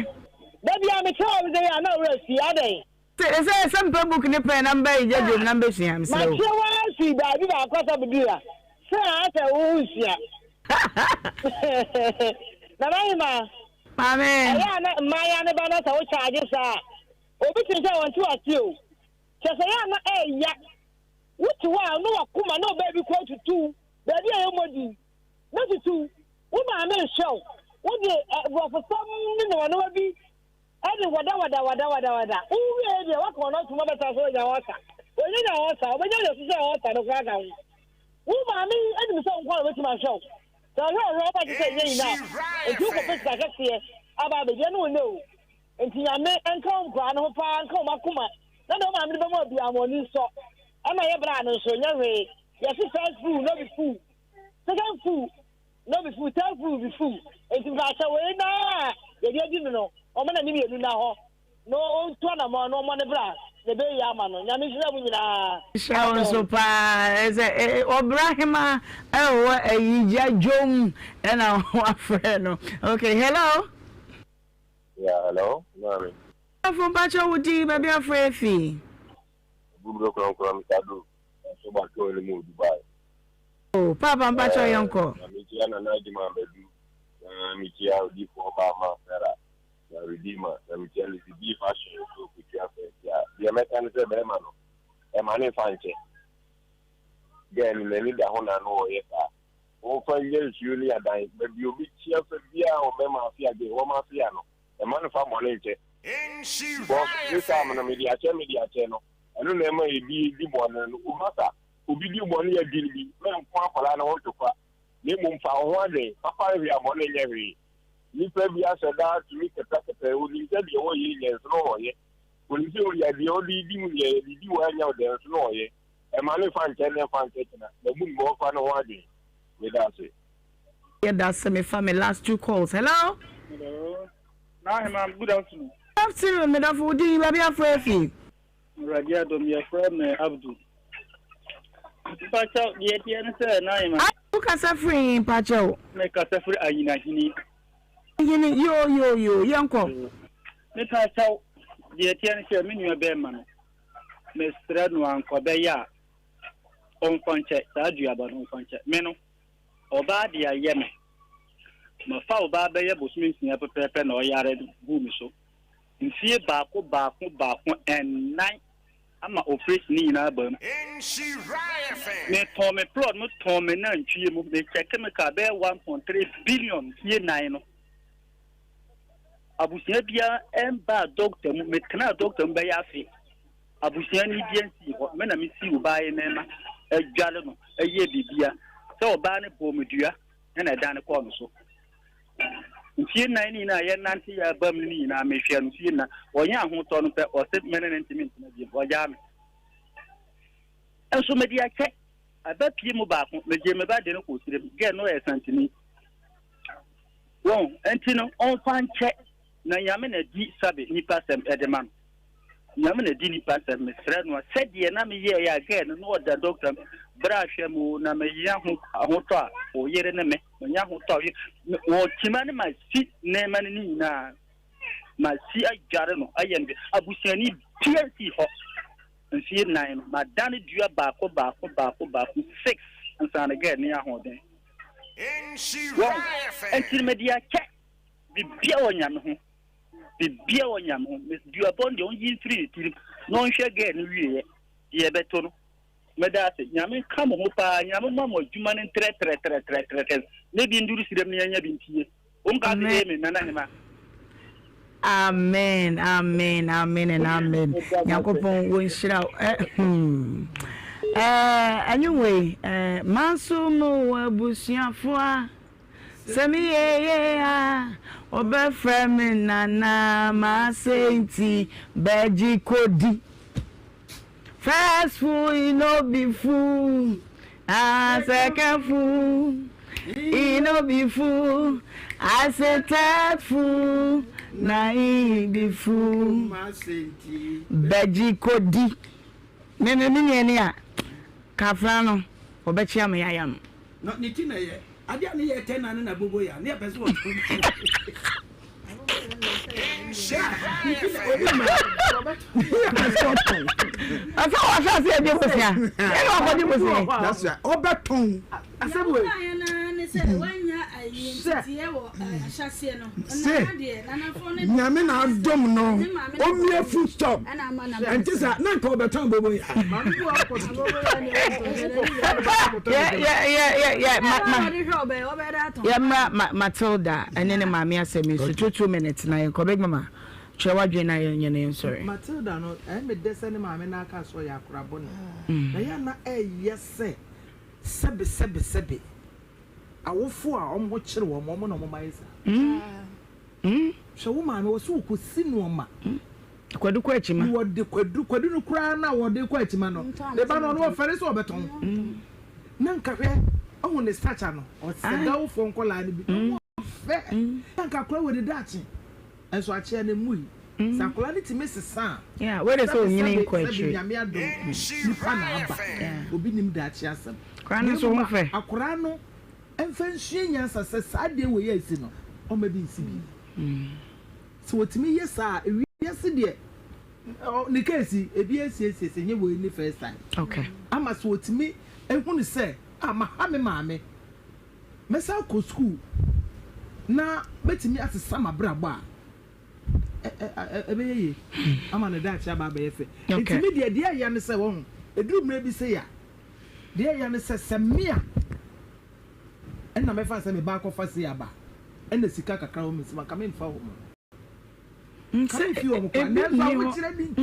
Dabi a mekyerɛ wɔn sɛ yɛ ana owura si adɛn. Sɛ sɛ sɛ mpɛ book ne pɛn na mbɛ yi gya dwom na mbɛ sua mesrɛ wo. Makyerɛ wɔn asi baabi baako asa bɛduru a sɛ asɛ wo nsua. Nana ahema. Maame. Ɛyɛ a na mmaayewa no ba na sɛ wo charge saa a, obi te sɛ ɔnte w'ase o. Kyerɛ sɛ ɛyɛ a na ɛɛya. Wote hɔ a na w'akoma na ɔbaa bi kɔ atutu baabi a ɛmmɔ din na tutu. Wo maame rehwɛ wo. Wode borɔfosɛm ne nnomanoma bi de wadawada wadawada. Wowie deɛ woaka wɔn atom abɛtra so anya ɔsa. Ɔnya nya ɔsa, ɔbɛnya deɛ ɛso sɛ ɔsa no koraa ka ho. Wo maame nim sɛ wo nko ara na obetumi ahwɛ wo. Sɛ ɔhwɛ wo hwɛ wo ba te sɛ ɛnyɛ enough. Nti wokɔpɛ sika kɛseɛ aba abɛdi ɛne wo nnɛ o. Nti Nyame nka wo nkoraa no ho paa nka wɔn akoma na deɛ wo maame de bɛma wo biara ma wɔn ani nsɔ. Ɛna yɛ bra no nso nyɛ hwee. Yɛse first fool no be fool, second fool no be fool, third fool be fool. Nti mpakyɛ wei naa yɛde adi no no ɔma n'ani mmienu nna hɔ. Na ɔntu anamɔn na ɔmmɔ ne bra na ɛbɛyɛ yie ama no. Nyame nhyira mo nyinaa. Nhyira wo nso paa ɛsɛ ɔbra hema ɛwɔ ayi gya dwom ɛna wafrɛ no okay hello. Yeah hello maame. Afo mpakyɛ wo din baabi afrɛ efi. Bubro kronkron Mr. Do nso ba tɔn no mu wɔ Dubai. Oh paapa mpakyɛ yɛn kɔ. Na mekyia Nana Adwuma Badu na mekyia odifoɔ Baama Sarah. Na Redeemer, na metua no si beef ahye nso kɔtua fɛ nti a, deɛ mɛka ne sɛ bɛrima no, ɛma ne mfa nkyɛ. Girl no n'ani da ho na ano ɔyɛ saa. Wɔmfa nyɛ nsuo ne adan, baabi obi tua fɛ biara wɔ mɛma afia gye, wɔn afia no, ɛma no fa bɔne nkyɛ. Because this time no mede akyɛ mede akyɛ no, ɛno na ɛma ebi di bɔne no. Masa, obi di bɔne yɛ di no bi, mɛnko akwadaa no ho ntokwa, na mmom fa wo ho adwen, papa nhwee a bɔne nyɛ hwee. Nipa bi ahyɛ da tumi kɛtɛkɛtɛ, onim sɛ deɛ ɔyɛ nyɛ nso na ɔyɛ. Onim sɛ ɔyɛ deɛ ɔde di mu nyɛ, yɛde di wɔ ɛnyɛ ɔdɛ nso na ɔyɛ. Ɛma no mfa nkyɛ nnɛ mfa nkyɛ kyena, na mu nim ɔmfa ne ho adwene. Meda ase. Yɛda ase me fa me last two calls hello. Hello Nahema good afternoon. Good afternoon medafo wo din baabi afrɛ afi. Awurade adom yɛfrɛ me Abdu. Mpakyɛw deɛ ɛteɛ ne sɛ na ma. Wo kasa firi he mpakyɛw? Me kasa firi Anyinahini. Hini yoo yoo yoo yɛnkɔ. Me pakyɛw deɛ ɛteɛ ne sɛ me nua bɛɛma no me srɛ no anka ɔbɛyɛ a ɔnfa nkyɛ saa duaba no ɔnfa nkyɛ me no ɔbaa de ayɛ me mafa ɔbaa bɛyɛ bosome nsia pɛpɛɛpɛ na ɔyare guu me so mfie baako baako baako ɛnnan. ama operation ne nyinaa aba mu. Metɔn me plot mo tɔn me nantwie mu mekyɛke me kaa bɛyɛ 1.3 billion fie nan no. Abusua biara ɛmbaa dɔkta mu metenaa dɔkta mu bɛyɛ afe. Abusua no bia nsii hɔ me na mesii ɔbaa yi nɛɛma adwale no ɛyɛɛ biribia sɛ ɔbaa no bɔɔ me dua ɛna ɛdane kɔɔ me so. Mfie nnan ne nyinaa yɛnante yɛ aba mu no nyinaa mehwɛ no mfie nnan ɔnyɛ ahotɔ no pɛ ɔse me ne ne ntumi ntena bio ɔgyaa me nso mede akyɛ aba pie mu baako megye me ba de no kɔ osirim gɛ no yɛ santini wɔn nti no ɔmfa nkyɛ na nyame na di sabe nipa sɛm ɛde ma no Nyame na di nipa asɛm mesrɛ no a sɛdeɛ na meyɛɛ a gɛɛ no na ɔda dɔkta mu berɛ a hwɛ mu na menya ho ahotɔ a ɔyere ne me menya ahotɔ a wɔkyima ne masi nneɛma no ne nyinaa masi adware no ayɛ no abusuani bia nsi hɔ mfie nan no madane dua baako baako baako baako six nsa no gɛɛ ne ahoɔden wɔn nti mede akyɛ bibia wɔ nyame ho Biribiara wɔ Nyame ho. Miss Duabɔ no deɛ ɔnyi mfiri ne tirim na ɔnhwɛ girl no wieɛ deɛ ɛbɛto no. Meda ase. Nyame nka mo ho paa. Nyame mma mo adwuma no ntrɛtrɛtrɛtrɛtrɛ na ebi nduru serem na yɛnya bi ntie. Wo nka ase amen Nana Hema. Amen amen amen and amen nyankopɔn wo nhyira wo eh, hmm. eh, anyway eh, manso mo wɔ abusuafo a Sɛ meyɛ yie a, wɔbɛfrɛ me Nana M'asɛnti bɛgye kɔdi. First fool, e no be fool. Ah, second fool, e no be fool. I say third fool, na e be fool. Bɛgye kɔdi. Me me me nua ni a, kafra no, wɔbɛkyea me yayam. Na ne ti na ɛyɛ. Adeɛ a ne yɛ tɛ na ne na bobo ya ne yɛ pɛ sɛ wɔtɔn. Ɔsɛ wɔhyɛ ase ɛdi bosia ɛna ɔkɔdi bosia. That's right ɔbɛtɔn. Asɛm wei. Se nyame na adom no ɔmia food stop ɛnte sa na nka ɔbɛtɔn bobo ya. Yɛmmra Matilda ɛne ne maame asɛm yi so 2 minutes na yɛnkɔ big mama kyerɛ w'adwene na yɛnyɛ no yɛnsɔre. Matilda no ɛyɛ me dɛ sɛ ne maame no aka sɛ ɔyɛ akora bɔne na yɛ na ɛyɛ sɛ sɛbe sɛbe sɛbe Awofo a wɔn ho kyere wɔn, wɔn na wɔma ayɛ saa. Hwɛ wo maame, wɔsi wɔkɔsi nneɛma. Kwadu kɔ akyima. Wɔde kwadu, kwadu no koraa na wɔde kɔ akyima no. Ne ba no, ɔno ɔfɛre sɛ ɔbɛtɔn. Na nka hwɛ, ɔhu ne stature no, ɔsɛ dawfoɔ nkɔlaa no bi. Na wɔfɛ. Na nka akwadaa wɔ ne daakye. Nso akyea no mmui. Sɛ akwadaa no tumi sesa a, Yeah, wei de sɛ sɛbe onyini sɛbe nkɔ sɛbe akyiri. Nyame adom, nipa na aba. Obi nim daakye asɛm. Akwadaa no Na nso ho mmom fɛ. akwadaa no mfa nsua nyansa sɛ saa adeɛ wei a asi no, ɔmma bi nsi bio. Sɛ wɔtumi yɛ saa a, wiase deɛ, ne case yi, ebi asiesie, nyɛ wei ne first time. Okay. Ama sɛ wɔtumi hunu sɛ, ah, maha me maame, mɛsan akɔ sukuu na mɛtumi asesa m'abrabɔ a, ɛbɛyɛ yie ama ne daakye aba abɛyɛ fɛ. Nti me deɛ, deɛ ɛya ne sɛ, wahu, ɛduru mmerɛ bi sei a, Deɛ ɛya ne sɛ, sɛ me a ɛna mɛfa sɛ me ba akɔfa sei aba ɛna sika kakra wɔ me nsam a, nka memfa wɔn. Nka memfi wɔn koraa. Nanso ahokyerɛ bi nti,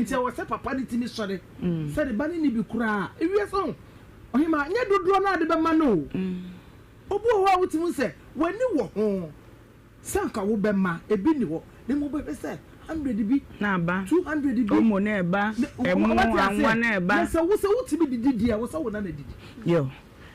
nti ɛwɔ sɛ papa no tumi sɔre sɛ ne ba no nni bi koraa. Ewiase ho, ɔhemaa, nyɛ dodoɔ no ara de bɛma no o. Obi wɔ hɔ a wotumi hu sɛ w'ani wɔ ho. Sɛ anka wo bɛ ma ebi nni hɔ na mmom wobɛhwɛ sɛ hundred bi, 200 bi, Omo na ɛba, ɛmo, anwa na ɛba. Na sɛ wo sɛ wotumi didi deɛ ɛwɔ sɛ wo nana didi. Yo.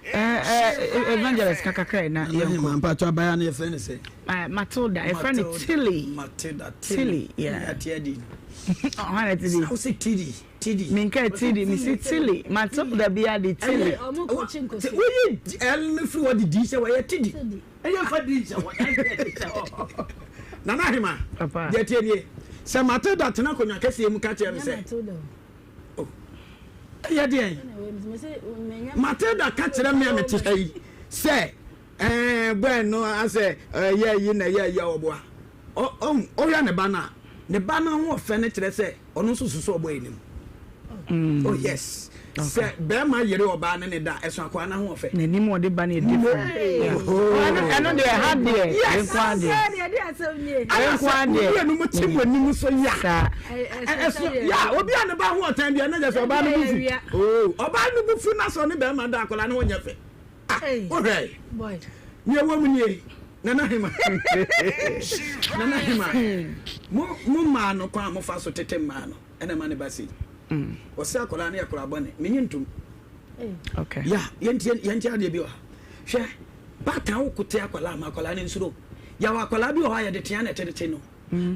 Eh, eh, evangelist ka kakra yi na yɛnkɔ. Nana mpakyɛ abaayewa no yɛfrɛ no sɛ? Eh, Matilda, yɛfrɛ no Tilly. Matilda, Tilly, yeah. Ate adi. Ɔhɔn na Tilly. Sɛ wo sɛ Tilly, Tilly. Menka Tilly, mesi Tilly. Matilda bi ade Tilly. Woyi L no firi hɔ de D hyɛ hɔ, ɛyɛ Tilly. Ɛyɛ nfa di nhyɛ hɔ, ɛnfa di nhyɛ hɔ. Nana Ahema, deɛ tie nie, sɛ Matilda tena akonnwa kɛseɛ mu ka kyerɛ me sɛ, oh, ɛyɛ deɛn? Matilda ka kyerɛ me a mete ha yi sɛ, ɛɛ, bɔɛ no asɛ ɛyɛ yi na ɛyɛ yi a ɔboa. Ɔhwɛ ne ba no a, ne ba no ho ɔfɛ no kyerɛ sɛ. Ɔno nso susu ɔbɔ anim. Oh yes. Sɛ bɛrima yere ɔbaa ne ne da ɛso akwaa no ahoɔfɛ. N'anim ɔde ba no yɛ different. Ɛno ɛno deɛ ha deɛ Yes. nko adeɛ. Ana Nko sɛ adeɛ. mmienu mo te mo anim so ya. Saa. Ɛso ya obi a ne ba ho ɔtan deɛ ne yɛ sɛ ɔbaa no bu fu. Oh ɔbaa no bu fu na sɛ ɔne bɛrima da akwadaa no ho nyɛ fɛ. Ah wohwɛ. Nea ɛwɔ mu nie Nana Hema. Nana Hema. Mo mo mmaa no kwan a mofa so tete mmaa no ɛna ɛma ne ba sei. Ɔsɛ akwadaa no yɛ akwadaa bɔne. Menye ntom. Okay. Ya yɛntie yɛntie adeɛ bi wɔ ha. Hwɛ baatan wo kote akwadaa ma akwadaa no nsuro. Yɛwɔ akwadaa bi wɔ hɔ a yɛde tea na ɛtetete no.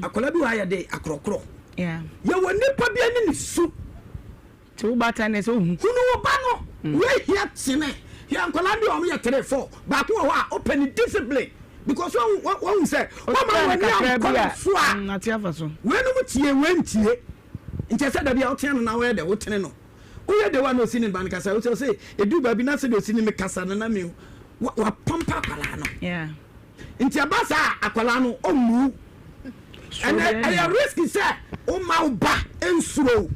Akwadaa bi wɔ hɔ a yɛde akorɔkorɔ. Yɛwɔ nipa bi ani ne su. Nti wo baatan no ɛsɛ ohu. Hunu wo ba no wei hia tene. Hwɛ nkwadaa bi a wɔn yɛ three four baako wɔ hɔ a ɔpɛ ne discipline because wɔn wɔn sɛ wɔn ma wɔn ani ankɔ ne so a wei nom tie wei ntie nkyɛ sɛ dabi a ɔtea no na wɔyɛ dɛ wotene no woyɛ de wa na osi ne ba no kasa wosɛ ɔsɛ edu baabi na sɛ de osi ne me kasa no na mi wapampa akwadaa no nti ɛba saa akwadaa no ɔmmu ɛnɛ ɛyɛ risk sɛ woma wo ba nsuro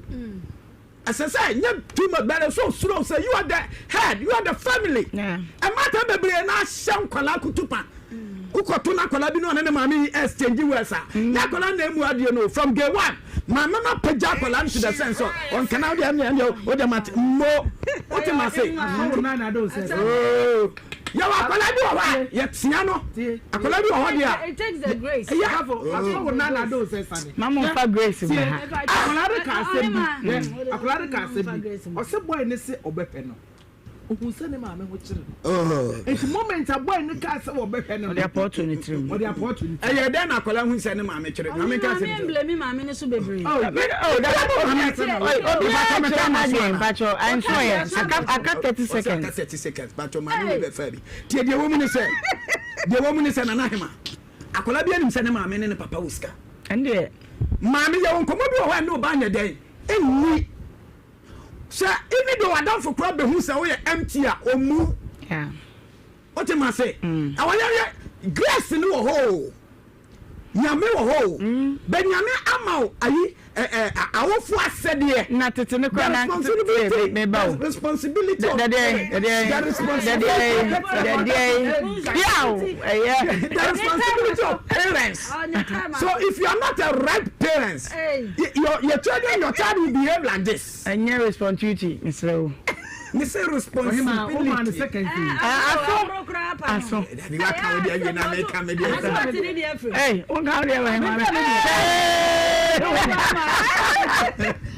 ɛsɛ sɛ nyɛ too much but ɛsɛ osuro sɛ you are the head you are the family ɛmata bebree na ahyɛ nkwadaa kutupa wokɔto no akwadaa bi na ɔne ne maame yi exchange words a na akwadaa na emu adeɛ no from day one maame no apagya akwadaa no to the sense sɛ ɔnkana wodeɛ ɛne ɛne wode mate mmo wote ma se yɛwɔ akwadaa bi wɔ hɔ a yɛtea no akwadaa bi wɔ hɔ deɛ a ɛyɛ Mama nfa grace ma ha. Akwadaa no ka asɛm bi. Akwadaa no ka asɛm bi. Ɔsɛ boy ne se ɔbɛhwɛ no. Ohun sɛ ne maame ho kyere no. Nti moment a boy no kaa sɛ wɔbɛhwɛ no no. Ɔde apɔɔto ne tirim. Ɔde apɔɔto ne tirim. Ɛyɛ dɛn na akwadaa hu sɛ ne maame kyere? Maame nka asɛm kyerɛ. Maame maame no so bebree. Obiara kyerɛ n'adwene mpakyɛ anso yɛ aka 30 seconds. Aka 30 seconds mpakyɛ maame mi bɛ fa bi. Tie deɛ wɔ mu ne sɛ deɛ wɔ mu ne sɛ Nana Hema akwadaa bi anim sɛ ne maame ne ne papa wɔ sika. Ɛndeɛ. Maame yɛ wɔ nkɔmɔ bi wɔ hɔ a ne ɔba nyɛ dɛn ɛnni. Sɛ even though w'adamfo koraa bɛhu sɛ woyɛ empty a, ɔmmu. Wote ma se? Ɛwɔ yɛ yɛ grace no wɔ hɔ o. Nyame wɔ hɔ o. Bɛ Nyame ama wo ayi ɛ ɛ awofo asɛdeɛ. Na tete ne koraa na responsibility. Me ba o. Responsibility of parents. The responsibility of The responsibility of parents. So if you are not a right parents, your your children, your child will behave like this. Ɛnyɛ responsibility, mesrɛ wo. Me say responsibility. Aso aso. Dabi wa ka wo deɛ wie na me ka me deɛ. Hey, wo nka wo deɛ wɔ hɛn maame.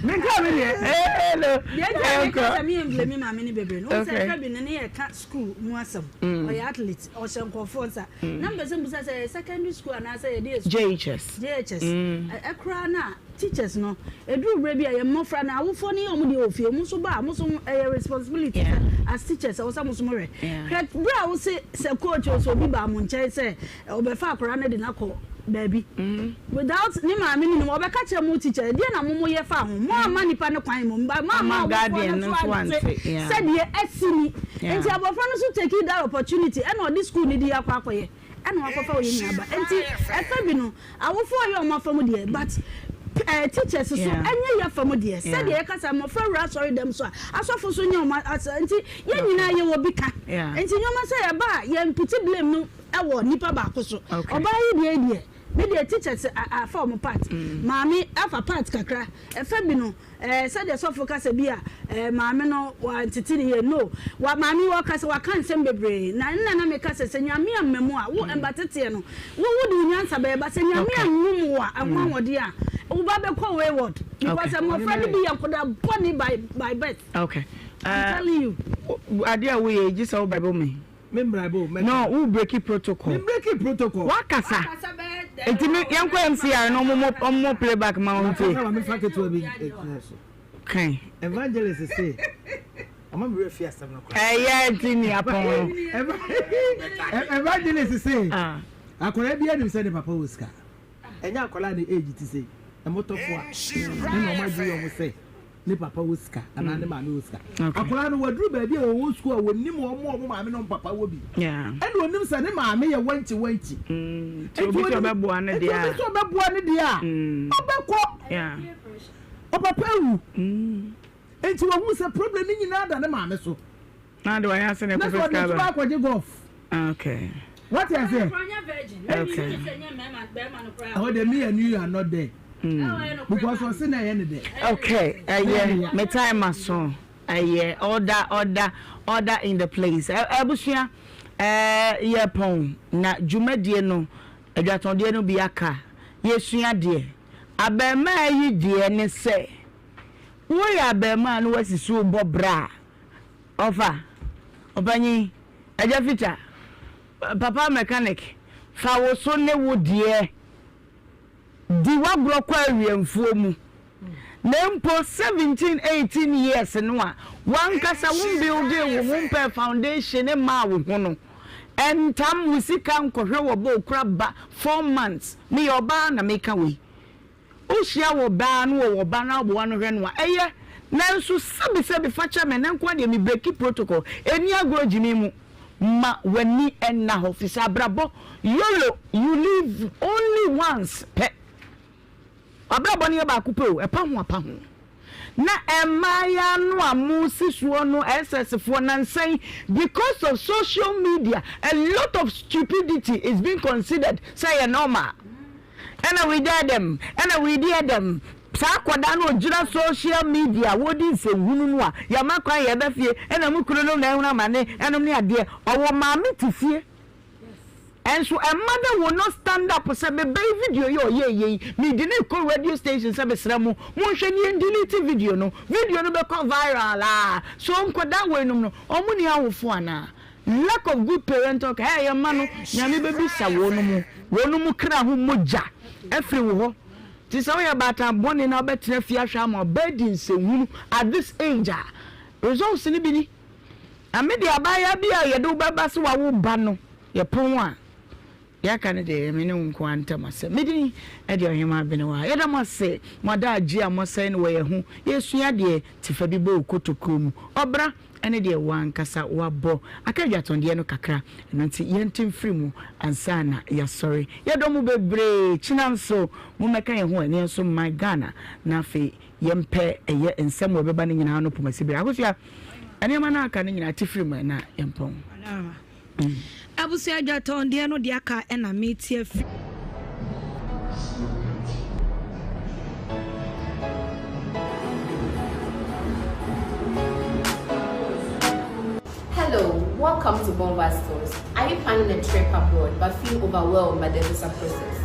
Me nka me deɛ. Hello. Deɛ nti a meka sɛ me mblame maame no bebree no, wohu sɛ ɛka bi no ne yɛka school mu asɛm. Ɔyɛ athlete, ɔhyɛ nkurɔfoɔ nsa. Na mepɛ sɛ mbusa sɛ ɛyɛ secondary school anaasɛ yɛde yɛ school? JHS. JHS. Ɛkoraa no a teachers no, ɛduru berɛ bi a yɛn mmɔfra no, awofoɔ no yɛ wɔn deɛ wɔ fie, wɔn nso ba a, mo nso ɛyɛ responsibility sɛ as teachers ɛwɔ sɛ mo nso mohwɛ. Hwɛ berɛ a wose sɛ coach o sɛ obi baa mo nkyɛn sɛ ɔbɛfa akwadaa no de no akɔ baabi without ne maame no nim, ɔbɛka kyerɛ mo teacher, ɛdeɛn na mo moyɛ faa ho? Mo amma nipa no kwan mmom, but mo amma awofoɔ no nso ante sɛdeɛ asi ni. Nti abɔfra no nso take that opportunity ɛna ɔde school no di akɔ akɔyɛ ɛna wakɔfa ɔyɛ nua ba. Nti ɛfa bi no awofoɔ yɛ wɔn afa mu deɛ but eh, teachers so ɛnyɛ yɛ afa mu deɛ. Sɛdeɛ yɛka sɛ mmɔfra wura asɔre dɛm so a asɔfo nso nyɛ wɔn asɛ nti yɛn nyinaa yɛwɔ bi ka. Nti nneɛma sɛ ɛba a yɛn put blame no ɛwɔ nipa baako so. Ɔbaa yi deɛ deɛ me deɛ teachers afa wɔn part maame afa part kakra ɛfa bi no ɛɛ sɛdeɛ sɔfo kasa bi a ɛɛ maame no wantete ne yie no wa maame yi ɔkasa waka nsɛm bebree na nna na meka sɛ sɛ nyame amma mu a wo ɛmba teteɛ no wo wo de wo nyansa bɛyɛ ba sɛ nyame anum wo a ɛho ahoɔden a wo ba bɛkɔ wayward because mmɔfra no bi yɛ nkɔda bɔne by by birth. Okay. I'm telling you. Adeɛ a woyɛ gye sɛ wo bible me. Me mbraibo o, mɛka. No, wo breaki protocol. Me breaki protocol. Wakasa. Nti me yɛn kɔ MCR na ɔmo ɔmo play back ma wɔn tie. Makasa ma me fa ketewa bi gyina so. Kan. Evangelist se, ɔma me werɛ fi asɛm no koraa. Ɛyɛ nti ni apɔn no. Evangelist se, akwadaa bi anim sɛ ne papa wɔ sika. Ɛnyɛ akwadaa ne age ti sei, ɛmotɔfo a, ɛna ɔmo adwene ɔmo sɛ. ne papa wɔ sika anaa ne maame wɔ sika. Akwadaa no waduru baabi a ɔwɔ sukuu a wɔnim wɔn a wɔn maame ne wɔn papa wɔ bi. Ɛna onim sɛ ne maame yɛ wankyi wankyi. Mm. Nti obi sɛ ɔbɛboa ne deɛ a. Nti obi sɛ ɔbɛboa ne deɛ a. Mm. Ɔbɛkɔ. Ɔpapa awu. Nti wahu sɛ problem no nyinaa da ne maame so. Na de wayɛ ase na Na ɛkɔfɛ sɛ ɔde sika nso ba. akɔgye golf. Okay. Wate aseɛ? Okay. Ɛhɔ deɛ me and you are not there. Because ɔse na ɛyɛ ne dɛ. Okay, ɛyɛ me time aso. Ɛyɛ order order order in the place. Abusua ɛɛ yɛ pɔn na dwumadie no adwatɔndeɛ no bi aka. Yɛsua deɛ. Abarimaa yi deɛ ne sɛ woyɛ abarimaa na woasisi wo bɔ bra a, ɔfa, ɔpanyin, agya fita, papa mechanic, fa wo so ne wo deɛ di w'agorɔ kɔ awiɛmfoɔ mu. Na mpo 17, 18 years no a w'ankasa wo mbuildee wo ho mpɛɛ foundation mmaa wo ho no, ntam wo sika nkɔhwɛ wɔ bɔ okura ba 4 months, meyɛ ɔbaa na meka wei. Wohyia wɔ baa no wɔ wɔ ba no aboa no hwɛ no a, ɛyɛ. Nanso sɛbi sɛbi fa kyɛ me, ɛnɛ nko ara deɛ me breaki protocol, ɛnni agorɔ gyimi mu. Ma w'ani nna hɔ, fisɛ abrabɔ, yolo, you live only once pɛ. W'abrabɔ no yɛ baako pɛ o, ɛpa ho a pa ho. Na mmaayaa no a mo si soɔ no SS foɔ nansa yi because of social media a lot of stupidity is being considered sɛ ɛyɛ normal. Ɛna we dare them, ɛna we dear them. Saa akwadaa no ɔgyina social media wɔdi nsɛnhunu no a yɛma kwan yɛba fie ɛna mo kunu nom na ɛhunu amane ɛnom ne adeɛ ɔwɔ maame te fie. Nso a mother will not stand up sɛ me ba yi video yi a ɔyɛɛ yei mede no rekɔ radio station sɛ mesrɛ mo monhwɛ na yɛn delete video no, video no bɛkɔ viral aa so nkwadaa weinom no wɔn nni awofoɔ anaa? Lack of good parental care ɛyɛ mma no Nyame bɛbisa wɔnom wɔnom kra ho mogya afiri wo hɔ nti sɛ woyɛ baatan bɔne na wobɛtena fie ahwɛ ama ɔba adi nsɛnhunu at this age a results no bi ni. Na me deɛ abaayewa bi a yɛde wo bɛba sɛ wawo ba no yɛpɔn a, deɛ aka no deɛ ɛyɛ me ne wo nko ara ntam asɛm. Me din de Ɔhemaa Benewaa. Yɛda mo ase mo adaagye a moasɛe no wɔ yɛn ho. Yɛresua adeɛ te fa bi bɔ wo kotokuo mu. Ɔbra ne deɛ wo ankasa woabɔ. Aka adwatɔndeɛ no kakra, ɛno nti yɛnte mfiri mu ansa na yɛasɔre. Yɛdɔ mo bebree. Kyena nso mommɛka yɛn ho ɛne yɛn nso mman Ghana na afei yɛmpɛ ɛyɛ nsɛm a ɛbɛba no nyinaa no pomasi bere. Akosua, nneɛma no aka no nyinaa te firi mu na yɛmpɔn. Abusua adwatɔn deɛ no deɛ aka ɛna metie afiri. Hello, welcome to Bomba Stores. Are you planning a trip abroad but feel overwhelmed by the visa process?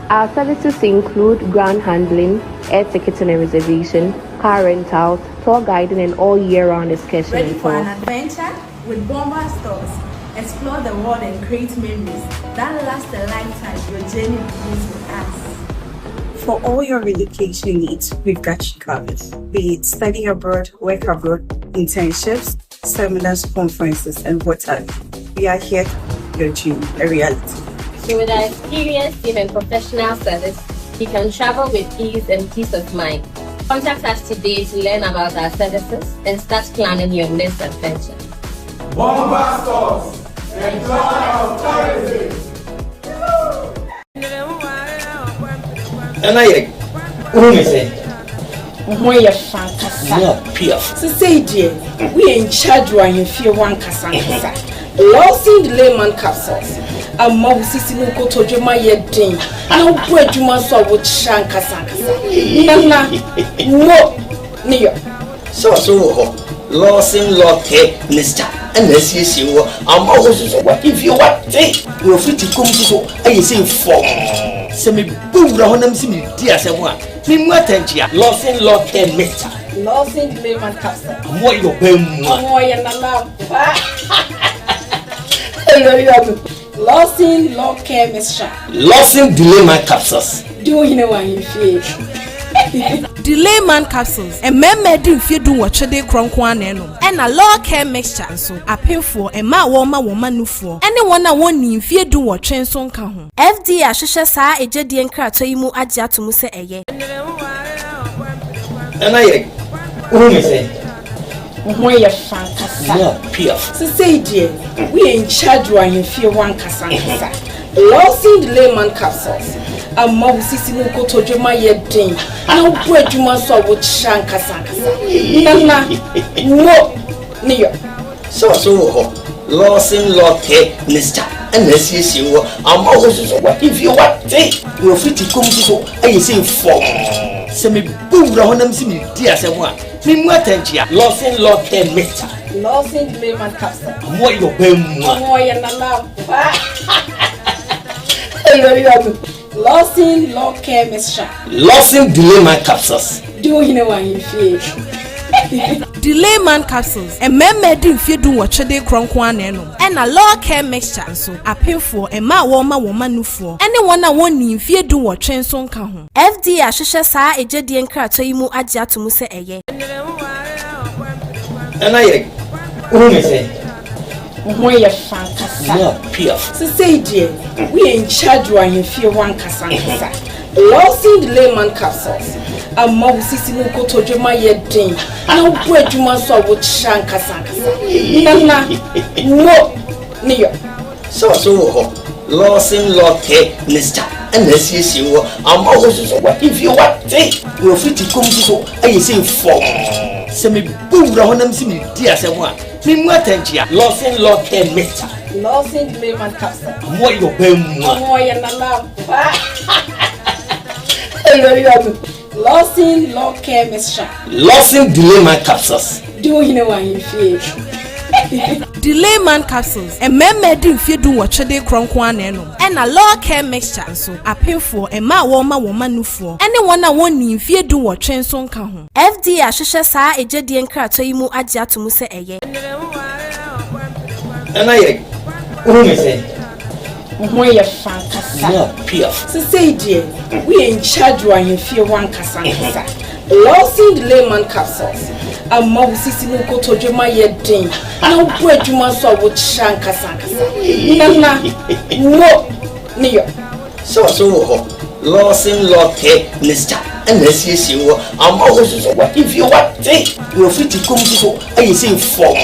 Our services include ground handling, air ticketing and reservation, car rentals, tour guiding, and all year round excursion Ready and for tours. an adventure? With Bomba Stores, explore the world and create memories that last a lifetime. Your journey begins with us. For all your relocation needs, we've got you covered. Be it study abroad, work abroad, internships, seminars, conferences, and what have you. We are here to your dream a reality. So with our experienced team and professional service, you can travel with ease and peace of mind. Contact us today to learn about our services and start planning your next adventure. Bomba Stores, the joy of tourism. Nana yɛ wohu me sɛ Wo ho yɛ fɛ ankasa. Mo piaf. Sesei deɛ, woyɛ in charge wɔ ahemfie hɔ ankasa ankasa. Lawson Layman Capsules ama wo sisi ne wo kotodwe ma yɛ den na wobɔ adwuma nso a wokyerɛ ankasa ankasa. Nana, mo ne yɔ. Sɛ ɔso wɔ hɔ Lawson Law Care Mixture ɛna asiesie wɔ ama wo soso wahemfie wate na ofiri ti kom soso ayɛ sɛ fɔm sɛ mebɔ wura hɔ nam sɛ medi asɛm a memu atɛnkyea Lawson Law Care Mixture Lawson Layman Capsule. Mo yɛ ɔbɛn mu a. Ɔmo yɛ nana ampa. Lawson Law Care Mixture. Lawson Delayman Capsules. Di wo hene wɔ ahemfie. Delayman Capsules, Mmarima adi mfeɛ dunwɔtwe de rekorɔ nko ara na ɛnom. Ɛna Law Care Mixture nso, apemfoɔ, mmaa a wɔrema wɔn mma nufoɔ, ne wɔn a wɔnnii mfeɛ dunwɔtwe nso nka ho. FDA ahwehwɛ saa egyedie nkratoɔ yi mu agye ato mu sɛ ɛyɛ. Nana yɛ wohu me sɛ. Wo ho yɛ fɛ ankasa. More piaf. Sesei deɛ, woyɛ in charge wɔ ahemfie hɔ ankasa ankasa. Lawson Delayman Capsules ama wo sisi ne wo kotodwe mu ayɛ den na wobɔ adwuma nso a wokyerɛ ankasa ankasa. Nana, wo ne yɔ. Sɛ ɔso wɔ hɔ, Lawson Law Care Mixture ɛna asiesie wɔ ama wo nso so w'ahemfie wate na wafiti kɔm nso so ayɛ sei fɔmm. Sɛ mebɔ wura hɔ na mese meredi asɛm a, Memu atɛnkyea. Lawson Law Care Mixture. Lawson Layman Capsule. Ɔmo yɛ ɔbaa mua. Ɔmo yɛ nana ampa. Lawson Law Care Mixture. Lawson Delayman Capsules. Di wo hene wɔ ahemfie. Delayman Capsules, Mmarima adi mfeɛ dunwɔtwe de rekorɔ nko ara na ɛnom. Ɛna Law Care Mixture nso, apemfoɔ, mmaa a wɔrema wɔn mma nufoɔ, ne wɔn a wɔnnii mfeɛ dunwɔtwe nso nka ho. FDA ahwehwɛ saa agyadie nkratoɔ yi mu agye ato mu sɛ ɛyɛ. Nana yere, wohu me sɛn? Wo ho yɛ fɛ ankasa. More piaf. Sesei deɛ, woyɛ in charge wɔ ahemfie hɔ ankasa ankasa. Lawson Delayman Capsules ama wo sisi ne wo kotodwe mu ayɛ den na wobɔ adwuma nso a wokyerɛ ankasa ankasa. Nana, wo ne yɔ. Sɛ ɔso wɔ hɔ, Lawson Law Care Mixture ɛna asiesie wɔ ama wo nso so w'ahemfie wate na wafiti kɔm nso so ayɛ sei fɔmm. Sɛ mebɔ wura hɔ na mese meredi asɛm a, memmu atɛnkyea. Lawson Law Care Mixture. Lawson Layman Capsule. Ɔmo yɛ ɔbaa mua. Ɔmo yɛ nana ampa. Lawson Law Care Mixture. Lawson Delayman Capsules. Di wo hene wɔ ahemfie. Delayman Capsules, Mmarima adi mfeɛ dunwɔtwe de rekorɔ nko ara na ɛnom. Ɛna Law Care Mixture nso, apemfoɔ, mmaa a wɔrema wɔn mma nufoɔ, ne wɔn a wɔnnii mfeɛ dunwɔtwe nso nka ho. FDA ahwehwɛ saa agyadie nkratoɔ yi mu agye ato mu sɛ ɛyɛ. Nana yere, wohu me sɛn? Wo ho yɛ fɛ ankasa. More piaf. Sesei deɛ, woyɛ in charge wɔ ahemfie hɔ ankasa ankasa. Lawson Delayman Capsules ama wo sisi ne wo kotodwe mu ayɛ den na wobɔ adwuma nso a wokyerɛ ankasa ankasa. Nana, wo ne yɔ. Sɛ ɔso wɔ hɔ, Lawson Law Care Mixture ɛna asiesie wɔ ama wo nso so w'ahemfie wate na wafiti kɔm nso so ayɛ sei fɔmm.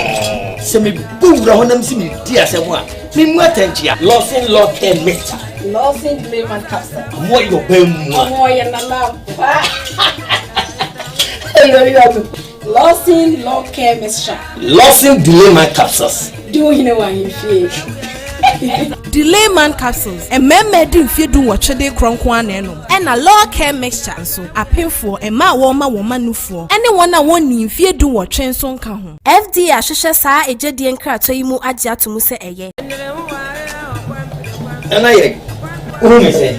Sɛ mebɔ wura hɔ na mese meredi asɛm a, Memu atɛnkyea. Lawson Law Care Mixture. Lawson Delayman Capsule. Ɔmo yɛ ɔbaa mua. Ɔmo yɛ nana ampa. Lawson Law Care Mixture. Lawson Delayman Capsules. Di wo hene wɔ ahemfie. Delayman Capsules, Mmarima adi mfeɛ dunwɔtwe de rekorɔ nko ara na ɛnom. Ɛna Law Care Mixture nso, apemfoɔ, mmaa a wɔrema wɔn mma nufoɔ, ne wɔn a wɔnnii mfeɛ dunwɔtwe nso nka ho. FDA ahwehwɛ saa agyadie nkratoɔ yi mu agye ato mu sɛ ɛyɛ. Nana yere, wohu me sɛn?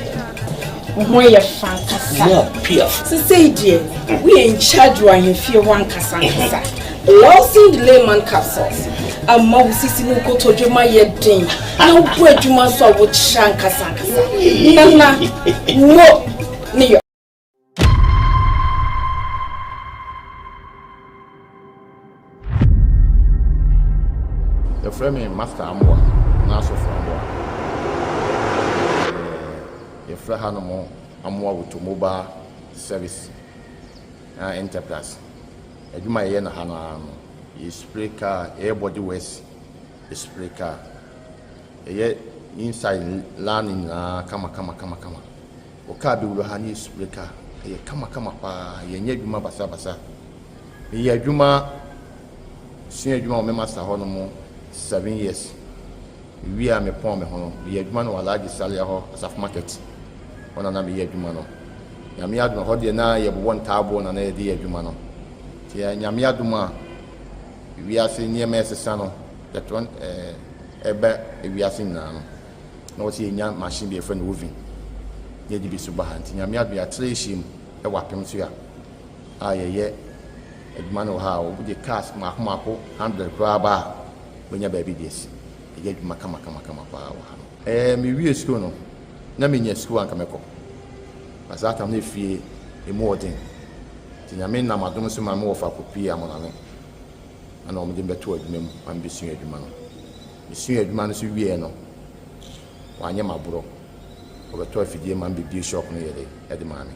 Wo ho yɛ fɛ ankasa. More piaf. Sesei deɛ, woyɛ in charge wɔ ahemfie hɔ ankasa ankasa. Lawson Delayman Capsules ama wo sisi ne wo kotodwe mu ayɛ den na wobɔ adwuma nso a wokyerɛ ankasa ankasa. Nana, wo ne yɔ. Yɛfrɛ me Master Amoah anaa Sɔfo Amoah. Yɛfrɛ hanom Amoah Automobile Service Enterprise. Adwuma a yɛyɛ no ha no ara no, yɛ spray car, yɛyɛ body works, yɛ spray car. Yɛyɛ inside line nyinaa kama kama kama kama. Wo car bɛwura ha ne yɛ spray car. Ɛyɛ kama kama paa. Yɛnyɛ adwuma basabasa. Meyɛ adwuma, sua adwuma wɔ me master hɔ nom 7 years. Mewie a mepɔn me ho no, meyɛ adwuma no wɔ Alhaji Salia hɔ, Asafo Market. Hɔ na na meyɛ adwuma no. Nyame adom, ɛhɔ deɛ na yɛbobɔ ntaaboɔ na na yɛde yɛ adwuma no. Nti Nyame adom a, wiase nneɛma ɛsesa no, yɛtɔ ɛba wiase nyinaa no, na wɔsɛ yɛnya machine bi yɛfrɛ no oven, na yɛde bi so ba ha. Nti Nyame adom yɛatra ahyia mu wɔ apem so a, a yɛyɛ adwuma no wɔ ha a, wɔde cars mmaako mmaako 100 koraa ba a, wɔnya baabi de asi. Yɛyɛ adwuma kama kama kama paa wɔ ha no. Ɛɛ, mewie sukuu no, na menya sukuu a anka mɛkɔ. Na saa tam no efie emu wɔ den. Nti Nyame nam adom so ma me wɔfa kɔpuee Amoname ɛna wɔn de me bɛtoo adwuma mu ma mebɛsua adwuma no. Mesuaa adwuma no nso wieɛ no, wɔanyɛ me aborɔ. Wɔbɛtɔɔ afidie ma me bɛbue shop no yɛ de maa me.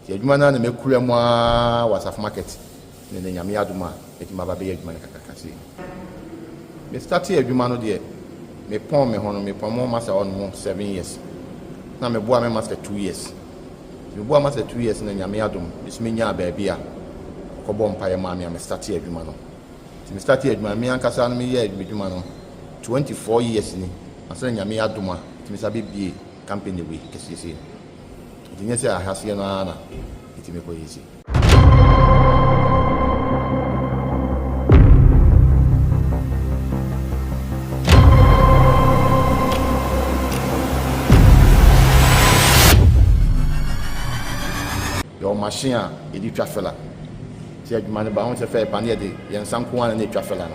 Nti adwuma no ara na makura mu ara wɔ Asafo Market. Na ɛnɛ Nyame adom a mɛtumi aba abɛyɛ adwuma no kakraka sei. Me startee adwuma no deɛ me pɔn me ho no me pɔn mo master hɔ nom 7 years na me boa me master 2 years. Nti me boa master 2 years na Nyame adom me so me nyaa baabi a ɔkɔ bɔ mpaeɛ maa me a me startee adwuma no. Nti me startee adwuma no me ankasa no me yɛɛ me dwuma no 24 years ni ansa na Nyame adom a metumi sa bɛ bie company wei kɛseɛ sei no. Nti nyɛ sɛ ahaseɛ no ara na metumi kɔ yɛ sei. Yɛwɔ machine a yɛde twa fela. Sɛ adwuma no ba ho sɛ fɛ ba ne yɛde yɛn nsa nko ara na ɛtwa fela no.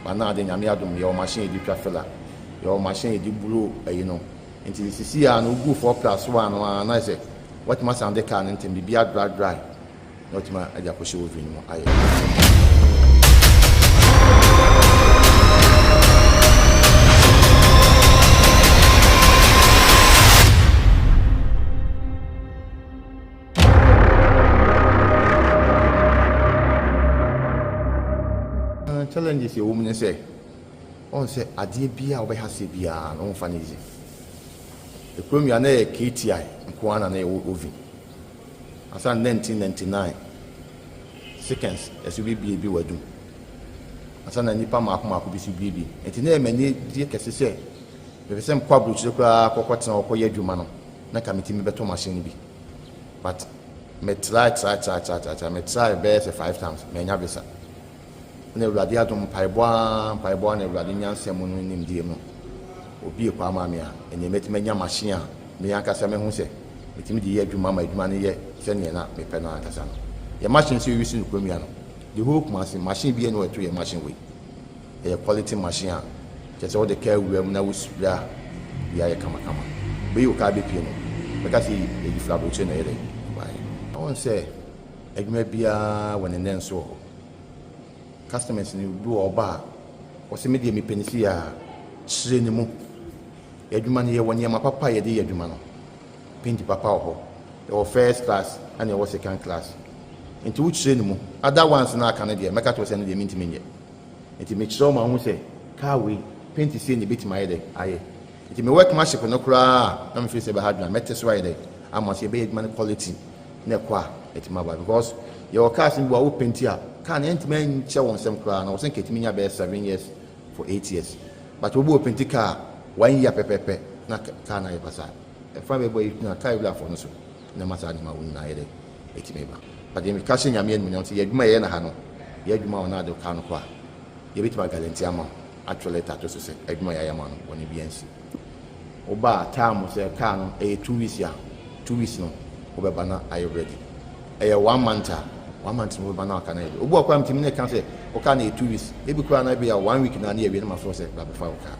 Ba na ade Nyame adom yɛwɔ machine yɛde twa fela. Yɛwɔ machine yɛde buro ayi no. Nti sisi a no wogu 4 plus 1 no ara na sɛ Watumi asan de car no ntɛm, biribi adry dry na watumi de akɔhyɛ oven no mu ayɛ. Challenges ɛwɔ mu ne sɛ, ɔn sɛ adeɛ biara a wobɛha aseɛ biara no womfa no easy. Ekurom yi a na ɛyɛ KTI nko ara na na yɛwɔ oven. Ansa na 1999 seconds ɛso bebue bi wɔ adum. Ansa na nnipa mmaako mmaako bi so bue bi. Nti na ɛyɛ m'anigye kɛse sɛ mepɛ sɛ mekɔ aburokyire koraa kɔkɔtena hɔ kɔyɛ adwuma no na nka metumi bɛtɔ machine no bi. But me try try try try try try me try bɛyɛ sɛ five times mannya visa. Na Awurade adom, mpaebɔ ara, mpaebɔ ara na Awurade nyansa mu no nimdeɛ mu, obue kwan maa me a, ɛnneɛ mɛtumi anya machine a me ankasa mɛhu sɛ metumi de yɛ adwuma ma adwuma no yɛ sɛdeɛ na mepɛ no ankasa no. Yɛn machine nso yɛuse no kurom yi ano. The whole Kumasi, machine biara nni hɔ a ɛto yɛn machine wei. Ɛyɛ quality machine a kyerɛ sɛ wode kaa wura mu na wo spray a, biribiara yɛ kamakama. Wobɛyi wo kaa bɛpue no, wobɛka sɛ yɛyi firi aburokyire na ɛyɛ dɛn? Ɛbaeɛ. Wohu sɛ adwuma biara wɔ ne nnɛnso wɔ hɔ. Customers no bi wɔ hɔ ɔba a, ɔse me deɛ mepɛ no sei a, kyerɛ ne mu. Yɛn adwuma no yɛwɔ nneɛma papa a yɛde yɛ adwuma no. Paint papa wɔ hɔ. Yɛwɔ first class ɛna yɛwɔ second class. Nti wo kyerɛ ne mu. Other ones no a aka no deɛ mɛka kyerɛ wo sɛ ɛno deɛ mentumi nyɛ. Nti mekyerɛ wo ma wohu sɛ car wei paint sei na ɛbɛtumi ayɛ dɛ ayɛ. Nti me workmanship no koraa a na me feel sɛ ɛbɛha adwene a mɛte so ayɛ dɛ ama sɛ yɛbɛyɛ adwuma no quality. na ɛkɔ a ɛtumi aba because yɛwɔ cars no bi wɔ a wo penti a car no ɛntumi nkyɛ wɔn nsam koraa na wɔsɛ nka ɛtumi nya bɛyɛ seven years for eight years but obi wɔ penti car one year pɛpɛpɛ na car no ayɛ basaa ɛfa bɛbɔ yi na car wurafoɔ no so na ɛma saa nneɛma wo nyinaa yɛ dɛ ɛtumi ba but deɛ meka hyɛ Nyame animuonyam sɛ yɛ adwuma yɛyɛ na ha no yɛ adwuma wɔ na ade car no kɔ a yɛbɛtumi agalante ama wo atwerɛ letter ato so sɛ adwuma yɛayɛ ama no bɔne bi ansi. Woba a time sɛ car no ɛyɛ two weeks a, two weeks no wobɛba na ayɛ ready. Ɛyɛ one month a, one month no wobɛba na car no ayɛ ready. Obi wɔ hɔ koraa metumi ne ka sɛ wo car no yɛ two weeks, ebi koraa no ebi a one week na ne yɛawie na mafrɛ wo sɛ bra bɛfa wo car.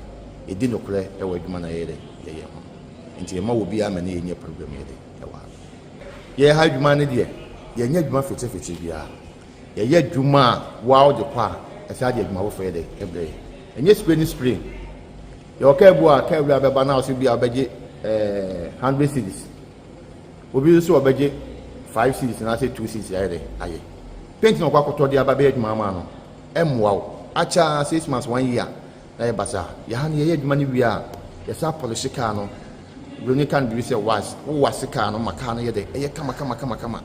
Yɛdi nokorɛ wɔ adwuma no a yɛyɛ dɛ yɛyɛ ho. Nti yɛmma obiara ma ne yɛnyɛ problem yɛ dɛ ɛwɔ ha. Yɛyɛ ha adwuma no deɛ, yɛnyɛ adwuma fetefete biara. Yɛyɛ adwuma a woa wode kɔ a, ɛsan de adwuma foforɔ yɛ dɛ ɛbrɛ yɛn. Ɛnyɛ spray ne spray. Yɛwɔ kaa bi wɔ a kaa wura bɛba na ɔsɛ bi a ɔbɛgye ɛɛ hundred cedis. Obi nso ɔbɛgye five cedis anaasɛ two cedis ayɛ dɛ ayɛ. Paint na ɔkɔ akɔtɔ de aba bɛyɛ adwuma ama no ɛmmoa wo. Akyɛ ara six months one year na yɛ basaa. Yɛ ha no yɛyɛ adwuma no wie a yɛsan polish kaa no. Buroni ka no biribi sɛ wax. Wo wax kaa no ma kaa no yɛ dɛ ɛyɛ kama kama kama kama.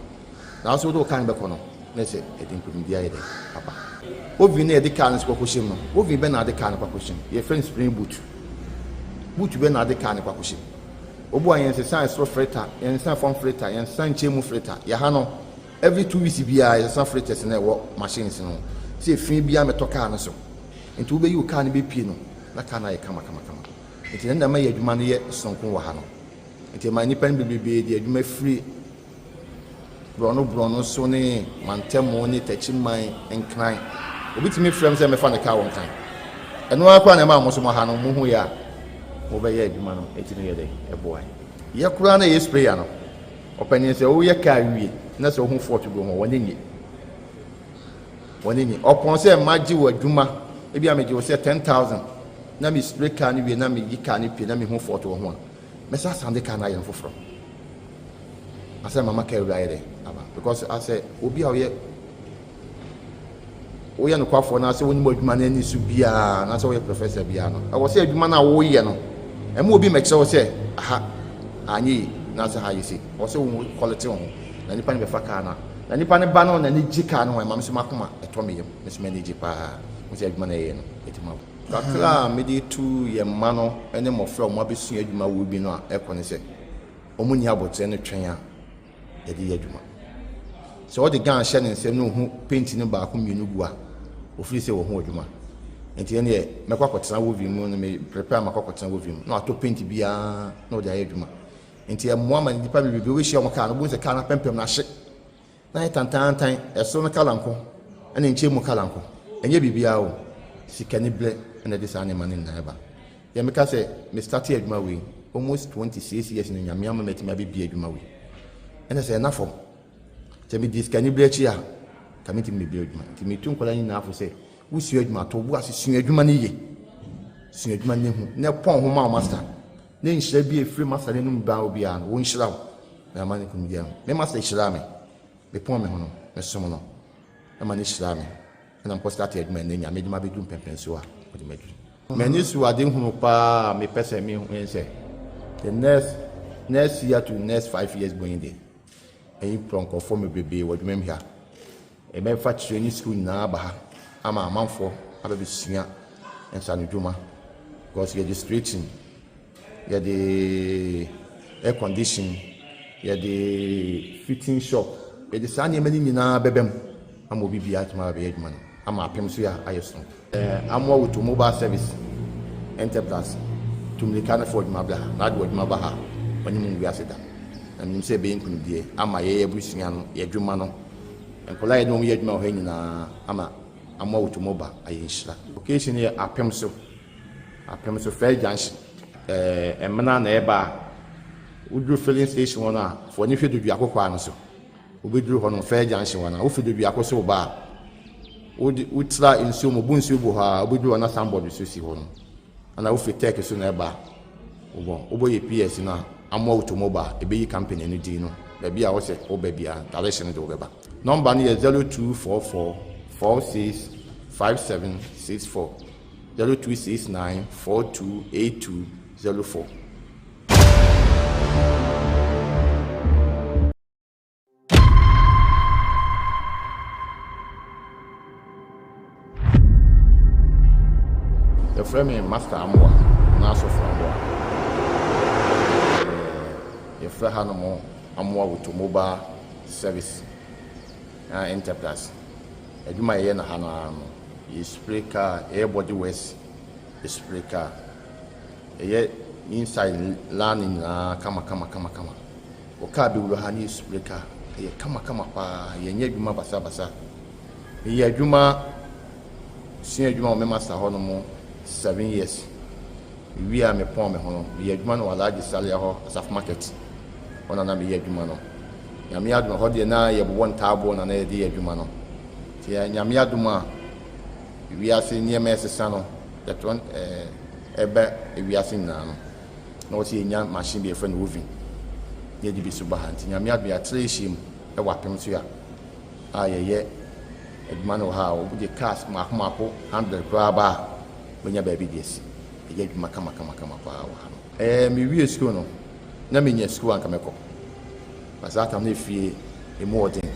Nanso wode wo kaa no bɛkɔ no, na ɛsɛ ɛde nkonimdi ayɛ dɛn aba. Oven no a yɛde kaa no nso kɔkɔhyɛ mu no, oven bɛn na wode kaa no kɔakɔhyɛ mu? Yɛfrɛ no spring boot. Boot bɛn na wode kaa no kɔakɔhyɛ mu? Obu a yɛnsesa ɛsoro freta, yɛnsesa fam freta, yɛnsesa nkyɛn mu freta. Yɛ ha no, every 2 weeks biara yɛsesa fretas no a ɛwɔ machines no ho. Sɛ efi biara mmɛtɔ kaa no so. Nti wobɛyi wo kaa no bɛpue no, na kaa no ayɛ kama kama kama. Nti ɛno na ɛma yɛ adwuma no yɛ sononko wɔ ha no. Nti ɛma nnipa no bebrebe de adwuma firi Borɔno borɔno so ne mantamu ne takyiman nkran. Obi tumi frɛ me sɛ mɛfa ne kaa wɔ nkran. Ɛno ara koraa na ɛmaa mo nso mo ha no mo hu yɛ a mobɛyɛ adwuma no ɛtumi yɛ dɛ ɛboa yɛ. Koraa na ɛyɛ sprayer no. Ɔpanin sɛ woyɛ kaa wie na sɛ wohu fault bi wɔ ho wɔne nye. Wɔne nye. Ɔpɔn sɛ magye wɔ adwuma ebi a megye wo sɛ 10,000 na me spray kaa no wie na meyi kaa no pie na mehu fault wɔ ho a mɛsa asan de kaa no ayɛ no foforɔ. Asɛ mama kaa wura ayɛ dɛ aba because asɛ obi a ɔyɛ. woyɛ nokwafoɔ anaasɛ wonim adwuma no ani so biara anaasɛ woyɛ professor biara no, ɛwɔ sɛ adwuma no a woyɛ no, ɛma obi mmɛkyerɛ wo sɛ aha anyɛ yie anaasɛ ha yɛ sei. Ɛwɔ sɛ wo quality wo ho na nipa no bɛfa kaa no a, na nipa no ba no n'ani gye kaa no ho a, ɛma me nso m'akoma ɛtɔ me yam, me nso m'ani gye paa. Hu sɛ adwuma no a yɛyɛ no, ɛtumi aboa. Kakra a mede tu yɛn mma no ne mmɔfra a wɔabɛsua adwuma wɔ bi no a ɛkɔ ne sɛ, wɔnni aboterɛ no twɛn a yɛde yɛ adwuma. Sɛ ɔde gun hyɛ ne nsam na ohu paint no baako mmienu gu a, ofiri sɛ wahu adwuma. Nti ɛneɛ mɛkɔ akɔtena woven mu no me prepare makɔ akɔtena woven mu na watɔ paint biara na ɔde ayɛ adwuma. Nti ɛmmoa ma nnipa bebrebe wobɛhyia wɔn kaa no wobɛhu sɛ kaa no apempem no ahye na ayɛ tantaantan, ɛsoro no kala nko ɛna nkyɛn mu kala nko. Ɛnyɛ biribiara o, sikaniberɛ na ɛde saa nneɛma no nyinaa ba. Deɛ meka sɛ me starte adwuma wei almost 26 years no Nyame ama matumi abɛbie adwuma wei ɛna sɛ ɛna fam sɛ medi sikani berɛ akyi a ka mentumi mebie adwuma nti metu nkwadaa nyinaa fo sɛ wosua adwuma to bo ase sua adwuma no yie sua adwuma no hu na pɔn ho ma wo master ne nhyira bi ɛfiri master no anum baa obiara no wɔnhyira wo na ama ne kumdi ahu me master hyiraa me mepɔn me ho no mesom no ɛma ne hyiraa me Ɛna mekɔ starte adwuma ɛnɛ Nyame de mabɛduru mpɛmpɛnsoɔ a ɔde maduru. M'ani so ade hunu paa a mepɛ sɛ me hu ne sɛ the next next year to next 5 years going there ɛyi prɔ nkurɔfoɔ mebrebee wɔ adwuma mu ha ɛbɛfa kyerɛ ne sukuu nyinaa aba ha ama amanfoɔ abɛbɛsua nsanodwuma because yɛde straighten Yɛde air condition, yɛde fitting shop, yɛde saa nneɛma no nyinaa bɛba mu ama obi biara atumi aba abɛyɛ adwuma no ama apem so yɛ ayɛ soronko. Amoa Woto Mobile Service Enterprise tu mmirika na fa w'adwuma bra ha na ade w'adwuma ba ha a, w'anim ngu ase da. Na menim sɛ ɛbɛyɛ nkunimdie ama yɛn abusua no, yɛn adwuma no, nkwadaa a yɛne wɔn yɛ adwuma wɔ ha nyinaa ama Amoa Woto Mobile ayɛ nhyira. Location no yɛ apem so. Apem so first junction ɛɛ Emena na ɛba a, woduru filling station hɔ no a, fa w'ani hwɛ Doduako kwan no so. Wobɛduru hɔ no first junction hɔ no a, wofi Doduako so ba a, wode wotra nsuo mu, bu nsuo gu hɔ a, wobɛduru hɔ na signboard so si hɔ no. Ɛna wofi Turkey so na ɛba a, wobɔ wobɔ yɛ PS no a, Amoa Automobile, ɛbɛyi company no din no. Baabi a wosɛ woba biara, direction no de wobɛba. Nɔmba no yɛ 0244 46 5764. 0269 42 8204. Yɛfrɛ me Master Amoah anaa Asɔfo Amoah. Yɛfrɛ hanom Amoah Automobile Service Enterprise. Adwuma a yɛyɛ no ha no ara no, yɛ spray car, yɛyɛ body works, yɛ spray car. Yɛyɛ inside lan no nyinaa kama kama kama kama. Wɔ car bɛwura ha no yɛ spray car, ɛyɛ kama kama paa, yɛnyɛ adwuma basabasa. Meyɛ adwuma, sua adwuma wɔ me master hɔ nom 7 years. Mewie a mepɔn me ho no, meyɛ adwuma no wɔ Alhaji Salia hɔ, Asafo Market hɔ na na meyɛ adwuma no. Nyame adom ɛhɔ deɛ na yɛbobɔ ntaaboɔ na na yɛde yɛ adwuma no. Nti Nyame adom a wiase nneɛma ɛsesa no yɛtɔ ɛba wiase nyinaa no na wɔsɛ yɛnya machine bi yɛfrɛ no oven na yɛde bi so ba ha. Nti Nyame adom yɛatrɛ yɛhyia mu ɛwɔ apem so a a yɛyɛ adwuma no wɔ ha a wɔde cars mmaako mmaako 100 koraa ba a wɔnya baabi de asi. Yɛyɛ adwuma kama kama kama paa wɔ ha no. Ɛɛ mewie sukuu no na menya sukuu a anka mɛkɔ. Na saa tam no efie emu wɔ den.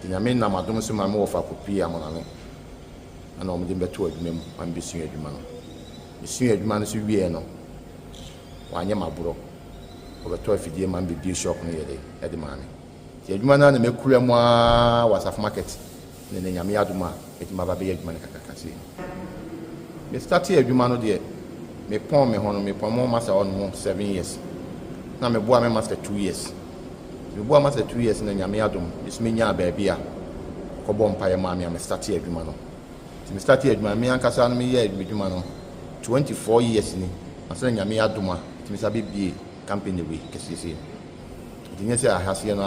Nti Nyame nam adom so ma me wɔfa kɔpuee Amonane ɛna wɔn de me bɛtoo adwuma mu ma me bɛsua adwuma no. Me suaa adwuma no so wieɛ no, wɔanyɛ me aborɔ. Wɔbɛtɔɔ afidie ma me bɛbue shop no yɛ dɛ ɛde maa me. Nti adwuma no ara na makura mu ara wɔ Asafo Market ne nɛ Nyame adom a mɛtumi aba abɛyɛ adwuma no kakraka sei no. Me startee adwuma no deɛ me pɔn me ho no me pɔn mo master hɔ nom 7 years na me boa me master 2 years nti me boa master 2 years na Nyame adom me so me nyaa baabi a kɔ bɔ mpaeɛ maa me a me startee adwuma no nti me startee adwuma no me ankasa no me yɛ me dwuma no 24 years ni ansa na Nyame adom a metumi sa bɛ bie company wei kɛseɛ sei no nti nyɛ sɛ ahaseɛ no.